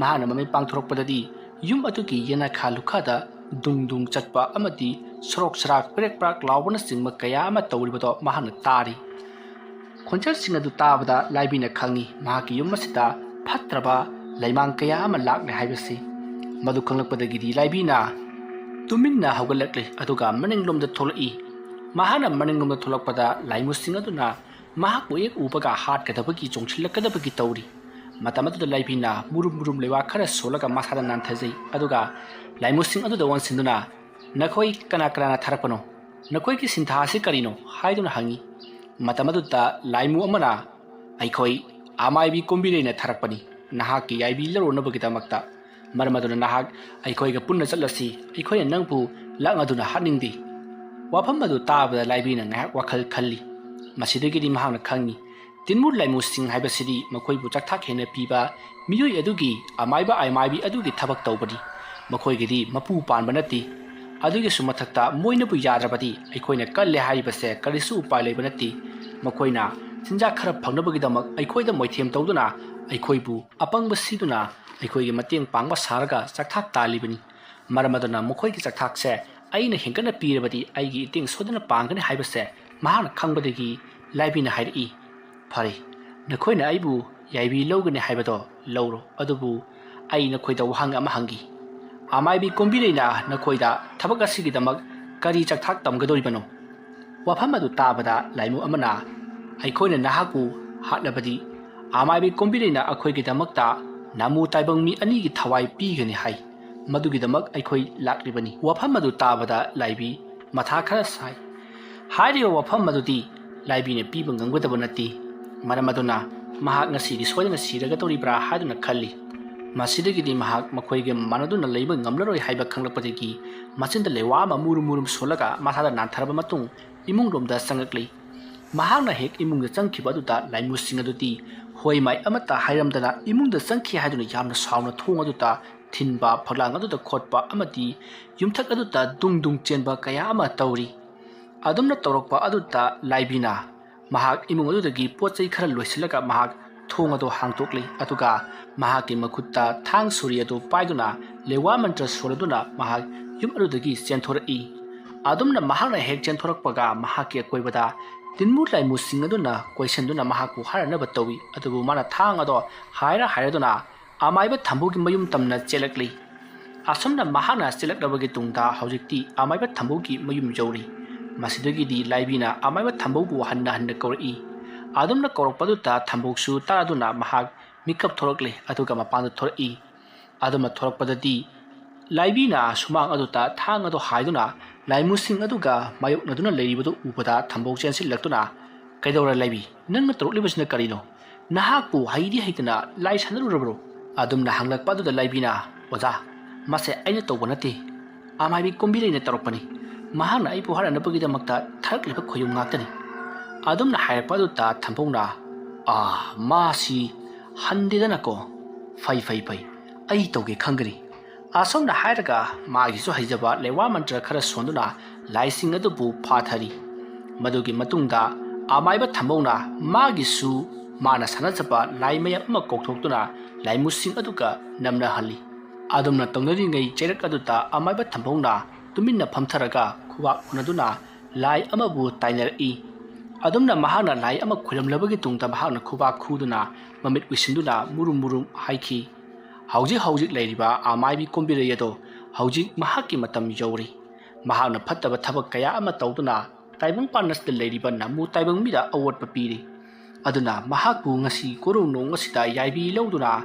ꯃꯍꯥꯛꯅ ꯃꯃꯤꯠ ꯄꯥꯡꯊꯣꯔꯛꯄꯗꯗꯤ ꯌꯨꯝ ꯑꯗꯨꯒꯤ ꯌꯦꯅꯈꯥ ꯂꯨꯈꯥꯗ ꯗꯨꯡ ꯗꯨꯡ ꯆꯠꯄ ꯑꯃꯗꯤ ꯁꯣꯔꯣꯛ ꯁꯔꯥꯛ ꯄꯦꯔꯦꯛ ꯄ꯭ꯔꯥꯛ ꯂꯥꯎꯕꯅꯆꯤꯡꯕ ꯀꯌꯥ ꯑꯃ ꯇꯧꯔꯤꯕꯗꯣ ꯃꯍꯥꯛꯅ ꯇꯥꯔꯤ꯫ ꯈꯣꯟꯖꯦꯜꯁꯤꯡ ꯑꯗꯨ ꯇꯥꯕꯗ ꯂꯥꯏꯕꯤꯅ ꯈꯪꯏ, ꯃꯍꯥꯛꯀꯤ ꯌꯨꯝ ꯑꯁꯤꯗ ꯐꯠꯇ꯭ꯔꯕ ꯂꯩꯃꯥꯡ ꯀꯌꯥ ꯑꯃ ꯂꯥꯛꯂꯦ ꯍꯥꯏꯕꯁꯤ꯫ ꯃꯗꯨ ꯈꯪꯂꯛꯄꯗꯒꯤꯗꯤ ꯂꯥꯏꯕꯤꯅ ꯇꯨꯃꯤꯟꯅ ꯍꯧꯒꯠꯂꯛꯂꯤ, ꯑꯗꯨꯒ ꯃꯅꯤꯡꯂꯣꯝꯗ ꯊꯣꯛꯂꯛꯏ꯫ ꯃꯍꯥꯛꯅ ꯃꯅꯤꯡꯂꯣꯝꯗ ꯊꯣꯛꯂꯛꯄꯗ ꯂꯥꯏꯃꯨꯁꯤꯡ ꯑꯗꯨꯅ ꯃꯍꯥꯛꯄꯨ ꯍꯦꯛ ꯎꯕꯒ ꯍꯥꯠꯀꯗꯕꯒꯤ ꯆꯣꯡꯁꯤꯜꯂꯛꯀꯗꯕꯒꯤ ꯇꯧꯔꯤ꯫ ꯃꯇꯝ ꯑꯗꯨꯗ ꯂꯥꯏꯕꯤꯅ ꯃꯨꯔꯨꯝ ꯃꯨꯔꯨꯝ ꯂꯩꯕꯥꯛ ꯈꯔ ꯁꯣꯜꯂꯒ ꯃꯁꯥꯗ ꯅꯥꯟꯊꯖꯩ, ꯑꯗꯨꯒ ꯂꯥꯏꯃꯨꯁꯤꯡ ꯑꯗꯨꯗ ꯑꯣꯟꯁꯤꯟꯗꯨꯅ, "ꯅꯈꯣꯏ ꯀꯅꯥ ꯀꯅꯥꯅ ꯊꯥꯔꯛꯄꯅꯣ? ꯅꯈꯣꯏꯒꯤ ꯁꯤꯟꯊꯥ ꯑꯁꯤ ꯀꯔꯤꯅꯣ?" ꯍꯥꯏꯗꯨꯅ ꯍꯪꯉꯤ꯫ ꯃꯇꯝ ꯑꯗꯨꯗ ꯂꯥꯏꯃꯨ ꯑꯃꯅ, "ꯑꯩꯈꯣꯏ ꯑꯃꯥꯏꯕꯤ ꯀꯨꯝꯕꯤꯔꯩꯅ ꯊꯥꯔꯛꯄꯅꯤ, ꯅꯍꯥꯛꯀꯤ ꯌꯥꯏꯕꯤ ꯂꯧꯔꯨꯅꯕꯒꯤꯗꯃꯛꯇ꯫ ꯃꯔꯝ ꯑꯗꯨꯅ ꯅꯍꯥꯛ ꯑꯩꯈꯣꯏꯒ ꯄꯨꯟꯅ ꯆꯠꯂꯁꯤ, ꯑꯩꯈꯣꯏꯅ ꯅꯪꯕꯨ ꯂꯥꯛꯅꯗꯨꯅ ꯍꯥꯠꯅꯤꯡꯗꯦ꯫" ꯋꯥꯐꯝ ꯑꯗꯨ ꯇꯥꯕꯗ ꯂꯥꯏꯕꯤꯅ ꯉꯥꯏꯍꯥꯛ ꯋꯥꯈꯜ ꯈꯜꯂꯤ꯫ ꯃꯁꯤꯗꯒꯤꯗꯤ ꯃꯍꯥꯛꯅ ꯈꯪꯉꯤ, ꯇꯤꯟꯃꯨ ꯂꯥꯏꯃꯨꯁꯤꯡ ꯍꯥꯏꯕꯁꯤꯗꯤ ꯃꯈꯣꯏꯕꯨ ꯆꯥꯛꯊꯥꯛ ꯍꯦꯟꯅ ꯄꯤꯕ ꯃꯤꯑꯣꯏ ꯑꯗꯨꯒꯤ ꯑꯃꯥꯏꯕ ꯑꯃꯥꯏꯕꯤ ꯑꯗꯨꯒꯤ ꯊꯕꯛ ꯇꯧꯕꯅꯤ꯫ ꯃꯈꯣꯏꯒꯤꯗꯤ ꯃꯄꯨ ꯄꯥꯟꯕ ꯅꯠꯇꯦ꯫ ꯑꯗꯨꯒꯤꯁꯨ ꯃꯊꯛꯇ ꯃꯣꯏꯅꯕꯨ ꯌꯥꯗ꯭ꯔꯕꯗꯤ ꯑꯩꯈꯣꯏꯅ ꯀꯜꯂꯦ ꯍꯥꯏꯔꯤꯕꯁꯦ ꯀꯔꯤꯁꯨ ꯎꯄꯥꯏ ꯂꯩꯕ ꯅꯠꯇꯦ꯫ ꯃꯈꯣꯏꯅ ꯆꯤꯟꯖꯥꯛ ꯈꯔ ꯐꯪꯅꯕꯒꯤꯗꯃꯛ ꯑꯩꯈꯣꯏꯗ ꯃꯣꯏꯊꯦꯝ ꯇꯧꯗꯨꯅ ꯑꯩꯈꯣꯏꯕꯨ ꯑꯄꯪꯕ ꯁꯤꯗꯨꯅ ꯑꯩꯈꯣꯏꯒꯤ ꯃꯇꯦꯡ ꯄꯥꯡꯕ ꯁꯥꯔꯒ ꯆꯥꯛꯊꯥꯛ ꯇꯥꯜꯂꯤꯕꯅꯤ꯫ ꯃꯔꯝ ꯑꯗꯨꯅ ꯃꯈꯣꯏꯒꯤ ꯆꯥꯛꯊꯥꯛꯁꯦ ꯑꯩꯅ ꯍꯦꯟꯒꯠꯅ ꯄꯤꯔꯕꯗꯤ ꯑꯩꯒꯤ ꯏꯇꯦꯡ ꯁꯣꯏꯗꯅ ꯄꯥꯡꯒꯅꯤ ꯍꯥꯏꯕꯁꯦ ꯃꯍꯥꯛꯅ ꯈꯪꯕꯗꯒꯤ ꯂꯥꯏꯕꯤꯅ ꯍꯥꯏꯔꯛꯏ, "ꯐꯔꯦ, ꯅꯈꯣꯏꯅ ꯑꯩꯕꯨ ꯌꯥꯏꯕꯤ ꯂꯧꯒꯅꯤ ꯍꯥꯏꯕꯗꯣ ꯂꯧꯔꯣ, ꯑꯗꯨꯕꯨ ꯑꯩ ꯅꯈꯣꯏꯗ ꯋꯥꯍꯪ ꯑꯃ ꯍꯪꯒꯦ꯫ ꯑꯃꯥꯏꯕꯤ ꯀꯣꯝꯕꯤꯔꯩꯅ ꯅꯈꯣꯏꯗ ꯊꯕꯛ ꯑꯁꯤꯒꯤꯗꯃꯛ ꯀꯔꯤ ꯆꯥꯛꯊꯥꯛ ꯇꯝꯒꯗꯧꯔꯤꯕꯅꯣ?" ꯋꯥꯐꯝ ꯑꯗꯨ ꯇꯥꯕꯗ ꯂꯥꯏꯃꯨ ꯑꯃꯅ, "ꯑꯩꯈꯣꯏꯅ ꯅꯍꯥꯛꯄꯨ ꯍꯥꯠꯂꯕꯗꯤ ꯑꯃꯥꯏꯕꯤ ꯀꯣꯝꯕꯤꯔꯩꯅ ꯑꯩꯈꯣꯏꯒꯤꯗꯃꯛꯇ ꯅꯥꯃꯨ ꯇꯥꯏꯕꯪ ꯃꯤ ꯑꯅꯤꯒꯤ ꯊꯋꯥꯏ ꯄꯤꯒꯅꯤ ꯍꯥꯏ꯫ ꯃꯗꯨꯒꯤꯗꯃꯛ ꯑꯩꯈꯣꯏ ꯂꯥꯛꯂꯤꯕꯅꯤ꯫" ꯋꯥꯐꯝ ꯑꯗꯨ ꯇꯥꯕꯗ ꯂꯥꯏꯕꯤ ꯃꯊꯥ ꯈꯔ ꯁꯥꯏ꯫ ꯍꯥꯏꯔꯤꯕ ꯋꯥꯐꯝ ꯑꯗꯨꯗꯤ ꯂꯥꯏꯕꯤꯅ ꯄꯤꯕ ꯉꯝꯒꯗꯕ ꯅꯠꯇꯦ꯫ ꯃꯔꯝ ꯑꯗꯨꯅ ꯃꯍꯥꯛ ꯉꯁꯤꯗꯤ ꯁꯣꯏꯗꯅ ꯁꯤꯔꯒꯗꯧꯔꯤꯕ꯭ꯔꯥ ꯍꯥꯏꯗꯨꯅ ꯈꯜꯂꯤ꯫ ꯃꯁꯤꯗꯒꯤꯗꯤ ꯃꯍꯥꯛ ꯃꯈꯣꯏꯒ ꯃꯥꯟꯅꯗꯨꯅ ꯂꯩꯕ ꯉꯝꯂꯔꯣꯏ ꯍꯥꯏꯕ ꯈꯪꯂꯛꯄꯗꯒꯤ ꯃꯆꯤꯟꯗ ꯂꯩꯋꯥ ꯑꯃ ꯃꯨꯔꯨꯝ ꯃꯨꯔꯨꯝ ꯁꯣꯜꯂꯒ ꯃꯁꯥꯗ ꯅꯥꯟꯊꯔꯕ ꯃꯇꯨꯡ ꯏꯃꯨꯡꯂꯣꯝꯗ ꯆꯪꯂꯛꯂꯤ꯫ ꯃꯍꯥꯛꯅ ꯍꯦꯛ ꯏꯃꯨꯡꯗ ꯆꯪꯈꯤꯕ ꯑꯗꯨꯗ ꯂꯥꯏꯃꯨꯁꯤꯡ ꯑꯗꯨꯗꯤ ꯍꯣꯏ ꯃꯥꯏ ꯑꯃꯠꯇ ꯍꯥꯏꯔꯝꯗꯅ ꯏꯃꯨꯡꯗ ꯆꯪꯈꯤ ꯍꯥꯏꯗꯨꯅ ꯌꯥꯝꯅ ꯁꯥꯎꯅ ꯊꯣꯡ ꯑꯗꯨꯗ ꯊꯤꯟꯕ, ꯐꯛꯂꯥꯡ ꯑꯗꯨꯗ ꯈꯣꯠꯄ ꯑꯃꯗꯤ ꯌꯨꯝꯊꯛ ꯑꯗꯨꯗ ꯗꯨꯡ ꯗꯨꯡ ꯆꯦꯟꯕ ꯀꯌꯥ ꯑꯃ ꯇꯧꯔꯤ꯫ ꯑꯗꯨꯝꯅ ꯇꯧꯔꯛꯄ ꯑꯗꯨꯗ ꯂꯥꯏꯕꯤꯅ ꯃꯍꯥꯛ ꯏꯃꯨꯡ ꯑꯗꯨꯗꯒꯤ ꯄꯣꯠ ꯆꯩ ꯈꯔ ꯂꯣꯏꯁꯤꯜꯂꯒ ꯃꯍꯥꯛ ꯊꯣꯡ ꯑꯗꯨ ꯍꯥꯡꯗꯣꯛꯂꯤ꯫ ꯑꯗꯨꯒ ꯃꯍꯥꯛꯀꯤ ꯃꯈꯨꯠꯇ ꯊꯥꯡ ꯁꯣꯔꯤ ꯑꯗꯨ ꯄꯥꯏꯗꯨꯅ ꯂꯩꯋꯥ ꯃꯟꯇ꯭ꯔ ꯁꯣꯜꯂꯗꯨꯅ ꯃꯍꯥꯛ ꯌꯨꯝ ꯑꯗꯨꯗꯒꯤ ꯆꯦꯟꯊꯣꯔꯛꯏ꯫ ꯑꯗꯨꯝꯅ ꯃꯍꯥꯛꯅ ꯍꯦꯛ ꯆꯦꯟꯊꯣꯔꯛꯄꯒ ꯃꯍꯥꯛꯀꯤ ꯑꯀꯣꯏꯕꯗ ꯇꯤꯟꯃꯨ ꯂꯥꯏꯃꯨꯁꯤꯡ ꯑꯗꯨꯅ ꯀꯣꯏꯁꯤꯟꯗꯨꯅ ꯃꯍꯥꯛꯄꯨ ꯍꯥꯠꯅꯅꯕ ꯇꯧꯏ꯫ ꯑꯗꯨꯕꯨ ꯃꯥꯅ ꯊꯥꯡ ꯑꯗꯣ ꯍꯥꯏꯔ ꯍꯥꯏꯔꯗꯨꯅ ꯑꯃꯥꯏꯕ ꯊꯝꯕꯧꯒꯤ ꯃꯌꯨꯝ ꯇꯝꯅ ꯆꯦꯜꯂꯛꯂꯤ꯫ ꯑꯁꯨꯝꯅ ꯃꯍꯥꯛꯅ ꯆꯦꯜꯂꯛꯂꯕꯒꯤ ꯇꯨꯡꯗ ꯍꯧꯖꯤꯛꯇꯤ ꯑꯃꯥꯏꯕ ꯊꯝꯕꯧꯒꯤ ꯃꯌꯨꯝ ꯌꯧꯔꯤ꯫ ꯃꯁꯤꯗꯒꯤꯗꯤ ꯂꯥꯏꯕꯤꯅ ꯑꯃꯥꯏꯕ ꯊꯝꯕꯧꯕꯨ ꯍꯟꯅ ꯍꯟꯅ ꯀꯧꯔꯛꯏ꯫ ꯑꯗꯨꯝꯅ ꯀꯧꯔꯛꯄꯗꯨꯗ ꯊꯝꯕꯧꯁꯨ ꯇꯥꯗꯨꯅ ꯃꯍꯥꯛ ꯃꯤꯀꯞ ꯊꯣꯔꯛꯂꯦ, ꯑꯗꯨꯒ ꯃꯄꯥꯟꯗ ꯊꯣꯔꯛꯏ꯫ ꯑꯗꯨꯝꯅ ꯊꯣꯔꯛꯄꯗꯗꯤ ꯂꯥꯏꯕꯤꯅ ꯁꯨꯃꯥꯡ ꯑꯗꯨꯗ ꯊꯥꯡ ꯑꯗꯨ ꯍꯥꯏꯗꯨꯅ ꯂꯥꯏꯃꯨꯁꯤꯡ ꯑꯗꯨꯒ ꯃꯥꯌꯣꯛꯅꯗꯨꯅ ꯂꯩꯔꯤꯕꯗꯨ ꯎꯕꯗ ꯊꯝꯕꯧ ꯆꯦꯟꯁꯤꯜꯂꯛꯇꯨꯅ, "ꯀꯩꯗꯧꯔꯦ ꯂꯥꯏꯕꯤ? ꯅꯪꯅ ꯇꯧꯔꯛꯂꯤꯕꯁꯤꯅ ꯀꯔꯤꯅꯣ? ꯅꯍꯥꯛꯄꯨ ꯍꯩꯗꯤ ꯍꯩꯇꯅ ꯂꯥꯏ ꯁꯥꯟꯅꯔꯨꯔꯕ꯭ꯔꯣ?" ꯑꯗꯨꯝꯅ ꯍꯪꯂꯛꯄ ꯑꯗꯨꯗ ꯂꯥꯏꯕꯤꯅ, "ꯑꯣꯖꯥ, ꯃꯁꯦ ꯑꯩꯅ ꯇꯧꯕ ꯅꯠꯇꯦ꯫ ꯑꯃꯥꯏꯕꯤ ꯀꯣꯝꯕꯤꯔꯩꯅ ꯇꯧꯔꯛꯄꯅꯤ꯫ ꯃꯍꯥꯛꯅ ꯑꯩꯕꯨ ꯍꯥꯠꯅꯅꯕꯒꯤꯗꯃꯛꯇ ꯊꯥꯔꯛꯂꯤꯕ ꯈꯣꯌꯨꯝ ꯉꯥꯛꯇꯅꯤ꯫" ꯑꯗꯨꯝꯅ ꯍꯥꯏꯔꯛꯄ ꯑꯗꯨꯗ ꯊꯝꯕꯧꯅ, "ꯑꯥ, ꯃꯥꯁꯤ ꯍꯟꯗꯦꯗꯅꯀꯣ꯫ ꯐꯩ, ꯐꯩ, ꯐꯩ꯫ ꯑꯩ ꯇꯧꯒꯦ ꯈꯪꯒꯅꯤ꯫" ꯑꯁꯨꯝꯅ ꯍꯥꯏꯔꯒ ꯃꯥꯒꯤꯁꯨ ꯍꯩꯖꯕ ꯂꯩꯋꯥ ꯃꯟꯇ꯭ꯔ ꯈꯔ ꯁꯣꯟꯗꯨꯅ ꯂꯥꯏꯁꯤꯡ ꯑꯗꯨꯕꯨ ꯐꯥꯊꯔꯤ꯫ ꯃꯗꯨꯒꯤ ꯃꯇꯨꯡꯗ ꯑꯃꯥꯏꯕ ꯊꯝꯕꯧꯅ ꯃꯥꯒꯤꯁꯨ ꯃꯥꯅ ꯁꯥꯟꯅꯖꯕ ꯂꯥꯏ ꯃꯌꯥꯝ ꯑꯃ ꯀꯧꯊꯣꯛꯇꯨꯅ ꯂꯥꯏꯃꯨꯁꯤꯡ ꯑꯗꯨꯒ ꯅꯝꯅꯍꯜꯂꯤ꯫ ꯑꯗꯨꯝꯅ ꯇꯧꯅꯔꯤꯉꯩ ꯆꯩꯔꯛ ꯑꯗꯨꯗ ꯑꯃꯥꯏꯕ ꯊꯝꯕꯧꯅ ꯇꯨꯃꯤꯟꯅ ꯐꯝꯊꯔꯒ ꯈꯨꯕꯥꯛ ꯍꯨꯅꯗꯨꯅ ꯂꯥꯏ ꯑꯃꯕꯨ ꯇꯥꯏꯅꯔꯛꯏ꯫ ꯑꯗꯨꯝꯅ ꯃꯍꯥꯛꯅ ꯂꯥꯏ ꯑꯃ ꯈꯣꯏꯔꯝꯂꯕꯒꯤ ꯇꯨꯡꯗ ꯃꯍꯥꯛꯅ ꯈꯨꯕꯥꯛ ꯈꯨꯗꯨꯅ ꯃꯃꯤꯠ ꯎꯏꯁꯤꯟꯗꯨꯅ ꯃꯨꯔꯨꯝ ꯃꯨꯔꯨꯝ ꯍꯥꯏꯈꯤ, "ꯍꯧꯖꯤꯛ ꯍꯧꯖꯤꯛ ꯂꯩꯔꯤꯕ ꯑꯃꯥꯏꯕꯤ ꯀꯣꯝꯕꯤꯔꯩ ꯑꯗꯣ ꯍꯧꯖꯤꯛ ꯃꯍꯥꯛꯀꯤ ꯃꯇꯝ ꯌꯧꯔꯦ꯫ ꯃꯍꯥꯛꯅ ꯐꯠꯇꯕ ꯊꯕꯛ ꯀꯌꯥ ꯑꯃ ꯇꯧꯗꯨꯅ ꯇꯥꯏꯕꯪ ꯄꯥꯟ ꯑꯁꯤꯗ ꯂꯩꯔꯤꯕ ꯅꯃꯨ ꯇꯥꯏꯕꯪ ꯃꯤꯗ ꯑꯋꯥꯠꯄ ꯄꯤꯔꯤ꯫ ꯑꯗꯨꯅ ꯃꯍꯥꯛꯄꯨ ꯉꯁꯤ ꯀꯣꯔꯧ ꯅꯣꯡ ꯑꯁꯤꯗ ꯌꯥꯏꯕꯤ ꯂꯧꯗꯨꯅ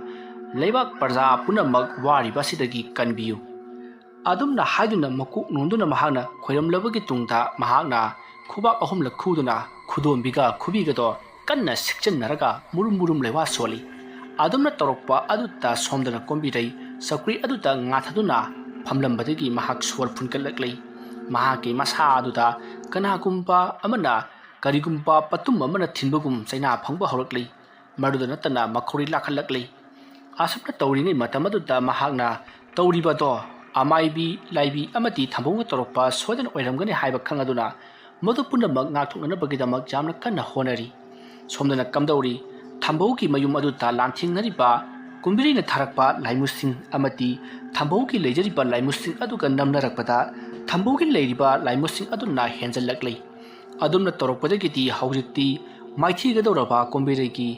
ꯂꯩꯕꯥꯛ ꯄ꯭ꯔꯖꯥ ꯄꯨꯝꯅꯃꯛ ꯋꯥꯔꯤꯕ ꯑꯁꯤꯗꯒꯤ ꯀꯟꯕꯤꯌꯨ"꯫ ꯑꯗꯨꯝꯅ ꯍꯥꯏꯗꯨꯅ ꯃꯀꯣꯛ ꯅꯣꯟꯗꯨꯅ ꯃꯍꯥꯛꯅ ꯈꯣꯏꯔꯝꯂꯕꯒꯤ ꯇꯨꯡꯗ ꯃꯍꯥꯛꯅ ꯈꯨꯕꯥꯛ ꯑꯍꯨꯝꯂꯛ ꯈꯨꯗꯨꯅ ꯈꯨꯗꯣꯝꯕꯤꯒ ꯈꯨꯕꯤꯒꯗꯣ ꯀꯟꯅ ꯁꯤꯛꯆꯟꯅꯔꯒ ꯃꯨꯔꯨꯝ ꯃꯨꯔꯨꯝ ꯂꯩꯋꯥ ꯁꯣꯜꯂꯤ꯫ ꯑꯗꯨꯝꯅ ꯇꯧꯔꯛꯄ ꯑꯗꯨꯗ ꯁꯣꯝꯗꯅ ꯀꯣꯝꯕꯤꯔꯩ ꯆꯧꯀ꯭ꯔꯤ ꯑꯗꯨꯗ ꯉꯥꯊꯗꯨꯅ ꯐꯝꯂꯝꯕꯗꯒꯤ ꯃꯍꯥꯛ ꯁꯣꯔ ꯐꯨꯟꯒꯠꯂꯛꯂꯤ꯫ ꯃꯍꯥꯛꯀꯤ ꯃꯁꯥ ꯑꯗꯨꯗ ꯀꯅꯥꯒꯨꯝꯕ ꯑꯃꯅ ꯀꯔꯤꯒꯨꯝꯕ ꯄꯠꯇꯨꯝ ꯑꯃꯅ ꯊꯤꯟꯕꯒꯨꯝ ꯆꯩꯅꯥ ꯐꯪꯕ ꯍꯧꯔꯛꯂꯤ꯫ ꯃꯗꯨꯗ ꯅꯠꯇꯅ ꯃꯈꯧꯔꯤ ꯂꯥꯛꯈꯠꯂꯛꯂꯤ꯫ ꯑꯁꯨꯝꯅ ꯇꯧꯔꯤꯉꯩ ꯃꯇꯝ ꯑꯗꯨꯗ ꯃꯍꯥꯛꯅ ꯇꯧꯔꯤꯕꯗꯣ ꯑꯃꯥꯏꯕꯤ, ꯂꯥꯏꯕꯤ ꯑꯃꯗꯤ ꯊꯝꯕꯧꯅ ꯇꯧꯔꯛꯄ ꯁꯣꯏꯗꯅ ꯑꯣꯏꯔꯝꯒꯅꯤ ꯍꯥꯏꯕ ꯈꯪꯂꯗꯨꯅ ꯃꯗꯨ ꯄꯨꯝꯅꯃꯛ ꯉꯥꯛꯊꯣꯛꯅꯅꯕꯒꯤꯗꯃꯛ ꯌꯥꯝꯅ ꯀꯟꯅ ꯍꯣꯠꯅꯔꯤ꯫ ꯁꯣꯝꯗꯅ ꯀꯝꯗꯧꯔꯤ? ꯊꯝꯕꯧꯒꯤ ꯃꯌꯨꯝ ꯑꯗꯨꯗ ꯂꯥꯟꯊꯦꯡꯅꯔꯤꯕ ꯀꯨꯝꯕꯤꯔꯩꯅ ꯊꯥꯔꯛꯄ ꯂꯥꯏꯃꯨꯁꯤꯡ ꯑꯃꯗꯤ ꯊꯝꯕꯧꯒꯤ ꯂꯩꯖꯔꯤꯕ ꯂꯥꯏꯃꯨꯁꯤꯡ ꯑꯗꯨꯒ ꯅꯝꯅꯔꯛꯄꯗ ꯊꯝꯕꯧꯒꯤ ꯂꯩꯔꯤꯕ ꯂꯥꯏꯃꯨꯁꯤꯡ ꯑꯗꯨꯅ ꯍꯦꯟꯖꯜꯂꯛꯂꯤ꯫ ꯑꯗꯨꯝꯅ ꯇꯧꯔꯛꯄꯗꯒꯤꯗꯤ ꯍꯧꯖꯤꯛꯇꯤ ꯃꯥꯏꯊꯤꯒꯗꯧꯔꯕ ꯀꯣꯝꯕꯤꯔꯩꯒꯤ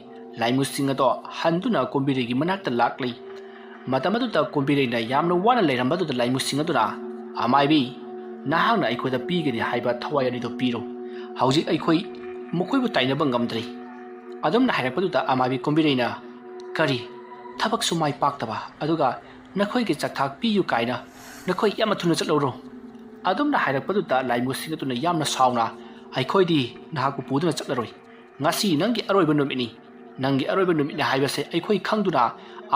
ꯂꯥꯏꯃꯨꯁꯤꯡ ꯑꯗꯣ ꯍꯟꯗꯨꯅ ꯀꯣꯝꯕꯤꯔꯩꯒꯤ ꯃꯅꯥꯛꯇ ꯂꯥꯛꯂꯤ꯫ ꯃꯇꯝ ꯑꯗꯨꯗ ꯀꯣꯝꯕꯤꯔꯩꯅ ꯌꯥꯝꯅ ꯋꯥꯅ ꯂꯩꯔꯝꯕꯗꯨꯗ ꯂꯥꯏꯃꯨꯁꯤꯡ ꯑꯗꯨꯅ, "ꯑꯃꯥꯏꯕꯤ, ꯅꯍꯥꯛꯅ ꯑꯩꯈꯣꯏꯗ ꯄꯤꯒꯅꯤ ꯍꯥꯏꯕ ꯊꯋꯥꯏ ꯑꯅꯤꯗꯨ ꯄꯤꯔꯣ꯫ ꯍꯧꯖꯤꯛ ꯑꯩꯈꯣꯏ ꯃꯈꯣꯏꯕꯨ ꯇꯥꯏꯅꯕ ꯉꯝꯗ꯭ꯔꯤ"꯫ ꯑꯗꯨꯝꯅ ꯍꯥꯏꯔꯛꯄꯗꯨꯗ ꯑꯃꯥꯏꯕꯤ ꯀꯣꯝꯕꯤꯔꯩꯅ, "ꯀꯔꯤ? ꯊꯕꯛꯁꯨ ꯃꯥꯏ ꯄꯥꯛꯇꯕ, ꯑꯗꯨꯒ ꯅꯈꯣꯏꯒꯤ ꯆꯥꯛꯊꯥꯛ ꯄꯤꯌꯨ ꯀꯥꯏꯅ ꯅꯈꯣꯏ ꯌꯥꯝꯅ ꯊꯨꯅ ꯆꯠꯂꯧꯔꯣ"꯫ ꯑꯗꯨꯝꯅ ꯍꯥꯏꯔꯛꯄꯗꯨꯗ ꯂꯥꯏꯃꯨꯁꯤꯡ ꯑꯗꯨꯅ ꯌꯥꯝꯅ ꯁꯥꯎꯅ, "ꯑꯩꯈꯣꯏꯗꯤ ꯅꯍꯥꯛꯄꯨ ꯄꯨꯗꯨꯅ ꯆꯠꯂꯔꯣꯏ꯫ ꯉꯁꯤ ꯅꯪꯒꯤ ꯑꯔꯣꯏꯕ ꯅꯨꯃꯤꯠꯅꯤ꯫ ꯅꯪꯒꯤ ꯑꯔꯣꯏꯕ ꯅꯨꯃꯤꯠꯅꯤ ꯍꯥꯏꯕꯁꯦ ꯑꯩꯈꯣꯏ ꯈꯪꯗꯨꯅ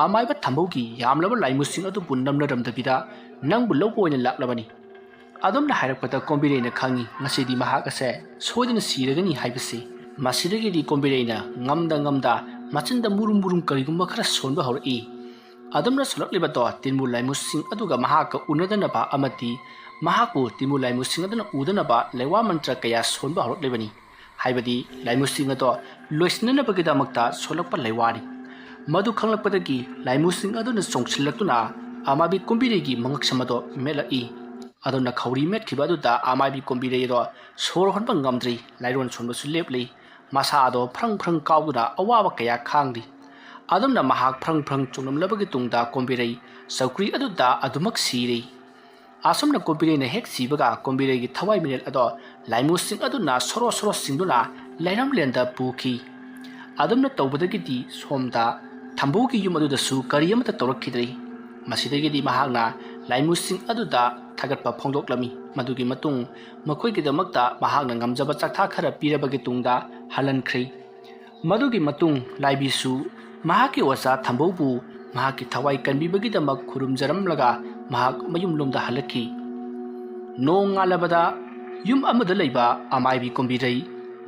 ꯑꯃꯥꯏꯕ ꯊꯝꯕꯧꯒꯤ ꯌꯥꯝꯂꯕ ꯂꯥꯏꯃꯨꯁꯤꯡ ꯑꯗꯨꯕꯨ ꯅꯝꯅꯔꯝꯗꯕꯤꯗ ꯅꯪꯕꯨ ꯂꯧꯕ ꯑꯣꯏꯅ ꯂꯥꯛꯂꯕꯅꯤ"꯫ ꯑꯗꯨꯝꯅ ꯍꯥꯏꯔꯛꯄꯗ ꯀꯣꯝꯕꯤꯔꯩꯅ ꯈꯪꯏ ꯉꯁꯤꯗꯤ ꯃꯍꯥꯛ ꯑꯁꯦ ꯁꯣꯏꯗꯅ ꯁꯤꯔꯒꯅꯤ ꯍꯥꯏꯕꯁꯤ꯫ ꯃꯁꯤꯗꯒꯤꯗꯤ ꯀꯣꯝꯕꯤꯔꯩꯅ ꯉꯝꯗ ꯉꯝꯗ ꯃꯆꯤꯟꯗ ꯃꯨꯔꯨꯝ ꯃꯨꯔꯨꯝ ꯀꯔꯤꯒꯨꯝꯕ ꯈꯔ ꯁꯣꯟꯕ ꯍꯧꯔꯛꯏ꯫ ꯑꯗꯨꯝꯅ ꯁꯣꯜꯂꯛꯂꯤꯕꯗꯣ ꯇꯤꯟꯕꯨ ꯂꯥꯏꯃꯨꯁꯤꯡ ꯑꯗꯨꯒ ꯃꯍꯥꯛꯀ ꯎꯅꯗꯅꯕ ꯑꯃꯗꯤ ꯃꯍꯥꯛꯄꯨ ꯇꯤꯟꯕꯨ ꯂꯥꯏꯃꯨꯁꯤꯡ ꯑꯗꯨꯅ ꯎꯗꯅꯕ ꯂꯩꯋꯥ ꯃꯟꯇ꯭ꯔ ꯀꯌꯥ ꯁꯣꯟꯕ ꯍꯧꯔꯛꯂꯤꯕꯅꯤ꯫ ꯍꯥꯏꯕꯗꯤ ꯂꯥꯏꯃꯨꯁꯤꯡ ꯑꯗꯣ ꯂꯣꯏꯁꯤꯟꯅꯅꯕꯒꯤꯗꯃꯛꯇ ꯁꯣꯜꯂꯛꯄ ꯂꯩꯋꯥꯅꯤ꯫ ꯃꯗꯨ ꯈꯪꯂꯛꯄꯗꯒꯤ ꯂꯥꯏꯃꯨꯁꯤꯡ ꯑꯗꯨꯅ ꯆꯣꯡꯁꯤꯜꯂꯛꯇꯨꯅ ꯑꯃꯥꯏꯕꯤ ꯀꯨꯝꯕꯤꯔꯩꯒꯤ ꯃꯉꯛꯁꯝ ꯑꯗꯣ ꯃꯦꯠꯂꯛꯏ꯫ ꯑꯗꯨꯝꯅ ꯈꯧꯔꯤ ꯃꯦꯠꯈꯤꯕ ꯑꯗꯨꯗ ꯑꯃꯥꯏꯕꯤ ꯀꯣꯝꯕꯤꯔꯩ ꯑꯗꯣ ꯁꯣꯔ ꯍꯣꯟꯕ ꯉꯝꯗ꯭ꯔꯤ, ꯂꯥꯏꯔꯣꯟ ꯁꯣꯟꯕꯁꯨ ꯂꯦꯞꯂꯤ꯫ ꯃꯁꯥ ꯑꯗꯣ ꯐ꯭ꯔꯪ ꯐ꯭ꯔꯪ ꯀꯥꯎꯗꯨꯅ ꯑꯋꯥꯕ ꯀꯌꯥ ꯈꯥꯡꯂꯤ꯫ ꯑꯗꯨꯝꯅ ꯃꯍꯥꯛ ꯐ꯭ꯔꯪ ꯐ꯭ꯔꯪ ꯆꯣꯡꯂꯝꯂꯕꯒꯤ ꯇꯨꯡꯗ ꯀꯣꯝꯕꯤꯔꯩ ꯆꯧꯀ꯭ꯔꯤ ꯑꯗꯨꯗ ꯑꯗꯨꯃꯛ ꯁꯤꯔꯤ꯫ ꯑꯁꯨꯝꯅ ꯀꯣꯝꯕꯤꯔꯩꯅ ꯍꯦꯛ ꯁꯤꯕꯒ ꯀꯣꯝꯕꯤꯔꯩꯒꯤ ꯊꯋꯥꯏ ꯃꯤꯅꯦꯠ ꯑꯗꯣ ꯂꯥꯏꯃꯨꯁꯤꯡ ꯑꯗꯨꯅ ꯁꯣꯔꯣ ꯁꯣꯔꯣ ꯁꯤꯡꯗꯨꯅ ꯂꯩꯔꯝꯂꯦꯟꯗ ꯄꯨꯈꯤ꯫ ꯑꯗꯨꯝꯅ ꯇꯧꯕꯗꯒꯤꯗꯤ ꯁꯣꯝꯗ ꯊꯝꯕꯧꯒꯤ ꯌꯨꯝ ꯑꯗꯨꯗꯁꯨ ꯀꯔꯤ ꯑꯃꯠꯇ ꯇꯧꯔꯛꯈꯤꯗ꯭ꯔꯦ꯫ ꯃꯁꯤꯗꯒꯤꯗꯤ ꯃꯍꯥꯛꯅ ꯂꯥꯏꯃꯨꯁꯤꯡ ꯑꯗꯨꯗ ꯊꯥꯒꯠꯄ ꯐꯣꯡꯗꯣꯛꯂꯝꯃꯤ꯫ ꯃꯗꯨꯒꯤ ꯃꯇꯨꯡ ꯃꯈꯣꯏꯒꯤꯗꯃꯛꯇ ꯃꯍꯥꯛꯅ ꯉꯝꯖꯕ ꯆꯥꯛꯊꯥ ꯈꯔ ꯄꯤꯔꯕꯒꯤ ꯇꯨꯡꯗ ꯍꯜꯍꯟꯈ꯭ꯔꯦ꯫ ꯃꯗꯨꯒꯤ ꯃꯇꯨꯡ ꯂꯥꯏꯕꯤꯁꯨ ꯃꯍꯥꯛꯀꯤ ꯑꯣꯖꯥ ꯊꯝꯕꯧꯕꯨ ꯃꯍꯥꯛꯀꯤ ꯊꯋꯥꯏ ꯀꯟꯕꯤꯕꯒꯤꯗꯃꯛ ꯈꯨꯔꯨꯝꯖꯔꯝꯂꯒ ꯃꯍꯥꯛ ꯃꯌꯨꯝꯂꯣꯝꯗ ꯍꯜꯂꯛꯈꯤ꯫ ꯅꯣꯡꯉꯥꯜꯂꯕꯗ ꯌꯨꯝ ꯑꯃꯗ ꯂꯩꯕ ꯑꯃꯥꯏꯕꯤ ꯀꯣꯝꯕꯤꯔꯩ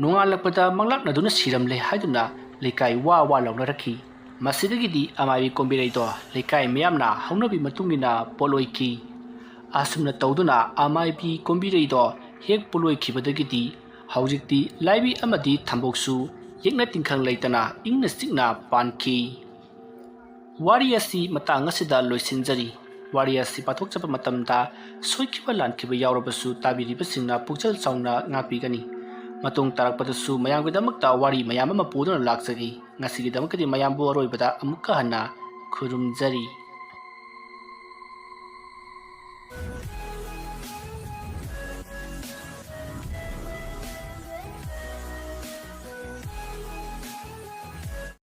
ꯅꯣꯡꯉꯥꯜꯂꯛꯄꯗ ꯃꯪꯂꯥꯛꯅꯗꯨꯅ ꯁꯤꯔꯝꯂꯦ ꯍꯥꯏꯗꯨꯅ ꯂꯩꯀꯥꯏ ꯋꯥ ꯋꯥ ꯂꯥꯎꯅꯔꯛꯈꯤ꯫ ꯃꯁꯤꯗꯒꯤꯗꯤ ꯑꯃꯥꯏꯕꯤ ꯀꯣꯝꯕꯤꯔꯩꯗꯣ ꯂꯩꯀꯥꯏ ꯃꯤꯌꯥꯝꯅ ꯍꯧꯅꯕꯤ ꯃꯇꯨꯡ ꯏꯟꯅ ꯄꯣꯠꯂꯣꯏꯈꯤ꯫ ꯑꯁꯨꯝꯅ ꯇꯧꯗꯨꯅ ꯑꯃꯥꯏꯕꯤ ꯀꯣꯝꯕꯤꯔꯩꯗꯣ ꯍꯦꯛ ꯄꯣꯠꯂꯣꯏꯈꯤꯕꯗꯒꯤꯗꯤ ꯍꯧꯖꯤꯛꯇꯤ ꯂꯥꯏꯕꯤ ꯑꯃꯗꯤ ꯊꯝꯕꯧꯁꯨ ꯌꯦꯛꯅ ꯇꯤꯡꯈꯪ ꯂꯩꯇꯅ ꯏꯪꯅ ꯆꯤꯛꯅ ꯄꯥꯟꯈꯤ꯫ ꯋꯥꯔꯤ ꯑꯁꯤ ꯃꯇꯥꯡ ꯑꯁꯤꯗ ꯂꯣꯏꯁꯤꯟꯖꯔꯤ꯫ ꯋꯥꯔꯤ ꯑꯁꯤ ꯄꯥꯊꯣꯛꯆꯕ ꯃꯇꯝꯗ ꯁꯣꯏꯈꯤꯕ ꯂꯥꯟꯈꯤꯕ ꯌꯥꯎꯔꯕꯁꯨ ꯇꯥꯕꯤꯔꯤꯕꯁꯤꯡꯅ ꯄꯨꯛꯆꯦꯜ ꯆꯥꯎꯅ ꯉꯥꯛꯄꯤꯒꯅꯤ꯫ ꯃꯇꯨꯡ ꯇꯥꯔꯛꯄꯗꯁꯨ ꯃꯌꯥꯝꯒꯤꯗꯃꯛꯇ ꯋꯥꯔꯤ ꯃꯌꯥꯝ ꯑꯃ ꯄꯨꯗꯨꯅ ꯂꯥꯛꯆꯒꯦ꯫ ꯉꯁꯤꯒꯤꯗꯃꯛꯇꯗꯤ ꯃꯌꯥꯝꯕꯨ ꯑꯔꯣꯏꯕꯗ ꯑꯃꯨꯛꯀ ꯍꯟꯅ ꯈꯨꯔꯨꯝꯖꯔꯤ꯫